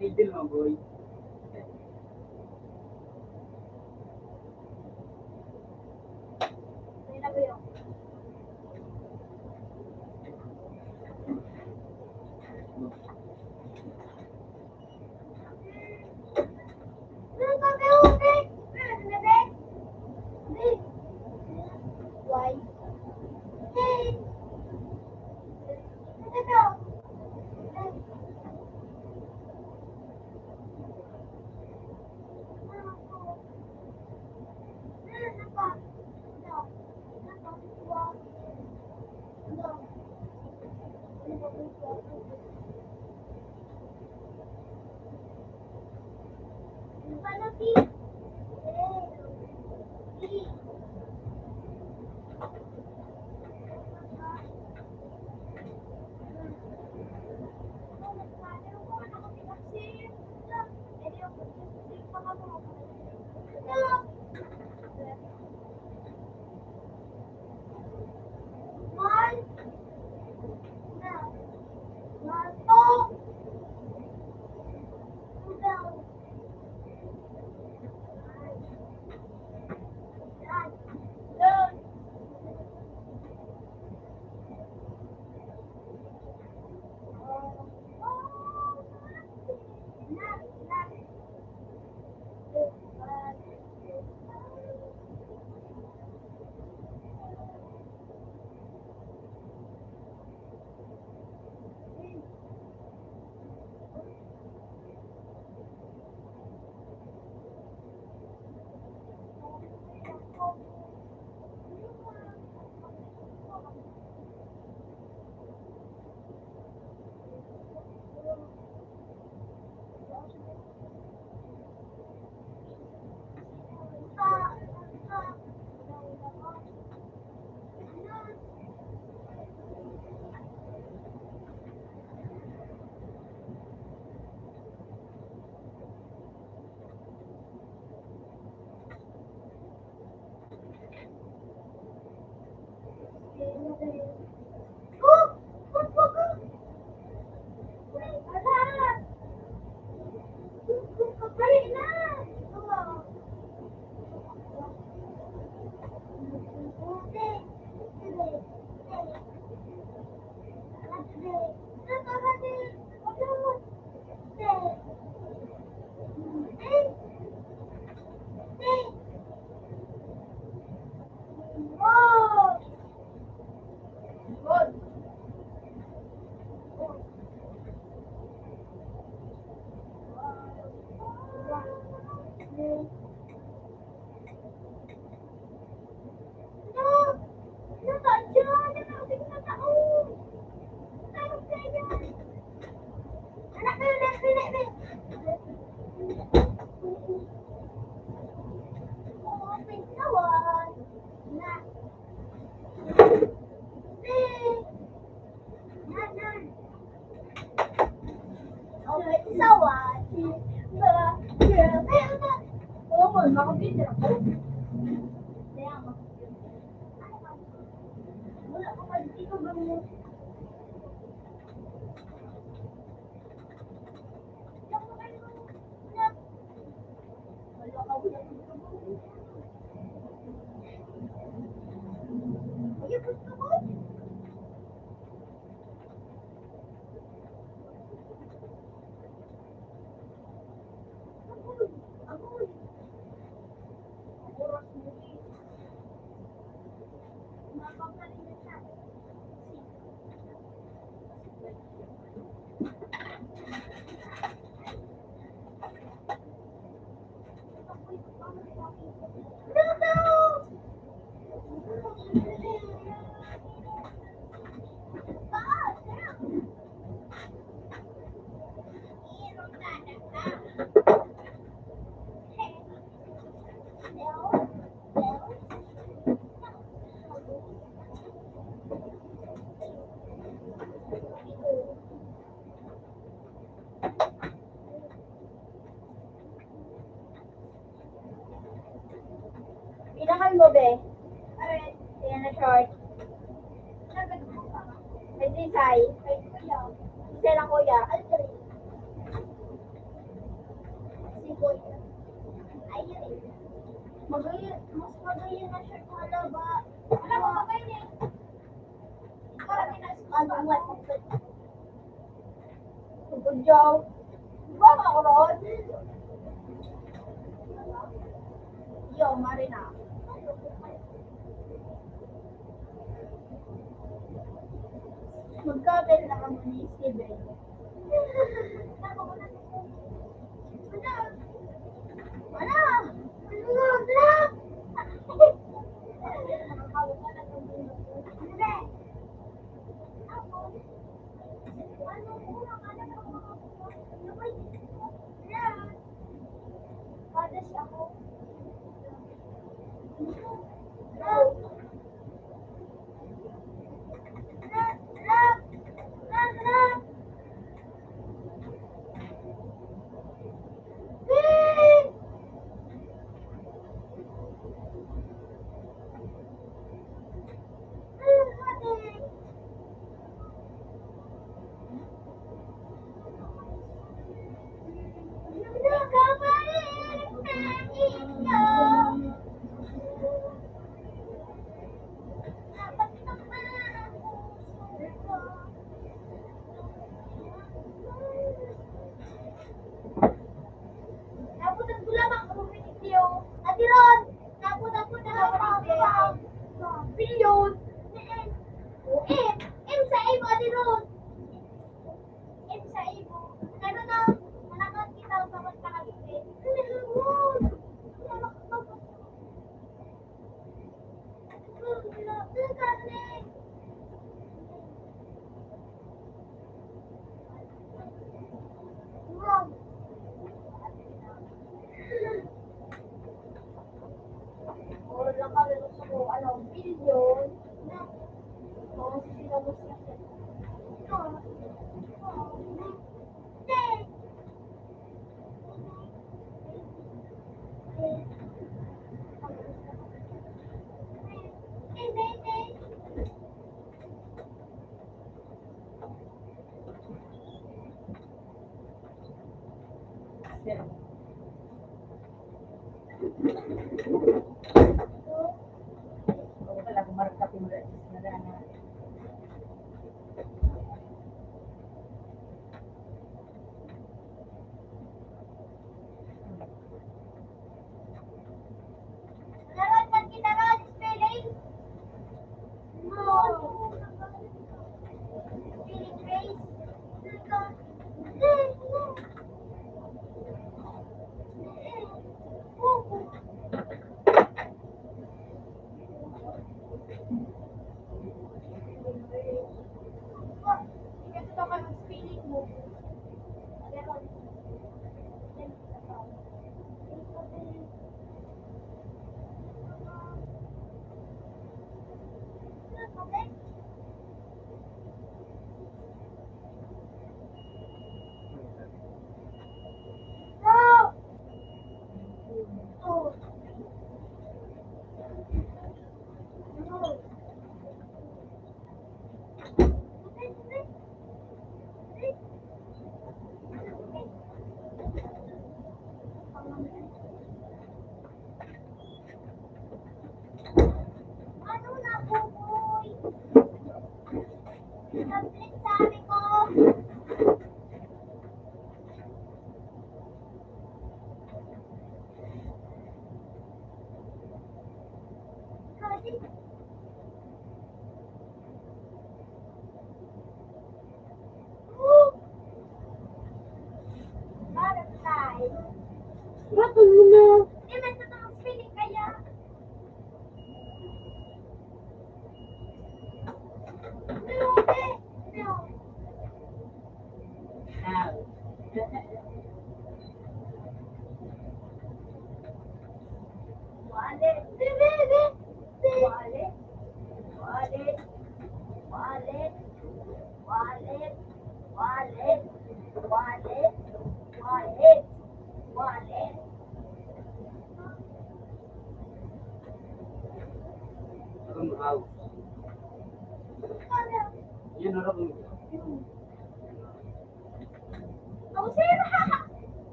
Idol mo, boy. Pinahan mo, be? Ayan na short. May sisay. Isa lang, kuya. Si kuya. Ay, yun eh. Magayon, mas magayon na short na laba. Alam mo, magayon eh. Good job. Di ba, mga kurot? Yo, Marina. Magkapit na kami ni Steven. Wala. Wala. Wala. Nabutan ko lamang ang video. Ate Ron, nabutan ko na lamang ang video. M, M sa imo, Ate Ron. M sa imo. Pero na, manakot kita ang pangon pakabigay.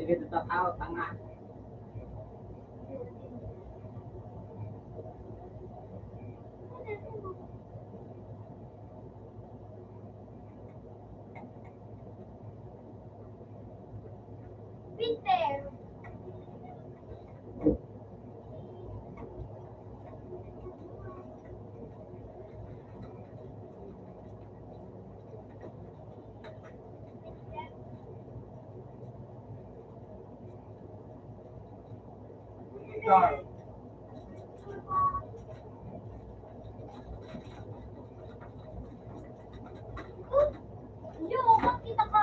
Sige, tatawa ka nga. Peter. Yo, bakit ako?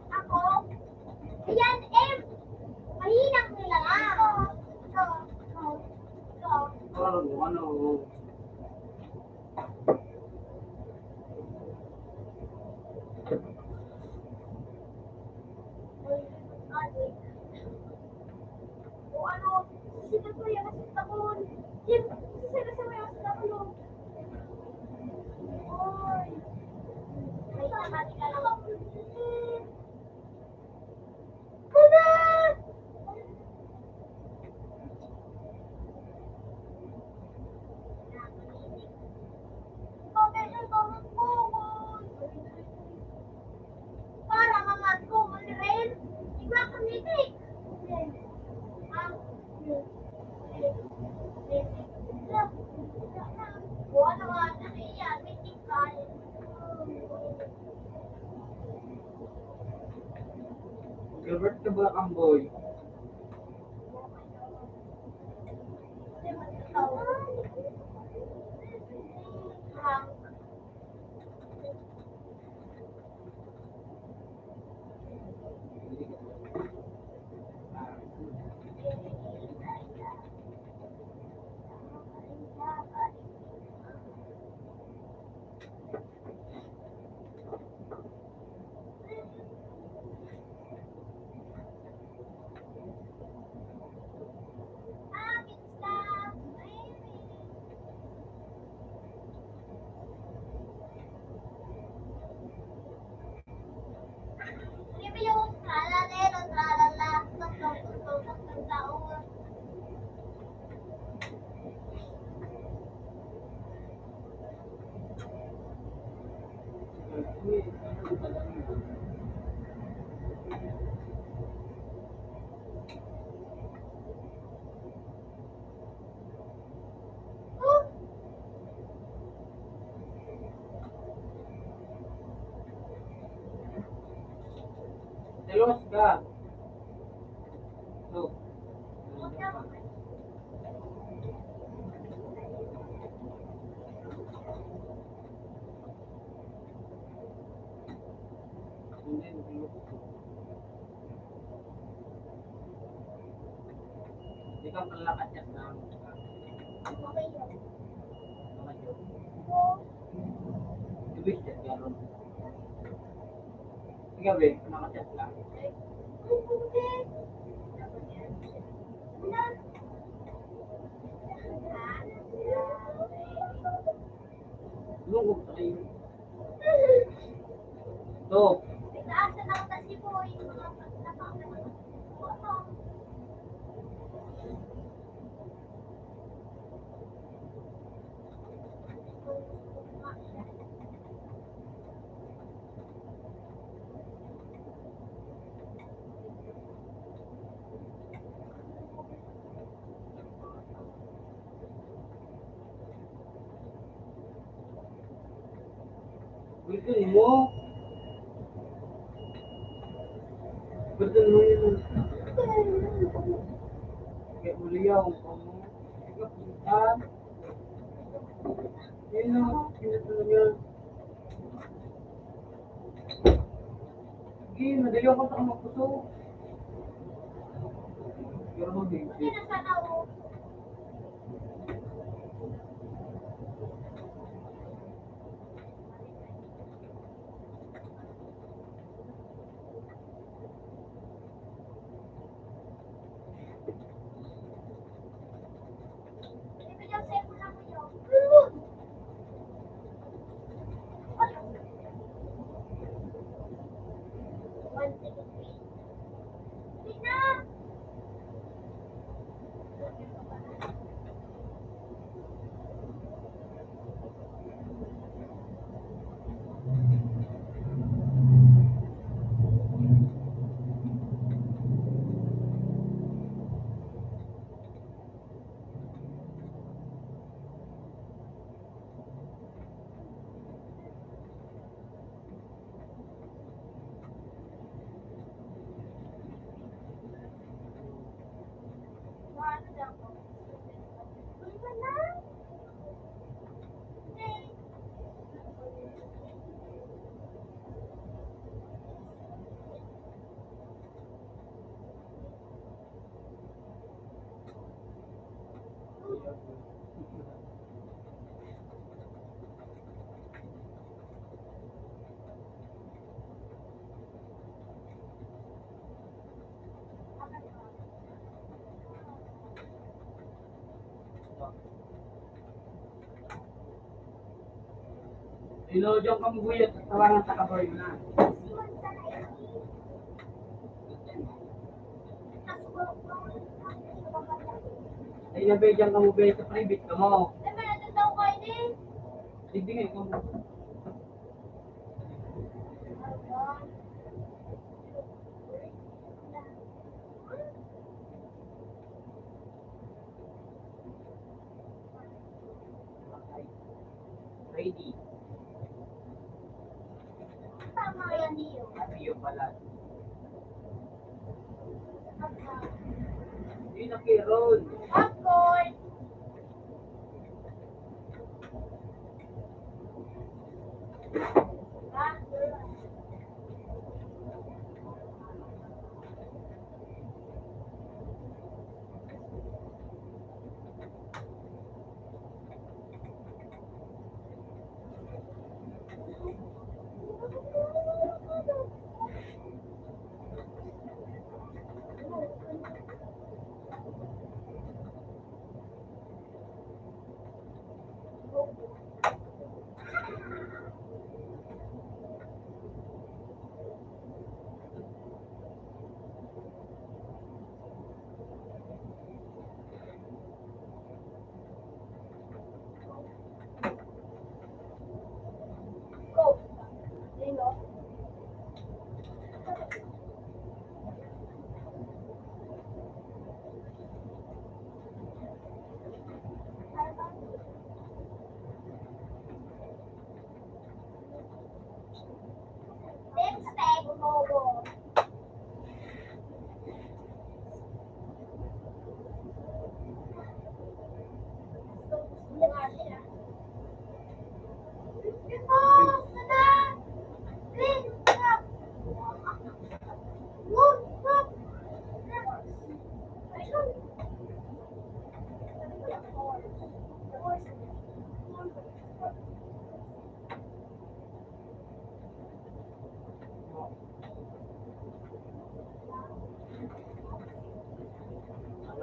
Ako? Ayan, em. Mahinang nila lang. Ikaw, ikaw, ikaw. Parang ano, para mga common rin, iba kami. Gilbert na ba ang boy? Selos ka. So, Ikaw, kalakad yan na. Ibig yan, ganun. Ikaw, eh, kalakad yan lang. Lungkot pa kayo. Ito. Gusto mo? Gusto mo yun? Kaya uli ako. Ikaw, punta. Yun o, yun o talaga. Sige, madali ako sa kamagkuto. Pero hindi. Hello, diyan kami, kuya. Tawagan sa kaboy mo na. Ay, nabay diyan kamo, be, sa private kamo. Ay, may natataw kayo, eh. Sige, nga, ikaw mo. Ready. Tama yan, Leo. Ano yung balat? Hindi na kay Ron. Popcorn.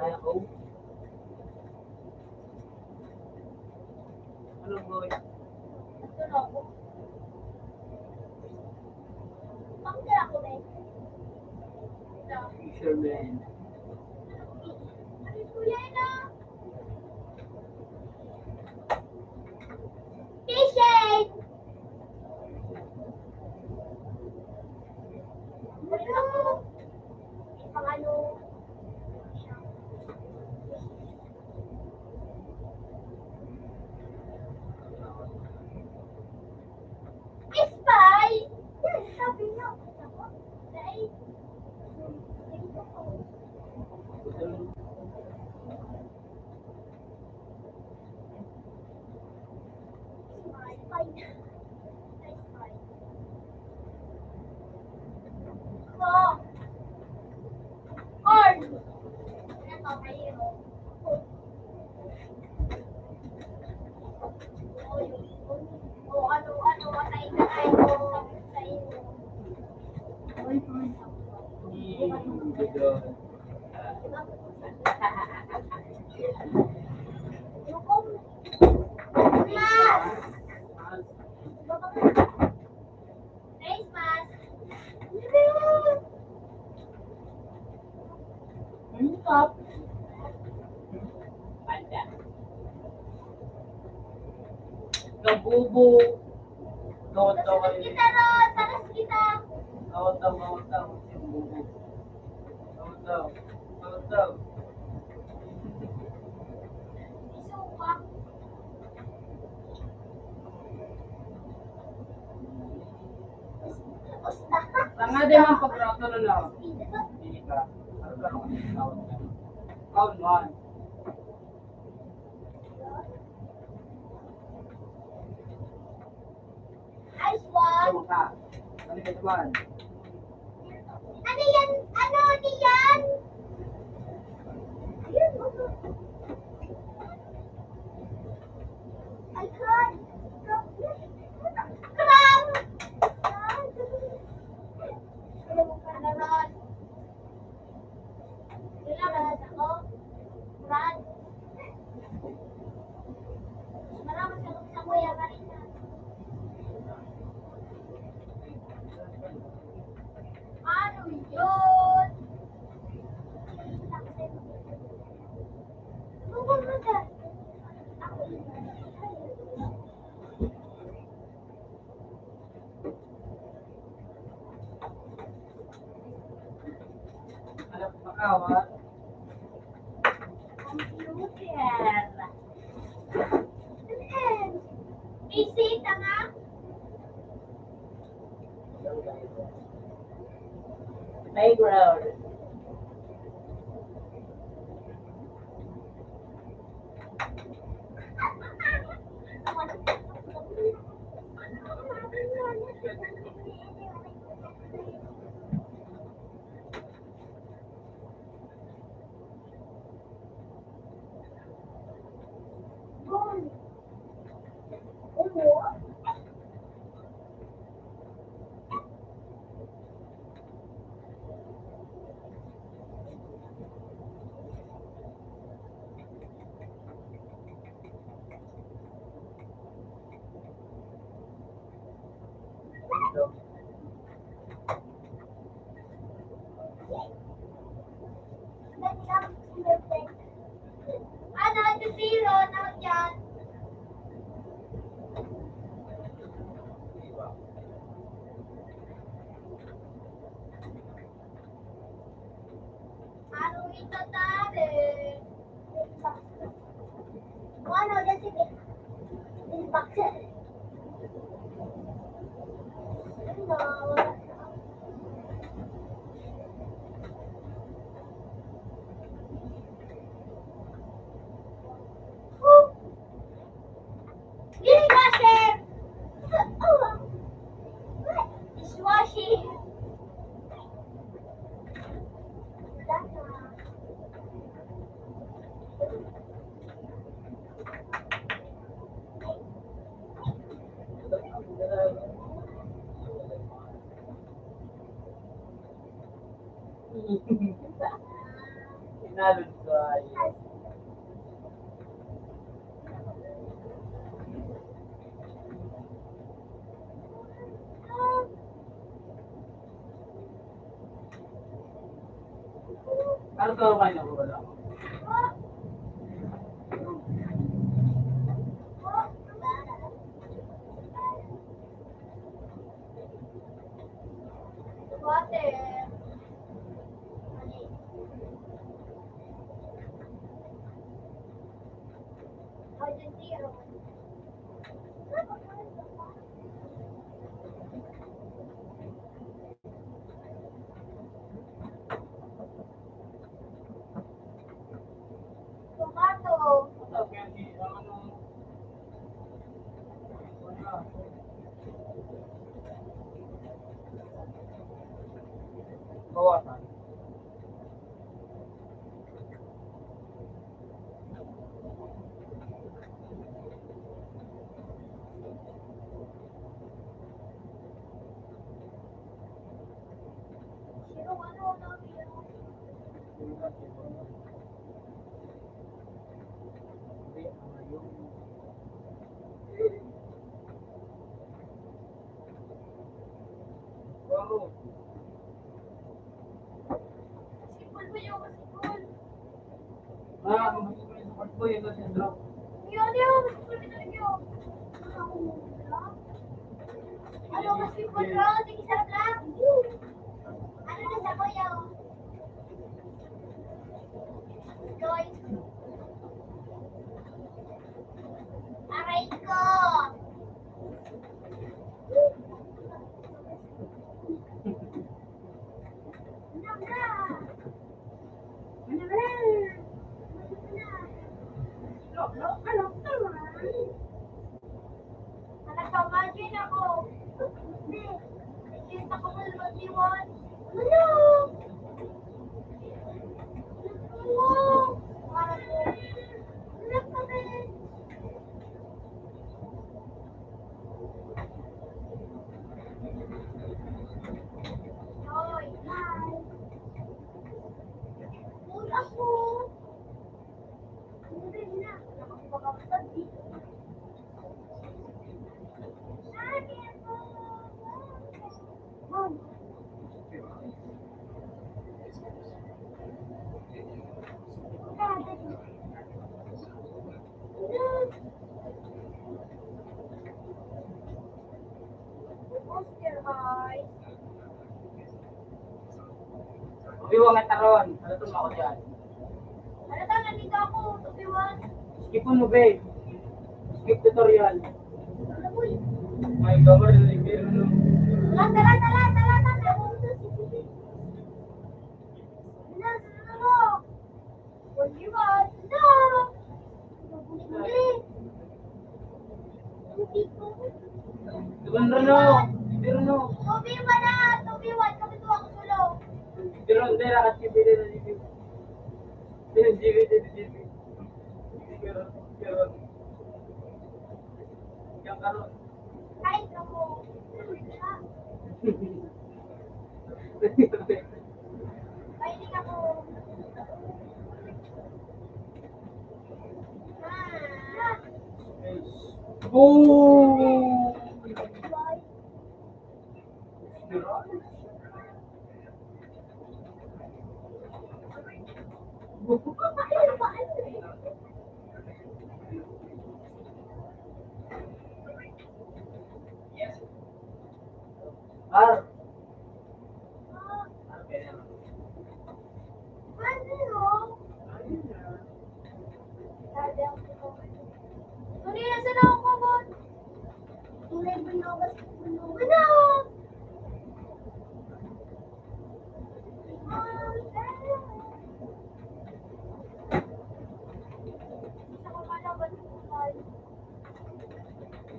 Ako? Ano, boy? Fisherman. Fishing! Ano? Pang ano? Spy! Yan, sabi niyo. Ako? Dahil, spy. Spy. Ko. Corn. Ano pa kayo? O, ano, ano, patay na tayo sa inyo. Face mask. Face mask. Ano ka? Panda. Gabubo. Toto. Taas kita, Ron. Taas kita. Toto, toto. Toto. Toto. Isuka. Tanga din ang pagkakaroon na. Hindi ka. Round one. Ice one. Ano ka? Ano ka naman? Ano yan? Ano, ano yan? Ayun, ano? Ay, God. Crab! Crab! Alam mo, Brad, ako? Brad? Marami sa, sa Kuya Marina. Ano yun? Ano ba, Brad? Ako yun. Alam mo, makawa. Computer. Busy ka nga? Playground. Ano, si Zero, ano yan? Ano ito, tabi? Ano, yan, sige. Bakit? Ano, wala. Dishwasher! Dishwashing! Nalod sa Ano to, may nabubula? Water. Argentino. Tomato. Bawasan. Ah, ang gusto ko yung sa Pagboy, ito si Andrew. Yun, yun. Gusto ko rin yun. Ano, mas yung control, sige, sarap lang. Ano na sa kuya, oh? Joy. Aray ko. Nakapamagin ako. Nakita ko ng matiwan. Ano? Ano? Ano kami? Hoy, hi. Uy, ako. Hindi na. Nakapagpapag dito. Obi, wa nga taron. Ano to, mako dyan? Ano to, nandito ako, Obi-Wan. Skip mo, be. Skip tutorial. Ano po yun? May cover na ni Pero, no? Tala, tala, tala, tala, tala. Ano, ano, ano? What do you want? No! Hindi. Hindi po. Duman, Reno. Reno. Tubi ba na? Tubi, one kami, tuwa ko sulo. Pero hindi, lakas yung pili na dito. Hindi, hindi, hindi, hindi. Pero, pero, yung karon. Kahit ako. Mahilig ako. Oh! Ar. Ano? Ano na sa naong kabon? Tunay ba yung basketball? Ano? Sa kamalaban ko tayo.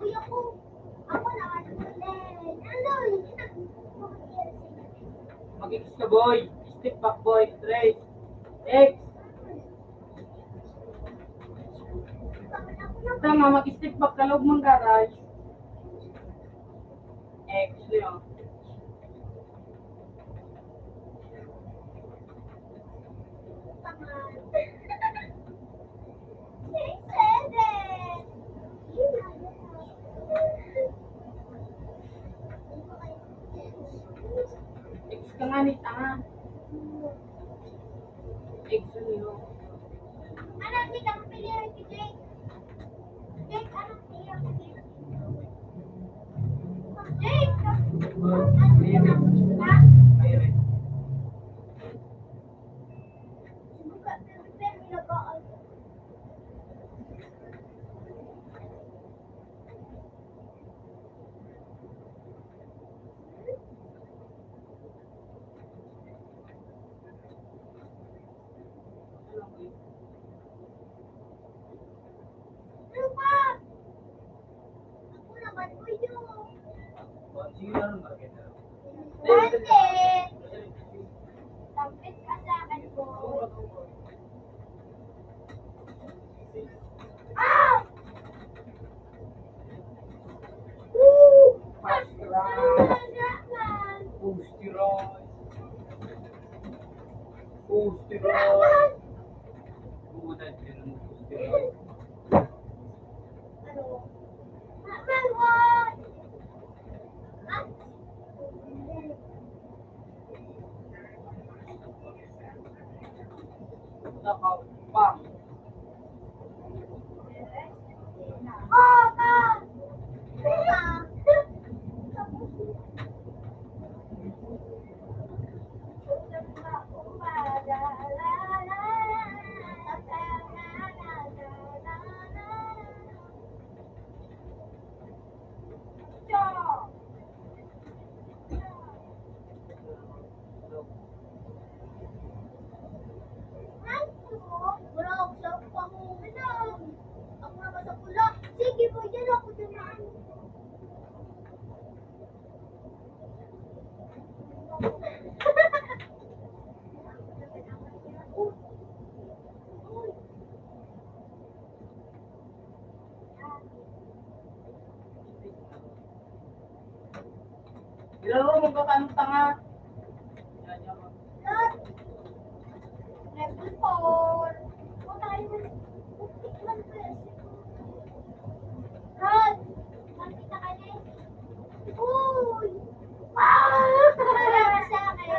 Uy, ako. Ako naman. Ano? Mag-X ka, boy. Step back, boy. Straight. X. Tama, mag-step back ka loob mong garage. X yun. Ilaro mo ba kanong tanga? Level four. Rod, magkita ka na eh. Uy! Para sa akin.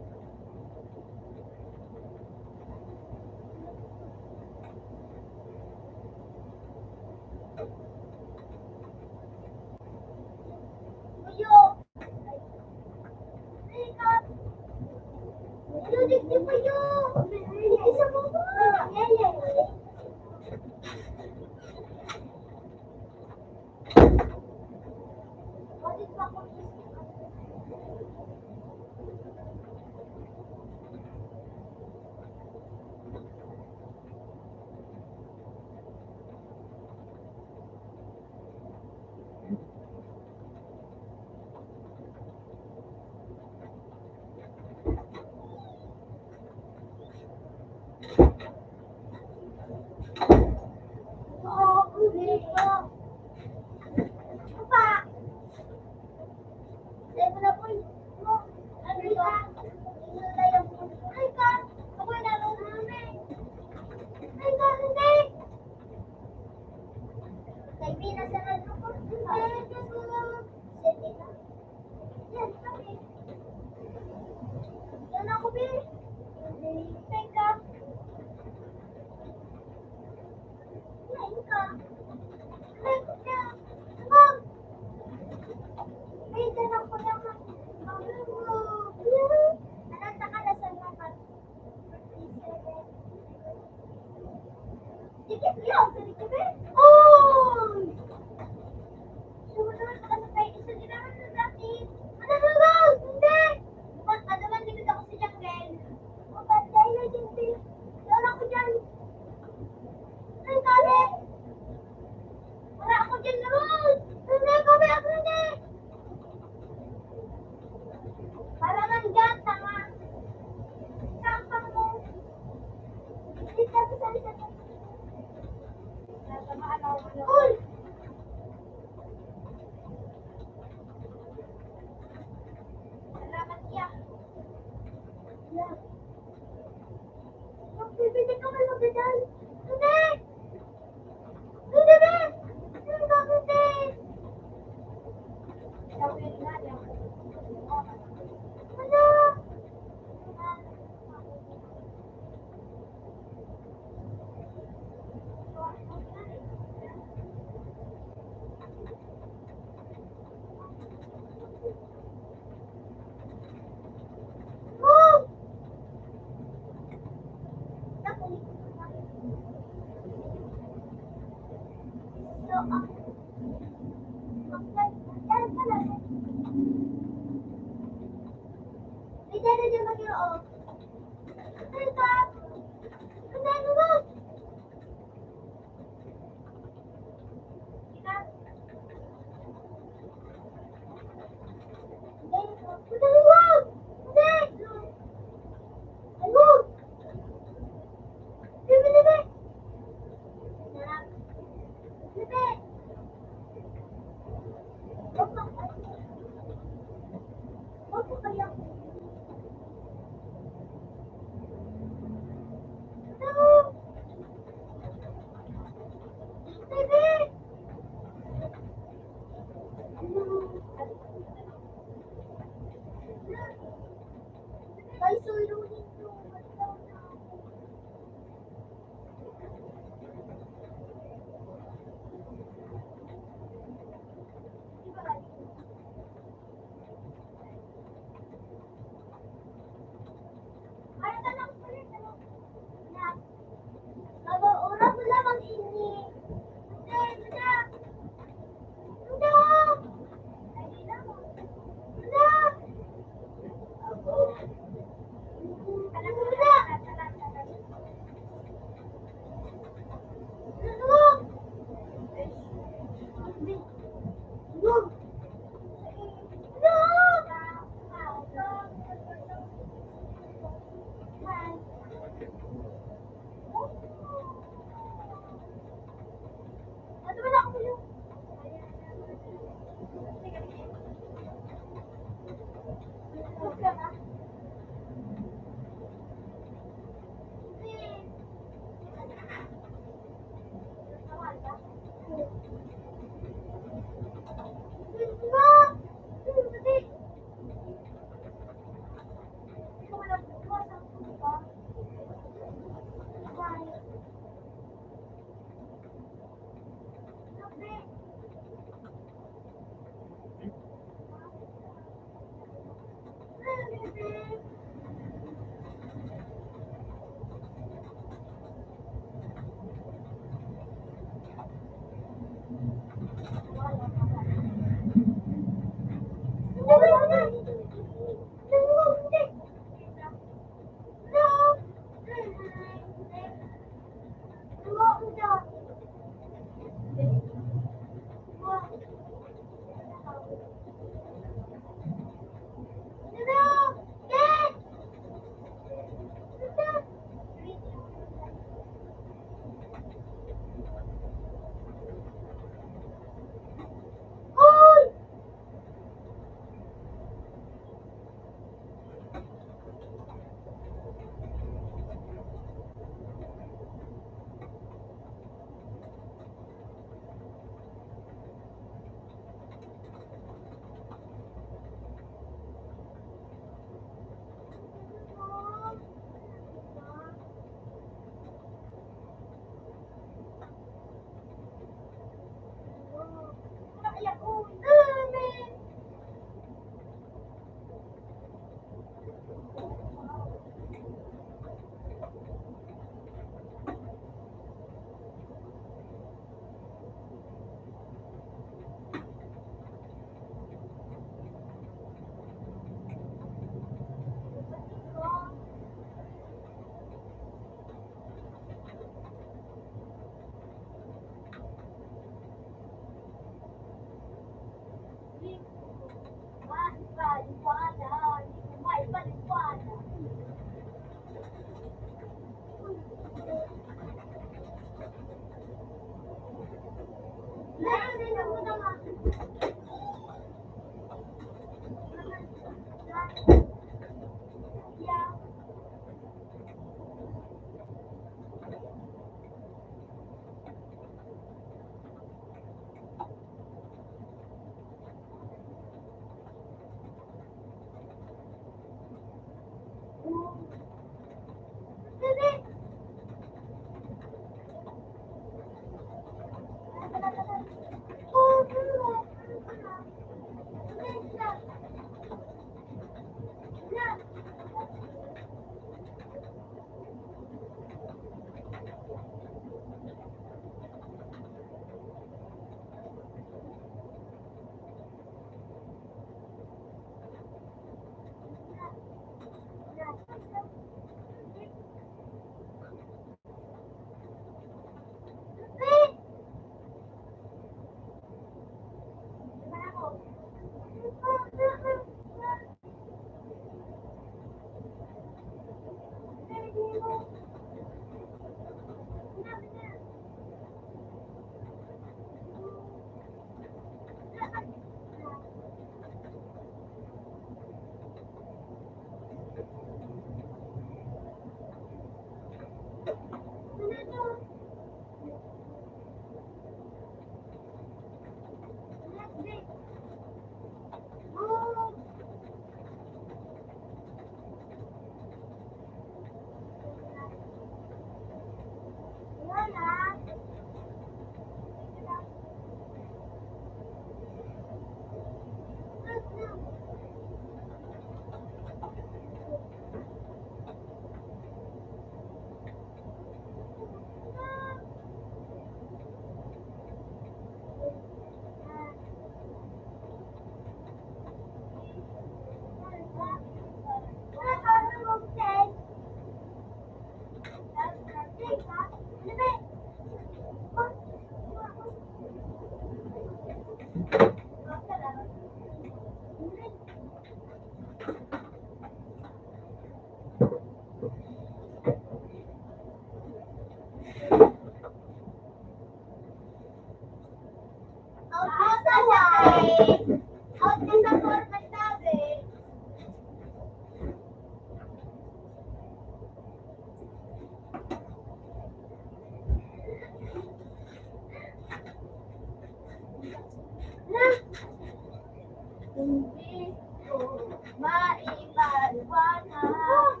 Maipaliwanag.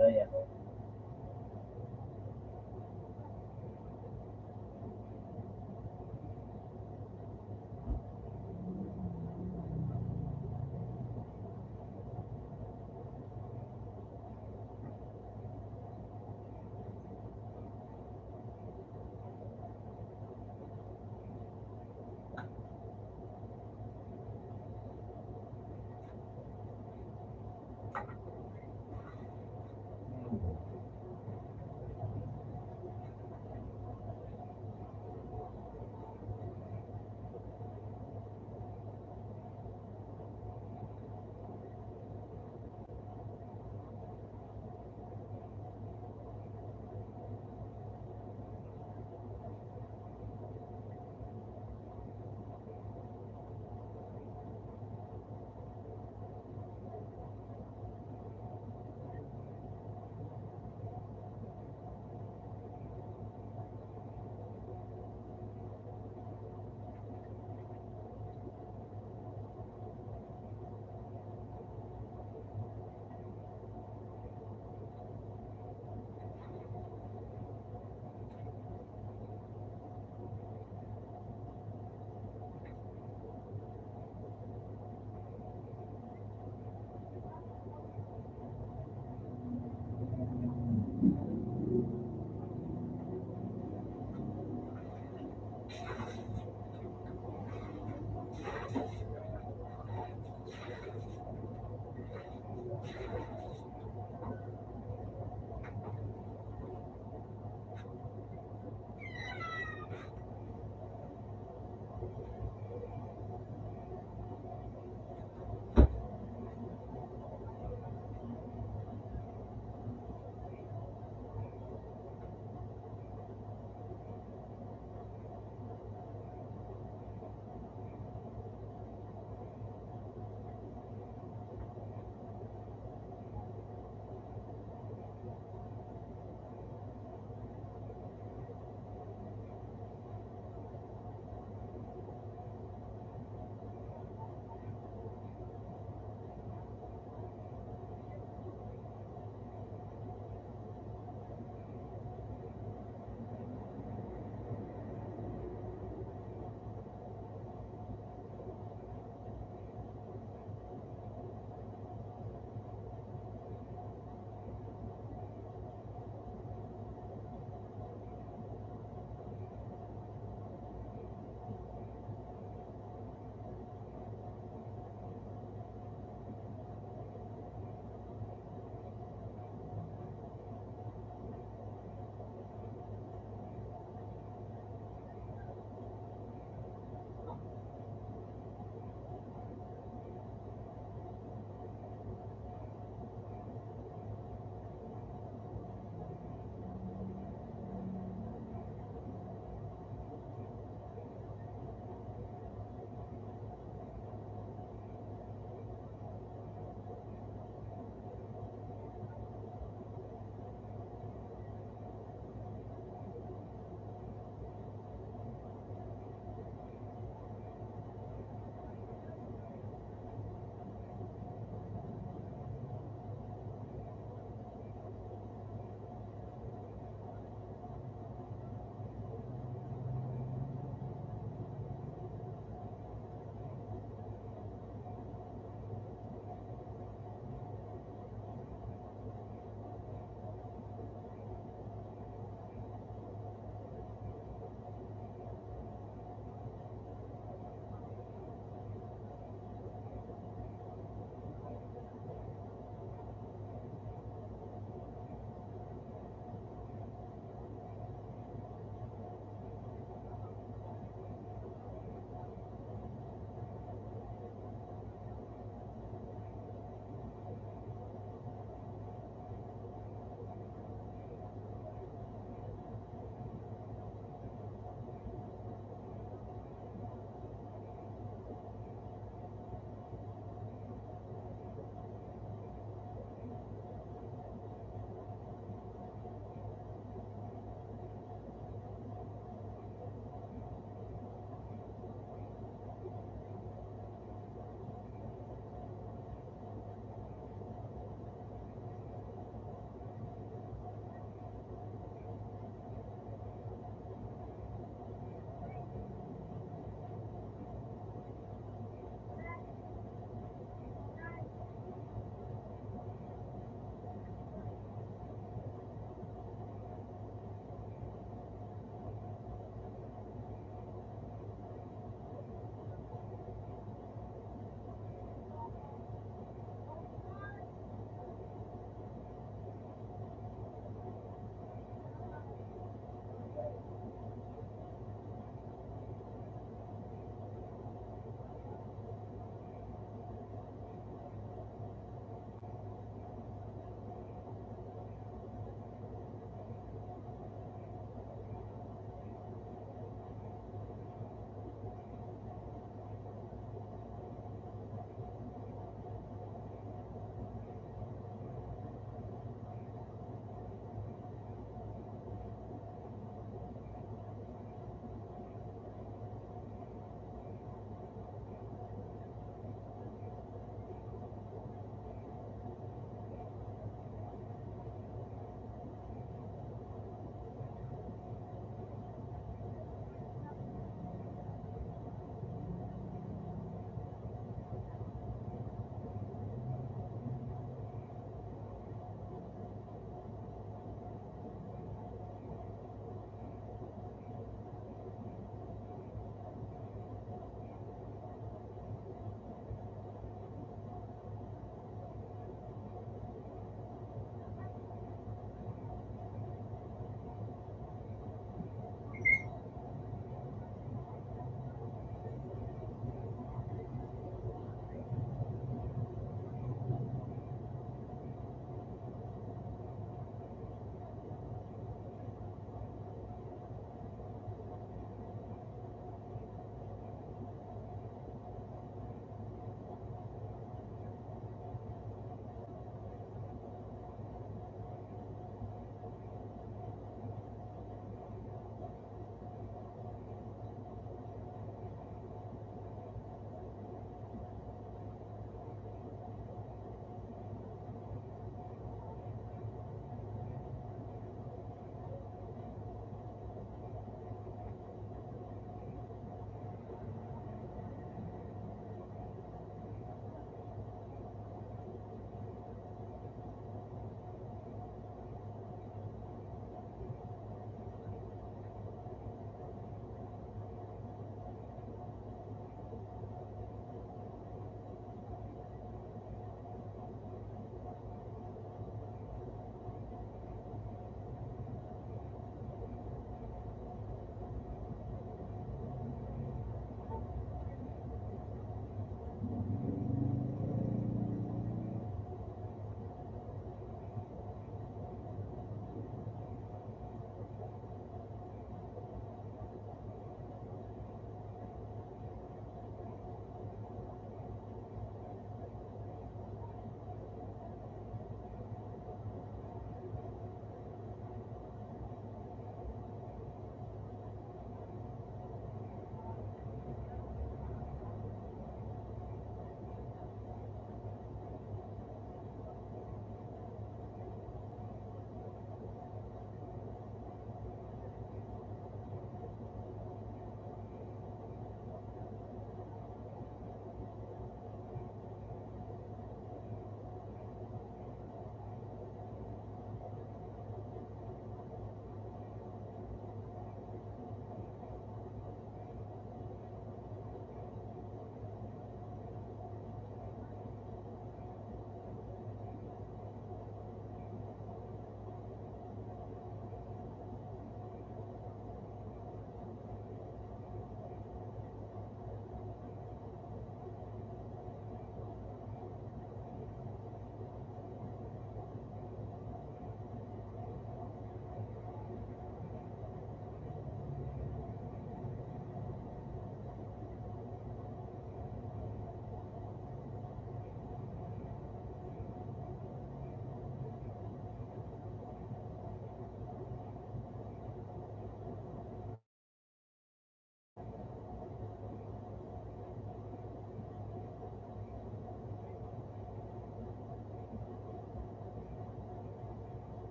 Ayan.